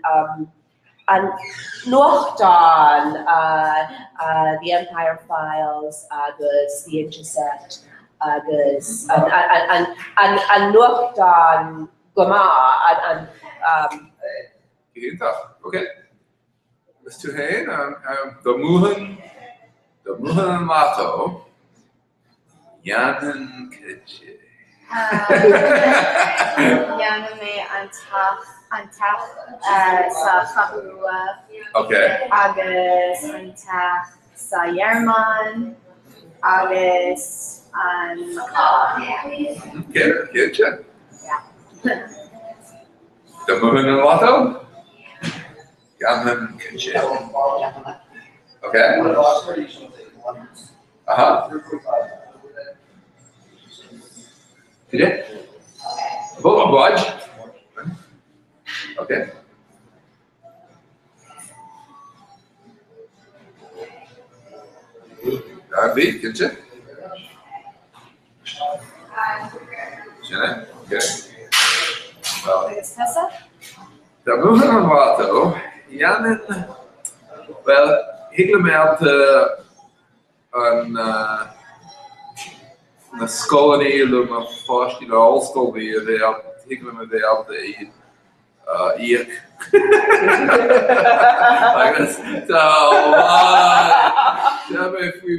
an nuachtán The Empire Files agus The Intercept agus an nuachtán go maith an. Iontach. Ok. Agus tú féin, dá mbuafainn, dá mbuafainn an lató, dhéanfainn cad é? Dhéanfaidh mé an teach an teach sa Cheathrú Rua agus an teach sa Ghearmáin agus an macaw. Cinnte. Dá mbuafainn an lató? Dhéanfainn cad é? Ok. Aha. Cad é? Báid? Ok. Bhí, cinnte. Sin é, ok. Well. Agus tusa? Dá mbuafainn an lató, dhéanfainn, bhuel, thig liom ábalta an na scoileanna le mo pháistí, na ollscoileanna a bheith ábalta, thig liom a bheith ábalta iad a íoc. Agus tá tá mé faoi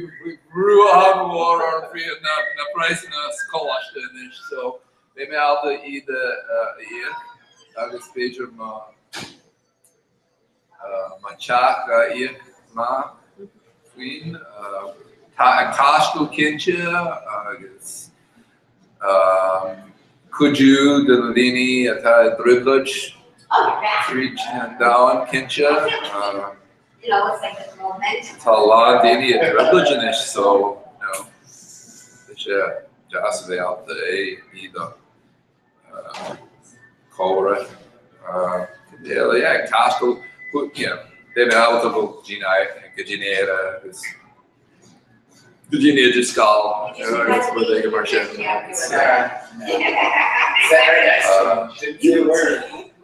bhrú an-mhór orm faoi na na praghsanna coláiste anois so beidh mé ábalta iad a íoc agus b'fhéidir mo mo teach a íoc amach faoin tá ag taisteal cinnte agus cuidiú do na daoine atá i dtrioblóid tríd an domhan cinnte. You know, it's like the moment. Tá a lán daoine i dtrioblóid anois so, you know, tá sé deas a bheith ábalta é iad a chomhrá. Yeah, ag taisteal, you know, beidh mé ábalta dul go dtí go dtí Éire agus go dtí an Idirscoil agus rud éigin mar sin. Rud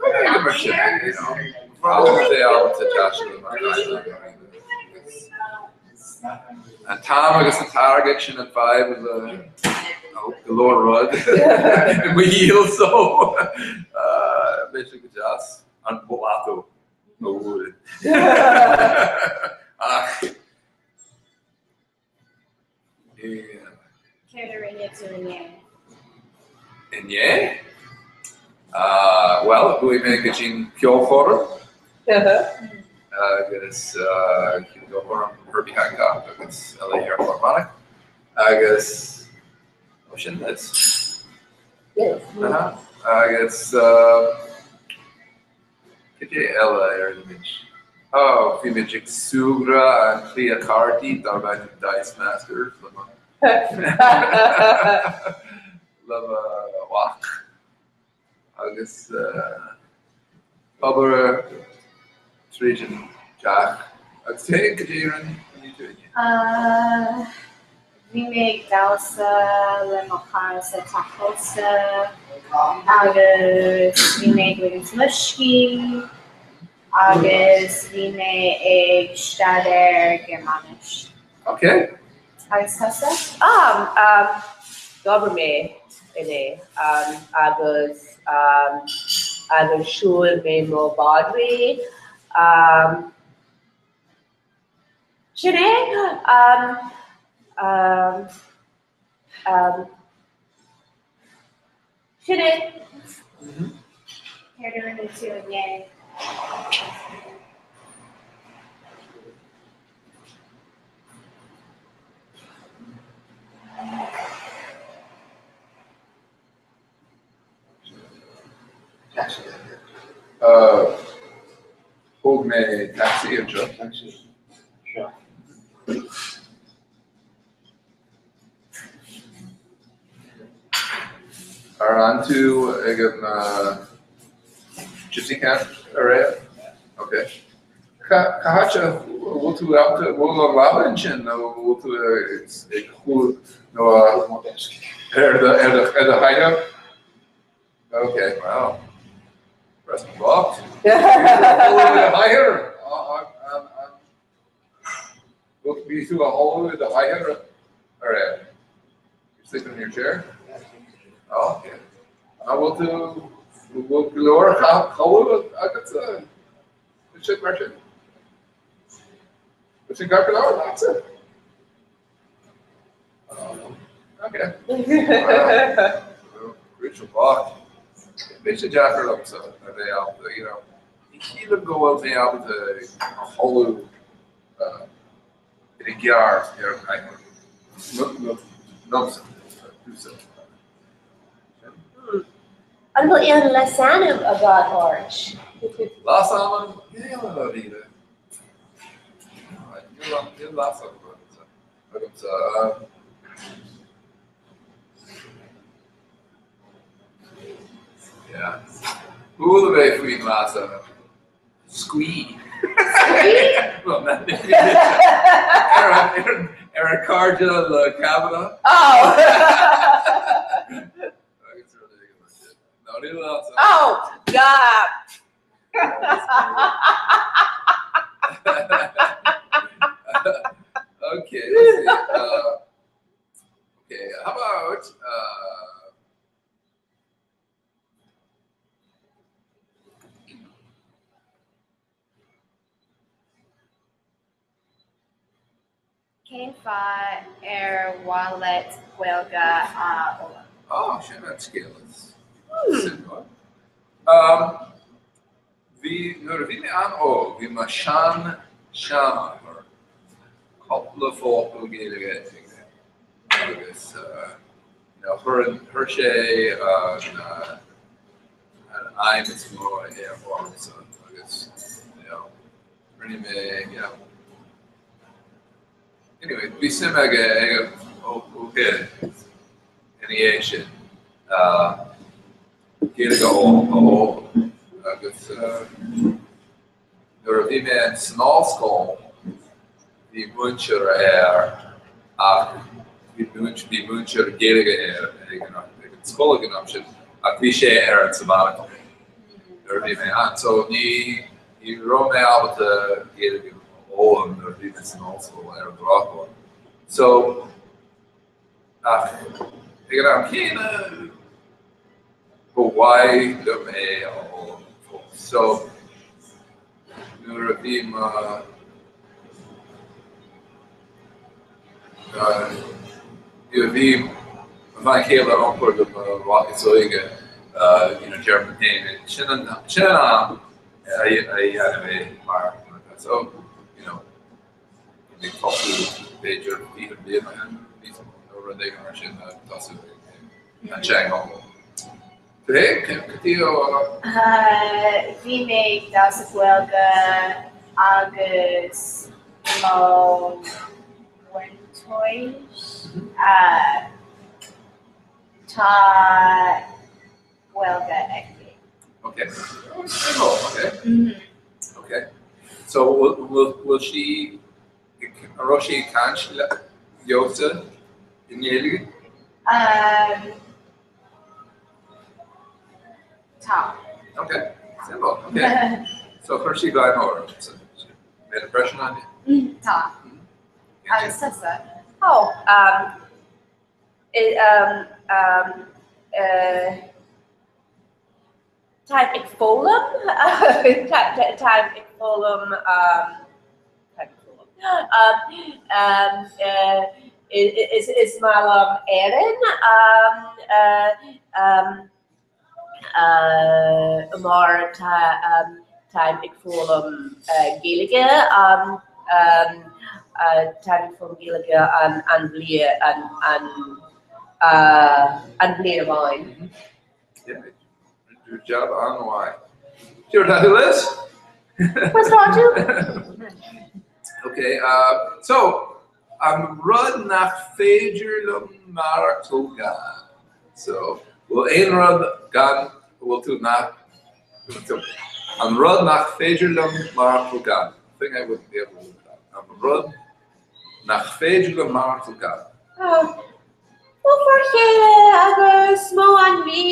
éigin mar sin, you know. Bheadh sé ábalta taisteal mar An t-am agus an t-airgead sin an fadhb le go leor rud i mo shaol so beidh sé go deas an lató a bhualadh. Ach Céard a rinne tú inné? Inné? Bhuel, chuaigh mé go dtí an ceolchoirm agus ceolchoirm Herbie Hancock agus Ella Philharmonic agus ó sin is agus Cad é eile a rinne muid? Oh, bhí muid ag súgradh an cluiche cártaí darb ainm Dice Masters le mo le mo mhac agus obair tríd an teach. Agus tú féin, cad é a rinne tú inné? Bhí mé ag damhsa le mo chara sa teach ósta agus bhí mé ag ligint mo scíth agus bhí mé ag staidéar Gearmáinis. Ok. Agus tusa? Ah, d'obair mé inné agus agus shiúil mé mo mhadraí. Sin é. Sin é. Céard a rinne tú inné? Thóg mé tacsaí anseo. Ar fhan tú ag an Gypsy Camp aréir? Ok. Cá háit a bhfuil tú ábalta, bhfuil an leaba ansin nó bhfuil tú ag nó ar do chathaoir? Ok, wow. Breast bocht. Chathaoir! Bhí tú a chodladh i do chathaoir aréir? You're sleeping in your chair? Oh, ok. An bhfuil tú, bhfuil go leor codladh agatsa? Sin mar sin. Sin ceart go leor leatsa? Ok. Rachel bocht. Bheadh sé deacair liomsa a bheith ábalta, you know, ní shílim go bhfuil mé ábalta a chodladh i gceart ar an gcathaoir. Liomsa. Tusa. An bhfuil aon leasainm agat, Art? Leasainm? Níl i ndáiríre. Níl leasainm agamsa. Yeah. Chuala mé faoin leasainm. Squee. Squee? Well, ar a cairde le Kavanagh. Oh! No, níl leasainm. Oh, God! Okay, let's see. Okay, how about uh, Cén fáth ar mhaith leat Gaeilge a fhoghlaim? Oh, sin an scéal is suimiúil. Um, bhí, nuair a bhí mé an-óg, bhí mo shean-seanathair cúpla focal Gaeilge aige agus uh, you know, chuir, chuir sé an, uh, an aidhm is mó ar ormsa agus you know, Rinne mé, yeah. Anyway, bhí suim aige aige ó shin ina dhiaidh sin. Gaeilge a fhoghlaim agus nuair a bhí mé san ollscoil bhí múinteoir air ach bhí múinteoir Gaeilge air ag an scoil ag an am sin ach bhí sé ar an sabbatical nuair a bhí mé ann. So ní Ní raibh mé ábalta Gaeilge a fhoghlaim nuair a bhí mé san ollscoil ar an drochuair. So, ach ag an am céanna, ba mhaith liom é a fhoghlaim fós. So, nuair a bhí mo, nuair a bhí mo bhean chéile ag iompar do mo mhac is óige, you know, deirim liom féin, sin an, sin an am a dhéanamh é mar so, you know, ag tosú b'fhéidir 20 bliain ó shin, níos mó nó rud éigin mar sin a tosú an teanga a fhoghlaim. Tú féin, cad chuige ó? Bhí mé ag damhsa Gaeilge agus mo mhúinteoir. Tá Gaeilge aici. Ok. Oh, ok. Ok. So bhfuil sí, an raibh sí ag caint leatsa i nGaeilge? Um, tá. Ok. Simple. Ok. So chuir sí greim ort. So, made impression on you? Tá. Agus tusa? Oh, um, um, um, uh, Táim ag foghlaim, táim ag foghlaim, táim ag foghlaim, is maith liom Éirinn mar táim ag foghlaim Gaeilge, táim ag foghlaim Gaeilge an bhliain, an bhliain amháin. Good job an-mhaith. Sure, tá tú Liz? What's wrong tú? Okay, uh, so an rud nach féidir liom maireachtáil gan. So, bhfuil aon rud gan bhfuil tú nach an rud nach féidir liom maireachtáil gan. Thing I wouldn't be able to live without. An rud nach féidir liom maireachtáil gan. Oh. Mo fear chéile agus mo ainmhí.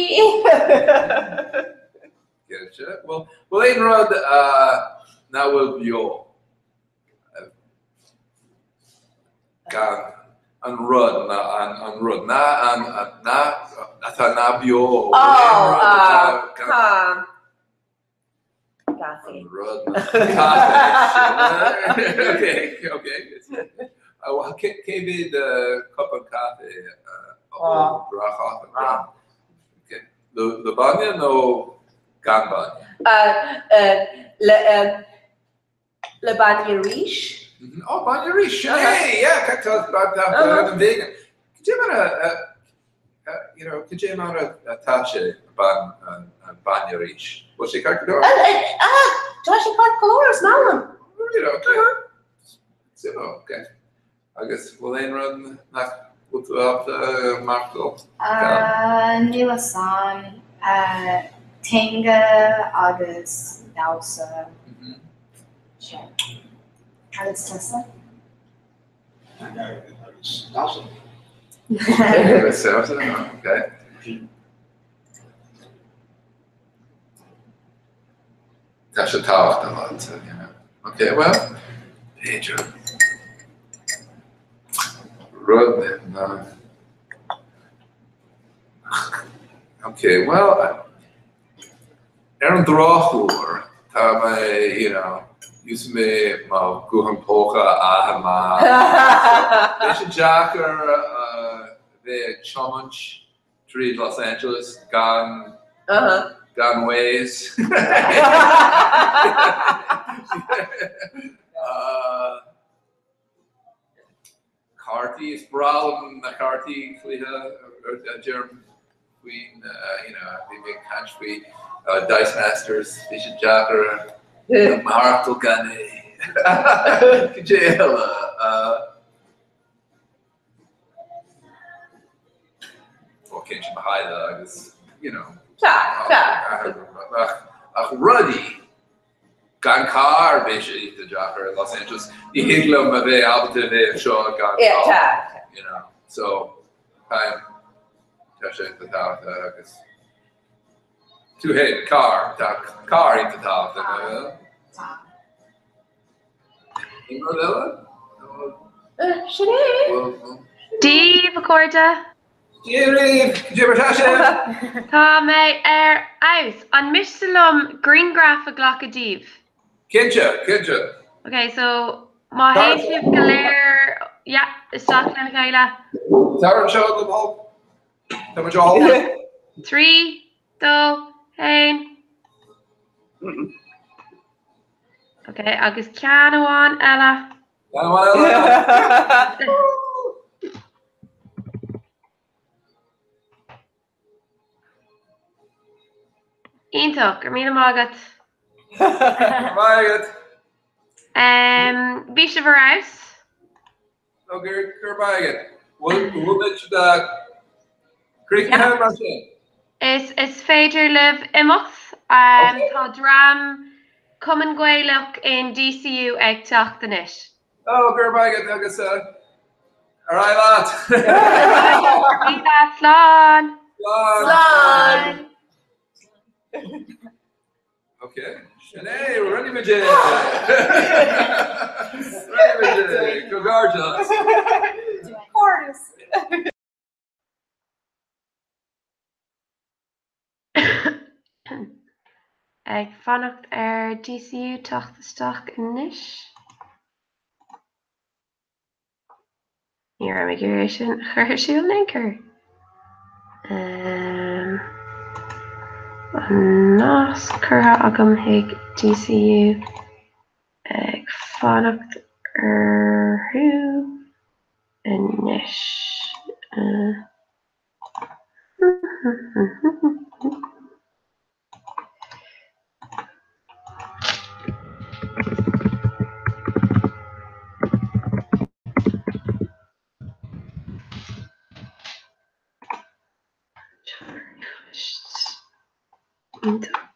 Cinnte. Bhuel, bhfuil aon rud nach bhfuil beo gan an rud ná an rud ná an ná atá ná beo? Ó, tá. Caife. Rud caife. Okay, okay. Cé mhéad cupán caife a ól gach Okay. Le bainne nó gan bainne? Le bainne rís. Oh, bainne rís. Hey, yeah, tá an vegan. Cad é mar a you know, cad é mar atá sé an bainne rís? Bhfuil sé ceart go leor? Ah, tá sé ceart go leor, is maith liom. Really, okay. Suimiúil, okay. Agus bhfuil aon rud nach bhfuil tú ábalta maireachtáil gan? Níl a fhios a'm. Teanga agus damhsa. Sin. Agus tusa? Teanga agus damhsa. Agus damhsa, okay. Tá sé tábhachtach, you know. Okay, well, b'fhéidir rud ná Okay, well, ar an drochuair, tá mé, you know, úsáidim mé mo ghuthán póca achan lá. Beidh sé deacair bheith ag tiomáint tríd Los Angeles gan gan Waze. Cártaí, is breá liom na cártaí cluiche a deirim faoin, you know, bhí mé ag caint faoi Dice Masters, bhí sé deacair maireachtáil gan é. Cad é eile? Ó cinnte mo theaghlach agus, you know. Tá, tá. Ach rudaí gan carr bheadh sé iontach deacair i Los Angeles. Ní thig liom a bheith ábalta a bheith anseo gan carr. You know, so táim tá sé iontach tábhachtach agus tú féin, carr, tá carr iontach tábhachtach. Tá. Aon rud eile? Sin é. Dia daoibh, a chairde. Dia daoibh, cad é mar tá sibh? Tá mé ar fheabhas. An miste liom grianghraf a ghlacadh díbh? Cinnte, cinnte. Ok, so má théann sibh go léir, yeah, isteach lena chéile. Tar anseo le do thoil. Tá muid á 3, 2, 1. Ok, agus ceann amháin eile. Ceann amháin eile. Iontach, go raibh míle maith agat. Go raibh maith agat. Bhí sibh ar fheabhas. Ó go raibh maith agat. Bhfuil muid críochnaithe mar sin? Is is féidir libh imeacht. Tá dream Cumann Gaelach in DCU ag teacht anois. Ó go raibh maith agat agus ar aghaidh leat! Slán! Slán! Ok, sin é, rinne muid é! Rinne muid é! Comhghairdeas! Comhghairdeas! Ag fanacht ar DCU teacht isteach anois. Ní raibh mé ag iarraidh é sin a chur ar siúl in aon chor. An nasc curtha agam chuig DCU ag fanacht orthu anois. Iontach.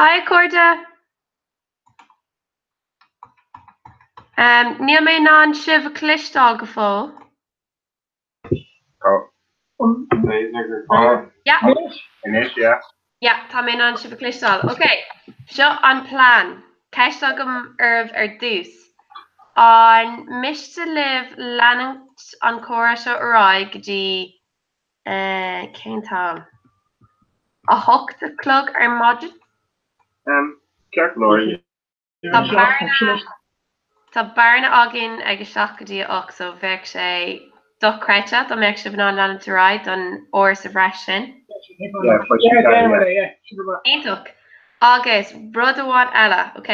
Hi a chairde! Níl mé in ann sibh a chloisteáil go fóill. Yeah. Anois, yeah. Yeah, tá mé in ann sibh a chloisteáil. Ok, seo an plean. Ceist agam oraibh ar dtús. An miste libh leanúint an comhrá seo ar aghaidh go dtí eh, cén t-am? 8 a chlog ar maidin? Ceart go leor. Tá bearna, tá bearna againn ag a 7 go dtí a 8 so bheadh sé dochreidte dá mbeadh sibh in ann leanúint ar aghaidh don uair sa bhreis sin. Iontach. Agus rud amháin eile, ok.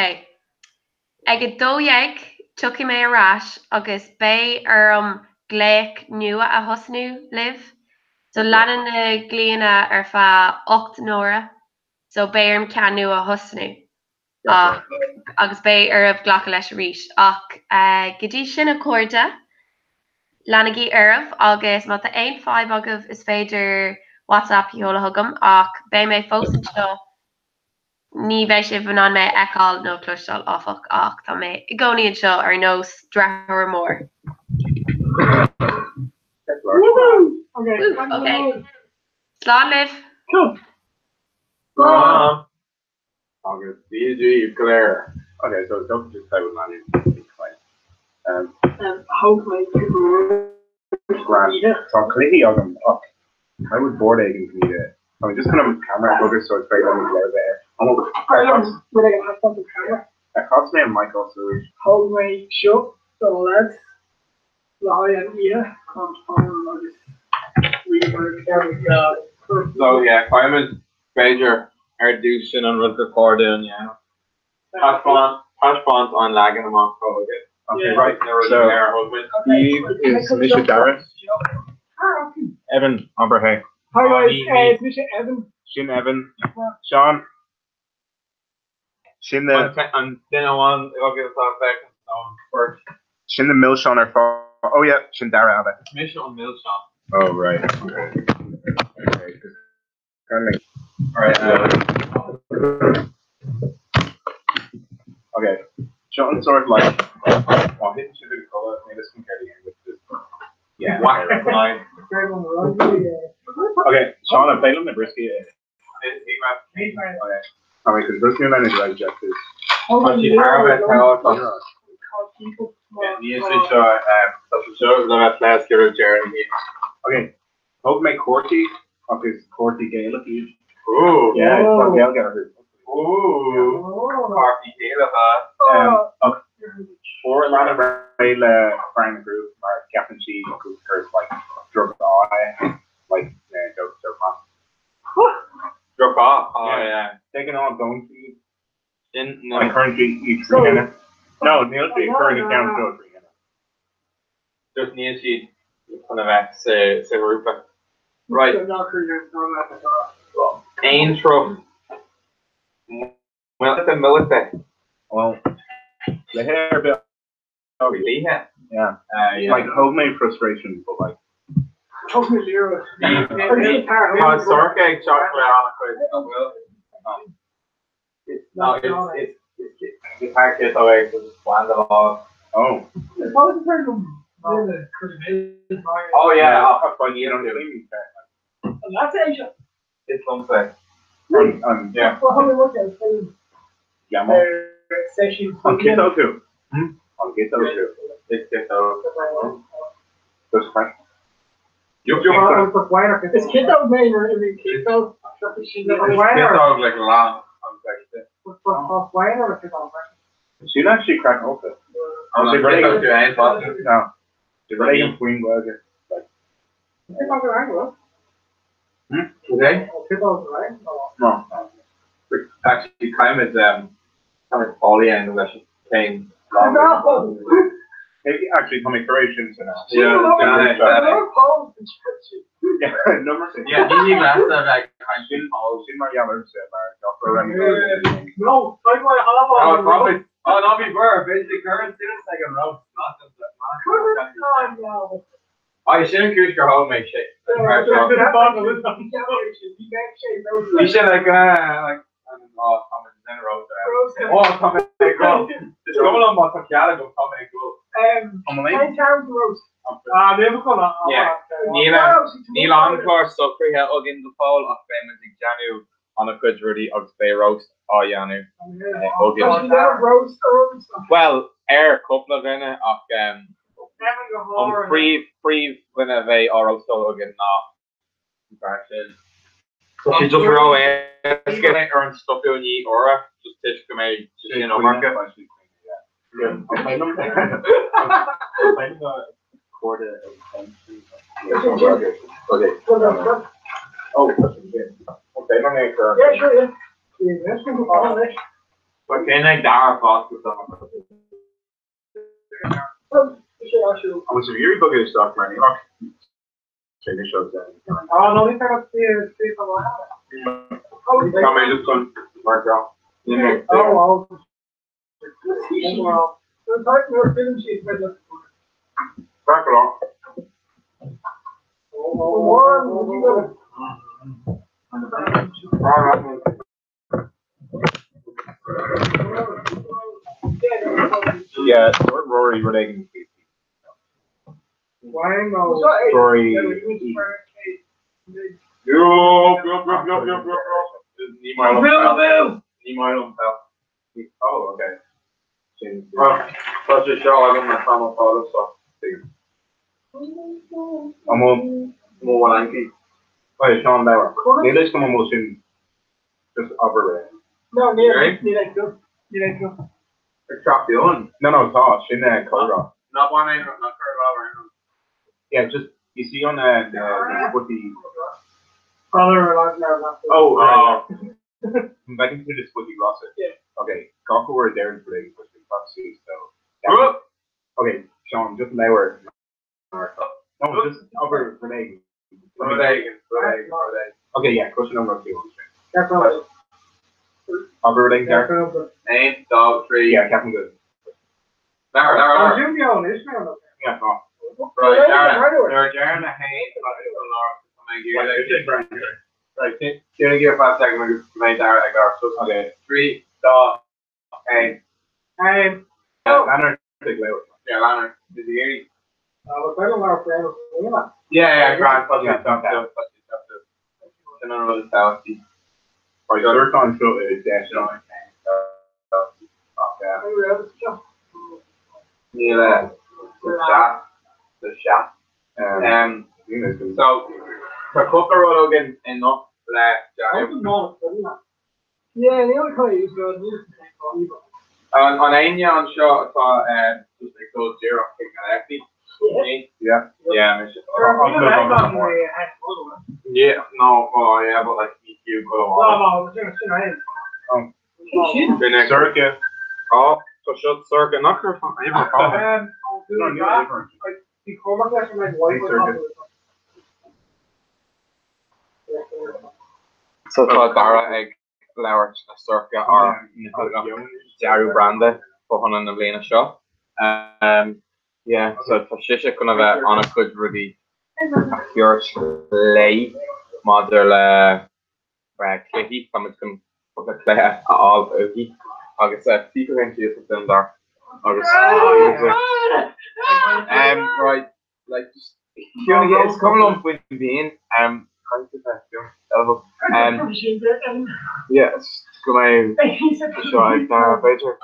Ag 12 tiocfaidh mé ar ais agus beidh orm glaoch nua a thosnú libh. So leanann na glaonna ar feadh 8 n-uaire so beidh orm ceann nua a thosnú. Ach, agus beidh oraibh glacadh leis arís. Ach go dtí sin, a chairde, leanaigí oraibh agus má tá aon fadhb agaibh is féidir WhatsApp a sheoladh chugam ach beidh mé fós anseo Ní bheidh sibh in ann mé a fheiceáil nó a chloisteáil, áfach, ach tá mé i gcónaí anseo ar nós deartháir mór. Slán libh! Slán! Agus Dia daoibh go léir. Okay, so don't just play with Lanny. Thóg mé Grand. Tá cluichí agam ach I would board éigin go ní Tá mé just chun an camera a bhogadh so is féidir liom léir bheith air. Ar chas mé an mic off arís? Thóg mé seo do na lads le haghaidh an oíche chun fán agus ríomhaire. So yeah, caithfimid b'fhéidir ar dtús sin an rud gur chóir dúinn a dhéanamh. Taispeáint taispeáint an leagan amach atá agat. Okay, right, Na rudaí so go léir a thug muid. Steve is mise Dara. Evan, abair hey. Hi guys, is mise Evan. Sin Evan. Seán. Sin na. An duine amháin agaibh atá ag féachaint nó an bheirt. Sin na milseáin ar fad. Oh yeah, sin Dara ab ea. Is mise an milseán. Oh right, okay. Okay, kind of Right, Okay, seo an sort like má thiteann sibh i gcodladh níl a fhios agam céard a dhéanfaidh sibh. Yeah, okay, right. Okay, Seán, an féidir liom na brioscaí a ithe? Okay. Tá mé chun brioscaí lena digestive. Tá siad thar a bheith tábhachtach. Níl sé seo, tá sé seo le bheith pléasctha roimh deireadh na míosa. Okay, thóg mé cártaí agus cártaí Gaelach iad. Ooh. Yeah, tá Gaeilge orthu. Ooh, cártaí Gaelacha. Ach fuair Alana réidh le Frank na Groove mar ceapann sí gur like droch-ádh é, like droch-ádh. Droch-ádh, oh yeah. De ghnáth dónn siad Sin na. Like cuireann siad iad trí thine. No, níl siad ag cur na ceann seo trí thine. Just níl siad chun a bheith sa sa ghrúpa. Right. Aon sruth. Muilte millte. Well, cluiche ar bith Cluiche? Yeah. Like thóg mé frustration but like. Thóg mé liathróid. Tá Sorcha ag teacht le an-chuid, nach bhfuil? No, it's it's thar ciotóg é so just bain de lámh. Oh. Oh yeah, ach ba ní an Is liomsa é. An yeah. Jamó. An ciotóg thú? An ciotóg thú? Is ciotóg. Just Frank. Yup yup. Is ciotóg mé nuair a imríonn ciotóg. Ciotóg like lán an feiste. Sin actually craiceáilte. An ciotóg tú aon fásta? No. Rud éigin faoin Ghaeilge. Okay. No. Actually, caithfimid caithfimid fáil a dhéanamh leis an céim. Actually, tá mé tar éis sin san Yeah, Number six. Yeah, ní ní leasa a bheith ag caint Sin sin mar gheall ormsa mar gach rud No, Oh, probably. Oh, no, bhí bhur, bhí current suas ag an roast. Oh, sin an cúis gur thóg mé sé. Bhí sé like, like, oh, tá mé den roast. Oh, tá mé ag gol. Is cuma liom má tá cead agam, tá mé ag gol. Níl níl an clár socraithe againn go fóill ach beidh muid ag déanamh an-chuid rudaí agus beidh roast á dhéanamh againn. Bhuel, ar cúpla duine ach an príomh príomhdhuine a bheidh á róstáil againn ná an fear sin. Tá sé just ró-éasca ar an stopadh i ndiaidh uaire just toisc go mbeidh sé sin iomarca. Cén ag dara fás go Agus a iarraidh bogadh isteach mar níl ach sé anois agus Tá mé just chun mar seo. Yeah, dúirt Rory rud éigin faoi. Rory. Yup, yup, yup, yup, yup, yup, yup. Ní maith liom peil. Ní maith liom peil. Oh, okay. Sin. Tá sé seo agam le tamall fada so. An bhfuil mo bhfuil Wait, Sean Bauer. Níl a fhios agam an bhfuil sin just abair ré. No, níl níl é seo. Níl é seo. Ag teacht dúinn. No, no, tá, sin é comhrá. Ná bain aon rud, ná cuir lámh ar aon rud. Yeah, just, you see on the, the spotty. Oh, right. Bhfeiceann tú na spotaí glasa? Yeah. Okay, gach uair a deireann tú léi, tá suas, so. Okay, Sean, just labhair. No, just abair rud éigin. Rud éigin, rud éigin, rud éigin. Okay, yeah, question number 2. Abair rud éigin, Darragh. 1, 2, 3. Yeah, ceapaim go. Labhair, labhair, labhair. Yeah, tá. Right, Darragh, nuair a deireann 1, tá tú an lár, tá mé ag iarraidh. Right, déan ag iarraidh five second agus go mbeidh Darragh ag labhairt suas. Okay. 3, 2, 1. 1. Leonard ag labhairt. Yeah, Leonard. Is he iarraidh? Yeah, yeah, grand, tá sé, tá sé, tá sé, tá sé. Sin an rud is tábhachtaí. Right, dúirt an seo i deis. Níl the sea. So, tá cúpla rud againn anocht le déanamh. An éinne anseo atá just ag dul díreach chuig na léachtaí? Yeah. Yeah, mise. Yeah, no, well, yeah, but like ní fiú go Sorcha. Ó, tá seo Sorcha nach raibh uimhir fágtha. No, níl uimhir. Sorcha. So tá Dara ag labhairt le Sorcha ár dearadh branda fo-thonna na bliana seo. Yeah, so tá sise chun a bheith an-chuid rudaí a thabhairt léi maidir le cluichí, tá muid chun cúpla cluiche a fháil uaithi agus suigh síos ansin Dara agus right like just is cuma liom faoin bpian caithfidh bheith yeah go mbeidh seo ag Dara b'fhéidir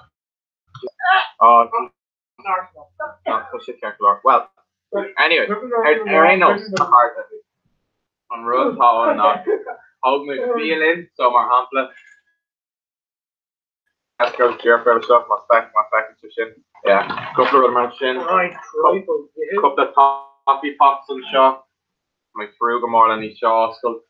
tá sé ceart go leor well anyway ar aon nós a chairde an rud atá ann ná thóg muid bia linn so mar shampla Go díreach roimhe seo, má feiceann tú sin. Yeah, cúpla rud mar sin. Cúpla Toffee Pops anseo. Tá mé ag tnúth go mór lena iad seo a oscailt.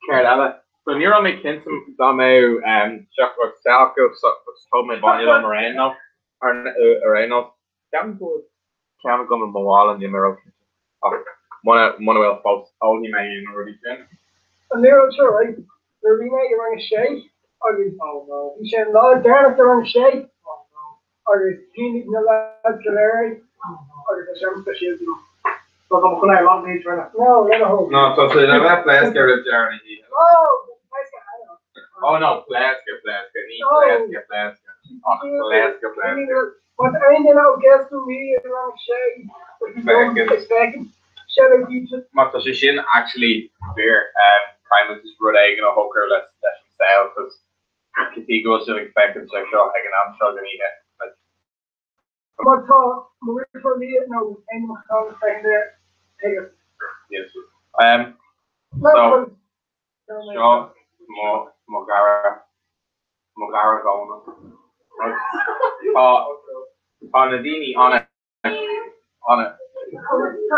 Céard eile? So ní raibh mé cinnte dá mbeadh seacláid sa acu, so thóg mé bainne liom ar aon nós. Ar aon nós. Ceapaim go bhfuil ceann agam i mo mhála, níl mé róchinnte. Ach muna bhfuil fós, ólfaidh mé na rudaí sin. An léireoidh seo right? Nuair a bhí mé i rang a sé agus bhí sé an lá deireanach de rang a sé agus shínigh na lads go léir é agus tá sé an-speisialta dom. So tá mo chun é a lán méid rinne. No, lena thóg. No, tá sé le bheith pléasctha roimh deireadh na hoíche. Oh, pléasctha cheana. Oh no, pléasctha, pléasctha, ní pléasctha, pléasctha, ach pléasctha, pléasctha. Má tá aon duine ó Ghaelscoil Mhuire i rang a sé, is féidir seilbh díobhsa. Má tá sé sin actually fíor, caithfidh muid just rud éigin a shocrú leis an saol cos cibé go bhfuil sibh ag féachaint ar seo ag an am seo den oíche, like. Má tá mo dheirfiúr Liadh nó aon mo chlann ag féachaint air, tuigim. Yes. So, Seo mo mo dhara mo dhara Dhónall. Tá tá na daoine ana ana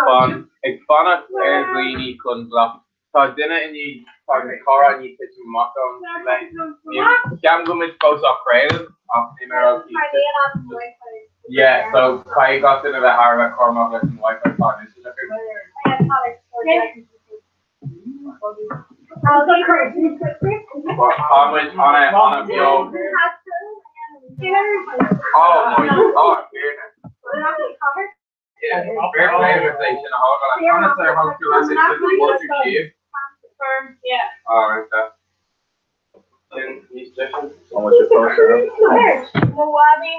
fan ag fanacht ar dhaoine chun glac Tá duine i ndiaidh tá cara i ndiaidh titim amach ón Ceapaim go bhfuil muid fós á chraoladh ach ní mé róchinnte. Yeah, so caithfidh gach duine bheith thar a bheith cúramach leis an Wi-Fi atá in úsáid acu. Tá muid an-bheo. Oh, my God, Tiarna. Fair play duit é sin a thógáil. Conas ar thóg tú é sin? Bhfuair tú síob? Alright, okay. Sin níos deise. An bhfuil sé fós ar? Mo mhamaí.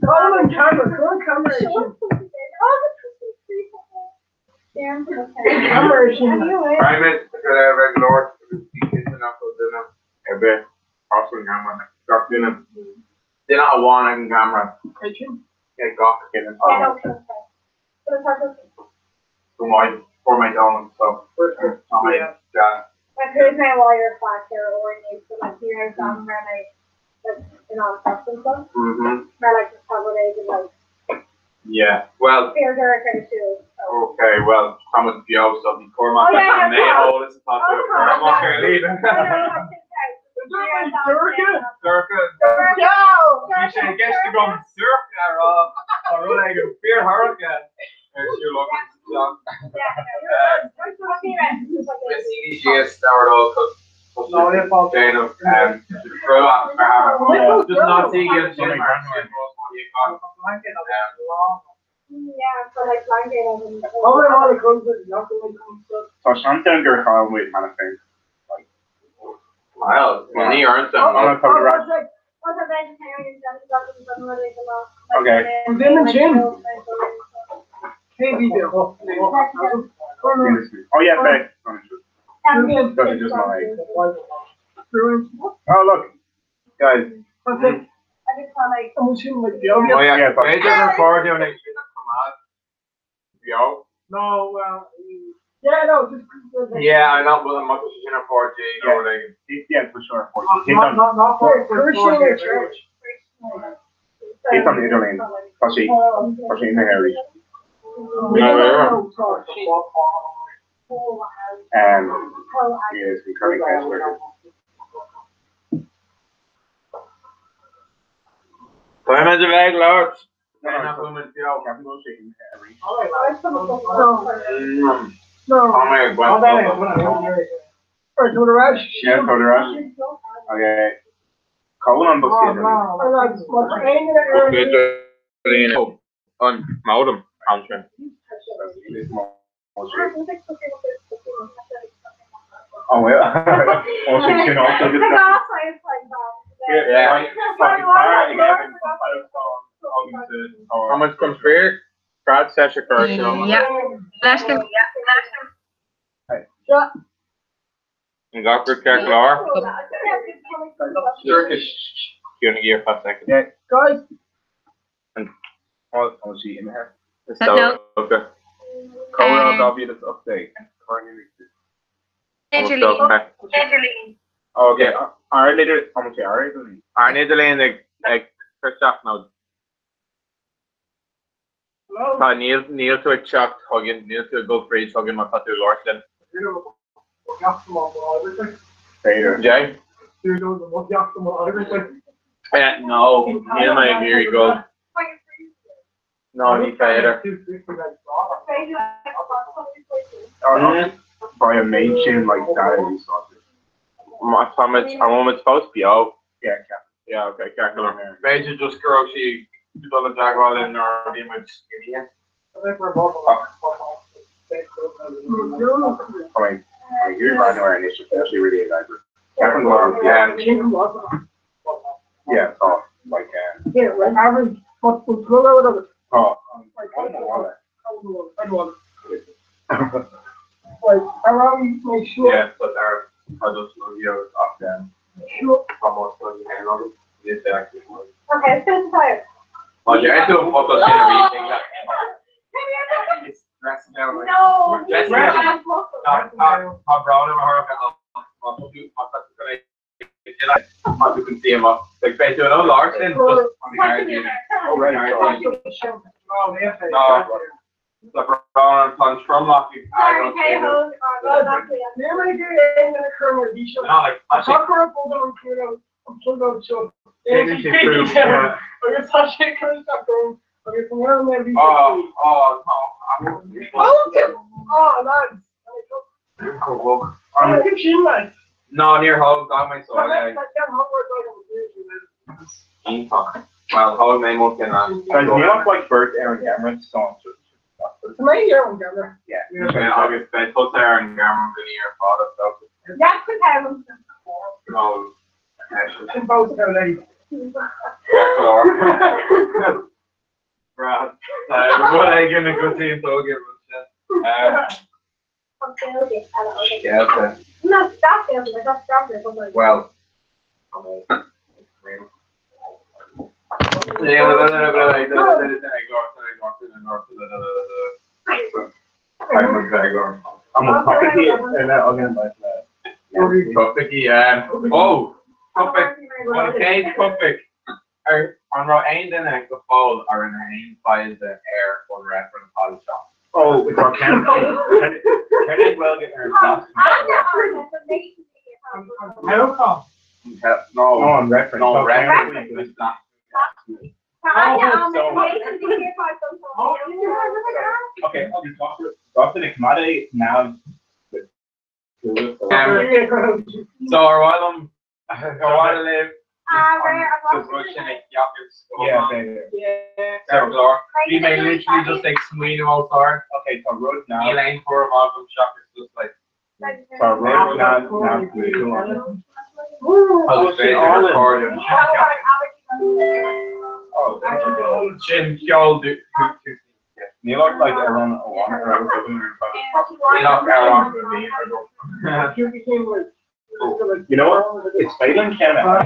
Call an camera, call an camera ar sin. Camera ar sin. Private go léir bheith ag labhairt agus bí cinnte nach bhfuil duine ar bith as an gceamara. Gach duine. Duine amháin ag an gceamara. Ag gach duine. Go maith, fuair mé dónal so tá mé deas. Chuaigh mé abhaile ar feadh ceithre uair inniu so like ní raibh am raibh mé like in ann teacht anseo. Mar like just tá rud éigin like Yeah, well. Fear dorcha ar siúl so. Okay, well tá muid beo so bí cúramach Oh yeah, leis an yeah, tá. eolas atá tú a chur amach ar líne. Dorcha? Dorcha. Dorcha! Bhí sé i gceist agam sorcha a rá, tá rud éigin fíordhorcha ar siúl agam sa teach. Síos déanamh crua Just not seeing sin mar sin Tá seans ann gur chaill muid cheana féin. Well, ní ormsa. Okay. Oh yeah, babe. That's just my. Oh look, guys. Oh yeah, b'fhéidir gur chóir dúinn é sin a choimeád beo. No, well, yeah, no, just. Yeah, I know, but I'm not sin ar 4G nó rud éigin. Yeah, for sure. Not, not, not for, for church. It's on the idirlíon. Tá sé tá sé imithe arís. Yes, we currently can't Táim a bheith ag labhairt. Nach bhfuil muid beo. Ceapaim go bhfuil sé imithe arís. Tá mé ag baint Yeah, tá ar ais. Okay. Cá bhfuil an bosca idirlín? Idirlíon an modem ansin. Oh, well. Oh, sé sin áit agus Tá muid chun fíor crowd sesh a chur ar siúl. Yeah. Leis go. An gach rud ceart go leor? Sorcha ciúnaigí ar feadh soicind. Guys. Tá sí imithe. Is dócha. Comhrá 2018. Idirlíon. Okay, ar an idir tá sé ar idirlíon. Ar an idirlíon ag ag cur isteach nó Tá níl níl tú ag teacht chugainn, níl tú ag dul fríd chugainn má tá tú ag labhairt linn. B'fhéidir. Jay? No, níl mé ag iarraidh dul. No, ní féidir. By a main sin like that a úsáidtear. Má tá muid, an bhfuil muid fós beo? Yeah, ceapaim. Yeah, okay, ceart go leor. B'fhéidir just go raibh sí ag dul i dteagmháil linn nuair a bhí muid imithe. Tá mé ag iarraidh breathnú air anois, tá sé really ag oibriú. Ceapaim go bhfuil, yeah. Yeah, tá, like, Yeah, well, average, what was tá Like, around my sure. Yeah, but ar tá just you ach Sure. tá más agam. Níl sé actually. Okay, so tired. Tá deir tú an focal sin arís ag leat. It's dressing down like No, Dressing down. Tá tá brón orm a Shorcha ach má tá tú má tá tú chun é má tú chun suí amach. Like beidh tú in ann labhairt linn just on the air. Oh, right. No, tá brón orm tá an tromlach ag Sorry, hey ho. No, like tá sé Oh, oh, tá. No, níor thóg d'fhág mé súil é. Iontach. Well, thóg mé mo chinneadh. Guys, níl ach like beirt ar an gceamara so Yeah. Yeah, agus beidh tusa ar an gceamara go ní ar fad is dócha. No. Sin fós go léi. Rud éigin a go dtí an Well, Oh, topic an chéad topic ar an raibh aon duine go fóill a rinne aon taighde ar an reifreann atá seo? Oh, it's our Ken Ken Gaeilge ar an How come? No, No, an reference. No, Tá reference. Okay, agus Gach mad now. So ar mhaith liom ar mhaith libh Yeah, Bhí mé literally just ag smaoineamh ó tar. Okay, tá rud now. Níl aon tuairim agam seachas just like Tá rud now now. Oh, sin ceol Ní like ar an amháin ar You know what? It's Phelan Canada.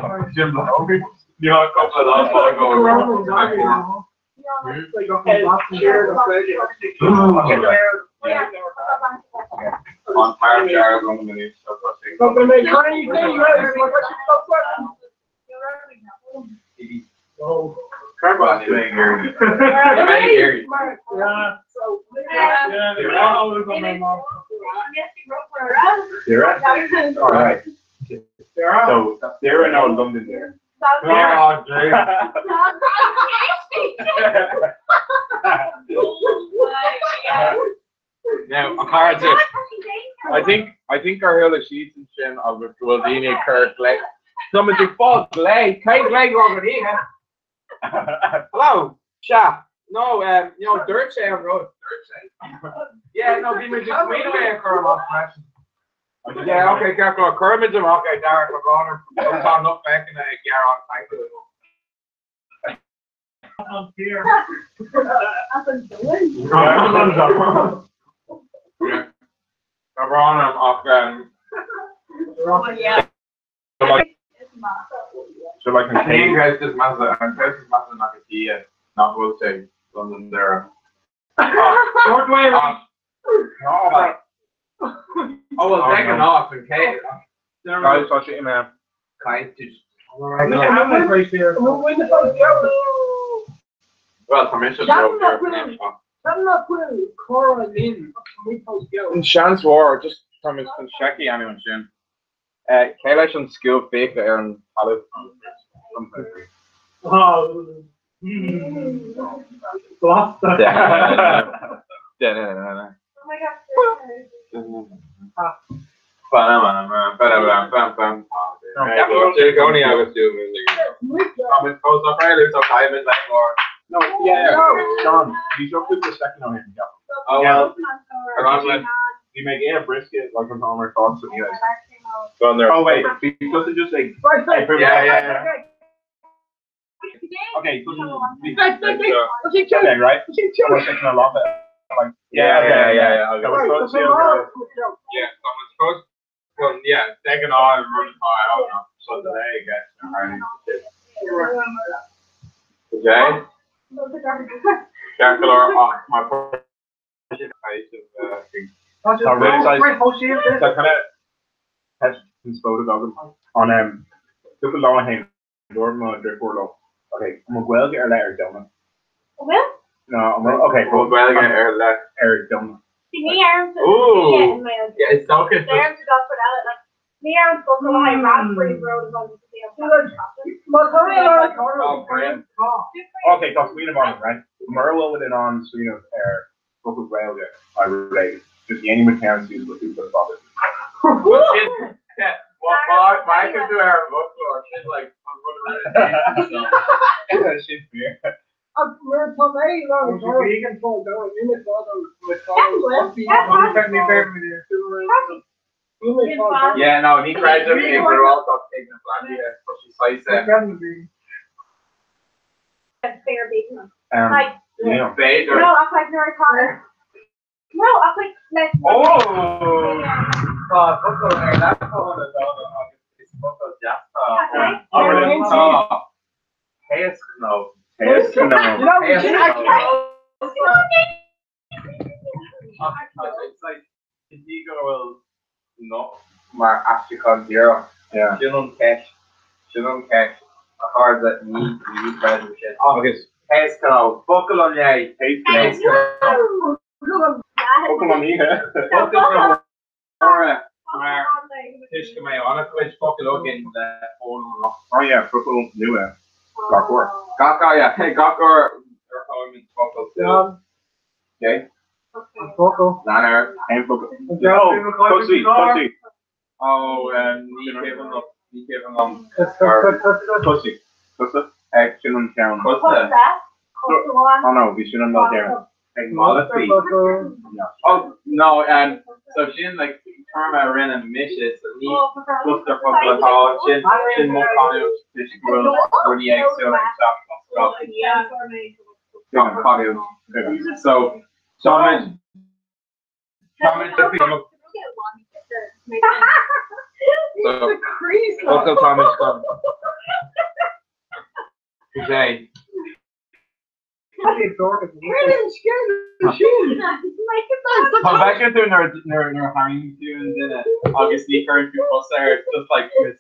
On fire Sarah? All right. So Sarah now London there. Oh, geez. Now, a cara I think I think our hill sheets and sin agus go bhfuil daoine cur glé. Tá ag fáil glé cé glé go go Hello, Sha. No, you know, dúirt sé an rud, dúirt sé. Yeah, no, bhí muid ag smaoineamh é a chur amach freisin. Yeah, okay, ceart go cuirfimid amach é Darren McConnor tá nach feicin ag gearán Tá brón orm ach So like an cén case is measa an case is measa nach tí nach bhfuil sé London there. Short way Oh well, taken off and Kate. Guys, tá sé man. Kate Well, Well, permission. An seans mhór just tá an seicí an sin. Cé leis an scuab fiacla ar an talamh. Oh. Blasta. No, yeah, yeah. Sean, you took the second on him. Yeah. Oh, well. You make a brisket like on Homer thoughts and you guys. Go on there. Oh wait, because it just like Yeah, yeah, yeah. Okay, okay, right? I was thinking a lot of like yeah, yeah, yeah, yeah. That was supposed to Yeah, someone's supposed well, yeah, taking on and running high, I don't know. So today, I guess. Okay. Jackal ach my So kind of test and spód agam an cúpla lá hain dúirt mo deirfiúr liom. Okay, an bhfuil Gaeilge ar leith ar Domhnach? Bhfuil? No, an bhfuil okay, Bhfuil Gaeilge ar leith ar Domhnach. Ní air Ooh. Yeah, it's okay. Okay, tá smaoineamh agam, right? Mura bhfuil in ann smaoineamh ar focal Gaeilge I relate. Just dhéanfaidh muid ceann suas le cúpla focal. Yeah, well, my could do ar an bhfoclóir sin like an rud a rinne Sin fíor. Yeah, no, ní chreidim i gcruáltacht ag na plandaí, tá sé saghas. B'fhéidir. No, ach like nuair atá No, ach like le Oh! Tá focal ar leath na dána agus is focal deas ann. Tá théascnó. Théascnó. Ach tá sé saghas ní go bhfuil nó mar aistriúchán díreach. Sin an cheist. Sin an cheist. A chairde, ní ní chreidim sin. Agus théascnó. Focal an lae. Théascnó. Focal an oíche. Focal na huaire mar toisc go mbeidh an-chuid focal againn le foghlaim anocht. Oh yeah, focal nua. Gach uair. Gach uair, yeah. Gach uair ar fhoghlaim focal nua. Okay. Focal. Lean air. Aon focal. Oh, tosaigh, tosaigh. Oh, ní cuimhin liom, ní cuimhin liom. Tosaigh. Tusa. Ag sin an ceann. Tusa. Oh no, bhí sin an lá deireanach. Ag mallachtí. Oh, no, so sin like téarma a rinne mise, so ní clusterfocal atá ansin, sin mo chanúint toisc go bhfuil rudaí éagsúla ag teacht as gach gach canúint. So, táimid, táimid So, focal táimid chun. Is é. Tá bhfeiceann tú nuair nuair nuair a tharraingíonn tú an duine agus ní chuireann tú cosa air, it's just like this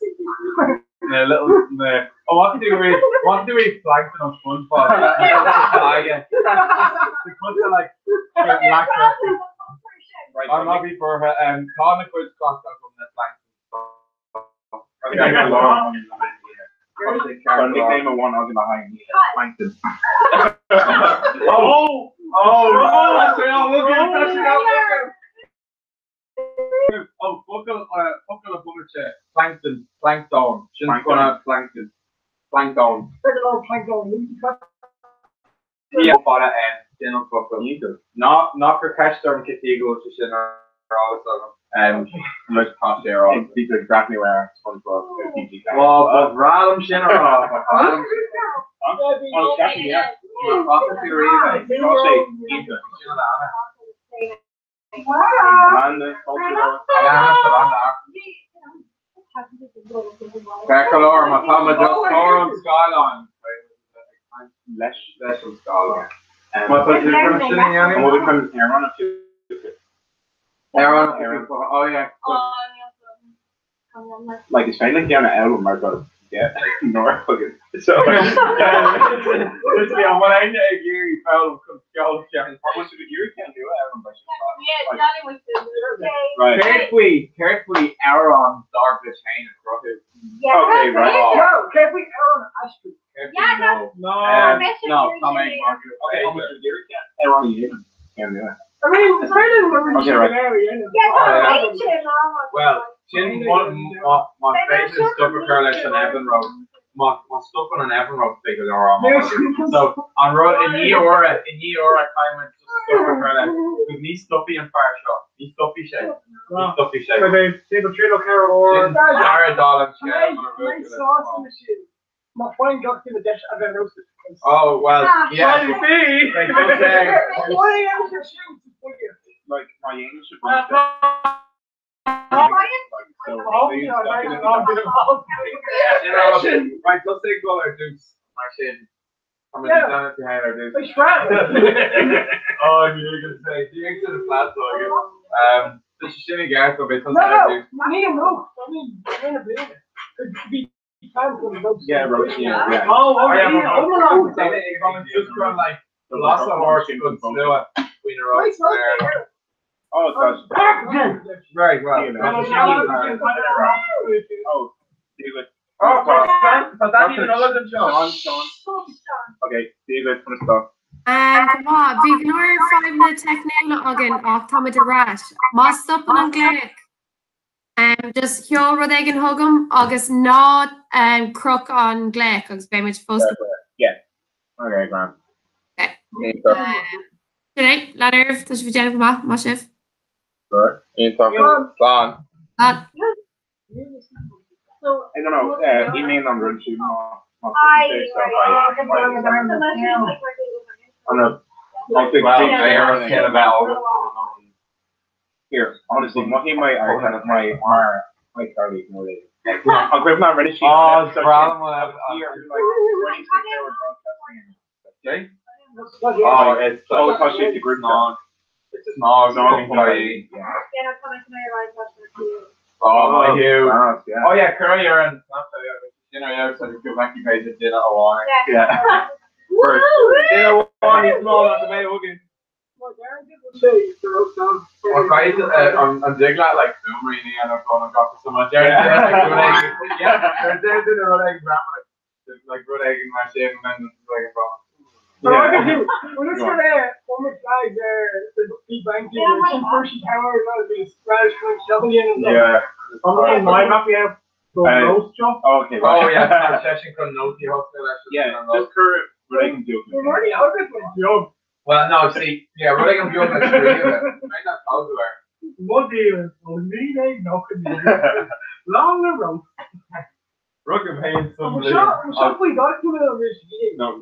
na little na oh what do we what do we plankton on SpongeBob The cosa like I'm not be for her um tá na cuid cleachta agam na plankton Tá nickname amháin agam le haghaidh Plankton. Oh! Oh! Oh, focal focal a bhunaite plankton plankton sin gona plankton plankton. Fada N sin an focal. Ná ná cuir ceist orm cé go bhfuil sé sin ar eolas agam. Anois tá sé ar eolas. Bhí tú ag breathnú ar SpongeBob ar TG Ceathair. Well, ba bhreá liom sin a rá. Ba bhreá liom sin. Oh, ceapaim, yeah. Má fhaca tú riamh é, tá sé iontach. Sin an Anna. Anna, fáilte romhat. Anna, Anna. Ceart go leor, má tá muid os comhair an scáileáin, leis leis an scáileán. Má tá tú chun sin a dhéanamh. An bhfuil tú chun amhrán a phiocadh? Amhrán a phiocadh, oh yeah. Like is féidir linn ceann a fhoghlaim mar tá 10 n-uair againn. So Literally an bhfuil éinne ag iarraidh foghlaim chun ceol ceann? An bhfuil sibh ag iarraidh ceann nua a fhoghlaim beidh sé fad. Right. Céard faoi céard faoi amhrán dár gcuid féin a chruthú? Okay, right. No, céard faoi amhrán a aistriú? Céard faoi no. No. No, tá mé ag magadh. Okay, an bhfuil sibh ag iarraidh ceann amhrán a dhéanamh? Ceann nua. I mean, is féidir linn rudaí Okay, right. a dhéanamh. Well, sin má féidir stop a chur leis an oven roast, má má stopann an oven roast beidh go leor ama againn. So, an rud i ndiaidh uaire, i ndiaidh uaire caithfidh muid just stop a chur leis, because ní stopfaidh an fear seo, ní stopfaidh sé, ní stopfaidh sé. Sin dara dála an scéil mura bhfuil sé le Má faigheann gach duine deis a bheith roasted. Oh, well, yeah. Like, just saying. Like, má dhéanann sibh roast Right, tusa ag dul ar dtús, mar sin. Tá mé ag déanamh tú féin ar dtús. Oh, you were gonna say, do you think the flat dog? Tá sé sin i gceart go bhfuil tusa ar dtús. No, no, ní an roast, I mean, ní an bliana. Bhí Yeah, roast, yeah, yeah. Oh, oh, yeah, but just run like lots of horse good slua faoin roast there. Oh, tá Right, well. Oh, David. Oh, tá Danny an Nollaig anseo. Sean, Sean. Okay, David, chun stop. Go maith, bhí go leor fadhbanna teicniúla againn ach táimid ar ais. Má stopann an glaoch, just seol rud éigin chugam agus ná croch an glaoch agus beidh muid fós go. Yeah. Okay, grand. Sin é, lean oraibh, tá sibh ag déanamh go maith, maith sibh. Iontach. Slán. Slán. I don't know, email an rud sin má Here, honestly, mothaím my my mar my Charlie no lady. An cuimhin leat rinne sí Oh, Oh, it's Oh, tá sé sa group snog. Snog, snog, Oh, my Hugh. Yeah. Oh yeah, curry ar an you know, yeah, so go back you guys did a lot. Yeah. Duine amháin níos mó ná go mbeidh againn. Well, guys, an dtig leat like súmarí a dhéanamh chun an gach so much. Yeah, there's duine rud éigin grandma like rud éigin mar sin and then like a problem. Yeah. Oh, okay. Oh yeah, tá seisean chun nótaí a thosnú leis. Yeah, just cur rud éigin beag. Well, no, see, yeah, rud éigin beag le scríobh. Right not tógadh air. Rug féin some No,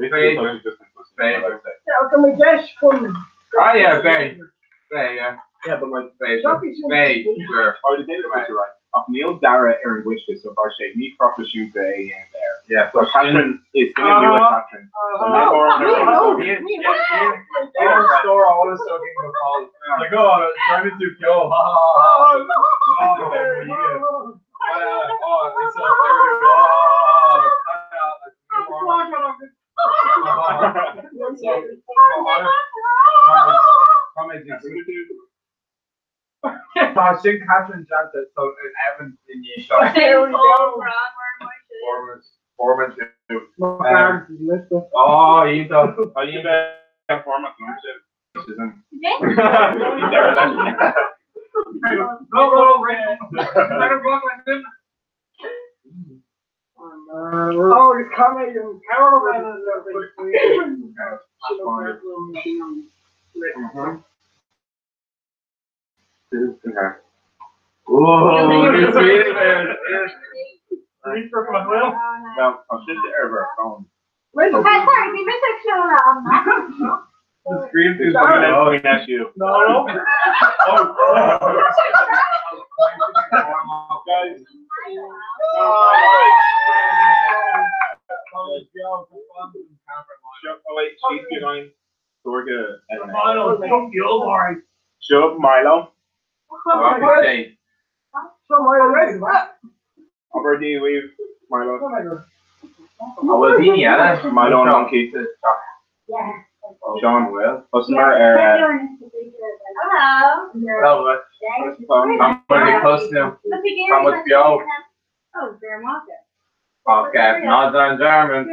Ah yeah, beidh. Beidh, yeah. Yeah, but like Beidh. Beidh, sure. Oh, the data was right. Ach níl Dara ar an gcoiste so tá sé míphroifisiúnta é a dhéanamh air. Yeah, So Catherine is duine nua Catherine. So níl mórán ar an Níl stór eolas againn go fóill. Like, oh, trying to do ceol, ha ha ha ha. Oh, it's a Tá sin Catherine déanta so in Evan i ndiaidh seo. Performance. Oh, iontach. Tá sí bheith format sin. Oh, it's really weird. No, tá sin ar phone. The screen is Going at you. No. Guys. Oh wait, she's behind Sorga. Shove Milo. Okay. Aberdeen we've Milo. Bhfuil daoine eile? Milo and Monkey. Sean Will. Customer ar Hello. I'm gonna be close now. Tá muid beo. Okay, ná an German.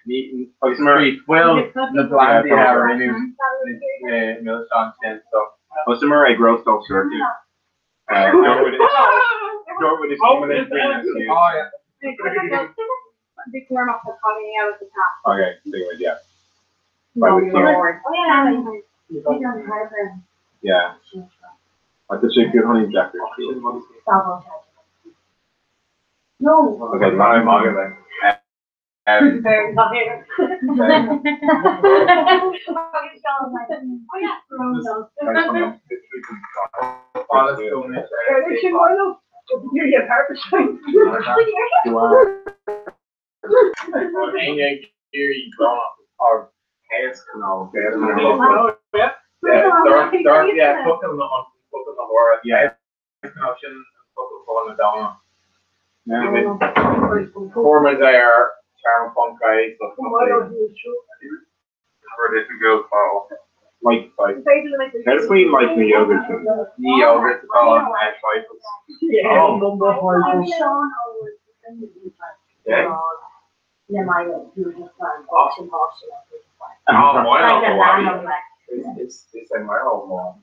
Ní bhfuil na plandaí a rinneadh milseáin sin so. Customer ag roastáil circuit. Dúirt is Oh yeah. Okay, anyway, yeah. Yeah. I just say good honey jacket. Okay, I'm arguing. Former there, Charm Funk guys, Like, like, How do like the yogurt? Ní yogurt on trifles. Yeah. Oh, my It's it's like my whole mom.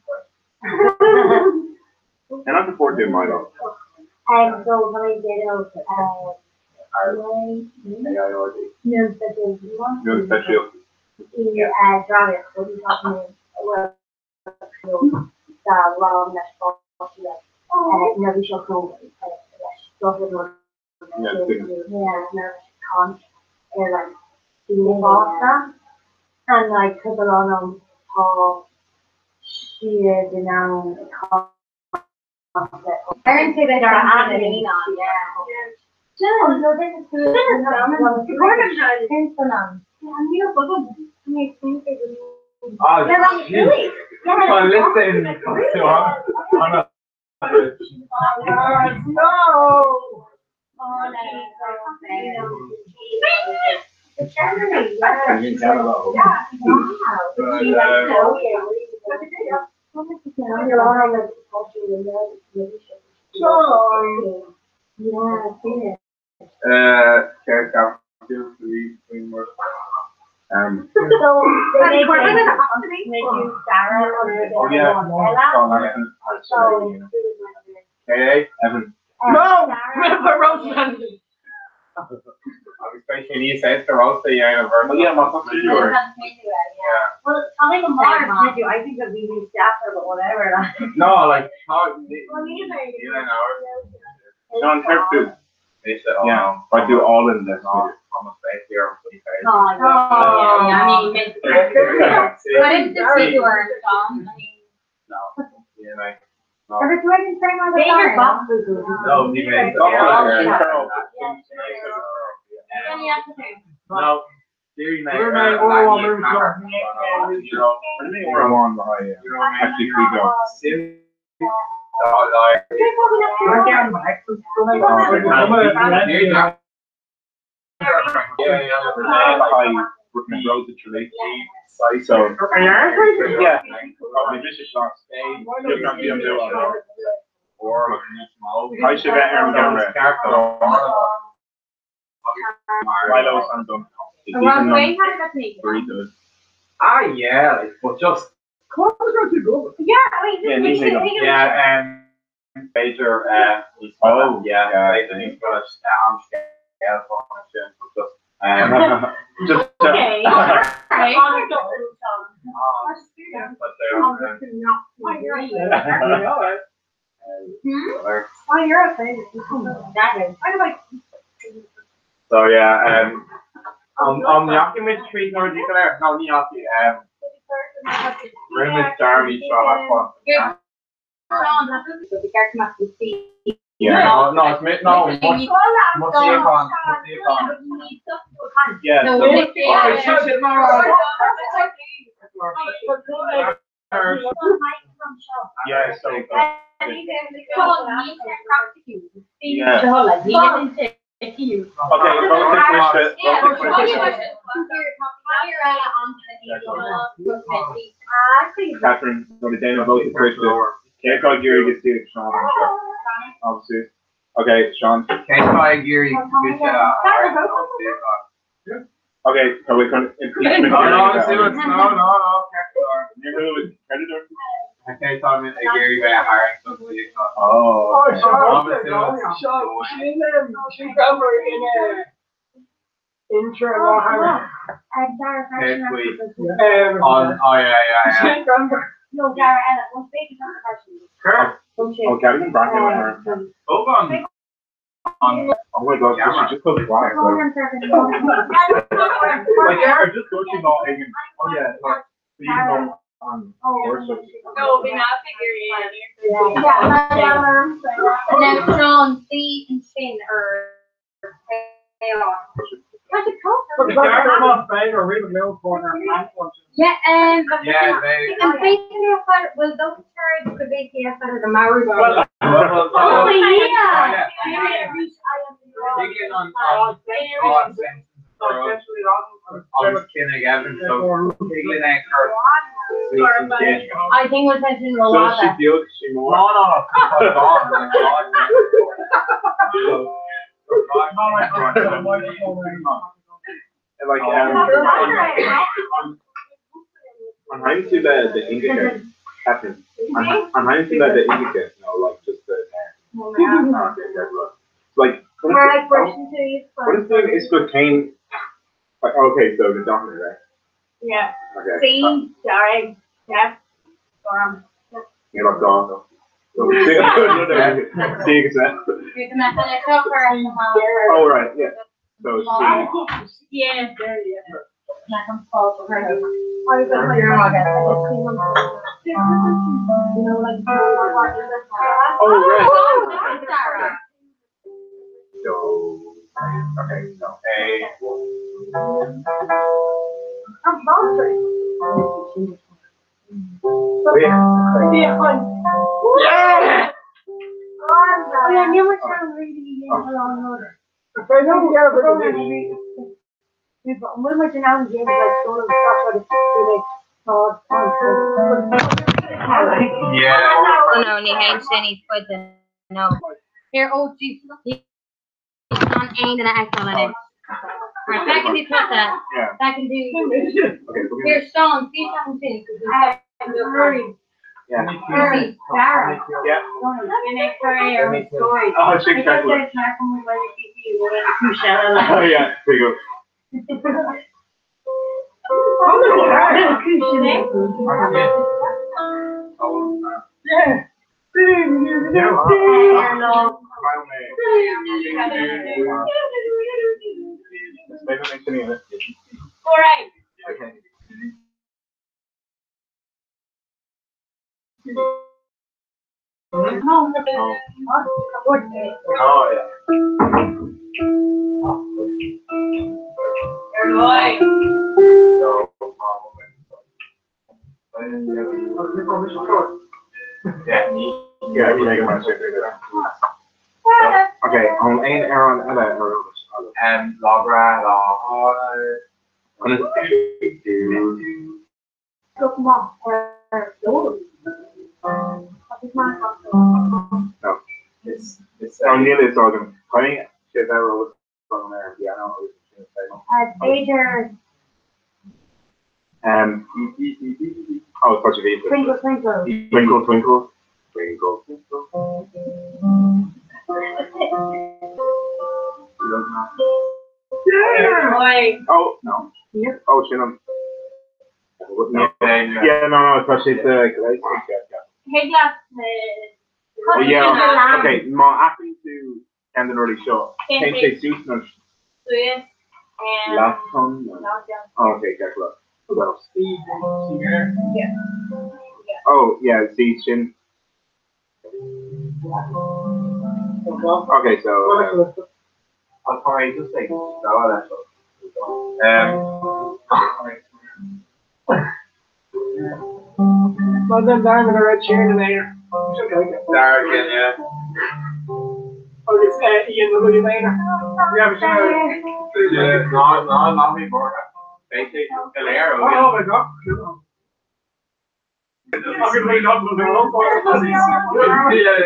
And I'm before doing Milo. A-I-R-D. No special. Nuair a bhí sé chomh caint ar like daoine fásta and like cúpla lá ann tá siad in ann caint le Tá an liosta in Agus beidh sé níos éasca rósta a dhéanamh No, like, Sean, céard fút? Yeah, I do all in this video. So, yeah, Caithfidh sé bheith ar an gceamara. Milo an dom. Ah yeah, like, but just Yeah, b'fhéidir níos oh yeah, b'fhéidir níos mó am scéal sin, but just just Okay. So yeah, an ndeachaigh muid tríd na rudaí go léir? No, ní dheachaigh. Rinne muid dearmad seo a Yeah, no, no, it's mi- no, mo suíochán, mo suíochán. Yeah, so, oh, shit, shit, no, no, Yeah, so Yeah. Okay, vote quick. Catherine, nuair a déanamh vóta cliste, cé atá ag iarraidh go suífeadh Seán anseo? Obviously. Okay, Seán. Cé atá ag iarraidh mise a tharraingt ón suíochán? Okay, tá mé chun impeachment No, no, a no, no, no, ceart go leor. Níor chuala muid cad a dúirt tú? Cé atá ag iarraidh bheith a tharraingt ón suíochán? Oh. Seán, sin grammar in intro Cé faoi? On, oh yeah, yeah, yeah. Sin grammar. Oh, Gavin Bracken on her. Both on, on Oh my god, she just goes black. Like, like yeah, or just go to not even. Oh yeah, like, so you can go on or so. No, bhí na Now, C and Sin or Yeah, Yeah, they- and basically, well, those cards could basically have the Maori. Well, well, Oh, well, yeah. Digging on on on Agus cinna Gavin so Piglin anchor. I think we'll mention So she Rolada. deal she more. No, no, no. And like on how you see the the Inca Catherine. On how you see the Inca no, like just the like what is the, what is the is the cane like okay, so the dominant, right? Yeah. Okay. C, sorry, Jeff, um, You're not gone. C agus F. Oh right, yeah. So C. Yeah. Oh right. So okay, so A. Yeah! Yeah. No, ní haon sin níos faide no. Here, oh, Jesus. An aon duine a fheiceáil anois. Right, feiceann tú tusa. Yeah. Feiceann tú. Okay, Here, Sean, see sean sin. Hurry. Yeah. Hurry, Dara. Yeah. Oh, sin ceart. Oh yeah, there you go. Yeah. All right. Okay. Oh yeah. Yeah, yeah, yeah, Okay, an aon amhrán eile ar eolas agat? Lá breithe, lá No. Oh, níl a fhios agam. Caithfidh sé bheith ar eolas agam ar an bpianó agus ansin is féidir. B'fhéidir. Oh, tá sé bhí. Twinkle, twinkle. Twinkle, twinkle. Twinkle, twinkle. Yeah! Oh, no. Oh, sin an. No. Yeah, no, no, tá sé sa ghléas. Thig leat na. Oh, yeah, okay, má athraíonn tú ceann de na rudaí seo, téann sé suas nó Suas. leath-thon? Oh, okay, ceart go leor. Oh, yeah, see, sin. Okay, so. I'll probably just like spell it Well done, Darren, with a red chair in there. Darren again, yeah. Agus Ian na rudaí later. Yeah, but Yeah, no, no, not me more. Basically, Galero. Oh my God. Yeah,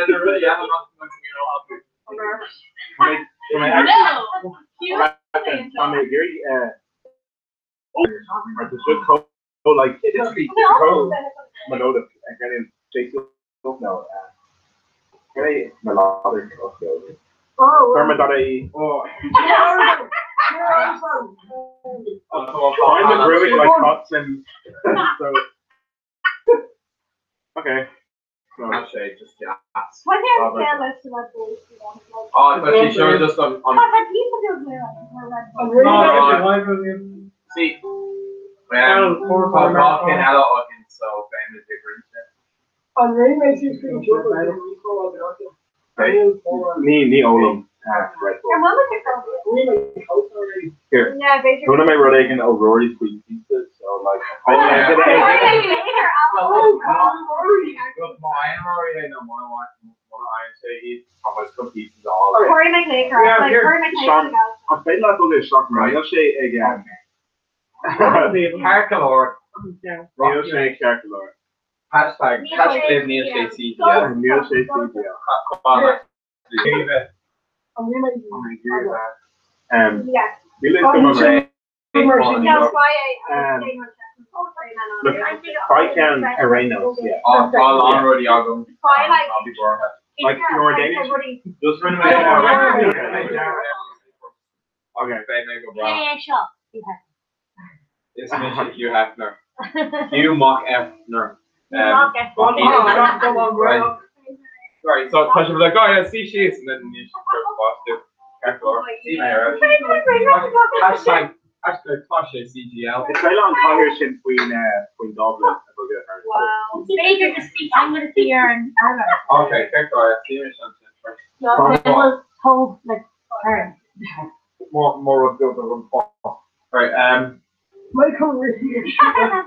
they're really, yeah, not, not, you know, Tá mé ag iarraidh mar tá siad chomh like literally chomh melodic and kind of Jason no kind of melodic Chuir mé dar é oh Find the groove like cuts and so okay. So sé just jazz. What do you leis na Oh, tá sé seo just an See, tá rockin eile againn so beimid ag roinnt é. An ré mé sí Ní ní ólaim Red Bull. Here, Chuala mé rud éigin ó Rory faoi pizza so like Sean, an féidir leat dul isteach mar níl sé ag Ceart go leor. Níl sé ceart go leor. Hashtag hashtag níl sé CDL. Níl sé CDL. Níl a fhios agam an Look, faigh ceann ar aon nós, yeah. Tá a lán rudaí agam. Like, nuair a déanann Just rinne mé Okay. Beidh mé go breá. Is mise Hugh Hefner. Hugh Mac Hefner. Right, so tá sibh like, oh yeah, suigh síos, and then you should start fástú. Ceart go leor. See mé ar Hashtag, hashtag tá sé CGL. Is féidir an cathaoir sin faoin faoin dtábla a bhogadh thart. B'fhéidir go suí I'm gonna see ar an urlár. Ok, ceart go leor, yeah, see mé sin sin. Yeah, tóg le turn. More, more rud beag agam fá. Right, um. Michael Reed.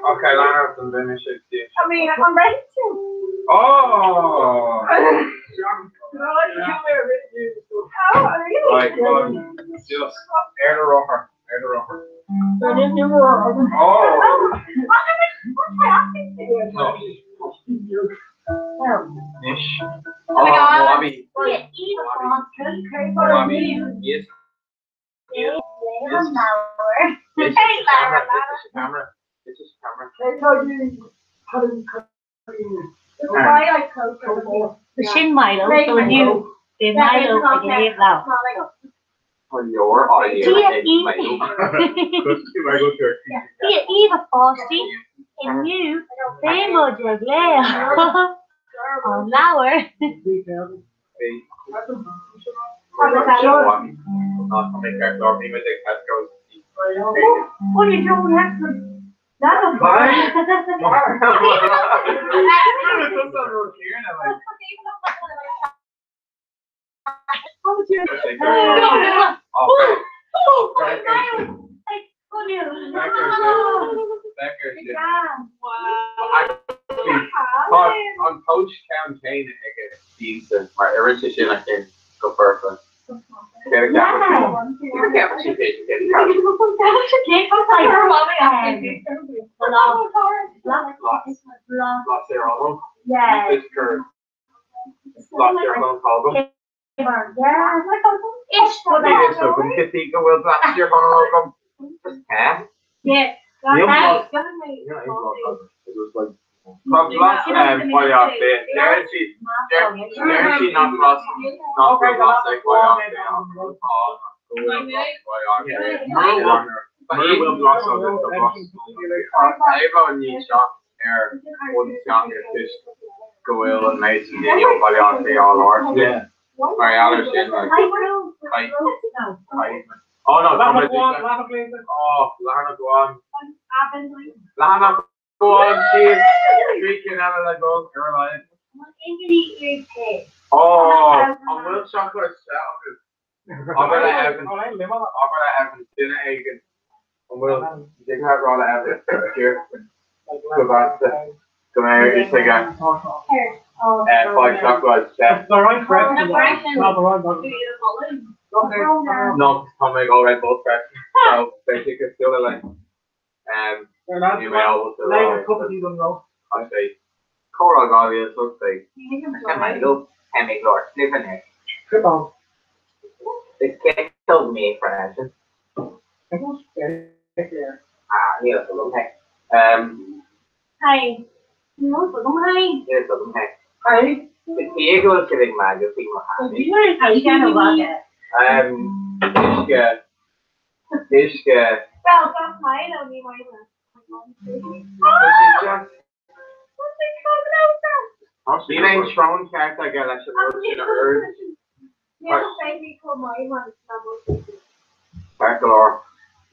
Ok, lean an duine sin. I mean, I'm ready to. Oh! Right, well, just ar na rothar, ar na rothar. Oh! No. Anois. Oh my God. Mamaí. Mamaí. Yes. This is camera. This is camera. This is camera. Sin Milo, so inniu bhí Milo ag léamh leabhar. Tá leor á Dia Dia daoibh a pháistí, inniu beidh muid ag léamh an leabhar. Tá an tomhas ceann céanna aige Stephenson mar oireann sé sin a chinn go foirfe. Céard a cheapann tú? Céard a cheapann sí féin? Blas ar fhoghlaim? Is gur blas ar an albam. Ní fhios agam cad chuige go bhfuil blas ar an albam. Tá? Níl blas níl aon blas agam. It was like Tá blas Bhaile Átha Cliath. Deireann siad deireann siad nach blas nach bhfuil blas ag Baile Átha Cliath ach tá go bhfuil blas Bhaile Átha Cliath. Mura bhfuil blas agat tá blas Tá éabhlóid ní teacht ar an teanga toisc go bhfuil an méid sin daoine ó Bhaile Átha Cliath á labhairt. Mar gheall air sin, like, caithfidh Oh no, tá muid Oh, leathanach amháin. Leathanach amháin síos, trí cinn eile le dul ar a laghad. Oh, an bhfuil seacláid te agat? Abair le Evan, abair le Evan, duine éigin, an bhfuil, dtig leat rá le Evan, go bhfeasta, go mbeidh a fhios aige, faigh seacláid te. No, tá mé ag ól Red Bull freisin, so beidh sé cosúil le like, níl mé ábalta rá, tá sé comhrá gáile so beidh. Is citeal mé freisin. Ah, níl a fhios agam é. Hi. Níl a fhios agam é. Níl a fhios agam é. Is cé go bhfuil sibh ag magadh faoi mo thaithí. Uisce. Uisce. Well, that's mine, only mine. Níl aon srón ceart aige leis an rud sin a ord. Ceart go leor.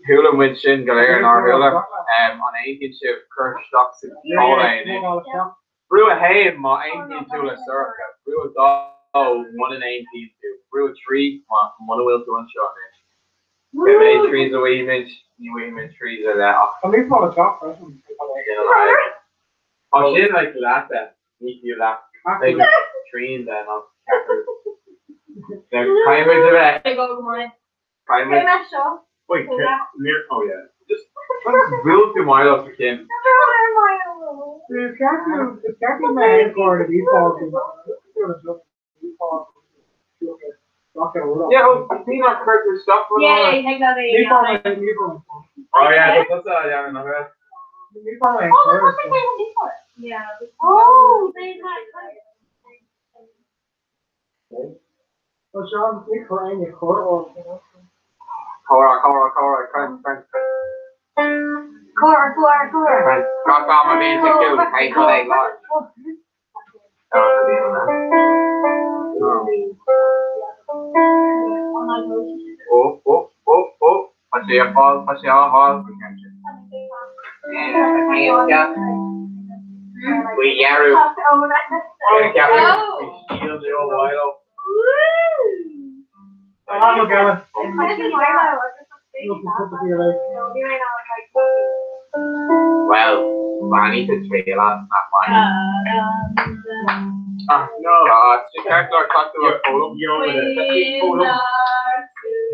Chuala muid sin go léir, nár chuala? An aontaíonn sibh? Cuir isteach sa poll é anois. Brú 1 má aontaíonn tú le Sorcha. Brú 2 muna n-aontaíonn tú. Brú 3 muna bhfuil tú anseo anois. Cé mhéad threes a bhfaighimid? Ní bhfaighimid threes ar leith ach. Tá níos mó le teacht freisin. Tá sin like leath de, ní fiú leath. Like trian de nó ceathrú. Now caithfidh muid a bheith. Caithfidh muid. Wait, near, oh yeah. Just bhuail tú Milo sa chinn. Is ceathrú mé aon chóir a bhí fágtha. Yeah, oh, ní nach cuirtear isteach for Yeah, yeah, take that in. Oh yeah, that's yeah, no, yeah. Oh, Yeah. Oh, they had. Comhrá, comhrá, comhrá, caint, caint, Cor, cor, cor. caint. Gach am a bhíonn sa chiú, caint an ag lár. Ó, ó, ó, ó, tá sé ar fáil, tá sé á fháil. Faoi dheireadh. Bhuel, baineadh tú triail as, nach mbaineann? Ah, no. Tá ceart go leor, tá tú ag foghlaim.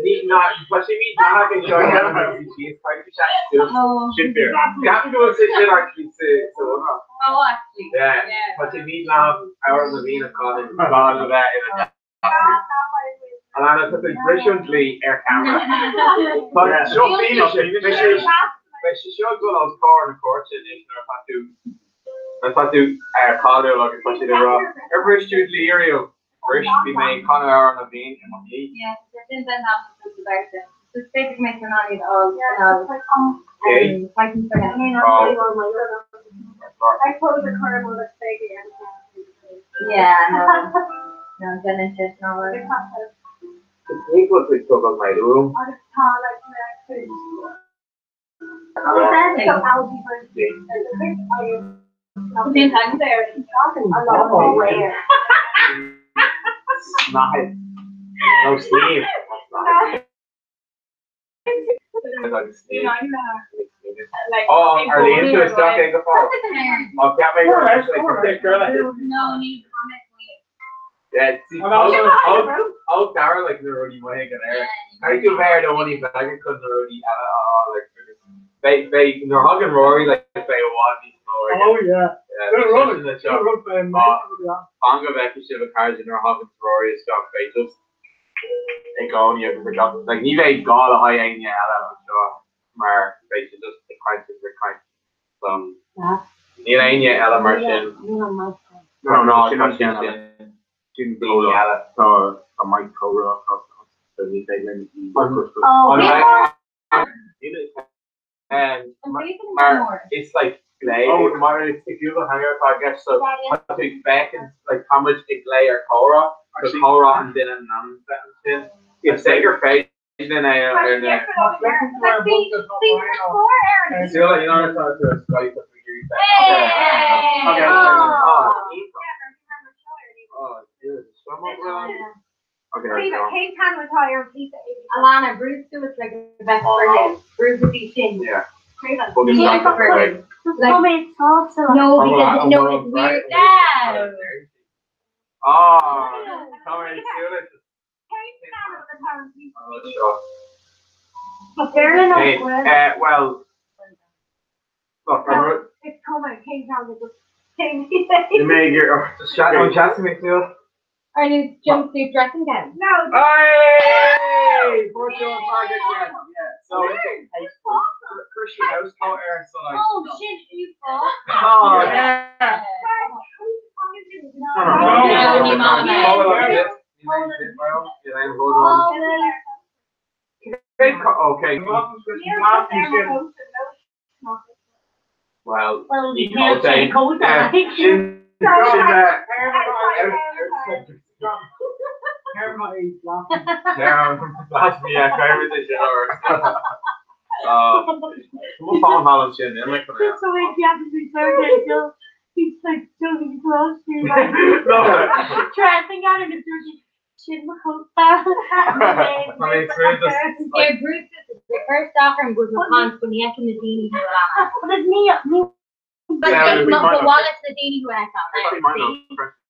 Ní, ná, tá sé mídhleathach é seo a dhéanamh agus bhí síos, caithfidh sé suas. Sin fíor. Ceapaim go bhfuil sé sin actually sa sa bhunreacht. Oh, actually. Yeah, tá sé mídhleathach Amhrán na bhFiann a chanadh gan a bheith ina Alana, tá tú ag briseadh an dlí ar cheamara. Tá seo fianaise, beidh sé beidh sé seo ag dul os comhair na cúirte anois nuair atá tú nuair atá tú cáiliúil agus tá siad ag rá, ar bhris tú dlí ariamh? Bhris, bhí mé ag canadh Amhrán na bhFiann i mo shuí. Yeah, tá sin den am Just b'fhéidir go mbeidh an áit all Okay. fighting for them. Oh. I suppose a chur le Yeah, no. No, déanann sé sin ábhar. Cé go bhfuil tú ag tógáil Milo? Agus tá like na cuid Snáthaid. No sníomh. Oh, ar líon tú isteach é go fóill? Ó, ceap mé gur leis No, ní Yeah, see, Ó Dara like na rudaí maithe go léir. Caithfidh tú bheith ar do bhonnaí beaga chun na rudaí eile a fháil like agus beidh beidh nuair a thagann Rory like beidh i bhfad níos mó aige. Oh yeah. Yeah, bhí seisean le seo. Fan go bhfeicfidh sibh a chairde nuair a thagann Rory isteach beidh just i gcónaí agus ag gach like ní bheidh gá le haghaidh éinne eile anseo mar beidh sé just ag caint agus ag caint. So níl éinne eile mar sin. No, no, sin an sin sin daoine eile. Tá tá mic comhrá so ní féidir linn Mar it's like glao mar it's ag Google Hangout atá i gceist so tá tú ag féachaint like tá muid ag glao ar comhrá so comhrá an duine in ainm bheith ansin. Is é gur féidir linn é ar na Súil you know tá tú ar Skype tá tú ag iarraidh bheith Okay. Oh, oh, good. Okay, Cén t-ainm atá ar an phíosa éadaí? Alana, brú suas le go bhfeicfear thú. Brú go dtí sin. Yeah. Like, no, because no, it's weird. No. Ah, tá mé ag súil leis. Hey, well, look, I'm ru- Is cuma cén t-ainm atá Ní mé ag iarraidh- an seasfaidh mé suas? Ar nós jumpsuit dressing gown. No. Hey! Fortune target yeah. Yeah. So, hey, Kirsty House tá air so like. Oh, sin uafásach. Oh, yeah. No, no, ní maith liom é. Okay. Well, Well, ní you can't say cóta. cóta. Sin sin So like you have to be so gentle. He's like totally close to like dressing gown and it's just sin mo chóta. Ar Bruce the first offer was na con go ní na daoine who are But it's me me But Yeah, we but might not. Wallace na daoine who are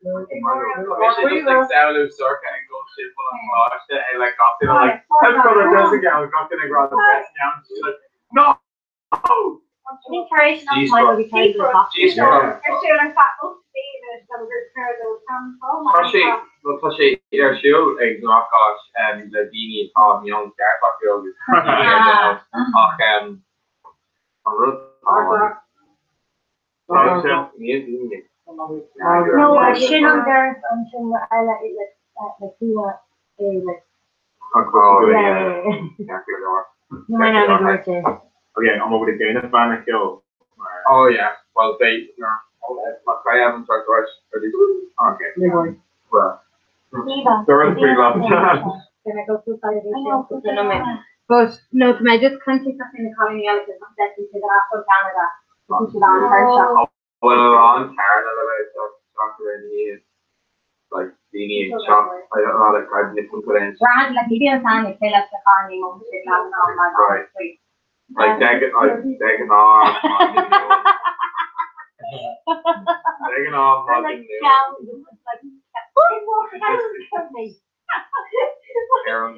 Samhlú sorcha ag dul timpeall an choláiste ag like gach duine like "Let's go to dressing gown gach duine ag rá the dressing gown she's like no Ní tar éis nach maith go bhí Jeez, Ar siúl ar feadh 8 bliana Tá sé well, tá sé ar siúl ag gach áit le daoine atá meon ceart acu agus daoine ar nós ach an rud tá níl daoine No, sin an deireadh ansin eile le le tua é le Oh, Yeah. yeah. Ceart go leor. No, I know the word is. Okay, an bhfuil ag déanamh bean a cheol? Oh yeah, well they no, my cry haven't talked to us. Okay. Well, But no, tá mé just coinsiasach faoi na cailíní eile cos nach bhfeiceann siad ar ais ó Cheanada tá siad an-tuirseach. Bhuel a lán carranna le bheith isteach ar an iad like daoine ag teacht I don't know like I've missed some aon Brand like ní bhíonn an ag plé leis na cailíní mo siad leat an mar Right. Like de like de ghnáth maidin nua. De ghnáth maidin nua. Ar an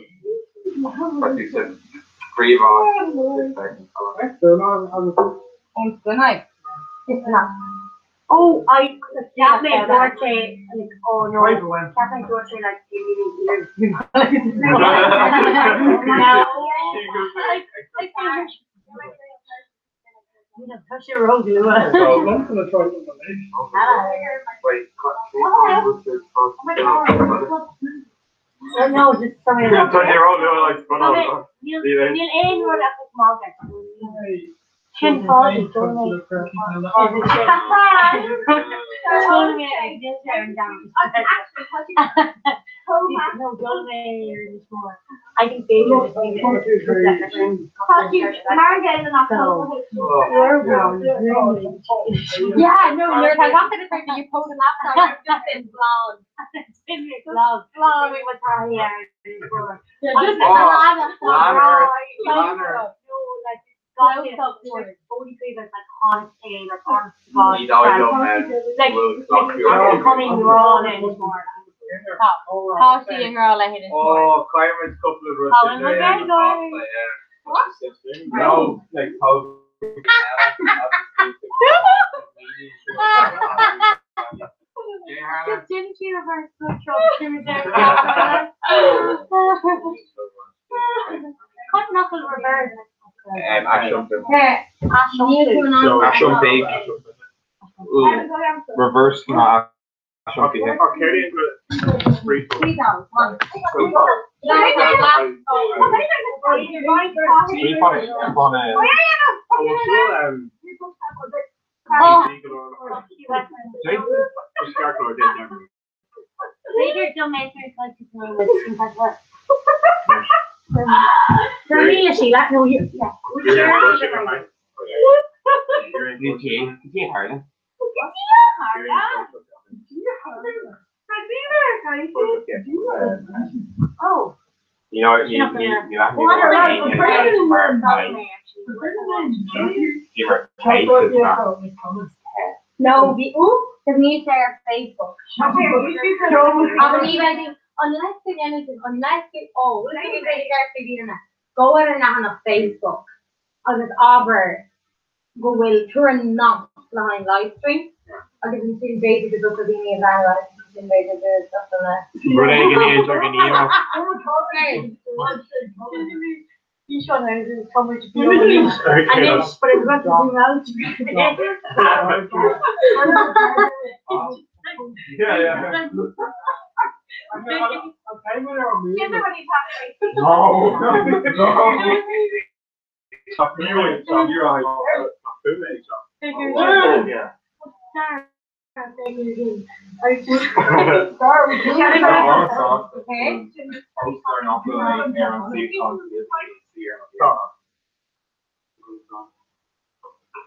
Oh, I cheap mé dúirt sé like oh no cheap mé dúirt sé like Tá sé ró-luath. No, just Tá sé ró-luath like Níl aon rud ach is magadh. Sin fáidh Yeah, no, nuair atá gach duine tar you pull the laptop just in blog. Blog. Blog. Tá sí i ngrá le hInis Mór. Oh, caithfimid cúpla rud Tá an Gaeilgeoir. No, like tá Just didn't you reverse the Cut knuckle reverse. Action big. Reverse ná action big. B'fhéidir dá mbeadh ar You know, you No, bhí ús níl sé ar Facebook. Agus ní bheidh unless go ndéanann tú unless go ó bhfuil tú ag ceart faoi daoine go ar an leathanach Facebook agus abair go bhfuil tabhair an nasc le haghaidh an livestream agus ansin b'fhéidir go dtiocfaidh daoine a bhreathnú air agus ansin b'fhéidir go dtiocfaidh na Rud éigin idirghníomhach.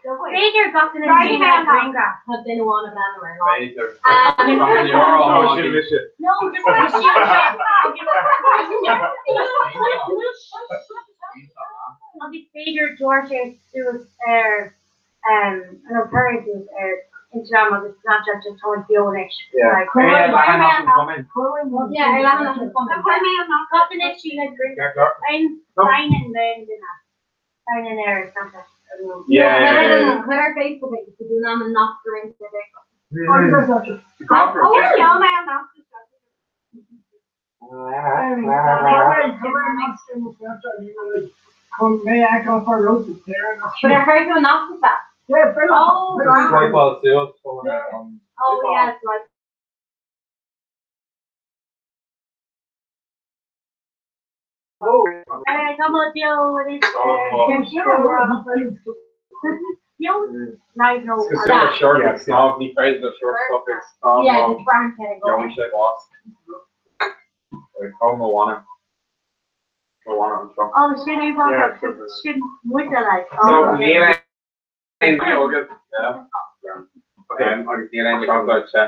B'fhéidir gach duine grianghraf tá duine amháin a bhreathnú ar lá. No, just Agus b'fhéidir dúirt sé suas ar nó cuireadh suas ar Instagram agus Snapchat just táimid beo anois. Like, Yeah, ar leathanach an chumainn. Gach duine sí le sign in learn duine. Sign in ar Snapchat. Yeah. Cuir ar Facebook é go dún am an nasc go roinnt ar Facebook. Oh, yeah, mé an nasc. But ar chuir tú an nasc isteach? Oh, right. Oh, yeah, it's like Tá mo beo anois. Beo live nó Short snámh ní féidir le short stop ag snámh Yeah, just brand Gheobhaidh sé bás. Tá mo mhana. Mo mhana anseo. Oh, sin é sin muide like. So níl aon agat. Yeah. Okay, agus níl aon seacláid te.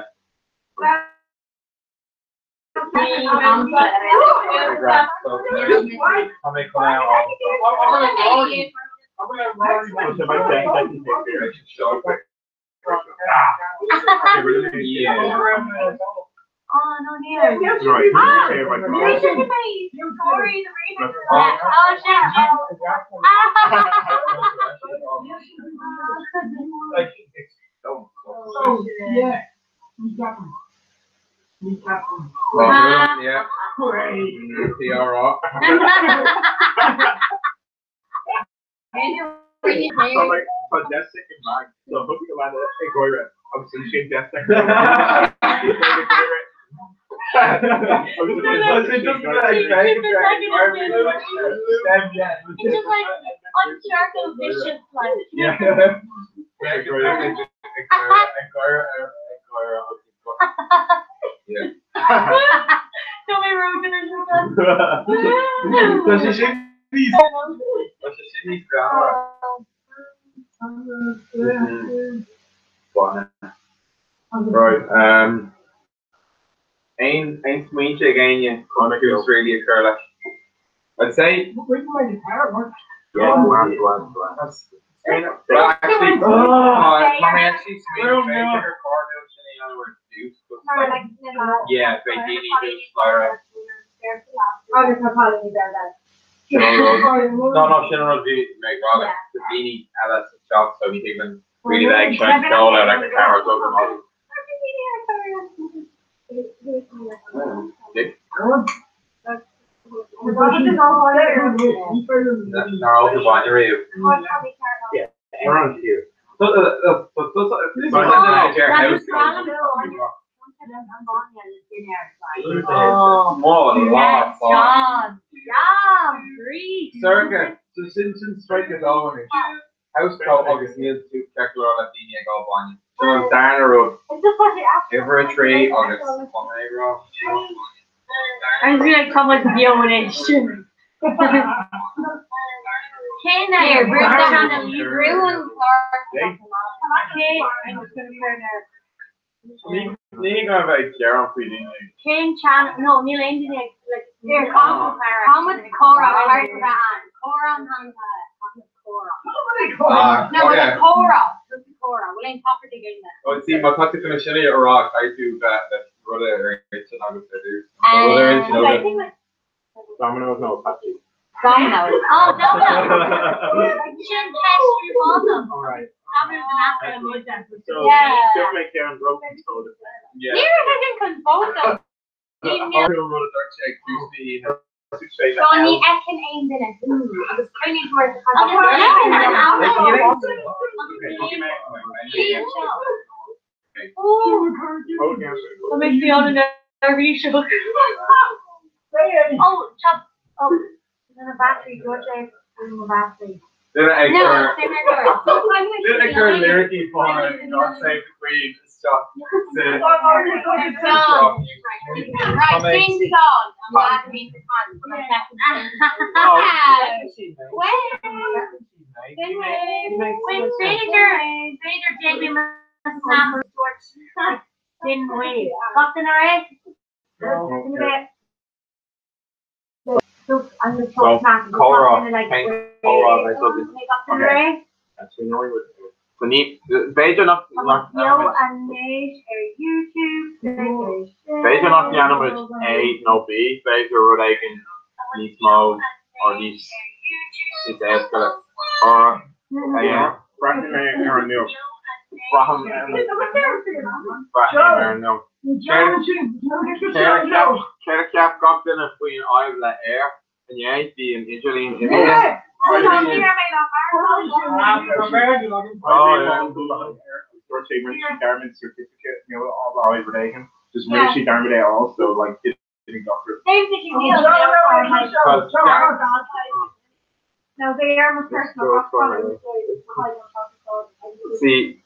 Tá mé chun é a fháil. Oh, no, níor. Yeah. TRR. Tá 10 soicind lag, so thosaigh Amanda ag gáire agus ansin 10 soicind It's just like uncircle vicious like. Tá mé Tá sé sin níos Tá sé sin níos greannmhaire. Bainne. Right, um, aon aon smaointe ag éinne chun tús really a chur leis? I'd say Yeah, go on, go on, go on. Well, actually, tá mé actually smaoineamh b'fhéidir gur chóir dúinn sin a dhéanamh ar dtús, 'cause like, yeah, beidh daoine thuas staighre. Agus tá cailíní beaga. Sin an rud. No, no, sin an rud bhí mé ag rá, like, tá daoine eile sa teach so ní thig linn really bheith ag seinnt ceoil ar like a ceathair a chlog ar maidin. Dick. Nár ól tú bainne riamh? Around here. Sorcha, so sin sin strike a dó anois. House coat agus níl tú ceart go leor le daoine ag ól bainne. Sin an darna rud. Uimhir a trí agus tá mé ag rá. I'm gonna like tá muid beo anois. Cén air Ní go bheith ag gearán faoi daoine. Cén channel no níl aon duine ag like Tá muid comhrá thart a bheith ann. Comhrá an t-ainm atá air. Tá muid comhrá. Ah, No, bhfuil okay. comhrá. Just comhrá. Bhfuil aon topic ag éinne? Oh, see, má tá tú chun sin a rá, caithfidh tú bheith leis rud ar intinn agat ar dtús. Tá rud ar intinn agat. Domino's nó Patsy's? Domino's. Oh, Domino's. Sin ceist fánam. All right. Domino's an app ar muide. So, Yeah. seo mé ceann broken soda. Yeah. Ní raibh againn chun vóta. Ní An rud a dúirt sé ag tús na hoíche. So ní fheiceann aon duine thú agus coinnigh mar Tá mé fiáin neirbhíseach. Oh, chop. Oh, na battery, dúirt sé na battery. Duine ag cur Duine ag cur liricí fáin God Save the Queen isteach sa Right, sing song. I'm glad to be the fun. B'fhéidir, b'fhéidir Jamie snap dúirt sin wave. Captain ar é? So, comhrá, cén comhrá a bheas againn? Okay. Actually, no, we wouldn't. So ní, b'fhéidir nach, nach Beo anois ar YouTube. B'fhéidir nach ndéanfaimid A nó B, b'fhéidir rud éigin níos mó or níos, níos éasca le, or, yeah. Braithim mé ar an nuacht. Braithim ar an, braithim ar an nuacht. Céard a cheap gach duine faoin fhadhb le Eir inné? Bhí an idirlíon imithe. Dúirt sé rinne sí dearmad certificate nó á rud éigin. Just rinne sí dearmad é a fháil so like didn't go through. See,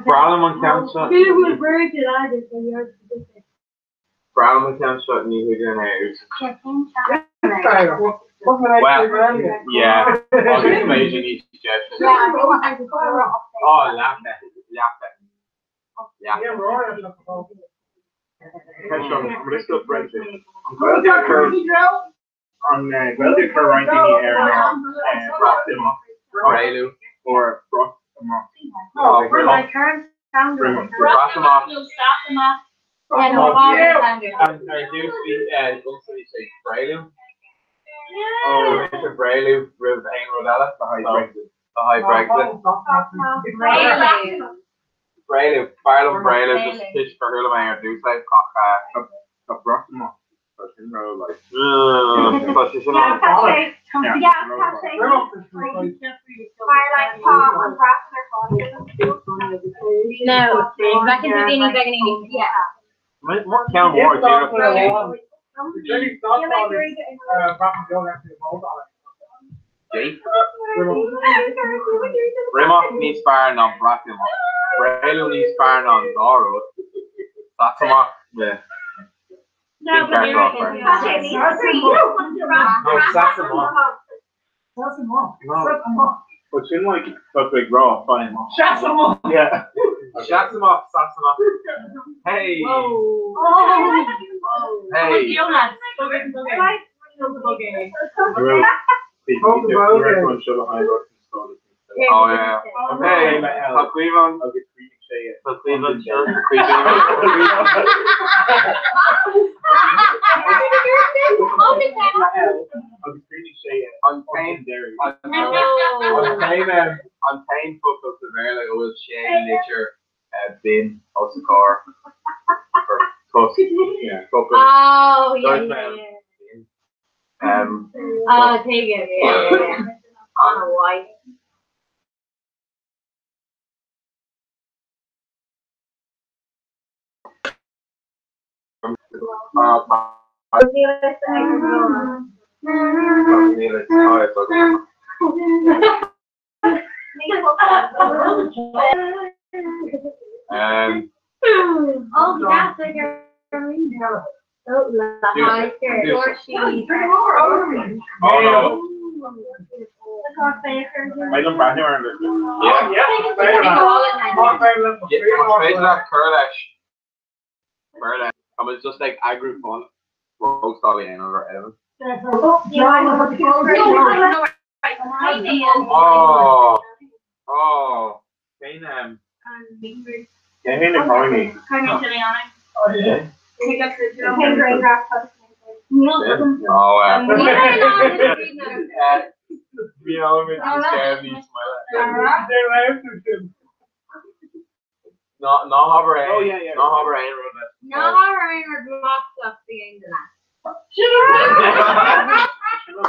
breá liom an ceann seo. Breá liom an ceann seo, ní thig linn é a úsáid. Well, yeah, agus b'fhéidir níos deise. Ó, leapa, leapa, leapa. An Ghaeilge a chuir roinnt daoine air ná Breatimeacht Bréalú. or Breatimeacht. Breatimeacht. Ar dtús bhí ionsaí sé Bréalú. Ó, bhí sé Bréalú roimh aon rud eile. Le haghaidh Brexit. Le haghaidh Brexit. Bréalú. B'fhearr liom Bréalú just toisc gur chuala mé ar dtús é ach. Tá Breatimeacht Tá sin ró like. Tá sé sin an. Ceann mór díreach. Brimeacht níos fearr ná Breatimeacht. Bréalú níos fearr ná an dá rud. Satsimeacht. But sin like tá tú ag rá faigh amach. Seas amach! Yeah. Seas amach, Sasanach. Hey! Hey! Oh yeah. Hey, tá Caoimhín agus scríobh sé Tá Caoimhín seo Caoimhín. Agus scríobh sé An t-aon an t-aon an t-aon focal sa Bhéarla a bhfuil sé litir binn os a chomhair or tost focal. Oh, yeah, Dúirt mé yeah, an yeah. binn. Oh, take it, yeah, yeah, yeah. On a white. Um, Oh, that's like a oh no. Beidh an breathnú ar an liosta. Yeah. Yeah, féidir leat cur leis. Cur leis. Tá muid just ag eagrú fun róstáil a dhéanamh ar Evan. Oh, oh, cén um, Cé hé na cailíní? Oh, Bhí an níos moille. Ná ná habair aon Oh, yeah, yeah. ná habair aon rud leis. Ná raon ar glasach the end of that. No,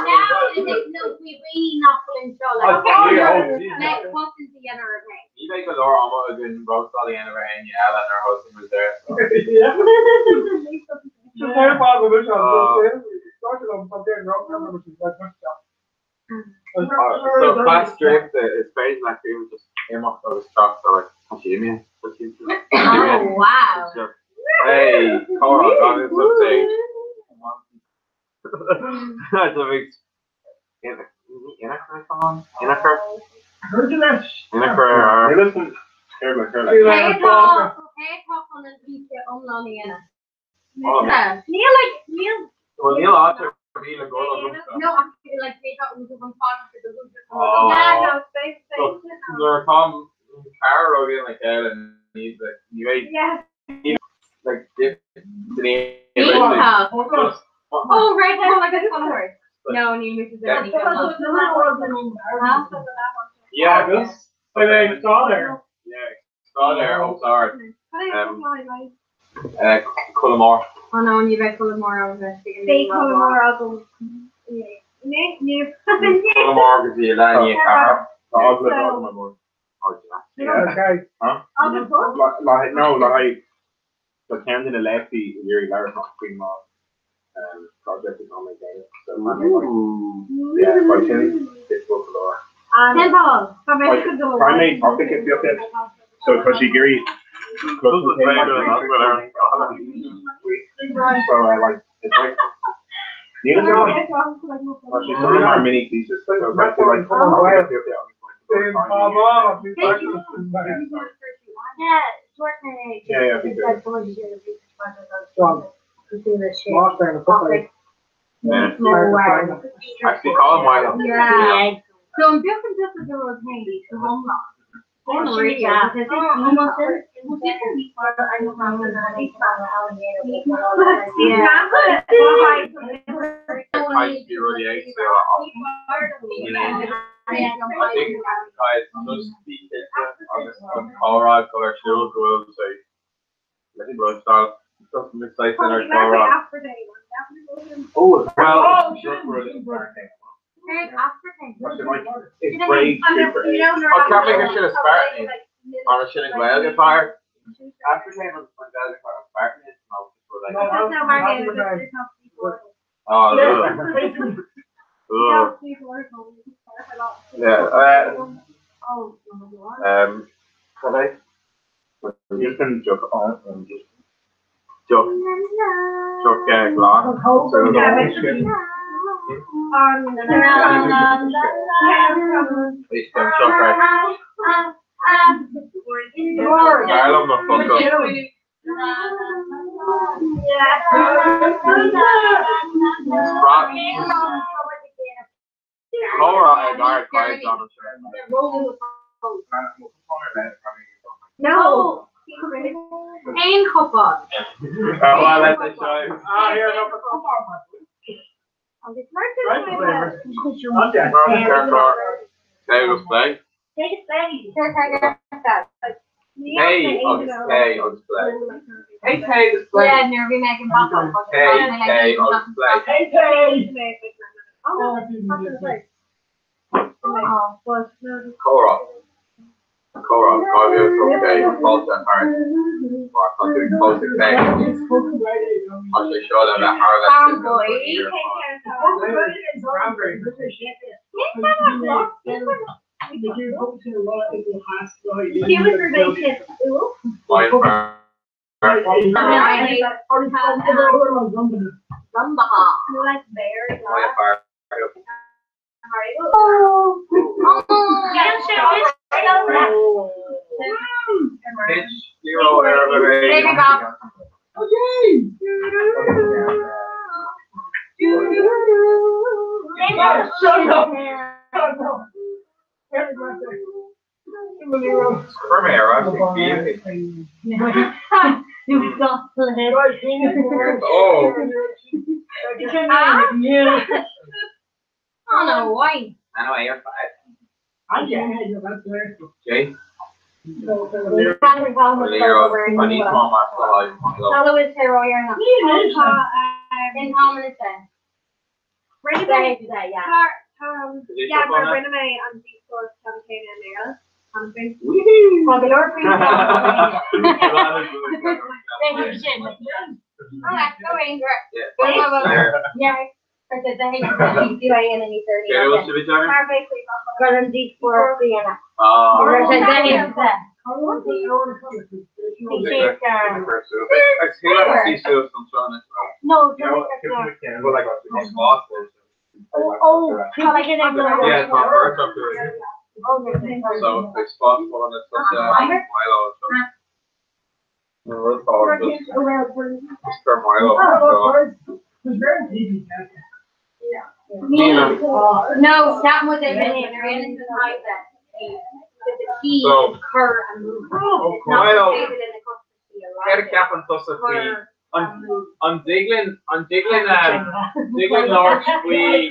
we really not in Oh, dear, oh, dear. Like, wasn't the other okay. Ní bheidh go leor ama againn róstáil a dhéanamh ar éinne eile nuair a thosaíonn muid air. so. So class draíochta is féidir leat fiú just imeacht agus teacht so like tá sí imithe, tá sí imithe. Oh, wow. Hey, comhrá gan is update. That's a big Inachar on? Inachar? Inachar ar Cé tá cé tá chun an oíche iomlán a dhéanamh? Oh, Níl like níl Well níl áit ar bith le dul agamsa. no actually like cé tá úsáid an fáilte do úsáid Oh. Yeah, no, space So, nuair atá car againn le chéile ní like ní bheidh Yeah. ní like dip Níl. Just Oh right, oh my god, color. No, ní Mrs. Yeah. Huh? Yeah, Agus Yeah, stá there, oh sorry. Cullamore. Oh no, ní bheidh Cullamore agam. Beidh Cullamore agam. Cullamore go dtí lean car. Tá eagla agam ar bord. Oh, yeah. Yeah. Huh? Le no, le haghaidh tá ceann de na léachtaí i iarraidh labhairt amach faoin má project atá mé ag déanamh. So tá mé like, yeah, beidh sin difficult go leor. Tá mé topic ag fiach So tá sí ag iarraidh So I like it's like Níl a fhios agam. Tá sé sort of mar mini thesis so it's like like Yeah, yeah, bhí Actually, call him Milo. Yeah. So an beag an difear go raibh féin go hiomlán. Caithfidh bhí rudaí éagsúla ach I think guys just bí cinnte agus an comhrá ag dul ar siúl go bhfuil sé lifestyle saghas ar comhrá. Well, Oh, ceapaim gur sin aspartame. An sin an Ghaeilge atá air? Aspartame an Ghaeilge atá ar aspartame nó just rud éigin. Oh, ugh. Ugh. Yeah, um, cad é? Just an deoch an just deoch deoch glan súil agam. B'fhearr liom na focail. Comhrá ag ardchaighdeán anseo. No! Aon chupán. Ar mhaith leat é seo? Téigh agus pléigh. Téigh agus téigh agus pléigh. Téigh téigh agus pléigh. Téigh téigh agus pléigh. Comhrá. Comhrá. 2006 Fáilte a tharraingt mar tá tú ag pósadh Kay. Tá sé seo le bheith thar a bheith suimiúil don fhir atá. Chuir mé ar ais ag An-mhaith. Anyway, ar fad. Jay? Rinne mé an díospóireacht ceann céanna i mBéarla. No, that was a So, Milo, céard a cheapann tusa faoi an dtig linn an dtig linn dtig linn labhairt faoi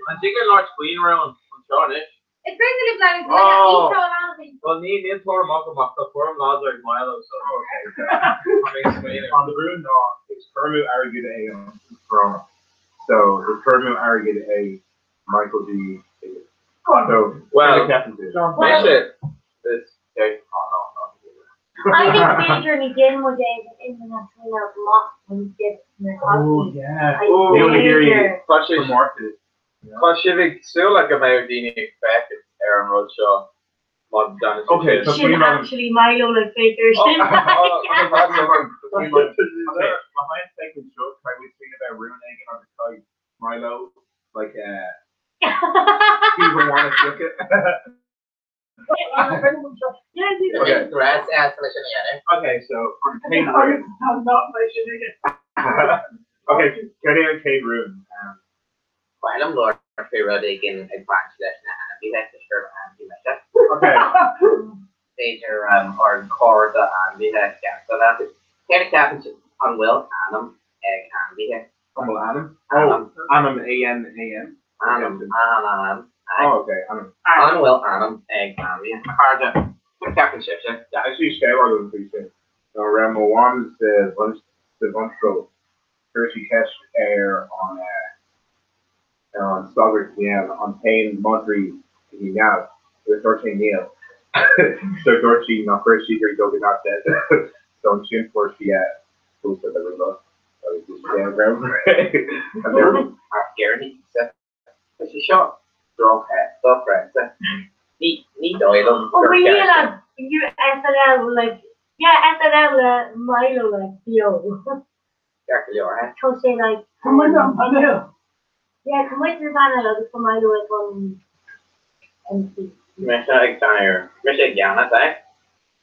an dtig linn labhairt faoin rún anseo anois? Is féidir libh labhairt le Oh, Aoife O'Loughlin. Well ní níl tuairim agam ach tá tuairim láidir ag Milo so tá mé ag smaoineamh. An rún ná is cur amú airgid é an Corona. So is cur amú airgid é Michael D. Higgins. So Well, céard a cheapann tú? mise is okay, oh no, no. I think b'fhéidir ní dhéanann muid é in na smaoineamh amach an na Oh yeah. Ooh. Níl na hiarraidh Tá sé comórtas. Tá sibh ag súil le go mbeidh daoine ag féachaint ar an rud seo. Okay, tá Sin actually Milo like Baker sin. Okay, behind segment seo caithfidh muid smaoineamh ar rún éigin agus caithfidh Milo like taobh amháin a phiocadh. Okay, the rest as leis an dhéanamh. Okay, so an chéad rún. Okay, cad é an chéad rún? Ba mhaith liom labhairt faoi rud éigin ag baint leis na hainmhithe, toisc gurb ainmhí mise. B'fhéidir ar chóir do ainmhithe cearta a bheith. Céard a cheapann sibh? An bhfuil anam ag ainmhithe? An bhfuil anam? Oh, anam A-N-A-M? Anam, A-N-A-M. Oh, okay, anam. An bhfuil anam ag ainmhithe? A chairde, céard a cheapann sibhse? Actually, scéal agam faoi sin. Nuair a raibh mo mham sa bhunscoil, Chuir sí ceist ar an ar an sagart a bhí ann an dtéann madraí go dtí neamh agus dúirt sé níl. So dúirt sí nach raibh sí ag dul go neamh dead. So ansin fuair sí pósta le rud agus bhí sí ann. Ach Éireannaigh Íosa, tá sé seo droch dochreidte. Ní ní dóigh liom Oh gur we ceart. like you SNL like yeah SNL le Milo like beo. Ceart go leor, eh? Tá sé like Tá muid ar an bpainéal. Yeah tá muid ar an bpainéal agus tá Milo ag an MC. Mise ag déanamh, mise ag déanamh, eh?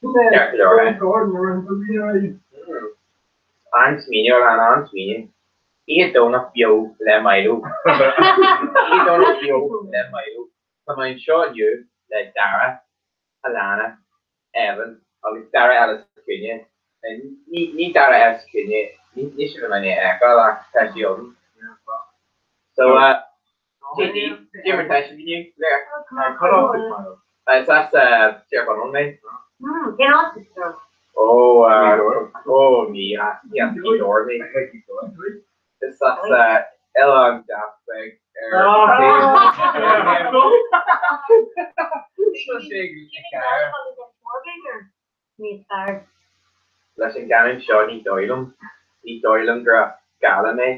Ceart go leor, eh? Gordon ar an bpainéal. An-smaoineamh, an-smaoineamh. Oíche Domhnach beo le Milo. Oíche Domhnach beo le Milo. Tá mé anseo inniu le Dara, Alana, Evan agus Dara eile sa chúinne. Ní Dara eile sa chúinne, níl sibh in ann é a fheiceáil ach tá sí ann. So, cé cé mar tá sibh inniu? Léir. Is as Tír Chonaill mé. Cén áit is tú? Ó, ó, ní as, ní as Gaoth Dobhair mé. Is as oileán deas beag ar Leis an gcanúint seo ní dóigh liom, ní dóigh liom gur as Gaillimh mé.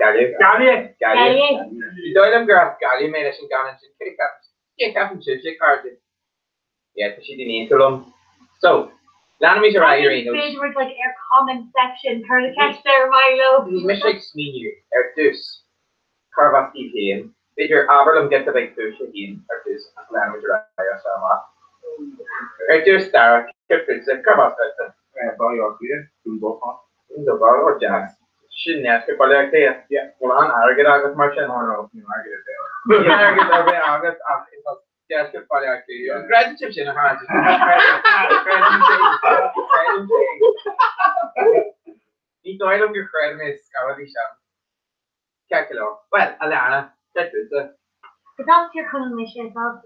Gaillimh. Gaillimh. Ní dóigh liom gur as Gaillimh mé leis an gcanúint sin. Cé a cheapann sibhse, a chairde? Yeah, tá siad in aontú liom. So, leanaimis ar aghaidh ar aon nós. B'fhéidir muid like ar comment section cuir na ceist ar Milo. Bhí mise ag smaoineamh ar dtús carbh as daoibh féin. B'fhéidir abair liom giota beag fúibhse féin ar dtús agus leanfaimid ar aghaidh as seo amach. Ar dtús Dara, céard fútsa? Carbh as duitse? Baile Átha Cliath, Dún Dolcáin. Dún Dolcáin, ó deas. Sin deisceart Bhaile Átha Cliath. Yeah. Bhfuil an-airgead agat mar sin? Oh no, níl airgead ar bith agam. Níl airgead ar bith agat ach is as Deisceart Bhaile Átha Cliath. An gcreideann sibh sin, a chairde? Creidim sé. Creidim sé. Ní dóigh liom gur chreid mé scaireadh sin. Ceart go leor. Bhuel, Alana, céard fútsa? Is as Tír Chonaill mise, is as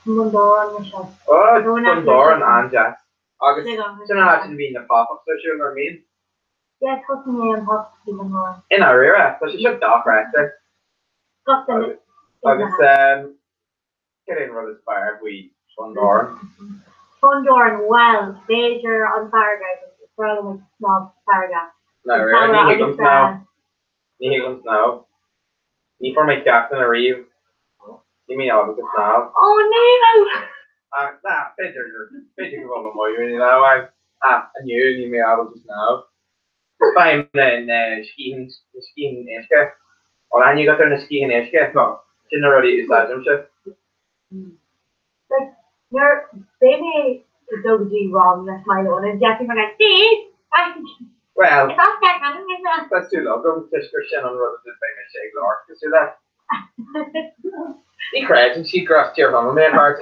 Bun Dobhráin mise. Ó, Bun Dobhráin, an-deas. Agus sin an áit ina mbíonn na pop-ups ar siúl, nach mbíonn? Yeah, tosaíonn mé an pop-up i mBun Dobhráin. I ndáiríre, tá sé seo dochreidte. Gach duine. Agus Céard é an rud is fearr faoi Bun Dobhráin? Bun Dobhráin, bhuel, b'fhéidir an farraige, is breá liom ag snámh sa farraige. Ní thig liom snámh. Ní thig liom snámh. Ní fuair mé ceachtanna riamh. Níl mé ábalta snámh. Ó níl! Ach, ná, b'fhéidir gur, b'fhéidir go bhfuil mo mhaith ar an Ach inniu níl mé ábalta snámh. Faighim na sciatháin, na sciatháin éisc. An aithne agat ar na sciatháin éisc? Tá. Sin na rudaí a úsáidimse. Like, nuair, beidh mé ag dul go dtí rang leis Milo and I'm definitely gonna see Well, Is as Cearc Anam mé seo. Tá súil agam, toisc gur sin an rud a beidh mise ag labhairt cosúil le. Ní chreideann siad gur as Tír Chonaill mé, a chairde.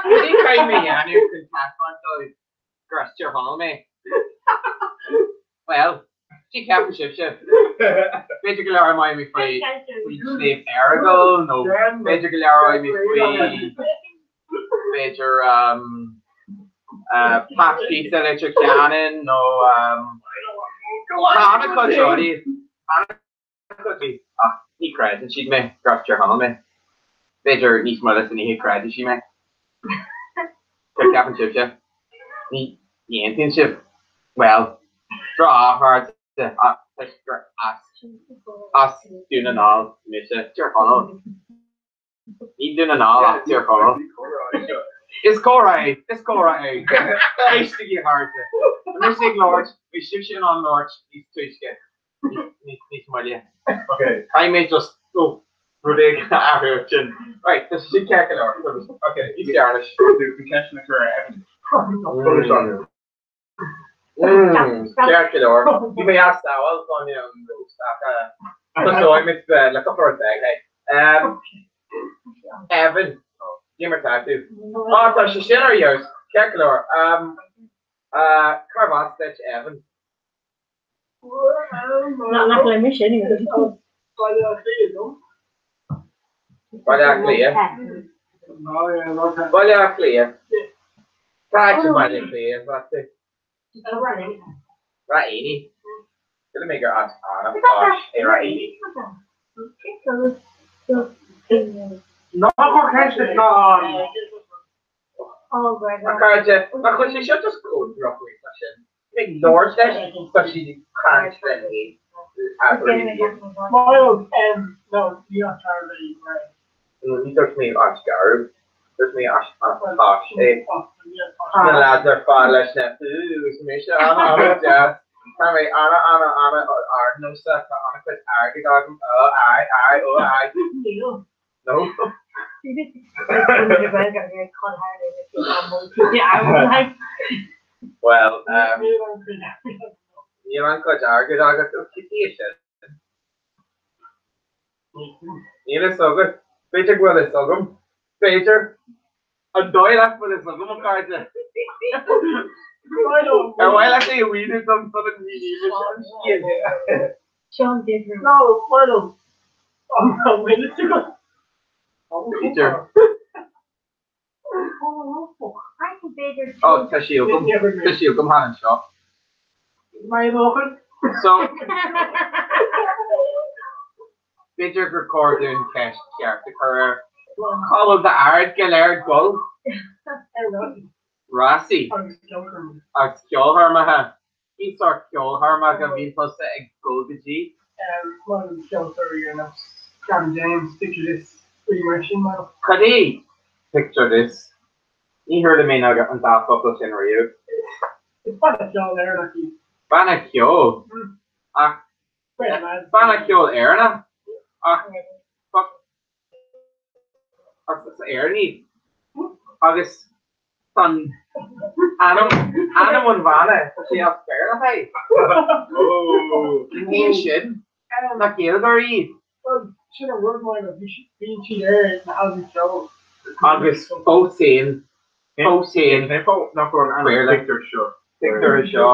Ní chaithfidh mé a dhéanamh chun taispeáint dóibh gur as Tír Chonaill mé. Bhuel, cé cheapann sibhse? B'fhéidir go labhróidh mé faoi Sliabh Errigal nó b'fhéidir go labhróidh mé faoi b'fhéidir Patch Pizza Leitir Ceanainn nó Tá an-chuid rudaí an-chuid ach ní chreideann siad mé gur as Tír Chonaill mé. B'fhéidir níos moille san oíche creidfidh siad mé. Céard a cheapann sibhse? Ní aontaíonn sibh? Bhuel, droch-chairde ach toisc gur as as Dún na nGall mise, Tír Chonaill. Ní Dún na nGall ach Tír Chonaill. Is comhrá é, is comhrá é. Éistigí a chairde. Tá mise ag labhairt, beidh sibhse in ann labhairt níos túisce, níos moille. Caithfidh mé just, oh, rud éigin a athrú ansin. Right, tá sé sin ceart go leor. Ok, níos fearr anois. Bhí ceist na cur ar Evan. Ceart go leor. Bhí mé as samhail fá choinne an roast ach tosóidh muid le cúpla rud beag, hey. Evan, cé mar tá tú? Á, tá sé sin ar fheabhas. Ceart go leor. Cárb as duit, Evan? Nach le mise anyway. Baile Átha Cliath dom. Baile Átha Cliath. Baile Átha Cliath. Cá háit i mBaile Átha Cliath as tú? Ráth Éanaigh. Shíl mé gur áit an-phosh é Ráth Éanaigh. Ná cuir ceist atá ann! A chairde, nach bhfuil sé seo just chomh drochbhéasach sin? Ag labhairt leis, tá siad ag caint lena chéile. Ní dúirt mé áit garbh, dúirt mé áit an-posh é. Na lads ar fad leis na ooh, is mise an-an-deas. Tá mé an-an-an-ardnósach, tá an-chuid airgid agam, oh aye, aye, oh aye. No. Well, níl an-chuid airgid agat, ó cé é sin? Níl fhios agat. B'fhéidir go bhfuil fhios agam. B'fhéidir. An dóigh leat go bhfuil fhios agam, a chairde? Ar mhaith leat é a mhíniú dom sula mínímid an scéal? Seán Difriúil. No, maith liom. An bhfuil fhios agat? B'fhéidir. B'fhéidir. Ó, tá sí agam. Tá sí agam thall anseo. Maith an So, b'fhéidir gur chóir dúinn ceist cheart a chur air. Cá bhfuil d'airgead go léir ag dul? Rásaí. Agus ceolchoirmeacha. Cén sórt ceolchoirmeacha a bhíonn tusa ag dul go dtí? Maith liom ceoltóirí ar nós Gavin James, Picture This, rudaí mar sin, maith liom. Cad é Picture This? Ní chuala mé an dá focal sin riamh. Is banna ceoil Éireannach iad. Banna ceoil? Ach banna ceoil Éireannach? Ach ach is Éireannaigh iad. Agus tá an ainm ainm an bhanna, tá sé as Béarla é. Ní sin, nach Gaeilgeoirí iad. Bhuel, sin an rud, Milo, bíonn siad ar na halbaim ceoil. Agus fós féin, fós féin, Cén fáth nach bhfuil an ainm Béarla. pictiúr seo? Pictiúr seo,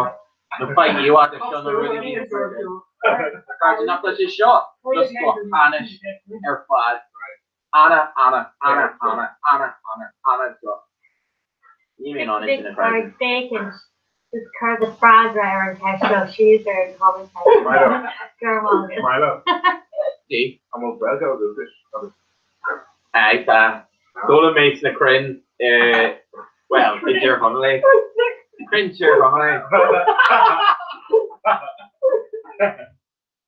nó faigh íomhá de seo na rudaí a bhíonn Cairde, nach bhfuil sé seo just go hainnis ar fad. Ana, ana, ana, ana, ana, ana, ana droch. Ní mé in ann é sin a chreidiúint. Ag féachaint just cuir do freagra ar an cheist seo síos ar an comment section. Milo. Go raibh maith agat. Milo. Dí. An bhfuil Gaeilge ó dhúchas agat? Aye, tá. D'fhoghlaim mé sna crainn, bhuel, i dTír Chonaill é. Crainn Tír Chonaill é.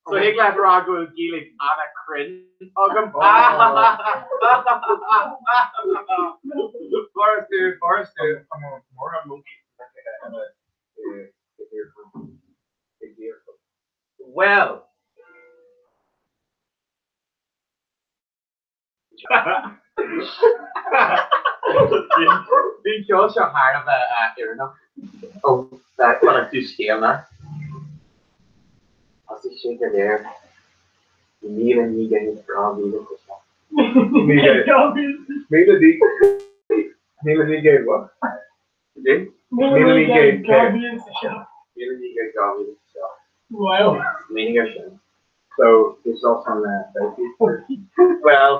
So thig leat a rá go bhfuil Gaeilge an-chruinn agam. Fuair tú, fuair tú. Bhuel. Bhí an ceol seo thar a bheith oiriúnach ó chonaic tú scéal ná. Thosaigh sé go léir i 1900 2007. 1900 what? 1900 2007. 1900 2007. Wow. Meaning ar sin. So, is off on the Well,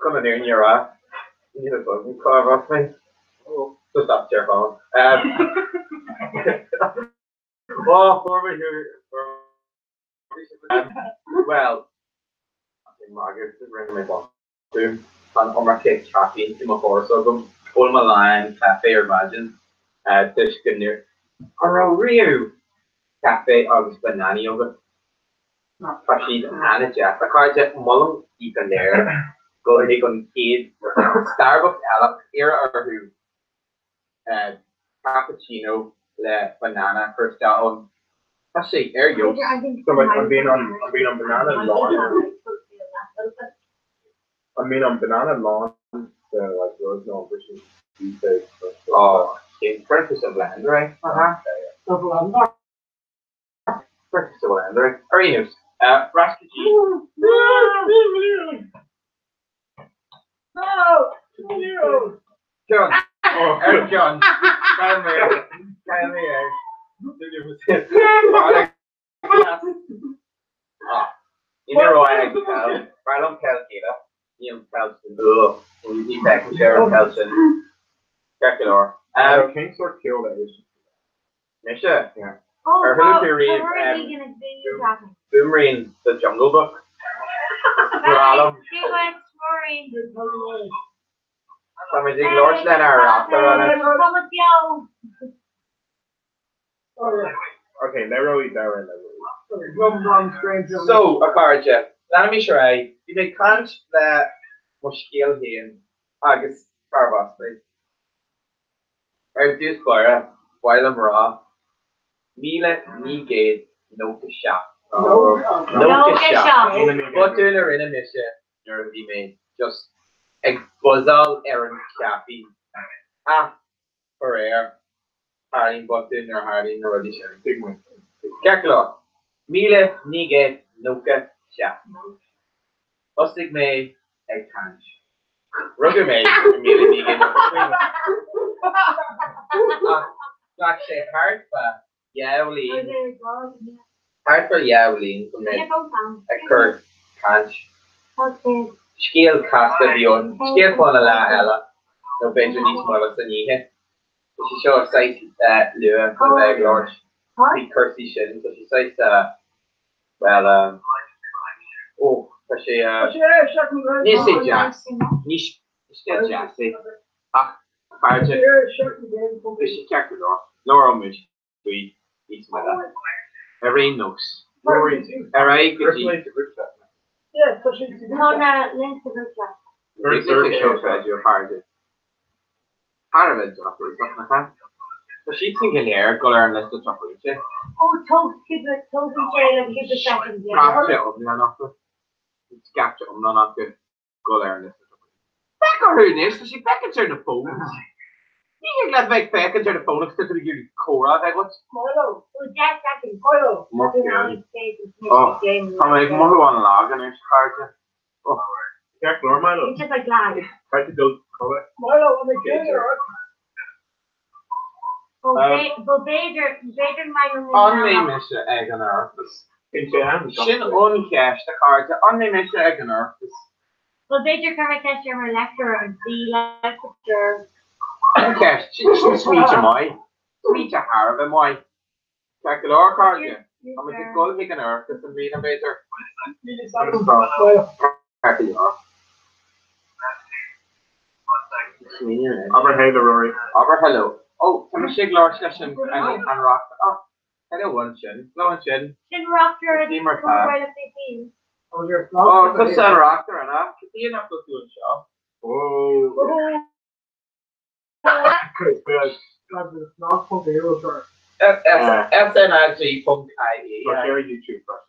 chun an fhírinne a rá, níl a fhios agam cárbh as mé. Just as Tír Chonaill. Ó, fuair mé thú. Well, magadh, rinne mé botún. Tá an iomarca caiféin i mo chóras agam. Ól mé a lán caife ar maidin toisc go n- An raibh riamh caife agus bananaí agat? Tá siad an-deas. A chairde, molaim daoibh go léir dul chuig an chéad Starbucks eile agus iarraidh orthu cappuccino le banana a chur isteach ann. Tá sé ar fheabhas. So an mbíonn an mbíonn an banana lán an mbíonn an banana lán de like rud nó an briseann siad é? Ó, cuireann tú sa blender é. Aha. Sa blender. Cuireann tú sa blender é. Ar aon nós, ar ais go dtí. John. Ar John. Cael mé air. Cael mé air. Ní raibh ag peil. B'fhearr liom peil Ghaelach. Ní an peil sin. Ní feiceann sé ar an peil sin. Ceart go leor. Cén sórt ceoil a éisteann tú le? Mise? Ar chuala tú riamh Boomerang The Jungle Book? Breá liom. Tá muid ag labhairt lenár reachtaire anois. Ok, léireoidh Dara le So, a chairde, leanaimis ar aghaidh. Bhí mé ag caint le mo scéal féin agus carbh as mé. Ar dtús báire, ba mhaith liom rá 1997. 97. Botún a rinne mise nuair a bhí mé just ag buzzáil ar an chaifín. Ach, faraor, tarlaíonn botúin nuair a tharlaíonn na rudaí sin. Tuig muid. Ceart go leor, 1997. Thosaigh mé ag caint. Rugadh mé i 1995. Ach ghlac sé thart fá dhá bhliain, thart fá dhá bhliain chun mé ag cur caint. Scéal casta a bhí ann, scéal fána lá eile, nó b'fhéidir níos moille san oíche. Tá sé seo saghas luath le bheith ag labhairt faoi cúrsaí sin, tá sé saghas Bhuel, ó, tá sé, níl sé deas, ní scéal deas é, ach a chairde, beidh sé ceart go leor, labhróidh muid faoi níos moille. Ar aon nós, ar aghaidh go dtí. A chairde. Thar a bheith drochbhéasach, nach ea? Tá siadsan go léir ag dul ar an liosta drochmhúinte. Ó, tóg cúpla, tógann sé like cúpla seconds, yeah. Scaifte iomlán acu. Scaifte iomlán acu ag dul ar an liosta drochmhúinte. Féach orthu anois, tá siad ag féachaint ar na phones. Ní thig leat bheith ag féachaint ar do phone agus tá tú ag iarraidh comhrá a bheith agat. Milo, ó, 10 seconds. Milo. Mo cheann. Tá mé ag mothú an-lag anois, a chairde. Oh, ceart go leor, Milo. It's just like lag. Caithfidh tú dul codladh. Milo, an ag déanamh ort? Bhuel, b'fhéidir, b'fhéidir Milo An mbeidh mise ag an Oireachtas? Sin an cheist, a chairde, an mbeidh mise ag an Oireachtas? Bhuel, b'fhéidir cuirfidh mé ceist ar mo lecturer an the lecturer. Sin ceist, sin smaointe maith. Smaointe thar a bheith maith. Ceart go leor, a chairde, tá muid ag dul chuig an Oireachtas i mbliana, b'fhéidir. Ceart go leor. Abair hey le Rory. Abair hello. Ó, tá mise ag labhairt leis an an reachtaire. Ó, hello ansin. Hello ansin. Sin reachtaire Cad é mar tá? Ó, tusa an reachtaire, an ea? Cad chuige nach bhfuil tú anseo? Ó. SNAG ponc IE. Tá sé ar YouTube freisin.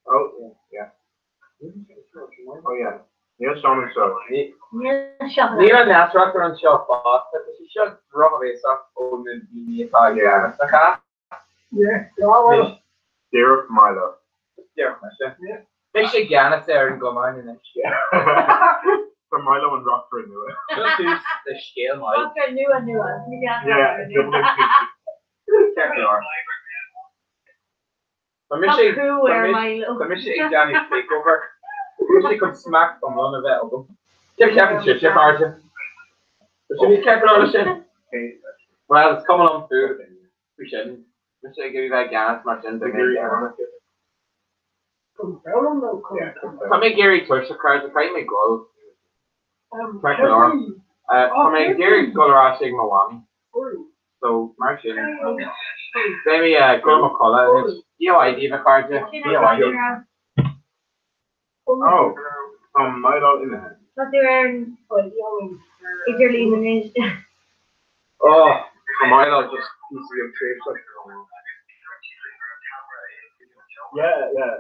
Oh, yeah. Oh, yeah. Níl Seán anseo. Níl an leasreachtaire anseo fosta. Tá sé seo drochbhéasach ó na daoine atá i gceannas, nach ea? Díreach Milo. Díreach mise. Mise i gceannas ar an gcumann anois. Tá Milo an reachtaire nua. Seo tús le scéal maith. Reachtaire nua nua. Yeah, Dublin Ceart go leor. Tá mise ag tá mise ag déanamh takeover. Tá mise chun smacht iomlán a bheith agam. Céard a cheapann sibhse, a chairde? Tá sibh ceart go leor leis sin? Bhuel, is cuma liom faoi sin. Mise ag iarraidh bheith i gceannas mar sin beidh mé i gceannas. Tá mé ag éirí tuirseach, a chairde, caithfidh mé dul. Ceart go leor. Tá mé ag iarraidh dul ar ais ag mo mhamaí. So, mar sin, beidh mé ag dul mo chodladh anois. Oíche mhaith daoibh, a chairde. Oíche mhaith daoibh. Oh, tá Milo imithe. Tá tú ar an idirlíon anois. Oh, tá Milo just píosa beag tréimhseach. Yeah, yeah.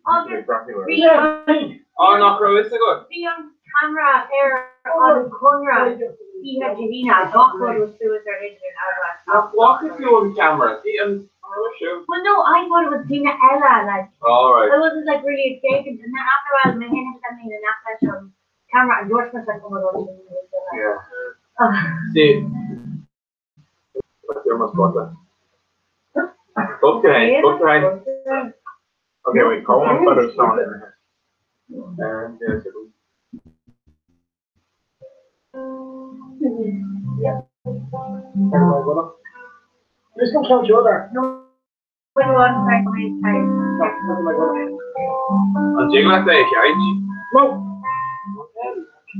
Agus bhí Oh, nach raibh fhios agat? Bhí an ceamara ar an Conradh oíche Dé hAoine, gach rud was suas ar idirlíon I was like, Nach bhfaca tú an ceamara? See, an seo. Well no, I thought it was duine eile, like, All right. I wasn't like really expecting, and then after a while, mé féin agus Emily in aice leis an camera, and dúirt mé like, oh my god, Yeah. See, Okay, wait, call one photo Sean in there. And there's it. Yeah. Just gonna count you there. No, wait, one second, wait, sorry. An dtig leat é a cheart? No.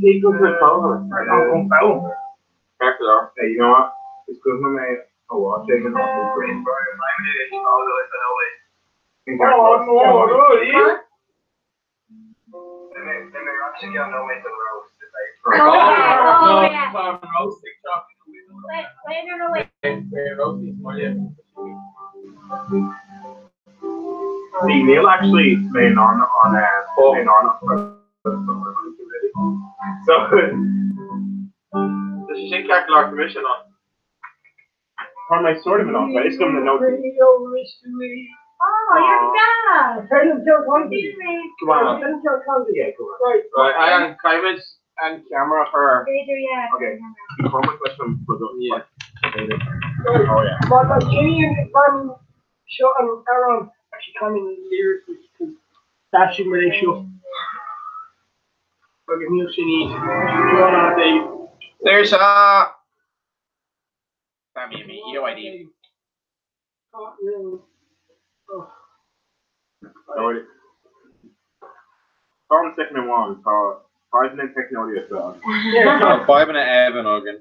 Cé go bhfuil fáil? Check it out. Hey, you know what? It's good when I watch it and also great. Oh, yeah. Wait, wait, no, no, wait. See, Neil actually made on on made on So Tá sé sin ceart go leor commission on. Tá mé sort of on, but it's coming to note. Oh, you're dad. Come on. Right. Right, hang on, caithfimid an ceamara a chur. B'fhéidir, yeah. Okay. Call my question for the Yeah. Oh yeah. Má tá Cillian ag breathnú seo an amhrán actually kind of lyrics because d'aistrigh mé é seo agus níl sin iad. Saoirse! Sammy me, EOID. Tá second amháin tá fadhbanna teicneolaíochta ann. Tá fadhbanna Evan againn.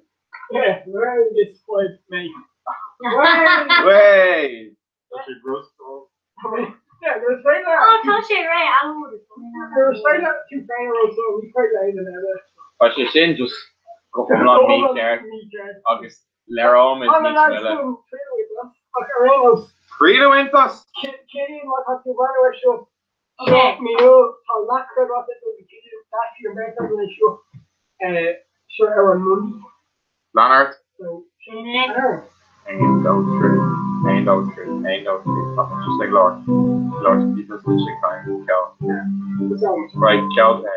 Yeah, where is this mate? Way! Tá sé brostal. Yeah, there's right now. Oh, tá sé réidh, There's right now two final so we quite late in there. Tá sé sin just go hiomlán mícheart agus léireoimid níos moille. Croí iontas! Cillian má tá tú breathnú air seo seo míniú tá leathchreid ráite do Cillian d'aistrigh an bheirt againn é seo seo ar an Monday. Lean ort. So Sin é. 1, 2, 3, 1, 2, 3, 1, 2, 3, tá mé just ag labhairt, labhairt píosa is ag caint ceol. Right, ceol é.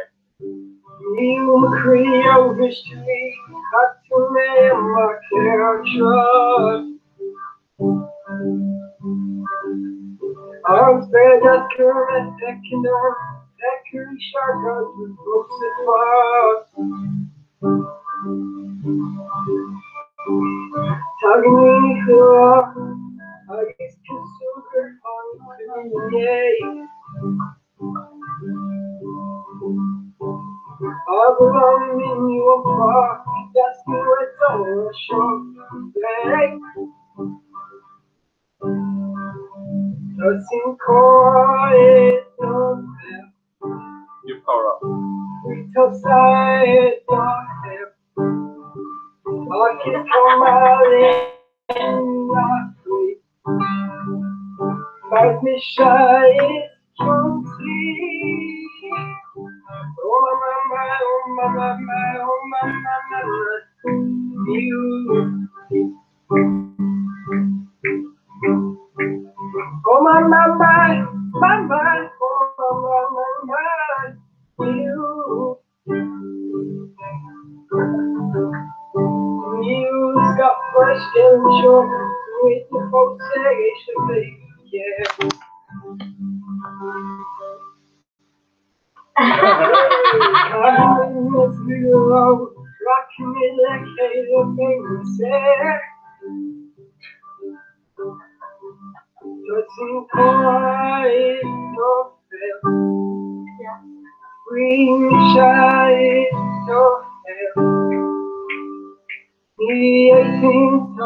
Níl mo chroí ó bhris tú í, chaith tú mé amach ar an tsráid. An spéir deascair a fheiceann orm, feic arís ár gcaidreamh fós ag fás. Tagann daoine chugam agus is cosúil gur tháinig tú inné. Abair liom inniu an fáth go dteastaíonn uait dul ar seo beidh. Tosaíonn comhrá i do bhéal. You've comhrá. Faoi tusa i do shaol. Ach is cuma linn nach faoi. Mar is mise is ciontaí. Oh my my my, oh my my my, oh my my my, you. Oh my my my, my my, oh my my my, you. You've got fresh skin sure with the folks yeah. Rocking it like a famous air. Touching quiet no fail. Green shy no fail. The 18th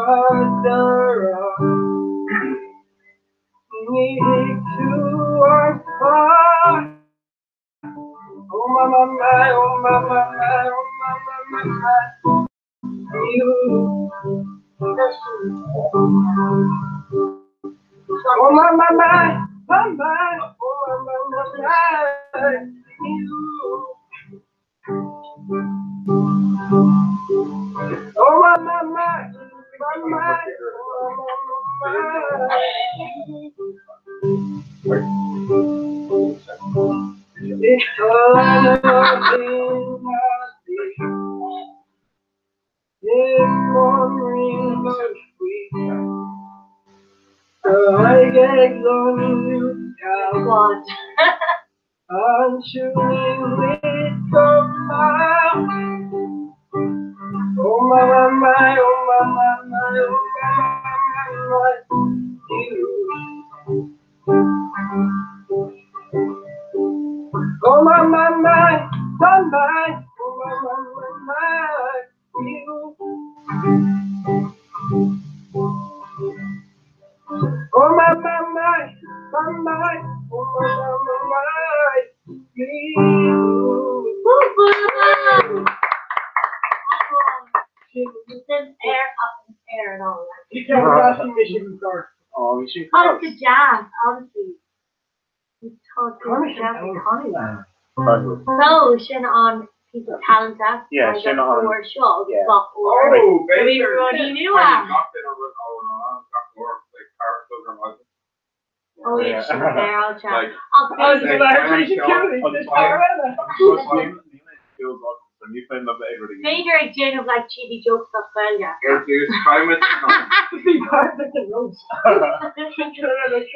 Ní thuig tú an fáth. Oh my my my, oh my my my, oh my my my my. You. Oh my my my, my my, oh my my my my. You. Oh my my my, my my, oh my my my. It's all Oh my my my, oh my my my, oh my my my, you. Oh my my my, my my, oh my my my my, you. Oh my my my, my my, oh my my my my, you. Air up and air and all that. Oh, bhí sin Oh, it's the jazz, obviously. Tá jazz iconic. So sin an píosa talanta Yeah, sin an- uair seo Yeah. gach uair. Oh, Bhí rudaí nua. Oh, yeah, sin there, I'll chat. Like- I'll B'fhéidir ag déanamh like cheesy jokes as Gaeilge.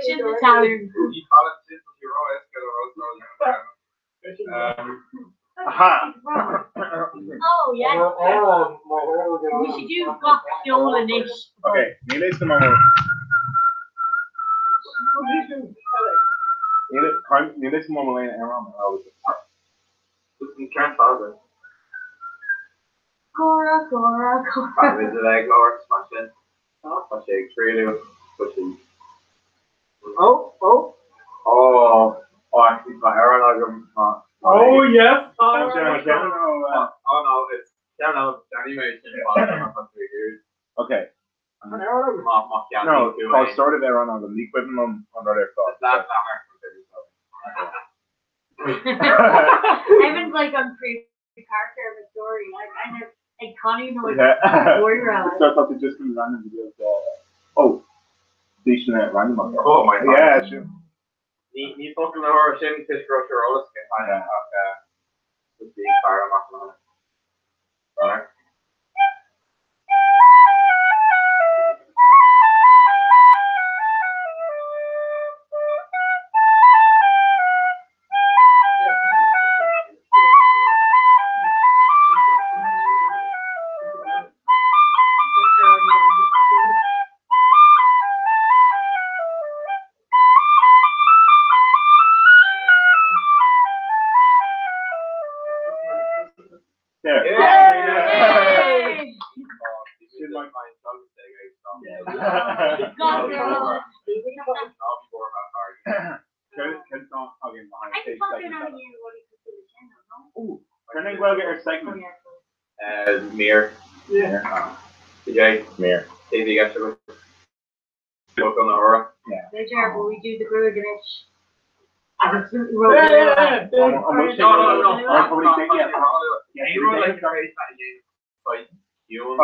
Sin the talent. Aha. Oh, yes. We should do gach ceol anois. Okay, níl é san am Níl é san am léin ar an Gora, gora, gora. Oh, oh. Oh, oh, actually, tá ar agam tá. Oh, yes. Oh, no, it's no, anyway, Okay. No, No, tá sort of ar an agam ní cuimhin an an rud ar fad. Evan's like on pre character of a story. Like I know like Connie knows Yeah. story around. So I thought they just been random videos. Oh, decent at random. Oh my God. Yeah, sure. Ní ní focal na hor sin tis gro rolas ach bhí fear amach na. Alright. There. Yay! I can fucking on you what you could do Oh, Turning well get our segment. Mir. Yeah. DJ. Mir. Davy Gesher. Book on the aura. Yeah. Later, will we do the Gruig Anish? Agus Yeah, yeah, yeah. No, no, no.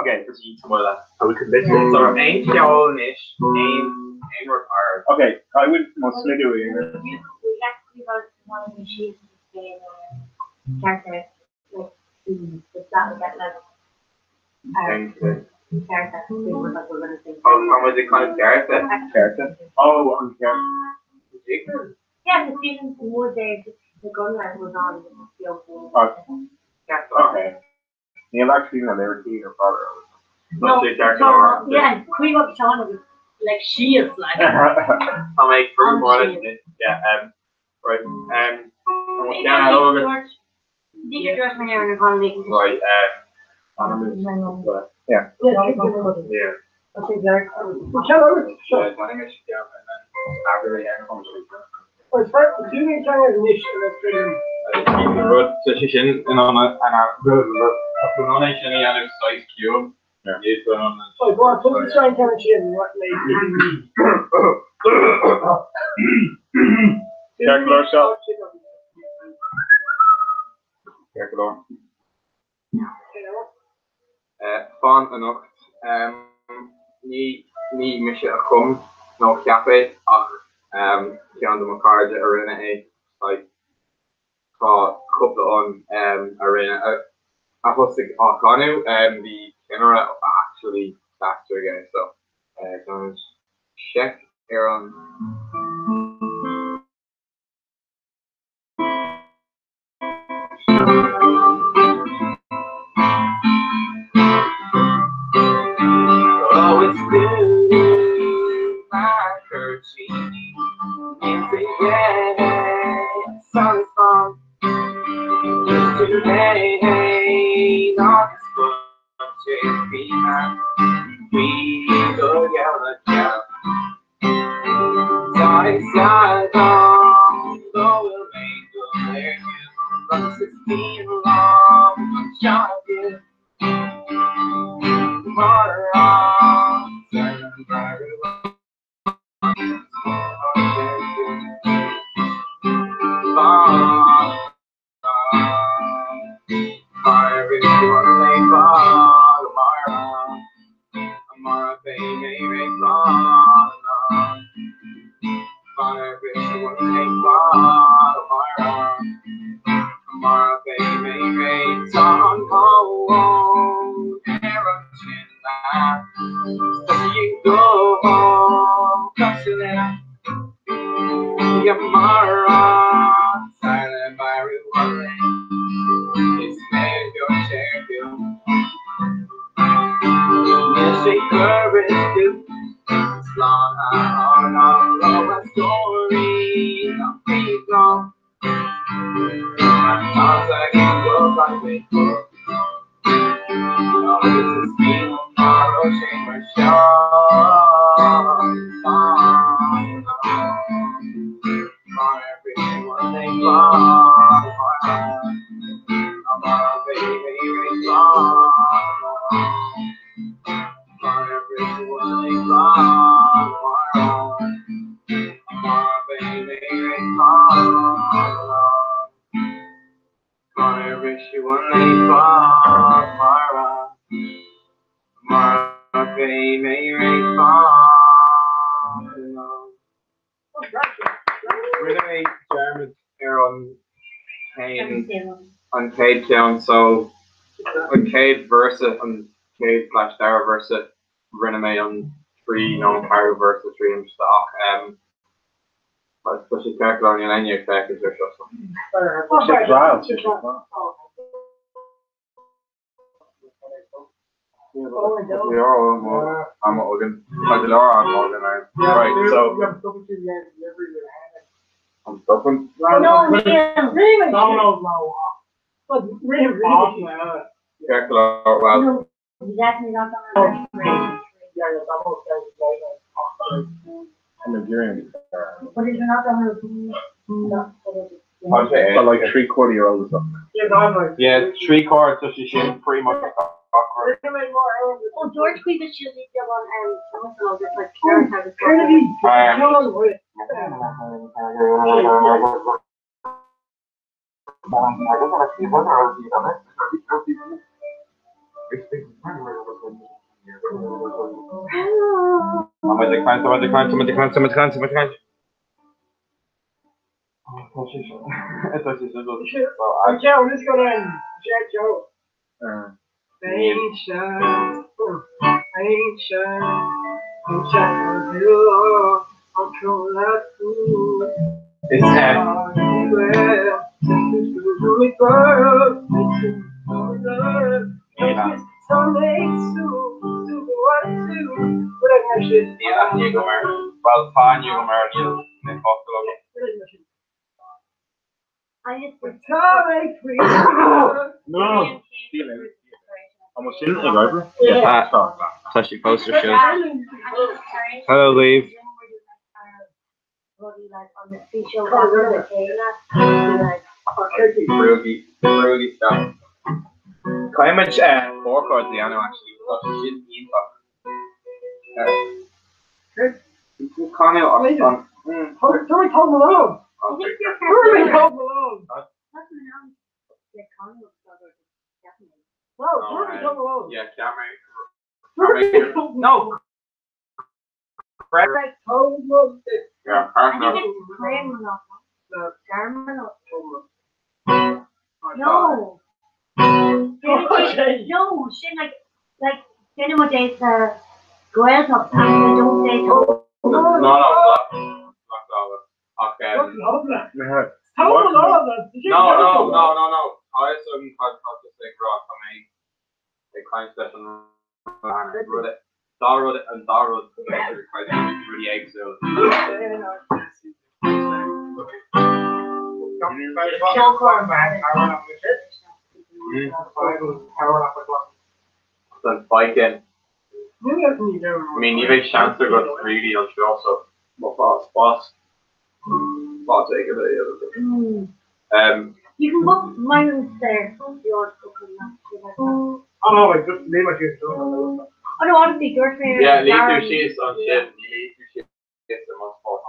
Okay. So aon ceol anois, aon aon rud ard. Okay, I would mostly do it. We actually got one of the sheets in character like the that we get like character we were like we're gonna sing. Oh, how was it kind of character? Character. Oh, on character. Yeah, the season four there the gunman was on the Okay. Okay. Neil actually na lyric or father. No, so, yeah, Queen of Sean was like she is like I'll make three more. Yeah. Right. Yeah. Hello. Did George my hair in a Right. Yeah. Yeah. Yeah, I think I should go and then. Rud tá sé sin in ann an é sin a dhéanamh saghas ciúin. Ceart go leor seo. Ceart go leor. Fan anocht. Ní ní mise a chum nó a cheap é ach ceann de mo chairde a rinne é. Like tá cúpla ann a rinne a thosaigh á chanadh. Bhí ceannaire actually d'aistrigh aige so déanfaimid seic ar an. Oh, it's blue, my kerchief. It's a yeah, sorry song. Just today, not chase behind. We go yellow, yellow. Sorry, sorry, go there. 16 long, shot you. Rinne mé dearmad ar an an chéad cheann so an chéad véarsa an chéad slash dara véarsa rinne mé an trí nó an ceathrú véarsa tríom ach tá sé ceart go leor níl éinne ag féachaint ar seo so. Am againn. Tá go leor am againn ann. Right, so. An stopann? Ceart go leor, well. Tá like 3 quarter year old Yeah, 3 quarter tá sé sin pretty much awkward. Oh, George Queen Is Níl aithne agam air. Bhuel, tá aithne agam air, níl mé focal agam. No. An bhfuil sin ag obair? Tá, tá sé fós ar siúl. Hello, Liam. Rudaí like an físeog le chéile like. Brúigí, brúigí isteach. Caithfidh muid forchords a dhéanamh actually, tá sé sin iontach. Canadh as an. Tá mé Tom Malone! Tá mé Tom Malone! No, tá mé Tom Malone! Yeah, ceap mé. No! No. No, sin like like déanann muid é sa Ghaeltacht and they don't say No, no, Ach No, no, no, no, no. Tá fhios agam cad tá tusa ag rá, tá mé ag caint leis an rud dá rud an dá rud rudaí éagsúla. An Viking. I mean, ní bheidh seans agat really anseo so má tá spás spás éigin a dhéanamh. You can go my room's there. Your Oh no, like just leave my shoes. Oh no, honestly, dúirt mé Yeah, leave tú síos ansin, ní leave tú síos i mo spás.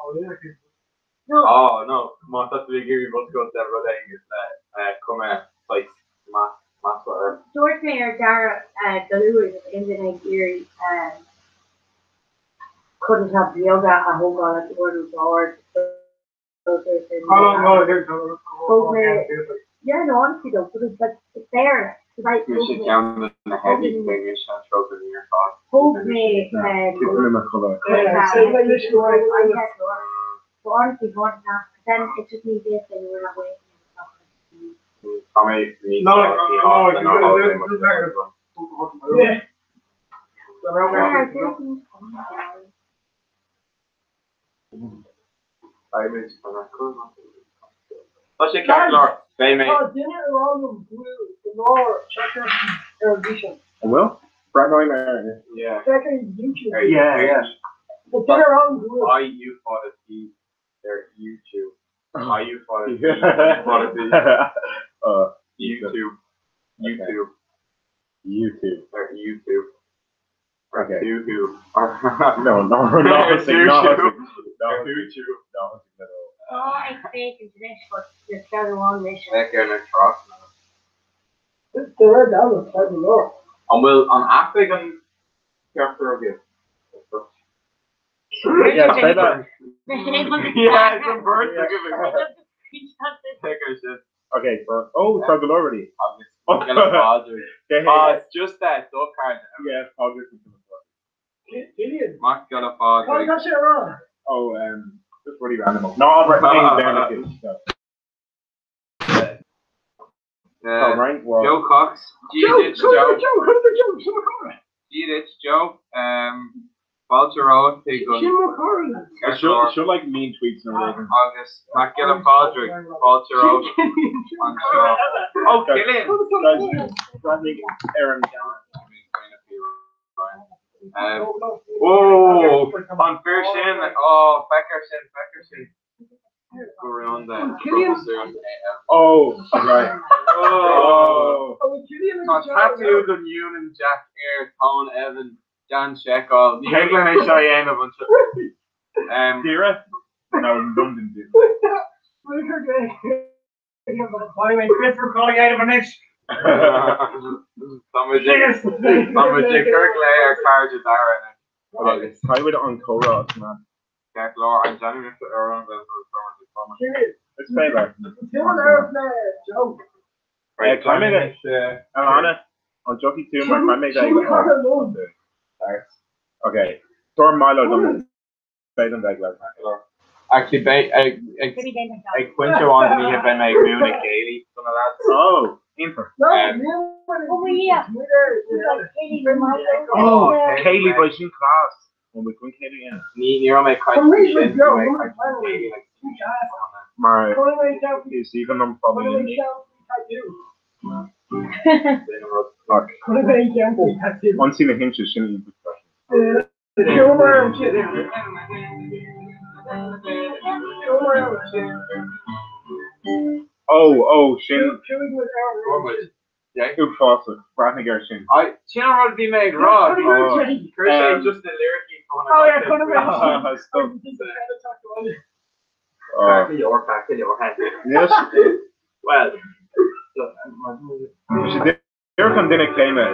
No. Oh no, má tá tú ag iarraidh muscailt le rud éigin le cuma saghas measctha air. Dúirt mé ar Dara go luath agus aon duine ag iarraidh codlata beaga a thógáil ag uair nó d'ard Yeah, no, honestly though, because like it's there. Because I Bhí sé ceann de na heavy thing is an tro go níor fad. Thóg mé So honestly, what is that? Then it just needs this and we're not waiting. Tá mé níos No, no, no, Tá sé ceart go leor, beidh mé. Tá duine ag rá liom go bhfuil go leor teachtaireachtaí ar an bhfíseán. An bhfuil? Breathnóidh mé air. Yeah. Féach ar YouTube. Yeah, yeah. Tá duine ag rá liom go bhfuil. I U fada T ar YouTube. I U fada T fada T. YouTube. YouTube. YouTube. Ar YouTube. Okay. YouTube. No, no, no, no, no, no, YouTube. No, Tá ag féachaint anois but le ceann amháin leis. Féach ar na trasna. There are down at the leor. An bhfuil an aip ag an ceachtar agaibh? Yeah, say that. Yeah, it's a bird agaibh. Féach ar sin. Okay, for oh, tá go leor already. Oh, it's just that dog card. Yeah, Pádraig. Killian. Mac Giolla Phádraig. Tá sé rá. Oh, just really random. No, I'll write things down with you. So. Oh, right, well. Joe Cox. Joe, G Joe. Joe, Joe, Joe, Joe, Joe, G Joe. Fáilte romhat chuig an Sin mo chara. Seo like mean tweets and everything. Agus Mac Giolla Phádraig, fáilte romhat anseo. Oh, Killian! Breathnaigh ar an Oh, an fear sin, oh, féach air sin, féach air sin. Go rúnda. Oh, right. Oh. Oh, Killian Tá tattoo den Union Jack ar Tone Evan Jan seiceáil. Ní thig liom é seo a dhéanamh anseo. Dira? No, London do. Anyway, Chris, we're calling out of anois. Tá muid ag cur glao ar chairde Dara anois. Caithfidh an comhrá, man. Ceart go leor, an déanfaidh mise amhrán den It's féidir. Joe. Caithfidh mé Alana, an dtiocfaidh tú mar caithfidh mé Okay. Tabhair Milo dom beidh an bheidh leat. Actually, beidh ag ag pointe amháin den oíche beidh mé ag múineadh céilí do na lads. Oh, iontach. Oh, céilí by sin class. When we go céilí in. Ní ní raibh mé ag caint faoi sin, bhí mé ag caint faoi céilí like Mar is even an probably Ionsaí na hinse sin iontach freisin. Oh, oh, sin. Uafásach, breathnaigh air sin. Sin an rud a bhí mé ag rá. Chuir sé just na liricí Well, Díreach an duine céanna.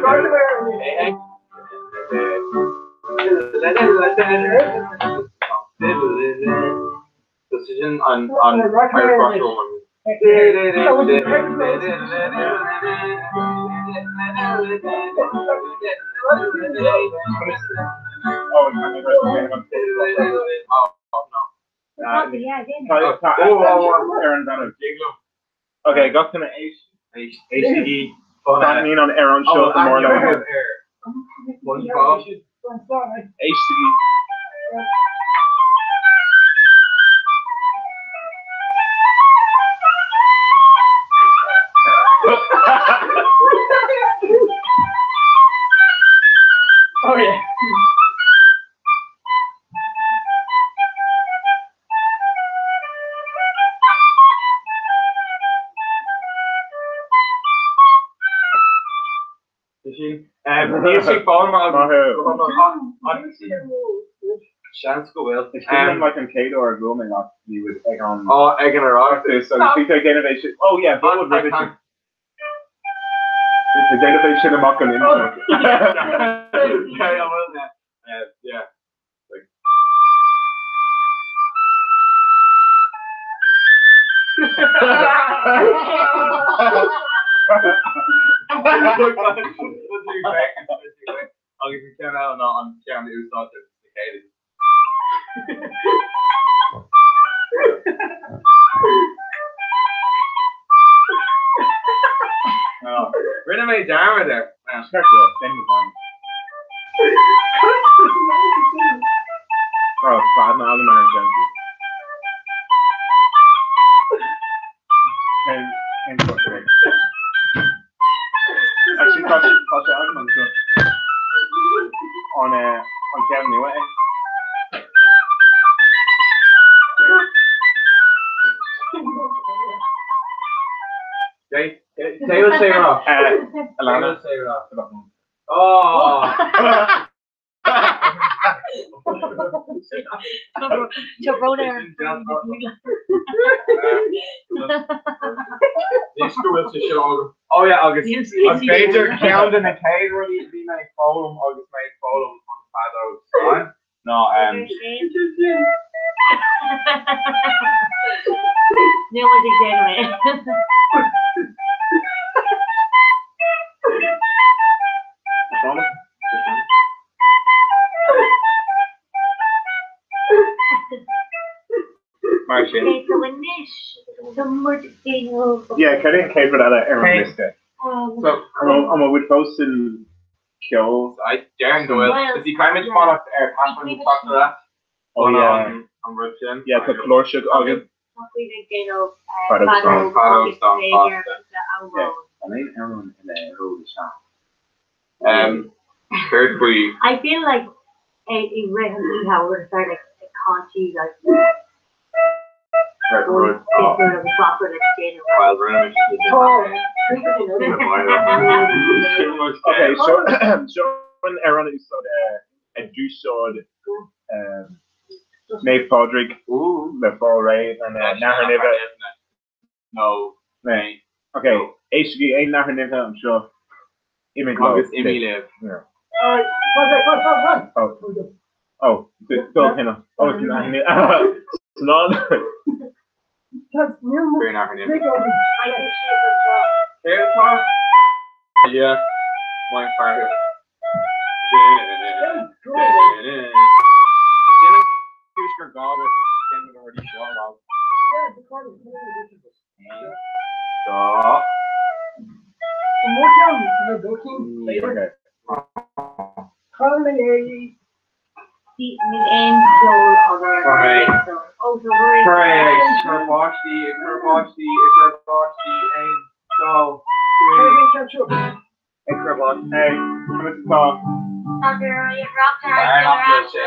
Sin an Irish Rock Woman. Ok, gach duine éist. Éistigí. Taitníonn an amhrán seo go mór liom. Éistigí. Oh yeah. Níl sé fáil mar Seans go bhfuil. Is cuimhin like an chéad uair a bhuail mé leat bhí muid ag an Ó, ag an Oireachtas. Agus bhí tú ag déanamh é sin. Oh yeah, bhuail muid roimhe sin. Bhí tú ag déanamh é sin amach an fhuinneog. Yeah. Agus an ceann eile ná an ceann a úsáidtear sna céilí. Rinne mé dearmad air. Oh, fad na agam ar an seanchaí. Cén cén sort é? Actually, tá tá sé agam anseo. An eh, an ceann nua é? Cé sé rá? Alana. Cé sé rá? Oh! Tá brón air. Anois go bhfuil sé seo agam. Oh yeah, agus b'fhéidir ceann de na chéad rudaí a bhí mé ag foghlaim agus mé ag foghlaim an feadóg stáin ná Níl muid ag déanamh é. Mar sin. Okay, so anois, tá muid ag déanamh. Yeah, cad é an chéad rud eile ar an liosta? So, An bhfuil muid fós san ceol? I déarfainn go bhfuil. Is í caithfimid fanacht ar Catherine teacht ar ais. Oh yeah. An rud sin. Yeah, tá cláirseach againn. Tá muid ag déanamh Feadóg feadóg stáin. Feadóg agus stáin b'fhéidir fosta. cúpla amhrán. An aon amhrán eile ar eolas seo? Céard faoi? I feel like i rith an oíche we're gonna start like ag caint like rud difriúil agus gach rud like déanamh Well, rinne Okay, so seo an amhrán a úsáid a d'úsáid Naomh Pádraig le fáil réidh an Nathair Nimhe. nó mé. Ok, éistigí, aon nathair nimhe anseo, imigh leo. Agus imigh libh. Oh, oh, dul cine. Oh, it's nathair nimhe. It's not. Fair nathair nimhe. Céard atá? Yeah, my fear. Sin an cúis gur gá duit déanamh na rudaí seo a fháil. Dá. Níl aon cheol agam ar an Oh, so we're Cur é, cur báistí, cur báistí, cur báistí, aon, dó, trí. Ag cur báistí, hey, conas atá? Tá go raibh rock Mar nach bhfuil sé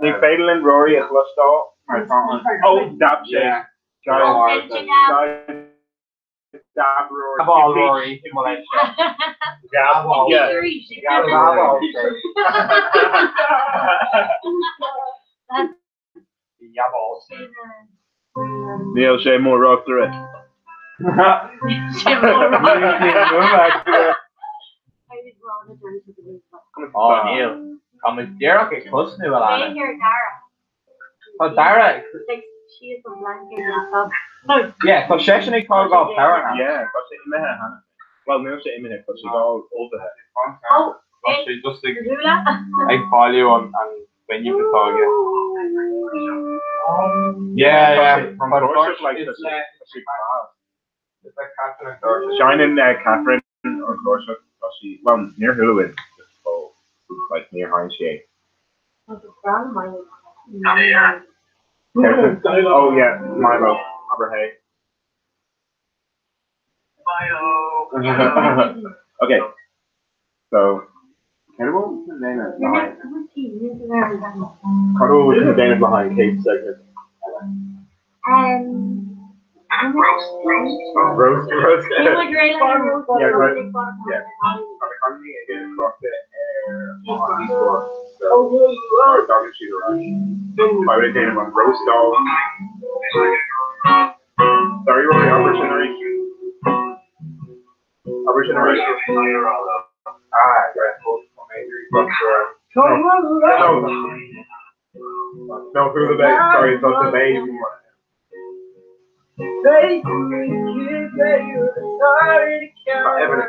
Ní féidir linn Rory a chloisteáil mar tá an Ó, dab sé. Guys, dab Rory. Gabháil Rory, mo leis. Gabháil. Yeah. Gabháil. Gabháil. Níl sé mo rochtaire. Sé mo rochtaire. Ó níl. Tá muid díreach ag tosnú, a Alana. Tá Dara ag. Yeah, tá seisean ag tógáil power nap. Yeah, tá sé imithe cheana. Well, níl sé imithe, tá sé ullmhaithe. Tá sé just ag ag bailiú an fuinneamh atá aige. Yeah, yeah. Tá sé like tá sé class. Seinneann Catherine an chláirseach, tá sí, well, níor chuala muid just fó, like níor sheinn sí é. Oh yeah, Milo, abair hey. Okay, so cad a bhfuil tú ag déanamh le haghaidh, cad a bhfuil tú ag déanamh le haghaidh an chéad segment eile? Roast, roast. Yeah, right. Yeah. Tá na cailíní ag crochta ar an díospóireacht, so nuair a dtagann siad ar ais, beidh ag déanamh an roastáil. Sorry, Rory, abair sin arís. Abair sin arís. Ah, yeah, No, no, who the babe? Sorry, it's not the babe. Evan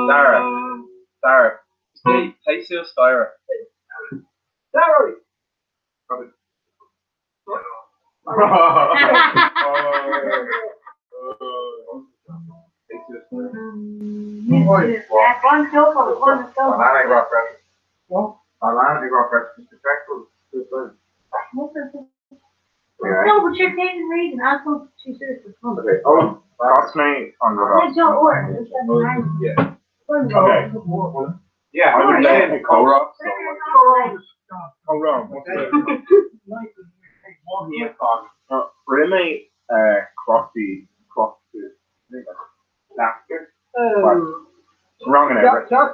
Dara, Dara, téigh suas staighre. No, but you're taking reading. I thought she said it's fun. Okay, hold on. Chas mé an rud as. Okay. Yeah, I would play a comhrá. Comhrá. Rinne mé cleachtaí cleachtaí cleachtar ranganna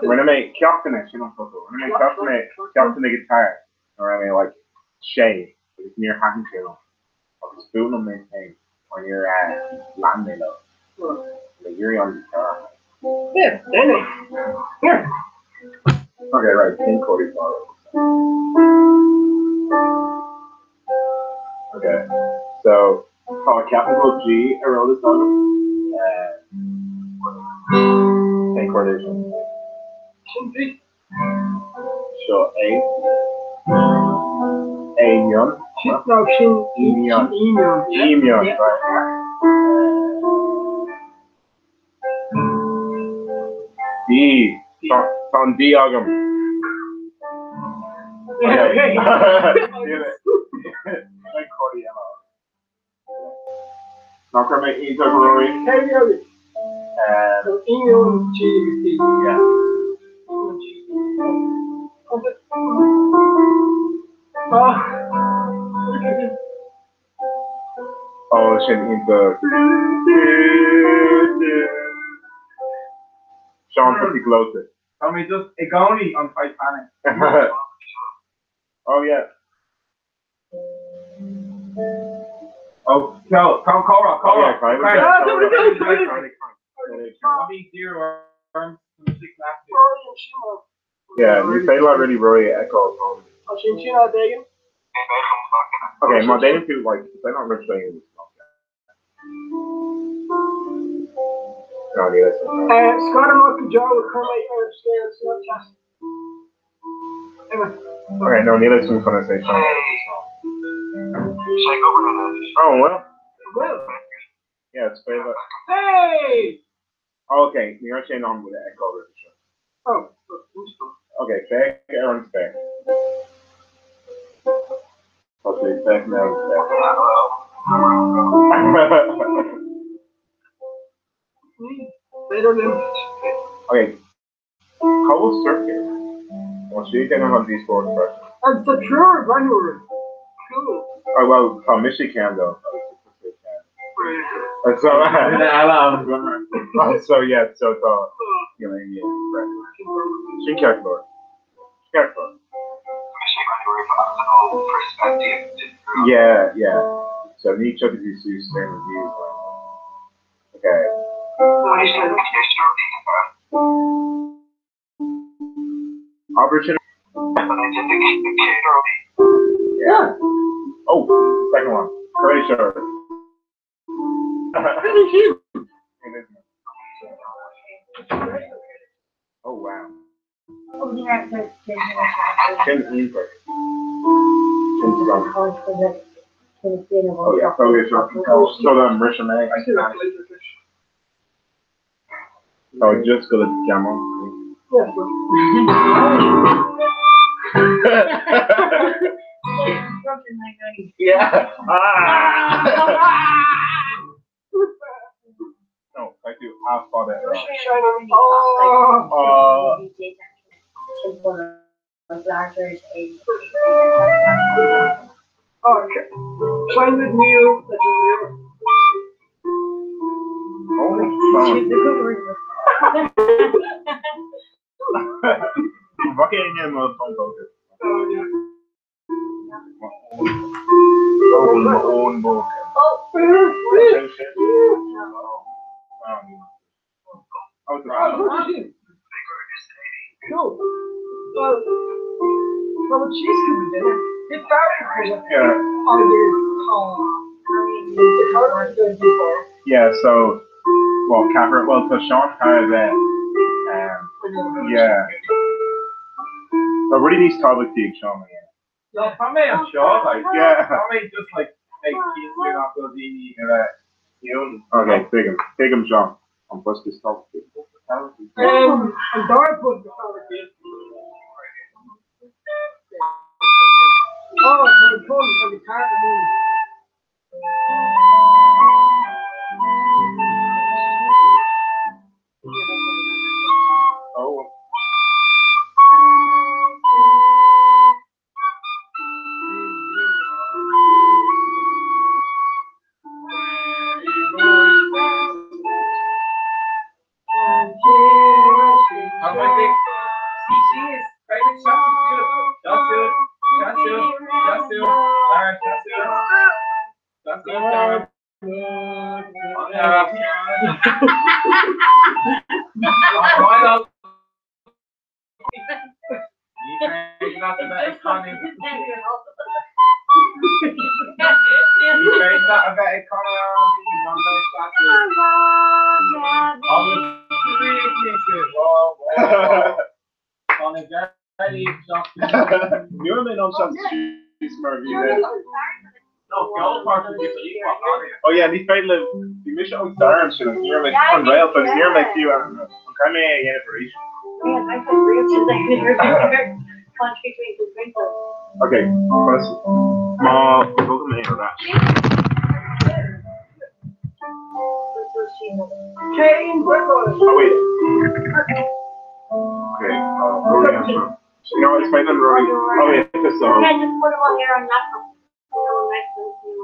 rinne mé ceachtanna sin an focal rinne mé ceachtanna ceachtanna guitar nuair a raibh mé like sé agus níor thaitin sé liom agus buailim mé féin mar níor lean mé leo le iarraidh an guitar. Yeah, anyway. Here. Okay, right, cén chord atá Okay, so tá capital G ar eolas agam. Cén chord é sin? Sin B. Seo A. A mion. Sin no, sin E mion. E mion. E mion, right. D. Tá an D agam. Okay. Nach raibh mé iontach Rory? Hey, Rory. So E mion, G agus D. Yeah. Oh. Oh, sin iontach. Seán tá tú gleoite. Tá mé just i gcónaí an Titanic. Oh yeah. Oh, ceol, tá comhrá, comhrá. Yeah, ní féidir leat really Rory a fheiceáil Tom. Tá sin sin á déanamh. Okay, má déanann tú like, is é not rud sé No, ní leis. Scar amach go deo a chur mé ar scéal Snapchat. Okay, no, níl fhios agam conas é seo. Oh, well. Well. Yeah, it's fair. Hey! Oh, okay, ní raibh sé in ann muid a fheiceáil roimhe seo. Oh, Okay, féach ar an spéir. Tá sé ag féachaint ar an spéir. Okay, cá bhfuil Sorcha? Tá sí ag déanamh an díospóireacht freisin. And the triúr breathnóir. Cool. Oh, well, tá mise ceann dóibh agus tá tusa ceann. So, so yeah, so tá Sin ceart go leor. Ceart go leor. Yeah, yeah. So ní tiocfaidh tú suas ar na views. Okay. Abair sin. Yeah. Oh, second one. Croatia. Oh wow. Sin iontach. Sin strong. Oh yeah, okay, sure. So then Marisha May. Oh, just go to Jamon. Yeah. Ah. No, I do half of it. Oh, Sign with Neil. Fucking him up on focus. Oh, yeah. Own, own book. Oh, Cool. Well, well, cheese could be dinner. It's very Yeah. Yeah, so, well, Catherine, well, so Sean had that, yeah. So really needs tábhachtaí ag Sean again. No, tá mé anseo, like, Yeah. tá mé just like ag cinntiú nach bhfuil daoine a bheith ciúin. Okay, tuigim, tuigim Sean, an bosca is tábhachtaí. An dara pud go tábhachtaí. Oh, tá an tonn agus thart an. Oh yeah, ní féidir le bhí mise an stair ansin agus ní raibh mé an réalt agus ní raibh mé fiú an caithfidh mé é a dhéanamh arís. Ok, conas má bhogaim mé ar ais. Oh wait. Ok, Rory anseo. You know, it's féidir le Rory. Oh wait, it's so. Yeah, just put them all here on laptop.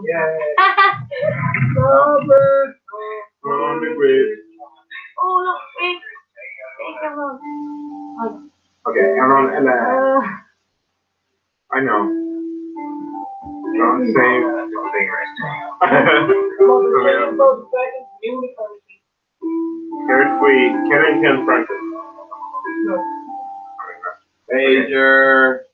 Yeah. On the grid. Oh, look, wait. Wait, come on. Okay, I'm on LA. I know. Don't say something. Céard faoi Ken Ken Francis? Major.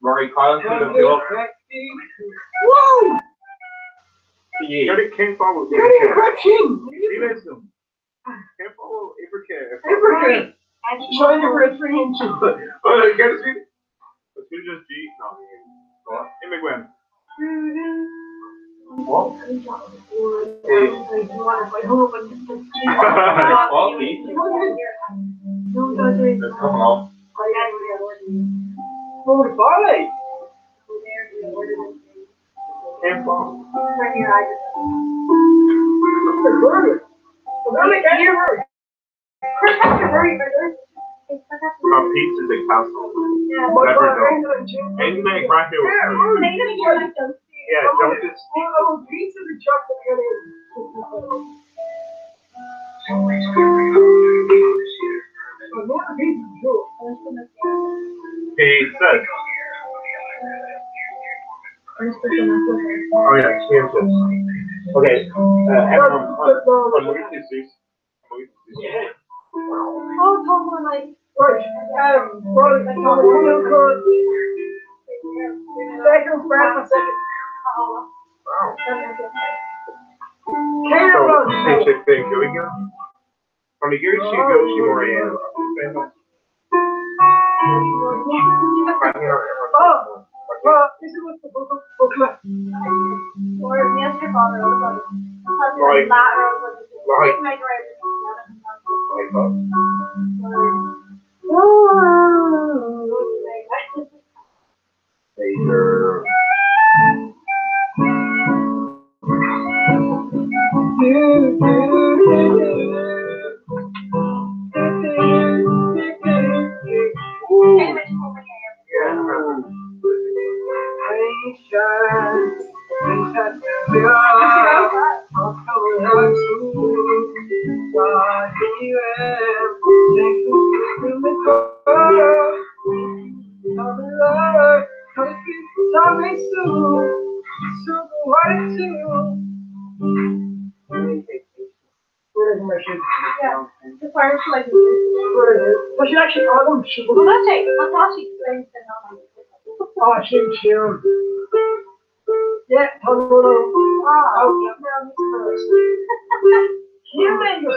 Rory Collins with the field. Whoa! Céard cén fáth bhfuil Céard é crap sin? Cén fáth bhfuil oibreacha Oibreacha! China red for inches. Céard is féidir? Is féidir just G? No. Imigh uaim. What? It's coming off. Cén fáth? Tá pizzas ag teastáil. Aon duine ag breathnú Yeah, don't just Pizzas. Oh yeah, champions. Okay, everyone, on movie to Zeus. Oh, Tom, like. Right, right, Second breath, second. Wow. So, hey, chick, here we go. From the Gary Chico, Shimorian. Oh, well, this is what the book booklet. Right. Right. Major. Oh, sin sin. Yeah, tá Human go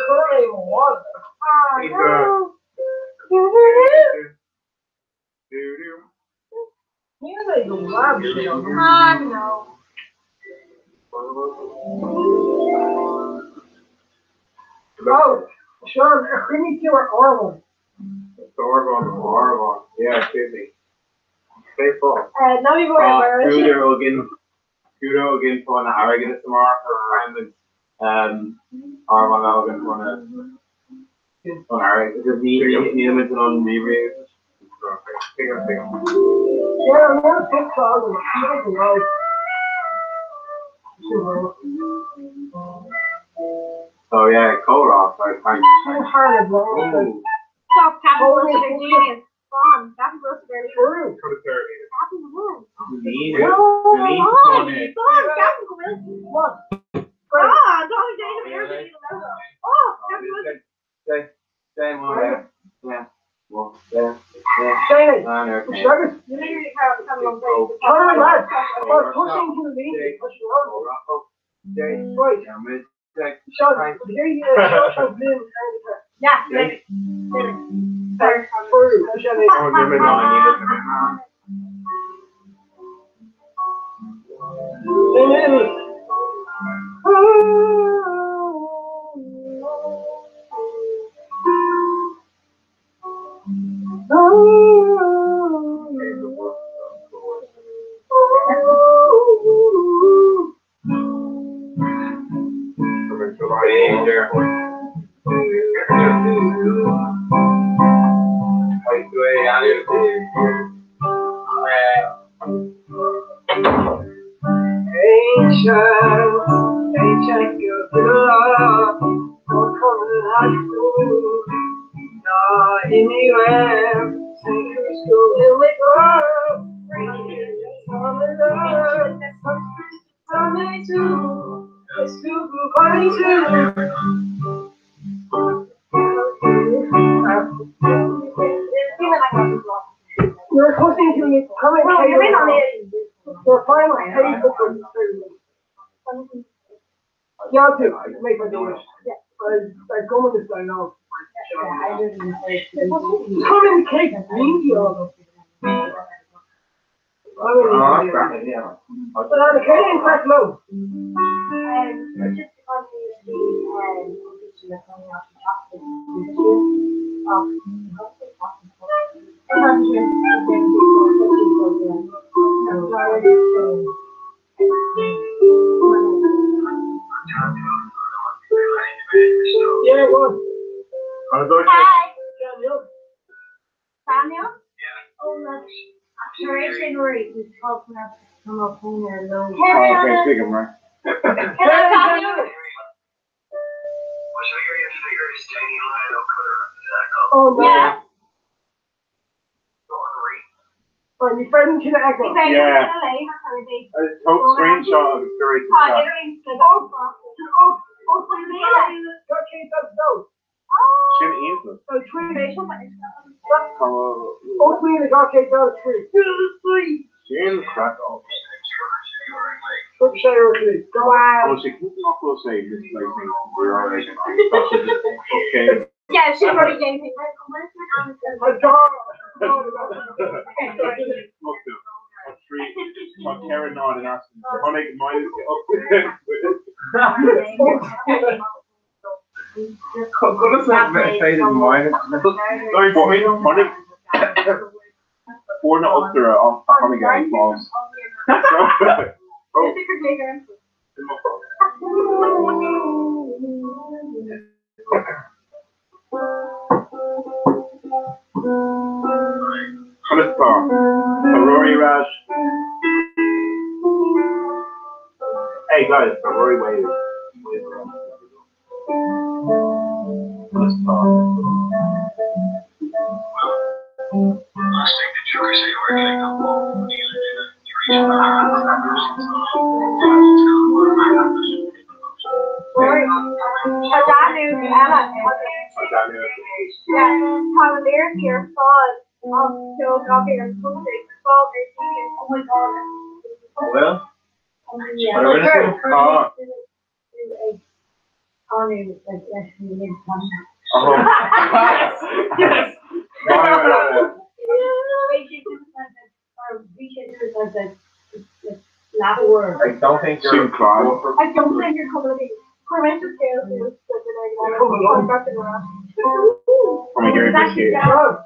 Ah, no. Oh, Seán, ar chuimhnigh tú ar Árbhán? Árbhán, Árbhán, yeah, cuimhnigh. Cén fáth? Ná bí buartha, Tá Muiris. údar againn, údar againn fá na airgeadas amárach ar chaithfimid Árbhán a againn fá na fá na airgead because ní nílimid in ann ríomhairí a úsáid. Tuigim, tuigim. Yeah, níl pictiúr agam, níl go raibh. Sin rud. So yeah, comhrá, sorry, thanks. Sin thar na bláthra. Oh. Stop, ceapaim go bhfuil siad ar genius. Fan, ceapaim go bhfuil siad ar True. Ceapaim go bhfuil. Níl, níl Fan, ceapaim go bhfuil. What? Ah, tá mé déanamh ar bith. Oh, ceapaim go bhfuil. Shane, Seamus. Turn lad. Tá pushing to the lead. Pushing on. Right. Sean, here you go. Yeah, maybe. Maybe. Ancient, ancient girls in love, don't come and high school. Nah, anywhere, secondary school in the world. You're hosting to me. Come and Well, you're in on it. You're finally paid for Yeah, I'll do. Make my English. Yeah. I go with this guy now. Come in cake, media. But I'm a Canadian crack low. Just because the competition that's coming out Yeah, it was. Hi. Daniel. Daniel? Yeah. Oh, look. Sure, Rory, we talked about come up home and alone. Okay, speak of right. Hello, Daniel. Oh, no. Yeah. Right, you friend to the echo. Yeah. Hope screenshot of the story. Oh, oh, oh, Sin iontach. Oh, we got cake out of tree. Sin crack off. Berkshire tree. Wow. Well, she can't also say misplacing we're Okay. Yeah, she already gave me. A dog. Tá ceir ná in as tháinig minus féidir minus For na ochtar tháinig é fás. Conas tá Tá Rory ar ais. Hey guys, tá Rory Wave. Conas tá? Tá Daniel eile. Yeah, tá na lyricí ar fáil as ceol gach ar tosaigh ar fáil ar Genius. Oh my god. Bhfuil? Yeah. Ah. Yes! I don't think you're Sin clog. I don't think you're coming. From a Gary Biscuit. Hello.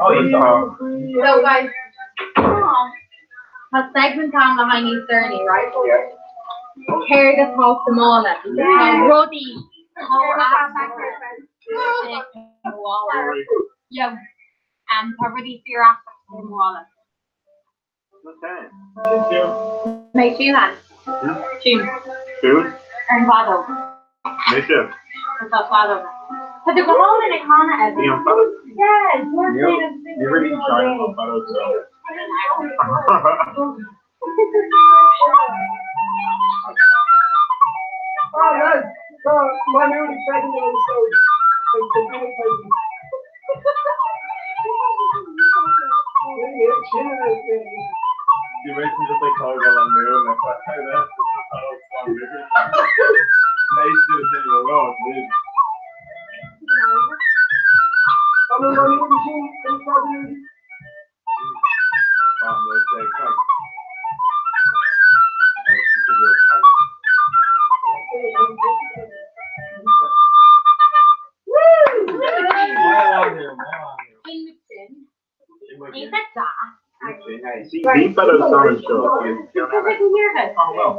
Oh, you saw. So guys, tá segment ann le haghaidh níos deireanaí, right? Céard atá sa mála? Tá rudaí sa mhála. Yo, tá rudaí fíor-aisteach sa mhála. Mé siúlan. Siún. Siún? Ar an bhfeadóg. Mise. Tá feadóg. Tá tú go hálainn ag canadh, Evan. Bhí an feadóg. Yeah, Ní really shine an feadóg so. You mentioned just like talk about on my own, like what how that this is how it's on river. I used to do the same as well, dude. Like, like, it's a real time. Bhí fellow song seo. Oh well.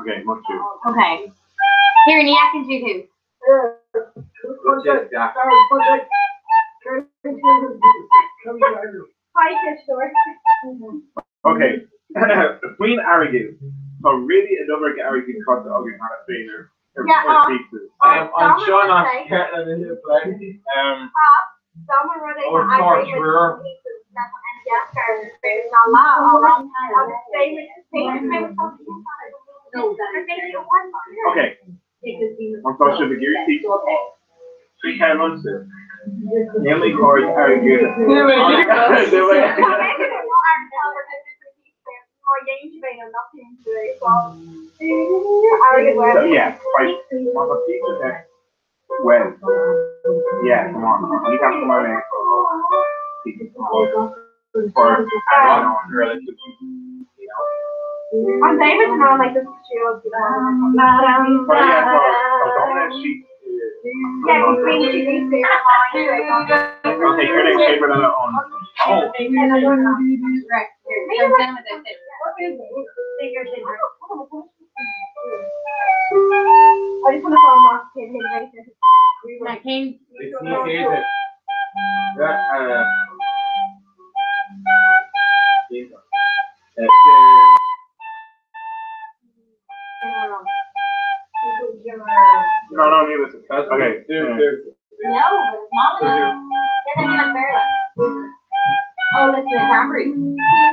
Okay, much you. Okay. Here, ní fheiceann tú thú. Okay. Faoin airgead. Tá really an iomarca airgid caite againn cheana féin ar Yeah, pizzas. Anseo nach plé. Okay. An tá sibh ag iarraidh pizza a fháil? Trí cheann lunch. Níl mé chóir airgead. So yeah, right. Má tá pizza there. Well, yeah, come on. Ní ceapaim go mbeidh mé pizza for you know. An David and I'm like this But yeah, tá tá Dominic sheet. Okay, cuir é paper eile ann. Oh. It's níos éide. No, no, ní listen. Okay. No, but it's not enough. Oh, that's the cranberry.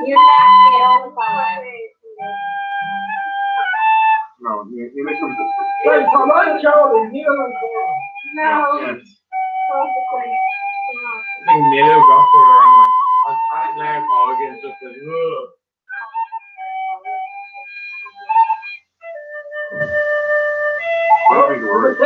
You're not all the time. No, ní listen. No. Yes. I think Milo got there anyway. An léir again just like ugh. I think it works.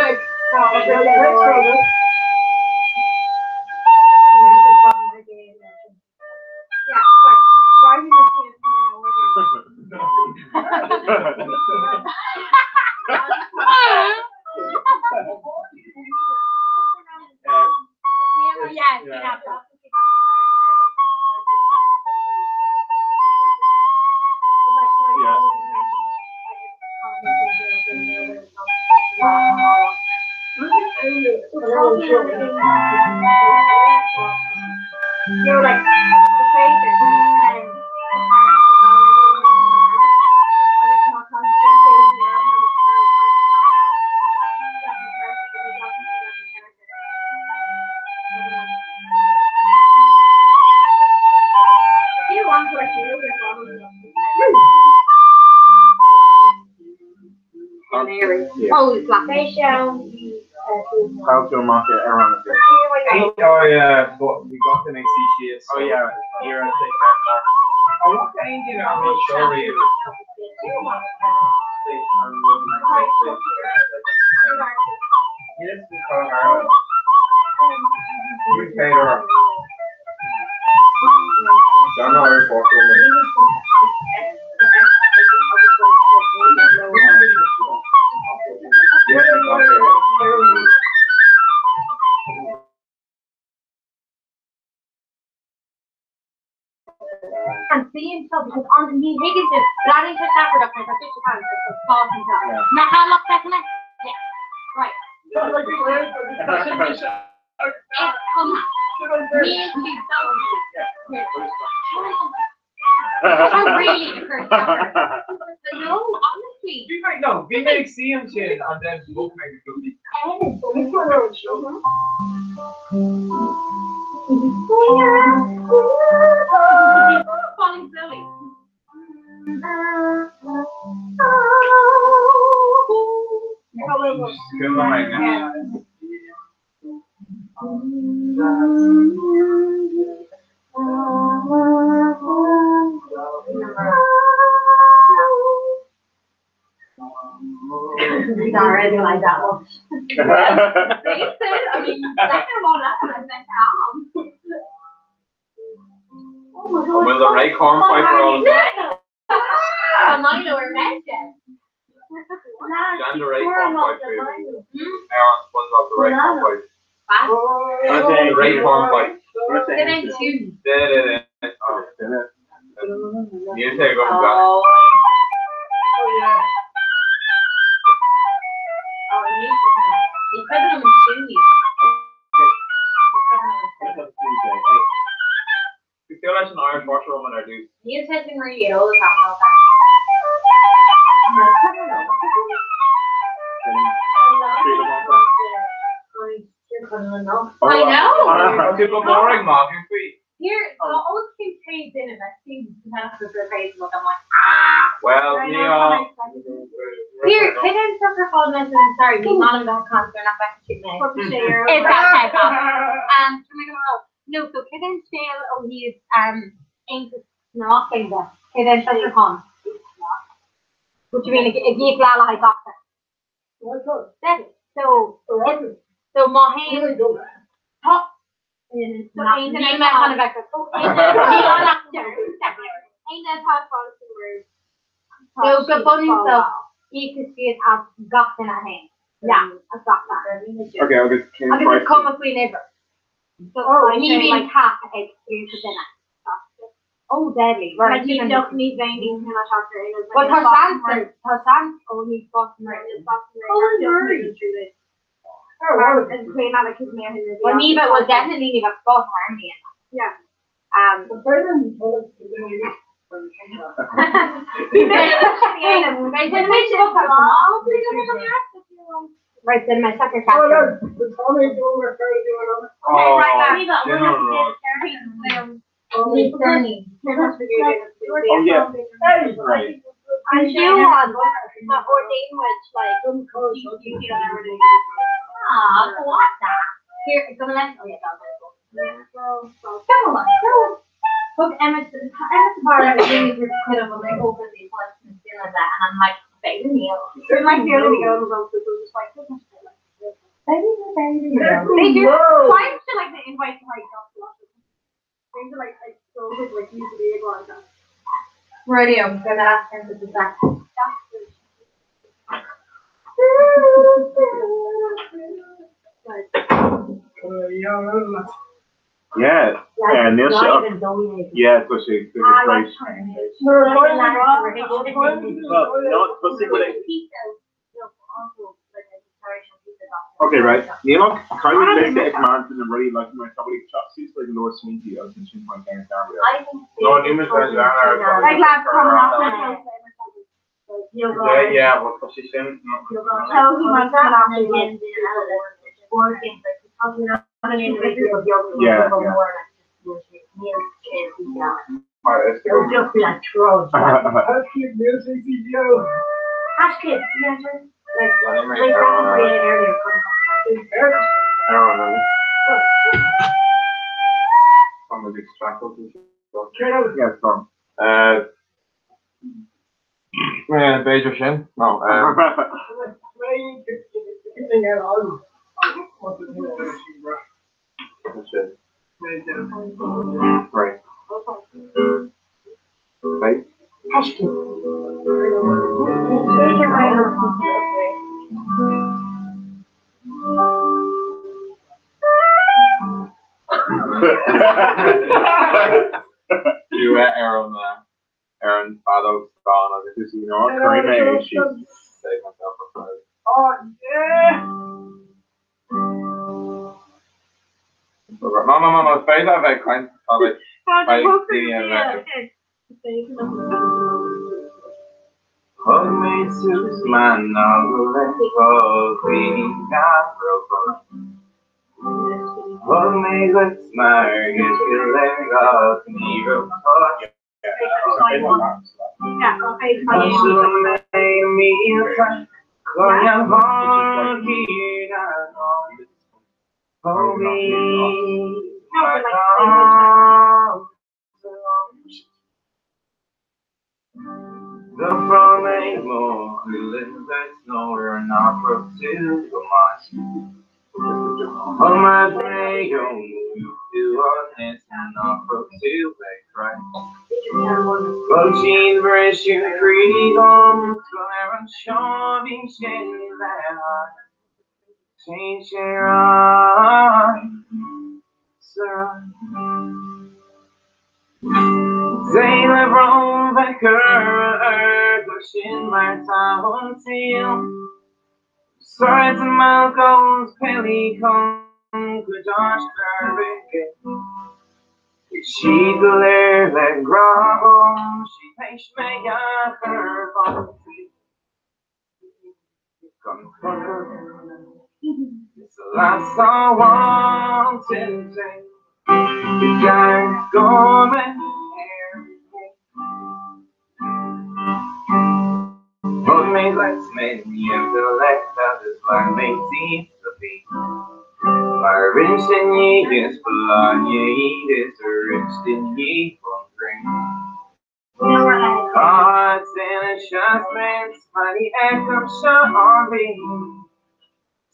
Yeah, you have to. You're like the faces and the parents of Oh, it's black. Chaill tú amach ar an Oh yeah, but we got the next síos. Oh yeah. Here I think that. Oh, what can you do? I'm not sure really. Yes, we call her. We paid her. Don't know where to And see himself because on he Higgins is planning to that production for 50 pounds for spot himself. Now how long second Yeah. Right. It's come me and you don't really the first ever. No, honestly. We might no, we may see him sin and then both make a good Falling slowly. Good line. Sorry, I don't like that one. I mean, second one up, I said, Oh my god. Will the right hornpipe roll? I know where met Jan the right hornpipe. Aaron SpongeBob the right hornpipe. What? The right hornpipe. Then two. You take over that. Oh. Oh, yeah. Oh, ní cuimhin liom an tune. We feel like an Irish washerwoman ar dtús. Níl sé sin rí ar eolas agam. I know. Tú go boring má bhí faoi. Here, all two trades in it, I see the Facebook. I'm like, ah. Well, ní Here, can I suffer for message? Sorry, ní man an cancer nach bheith siad mé. Is that type of. No, so cé an scéal ó thaobh Aontas na Gaeilge, cé an socrúchán? What do you mean, ag íoc le le haghaidh gach duine? So, so má théann tá so aon duine mé chun a bheith níl ann ach aon duine atá ag fáil sa word. So go bunúsach íocfaidh siad as gach duine a théann. Yeah, as gach duine. Okay, agus cén Agus is cuma faoin uimhir. So ní bhíonn cap ag grúpa duine. Oh, deadly. Right. Like, ní bheadh ní bheidh níos mó ná seachtar aon Well, tá seans, tá seans ó ní Murray. Well, ní bheadh, well, definitely ní bheadh spás mar an mbliana. Yeah. Right, then my second Oh yeah. Right. I do want the ordain which like you don't ever do. Ah, what that? Here, come on. Oh yeah, that's Come on, go. Hook Emma Emma Tamara really quit when they open the and feel like that, and I'm like, baby Neil. My feeling girls also just like baby, baby. They do. Why should like the invite to like Things are like like so good like usually like that. Radio, I'm gonna ask him to do that. Yeah, yeah, níl sé Yeah, tá sé great. Well, no, tosaigh go Okay, right. Níl ach caithfidh liosta ag command na rudaí like mar tá bhfuil chop suits like leor smaointe agus ansin faoin gceann No, ní mis Like lad Yeah, yeah, well, tá sé sin. Yeah, yeah. It'll just be like trolls. Hashtag music video. Hashtag, yeah, sure. B'fhéidir sin. No. Right. Right. Duet ar an ar an feadóg stáin agus is you know cuirfidh mé é síos save myself a friend. Oh yeah! No no no no is féidir a bheith ag caint tá like beidh daoine a bheith Thug mé suas m'anáil le cuimhní nach raibh Thug mé dhuit m'airgead go léir ach ní raibh toisc Thaistil mé mílte clainne thír na nÓg Ó bhí mar D'iompróinn mé mo chulaith duit nuair nach raibh tú go maith. Choimeád mé ón mhúch thú ionas nach raibh tú ag crith. Thug siad briseadh croí dhom 's go léir anseo bhí sin le haghaidh. Téann sé ar aghaidh 's ar aghaidh. Dé le brón bheith curtha ort mar sin mar tá an saol. Swords and Malcolm's Pili chun cuid áit ar aige. Sí go léir le grá dhom, sí théis mé a chur fán Gan focal It's the last I want to say The guy's gone Thug mé dhuit m'inniu go léir agus leag mé díot do bhí Mar intinní is folláine iad is arís i ndiaidh an ghrian. Cad ina sheas mé mar ní fheicimse an bhí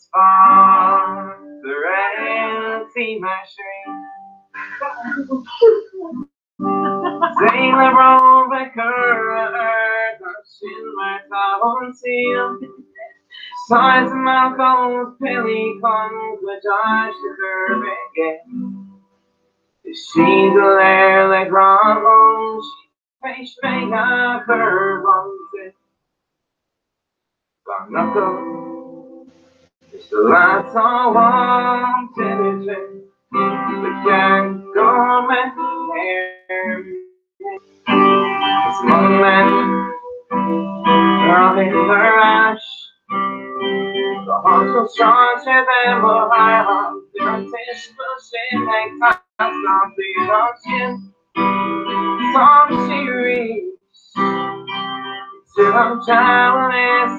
Spás ar aon mar sin. Dé le brón bheith curtha ort mar sin mar tá an saol. Size of Malcolm's Pili chun cuid áis a chur aige. Sí go léir le grá dhom, sí théis mé a chur bhun tí. Gan fhocal, is the last I wanted to say. Ba cheart go mbeadh ar Is mol mé rachainn ar ais go háit sráide bheith mo thar an tuisce sin ag teastáil tríd ansin Tá sí arís Till I'm jealous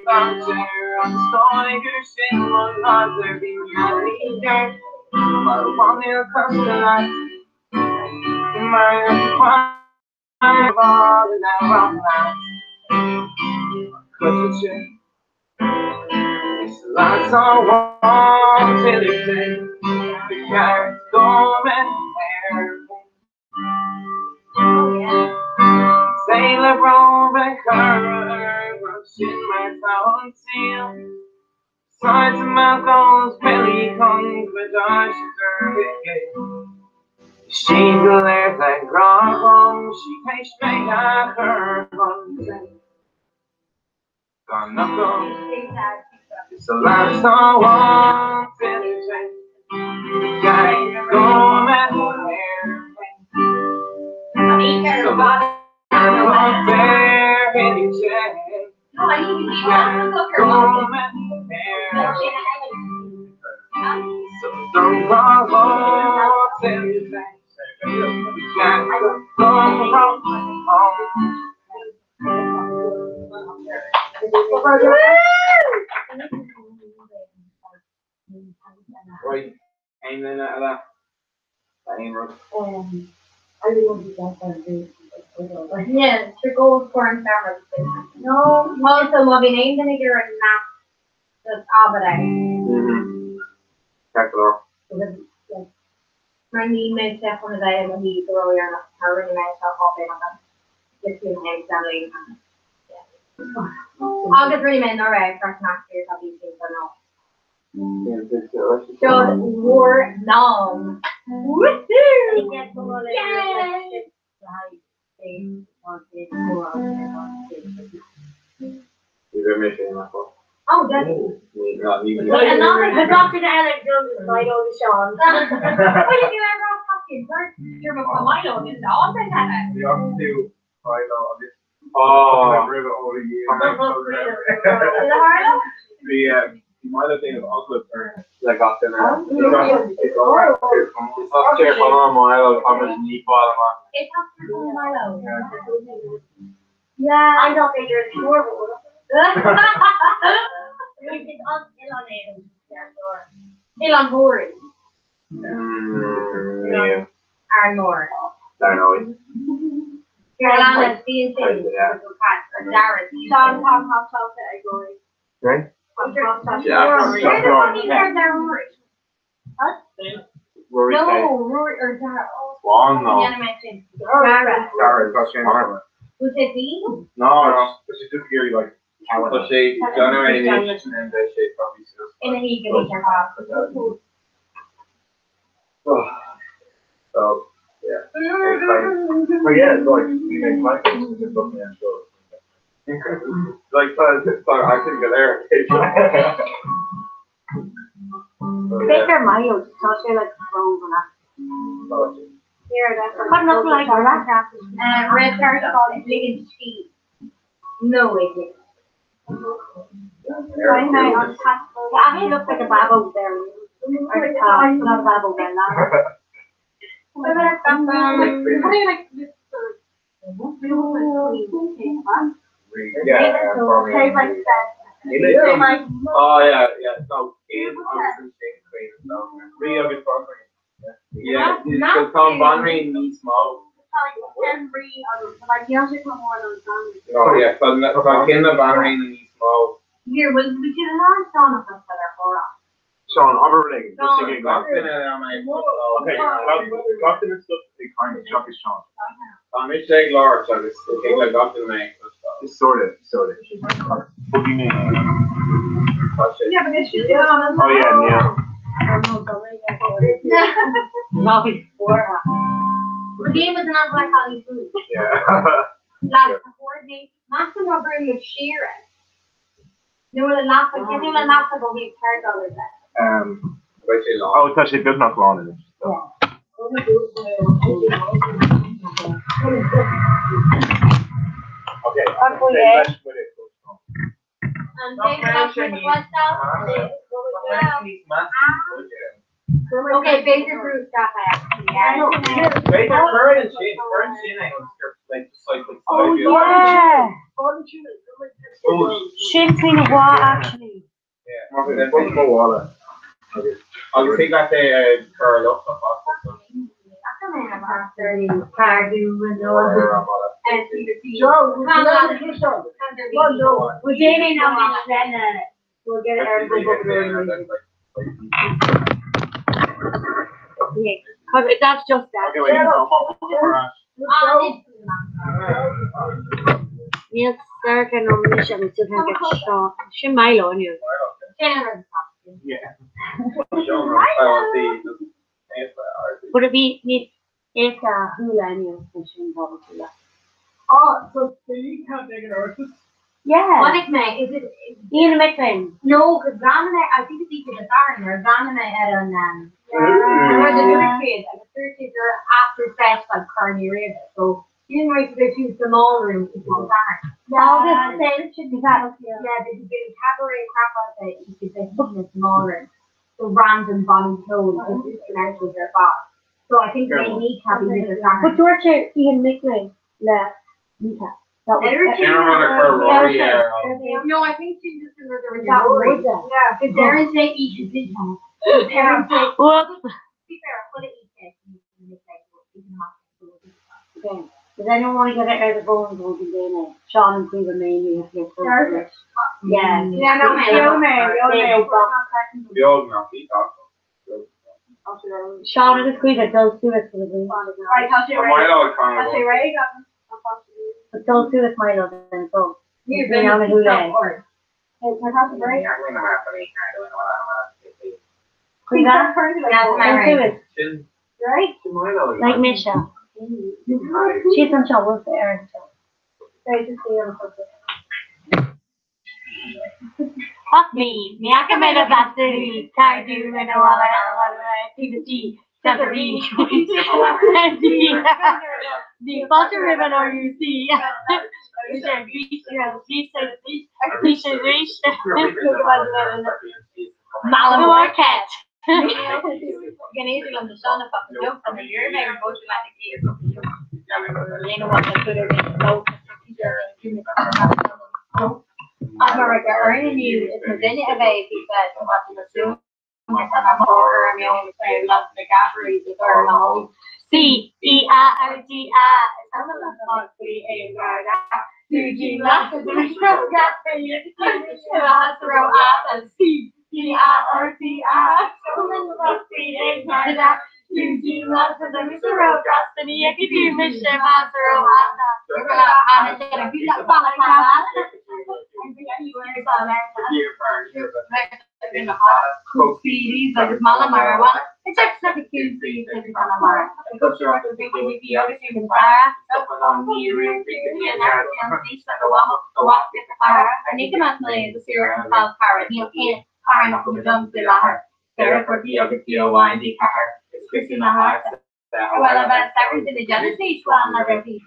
Dainséar agus dóigh gur sin mo láidir bhí mé mar bhainne cosúil leat mar It's the last I want to say The carrot's going Sailor Rover Car sin mar tá an saol Sides of Malcolm's Billy chun cuid áis a chur aige. Sí go léir le grá dhom, sí théis mé a chur chun tí. Gan fhocal, It's the last I want to say. Ceart go mbeadh Aon duine eile? Aon rud? I really want to get that Yeah, to go for an camera. No, also má bhíonn aon duine ag iarraidh nasc just abair é. Ceart go leor. Mar níl mé sa chun a bheith i mo shuí go ródheireanach mar rinne mé seo áiféil agam le Tim Hughes am léim Agus rinne mé anuraidh freisin actually ar feadh bhí sin nó. Seo bhur n-am. Woohoo! Yay! Ní bheidh mé féin acu. Oh, definitely. Tá gach duine eile ag dul go Milo agus Seán. Why did you ever ask Cathy? You're my Milo agus Seán then eile. Bhí tú Milo agus Bhí Milo ag déanamh agallamh ar le gach duine. Is as Tír Chonaill Milo agus ní fáil amach. Is as Tír Chonaill Milo. Yeah. I don't think you're sure Is as Oileán Éireann. Oileán Thoraí. Árainn Mhór. Dar ndóigh. Alana, bíonn sé Seán tá sásta ag Rory. Right? Rory No, K. Rory or Dara. Swan, no. Dara. Dara, tá sé mar. Was it Dean? No, tá sé just iarraidh like Tá sé déanamh anois and beidh sé probably suas. Ina shuí go dtí ar So, yeah. But yeah, like, you make my just looking at shows. Like, tá tá actually go léir. B'fhéidir Milo, tá sé like rómhana. Cad nach like Red card fáil ligean scíth. No way. It actually looks like a babo there. Or not a babo there, Yeah, Oh yeah, yeah. So Ian agus an sin Queen so Rí agus Banríon. Yeah, so tá an Banríon níos mó. Oh yeah, tá tá cinn na Banríona níos mó. Here, will we do an Seán of us that are horror? Seán, abair rud éigin. Seán. Gach duine ar mé. Okay, gach duine stop ag caint seachas Seán. Tá mise ag labhairt agus thig le gach duine mé a chloisteáil. Just sort it, sort it. What do you mean? Tá sé. Yeah, but it's Oh yeah, yeah. Not before. The game is not like how you food. Yeah. Lads, coordinate. Maximum room with Sheeran. No, the last one. Give him a last of a week card dollars. Beidh sé lán. Oh, tá sé beagnach lán anois. so. Okay. Tá faoi é. Leis muid é. And then Okay, Baker Bruce got that. Yeah. B'fhéidir cuireann sin, cuireann sin é an script like just like like Oh yeah. Sin faoin mhaith actually. Yeah. Bus mo bhála. Agus thig leat é a chur ar lucht na fosta. We'll get it out of That's just that. Okay, wait. no, Níl Sarah nó mise agus tú can get shot. Sin Milo inniu. Yeah. But it be ní éca hula inniu sin bobble. Oh, so you can't make an artist? Yeah. Chonaic mé, is it Ian McLean. No, cos bhreathnaigh mé, I think it's either the Baron or bhreathnaigh mé ar an um, ar the dúirt agus dúirt siad gur after set like Corn Uí Riada. So didn't write to go to the mall room is the Baron. Agus sin Is that yeah, they did been cabaret crap on the you could say in the small room. So random Bonnie Cole just instrumentals ar fad. So I think they need to be with the But Baron. dúirt sé Ian McLean le Mika. That was Sin rud a chur Rory ar an No, I think she just another That was it. Yeah, because there is a each What? Okay. Does anyone want to get it out of the bone go to the Sean and Caoimhe mainly have to get Yeah. Yeah, no, Leo mé, Leo mé. Beag nach í gach. Sean agus Caoimhe dul suas for the room. Right, tá sé Milo réidh. Tá sé réidh agus But dul suas Milo then go. Níor Bhí ann a thú le. Caoimhe? Dul suas. Right? Like mise. Síos anseo, bhfuil sé ar anseo. Fuck me, ní fhaca mé le bheith ceardú ina bhfuil Bhí fáilte roimh an RUC. Malamore cat. C E A R D A C E A R D A Well, about seven to the Genesis one, I read the R T E C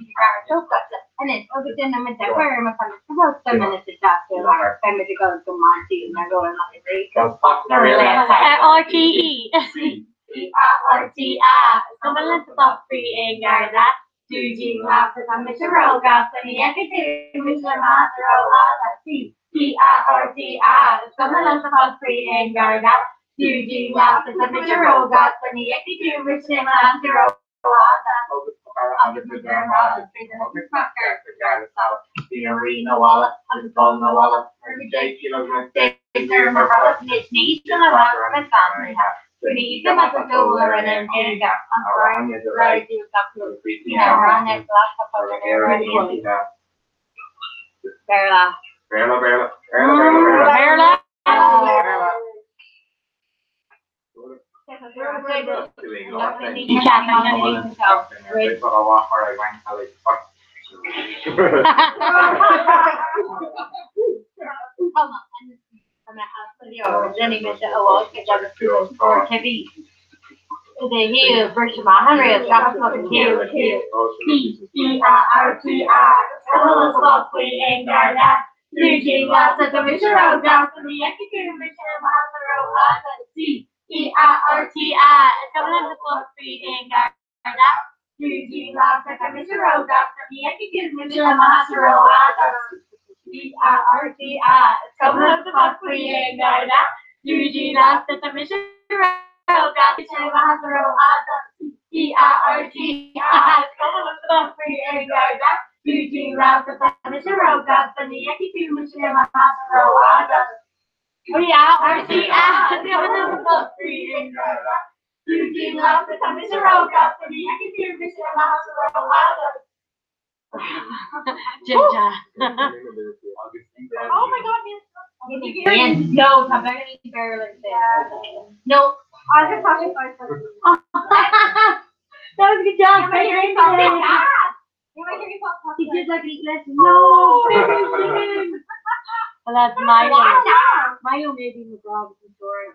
E A R T A. C E A R T A. Béarla. Béarla, Béarla, Béarla, Béarla, Béarla. C E A R T A. C A R T A. C A R T A. Yeah, R T A. Oh my god, No, tá Béarla No. That was a good job. He did like an lesson. No, Well, that's Milo. Milo maybe McGraw with the story.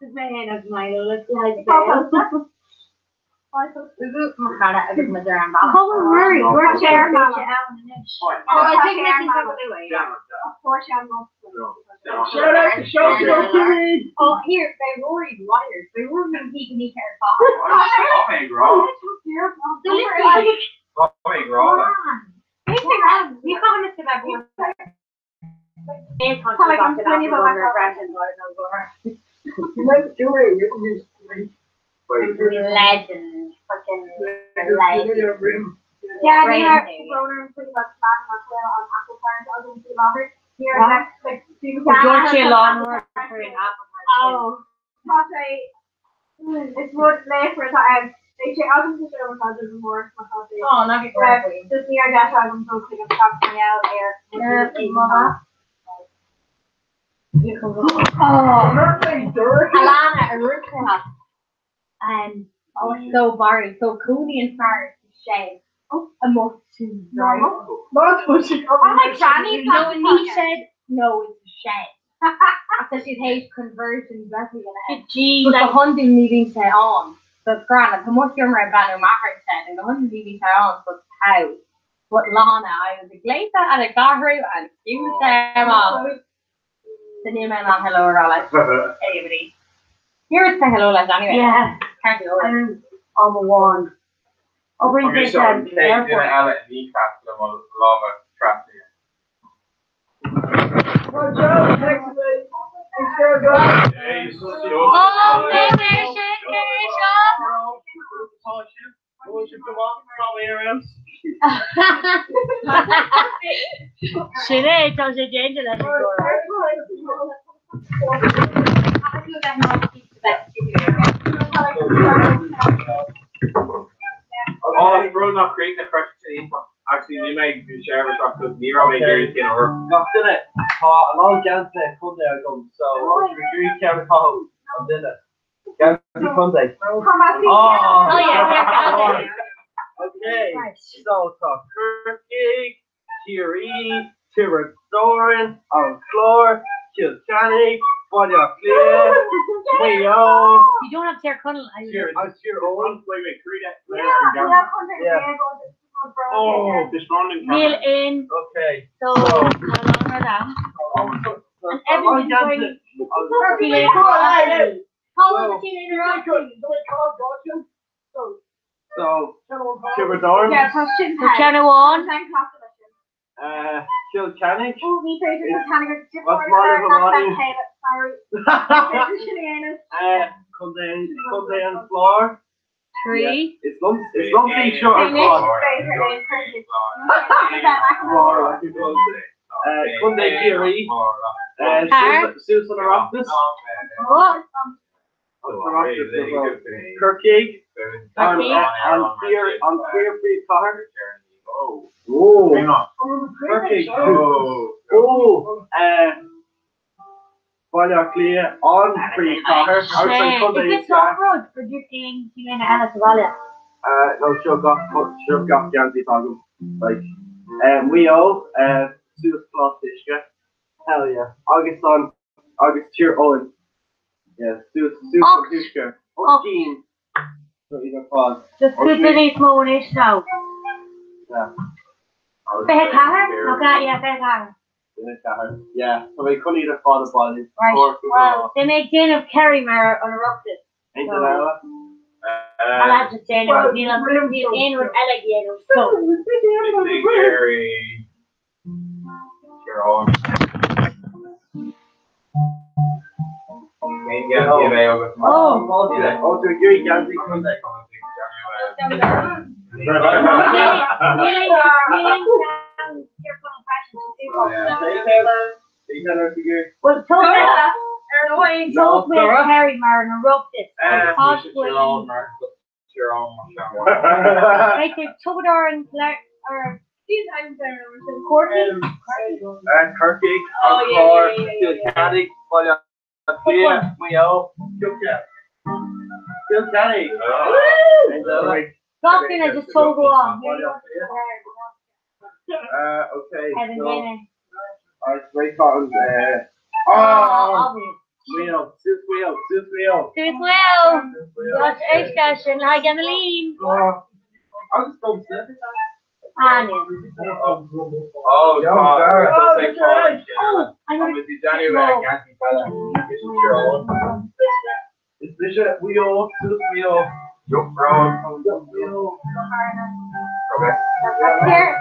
This my hand of Milo. Let's see how it goes. Oh, Rory, we're chair. Oh, I think this is Shout out to Sean Oh, here, by Rory Wires. By Rory he can eat her Legend. Fucking legend. Yeah, ní raibh brón orm faoi bheith lean nach bhfuil an apple tart agam faoi láthair. Ní raibh like Dúirt sé lán faoin apple tart. Oh, tá sé is rud laochra atá ann. Beidh sé agam sa seomra caidrimh amárach má tá sé. Oh, ná bí buartha faoi. Just ní raibh deis agam dul chuig an siopa mar gheall ar Alana a rúnta. Oh, so boring. So cónaíonn fear sa shed amuigh sin right? Oh my granny No, ní shed. No, it's a shed. Ach tá siad théis conversion beag a dhéanamh air. Gee, But like- go hiondúil ní bhíonn sé ann. So it's grand. Tá mo sheomra ag beannú m'athair shed and go hiondúil ní bhíonn sé ann so it's house. But Lana, I was ag léite and ag athrú and shiúil sé amach. So níl mé in ann hello a rá leis. Anybody. Níor say hello leis anyway. Yeah. Can't be always. Am amháin. Tá mise an chéad duine eile i Kneecap le mo lámha trasnaithe. Sin é tá sé déanta leis an gcomhrá. Ó, rud nach críochnaithe freisin sin iontach. Actually, níl mé ag seirbhís ach ní raibh mé ag iarraidh cinn orthu. Gach duine, tá a lán geansaithe contae agam so tá sibh ag iarraidh ceann a chaitheamh, an duine. Geansaí contae. Okay, so tá Corcaigh, Ciarraí, Tiobraid Árann, An Clár, Cill Chainnigh, Baile Átha Cliath, Maigh Eo. You don't have Tír Chonaill. Agus Tír Eoghain. Wait, wait, Corina, Yeah. Oh, this morning. Níl aon. Okay. So, tá lá ann. And everyone's going. So, Tiobraid Árann. Yeah, tá sin So ceann amháin. Cill Chainnigh. Ó, ní féidir le Ceannaigh What's Mála Bhfuil Sorry. Contae Contae an Chláir. Trí. Is liom is liom iad seo ar fad. Contae Chiarraí. Suas an Oireachtas. Corcaigh. An fíor an fíor phríomhchathair. Ó. Corcaigh. Ó. Baile Átha Cliath an phríomhchathair agus an contae Is is this off-road or do you think you mean eile sa bhaile? No, seo gach seo gach geansaí atá agam. Like, Maigh Eo, suas Coláiste Uisce, hell yeah, agus an agus Tír Eoghain, yeah, suas suas an tuaisceart, ocht gcinn, so iad ar fad. Just cúpla níos mó anois now. Yeah. 24? Nach ea? Yeah, 24. 24, yeah, tá mé chun iad ar fad a bhailiú. Right, well, beidh mé ag déanamh Kerry mar an Oireachtas. Aon duine eile? I'll have to say no, níl aon rud eile ag déanamh, so. Kerry. Tír Eoghain. Cén geansaí a bheidh agat? Oh, ó, tú ag iarraidh geansaí contae. Well, tóg mé Kerry mar an Oireachtas Tiobraid Árann or Corcaigh? Corcaigh, An Clár, Cill Chainnigh, Baile Átha Cliath, Maigh Eo, Cill Chainnigh. Gach duine just tóg amháin. Okay, Evan so Dana. Alright, wait for Oh, Maigh Eo, suas Maigh Eo, suas Maigh Eo. Suas Maigh Eo. Tá éisce sin le haghaidh Emmeline. Agus domsa. Ah, níl. Oh, God. Oh, I'm Tá muid ag déanamh geansaí peile. Is Tír Eoghain. Is mise Maigh Eo, suas Maigh Eo. Maigh Eo. Okay. Here.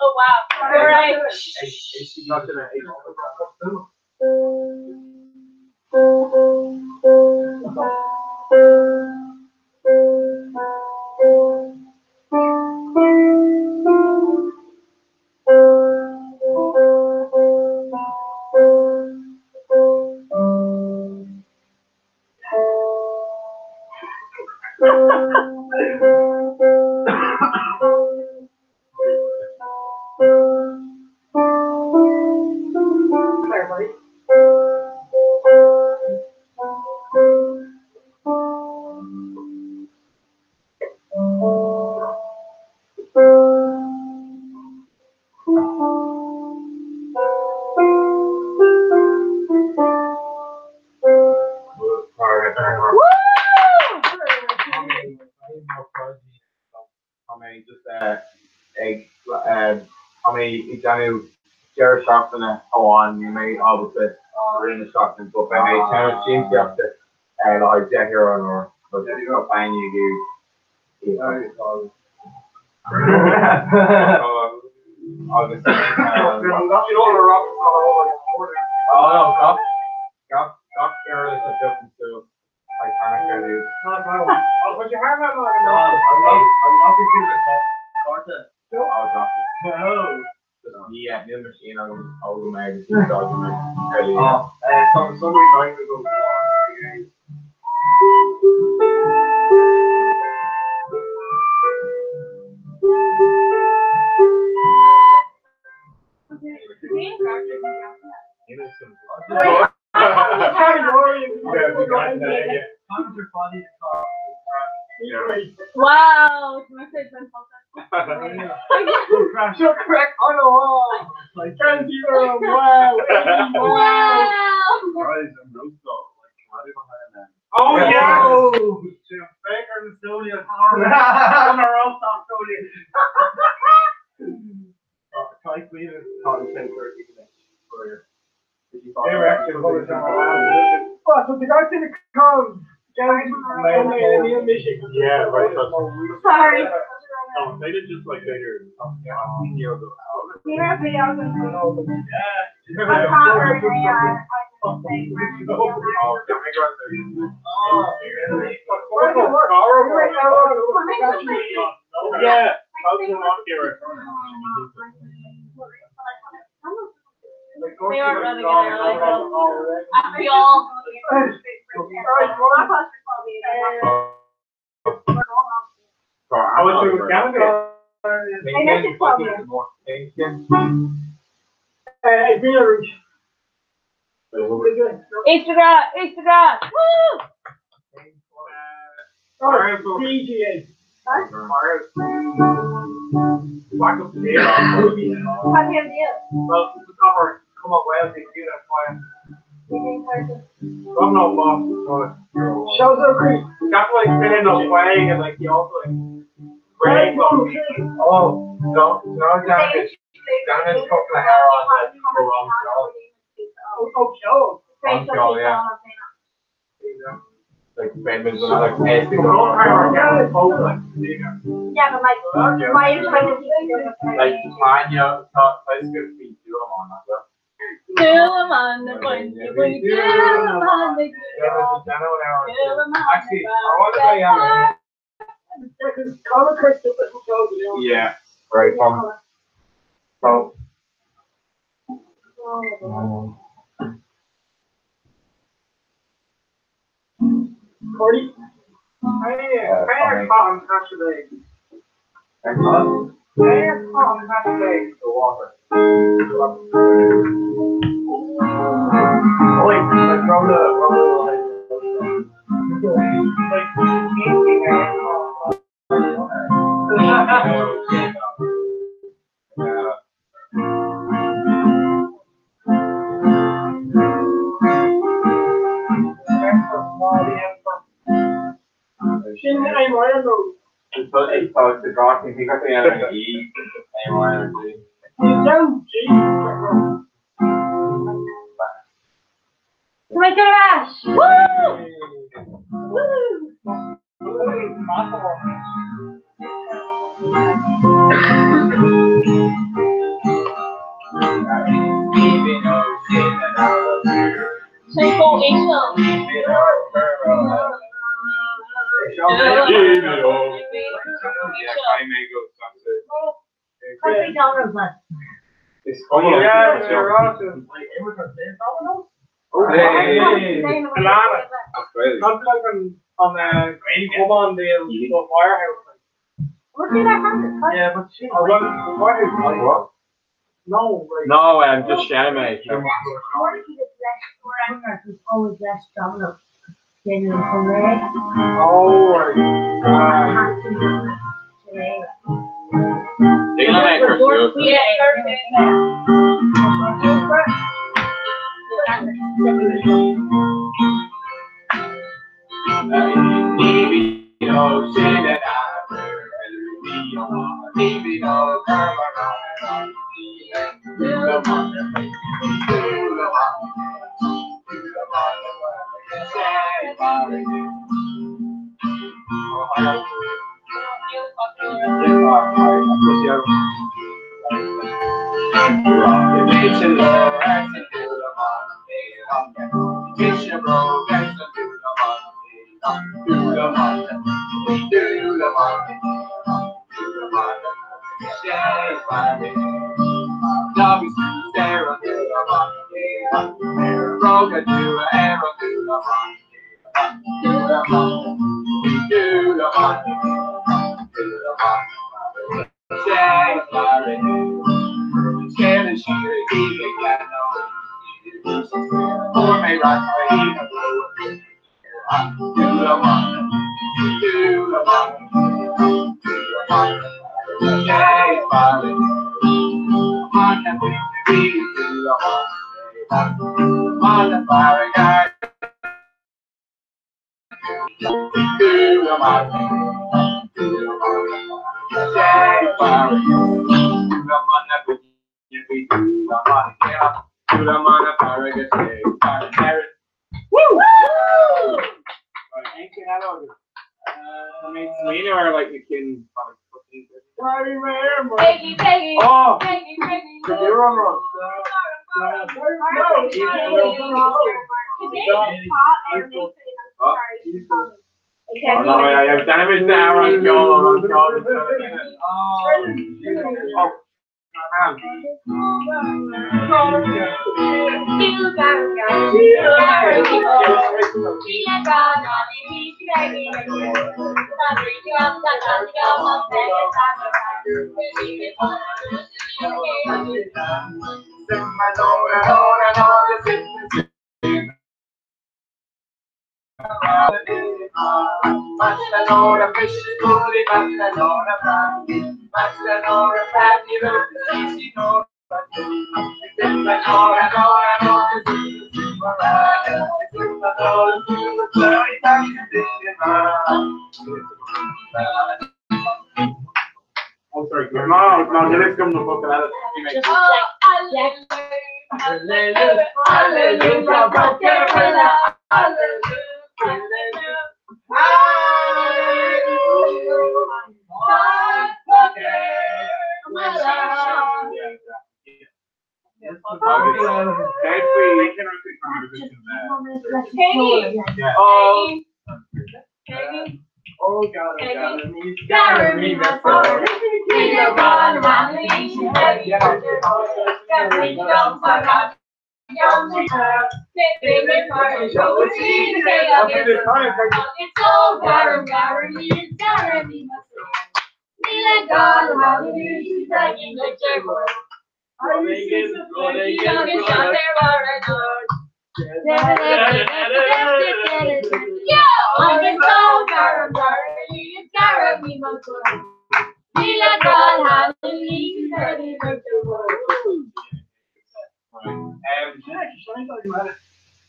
Oh wow. All right. Tá mé just ag tá mé ag déanamh deireadh seachtaine amháin, níl mé ábalta i rith na seachtaine but beidh mé ag déanamh siamsaíochta le haghaidh €10 an uair agus tá éinne ag iarraidh agus gach gach uirlis a phiocann suas Wow. Oh yeah! Yeah, right. Sorry. No, they did just like later. Yeah, They aren't really gonna like After y'all. I was doing Instagram, Instagram. Woo! Shows are great. Got like been in a way and like he also like great. Oh, no, no, down his down his couple of hair on the wrong jaw. Oh, oh, Wrong jaw, yeah. Like famous and like Yeah, but like, why are you trying to Like Tanya, that's good for you on that. Do on the point, do on the Actually, I want to say Yeah, right. So. Cordy. Hey, cotton pasture. Cotton Hey, cotton pasture. The water. Tá mé ar ais! Sé chomh íseal. No, just share mate.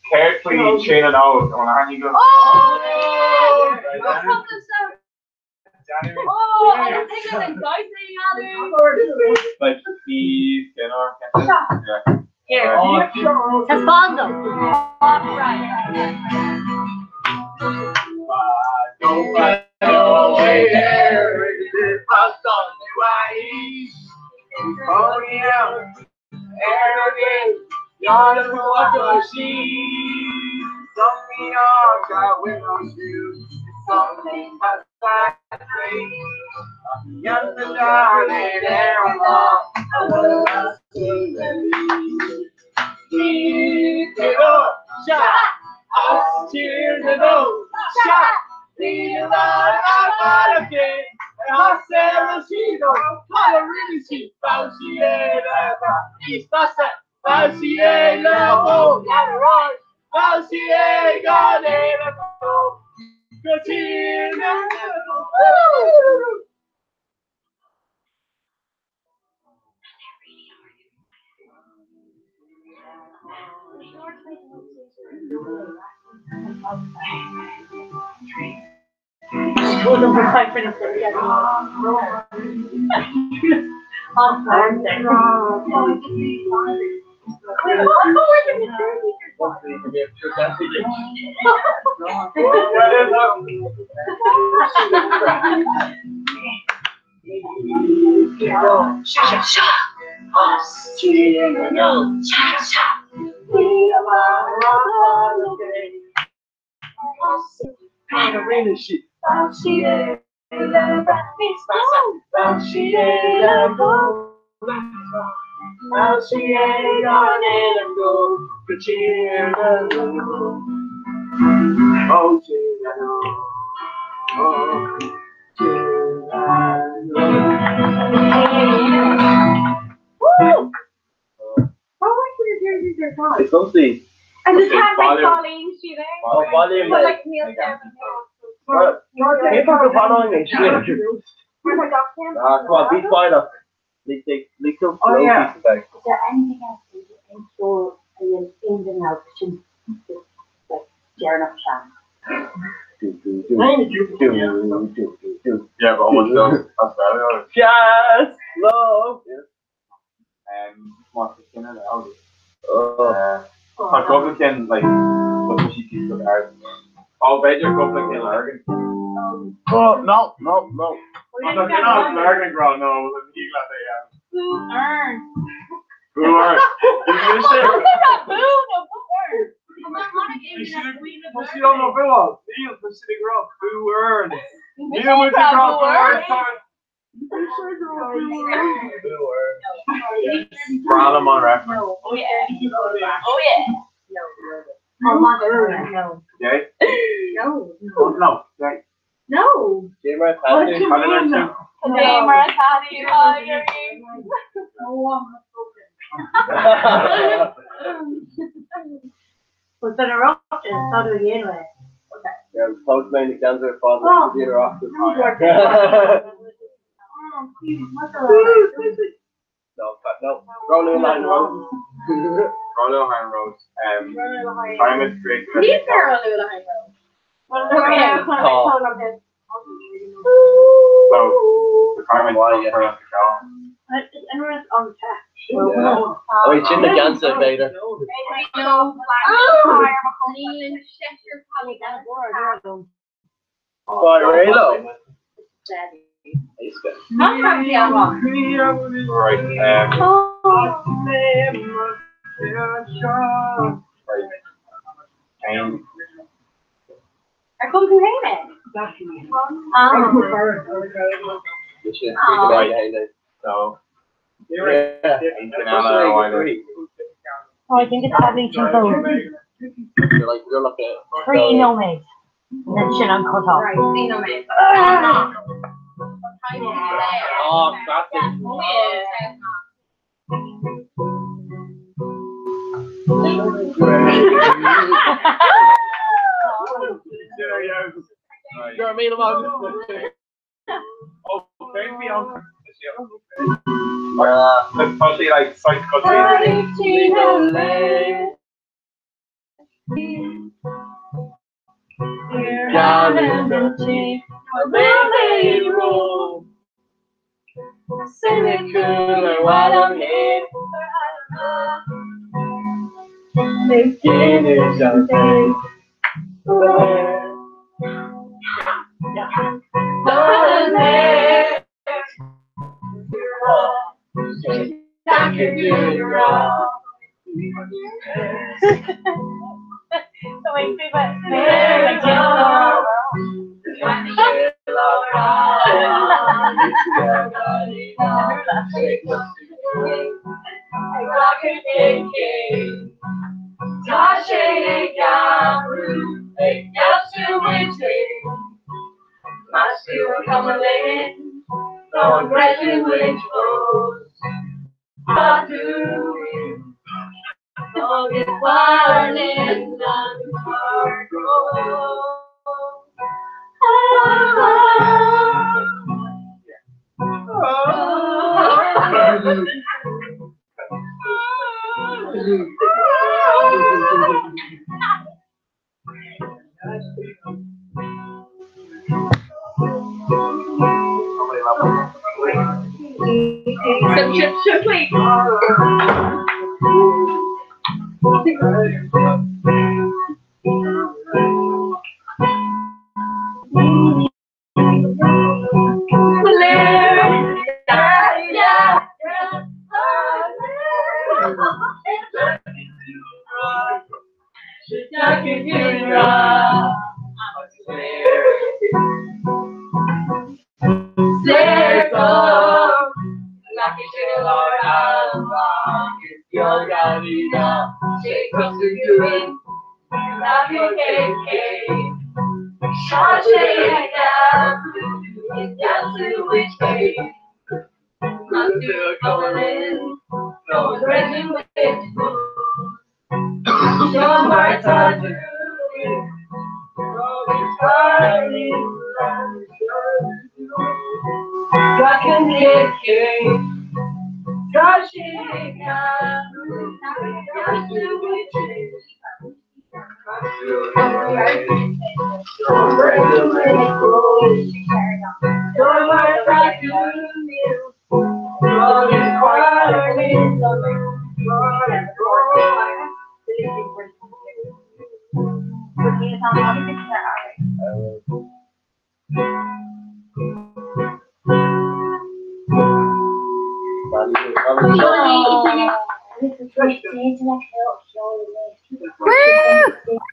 Céard faoi Tír na nÓg ón aithne go? Like Steve Dinner. Taispeáin dom. It's mostly And the cat volume. falling, she there. Oh, volume, But like- like Neil said, People are following and shit. Where's my dog cam? Ah, come on, be quiet up. Like, like, like some Oh, slow yeah. piece about. Is there anything else in store in the now since like Jared Shan? Do, do, do. Do, do, do, do. Yeah, but almost done. That's better. Just love. Mark Skinner, the Audi. Oh. Tá cúpla cinn like look she keeps the card. Oh, b'fhéidir cúpla cinn Lurgan. Oh, no, no, no. Tá cinn Lurgan gra no ní le é. Boo earn. Boo earn. Boo no boo earn. Tá sí an bhil Níl tá sí ag rá boo earn. Níl muid ag rá boo earn. Brandon on reference. Oh yeah. Oh yeah. No. No. Yeah? No. Oh, no. Right. No. What you mean? Today, Maratati, how are you? Was that erupted? So do you anyway. Yeah, postman the cancer father Oh. the interrupted. No, no. Rolling line road. Rollo High Road. Climate great. Níl ar an lula So the climate why for us to go. Anyone on the chat? Yeah. Oh, it's in the cancer, beta. Fire Ralo. Right. Right. Ar cum tú héine? Right. So. Yeah. Oh, I think it's probably too cold. You're like, you're like a. Three nomads. Then shit on cut off. Right, three nomads. Oh, classic. Oh yeah.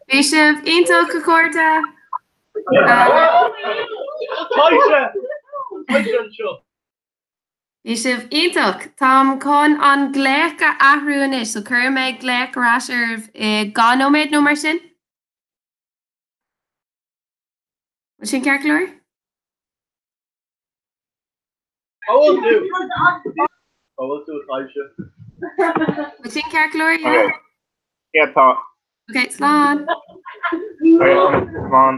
Bhí sibh iontach a chairde. Bhí sibh iontach. Táim chun an glaoch a athrú anois, so cuirfidh mé glaoch ar ais oraibh i 2 nóiméad nó mar sin. Bhfuil sin ceart go leor? Bhfuil sin ceart go leor? Yeah? Yeah, tá. Ok, slán. Slán.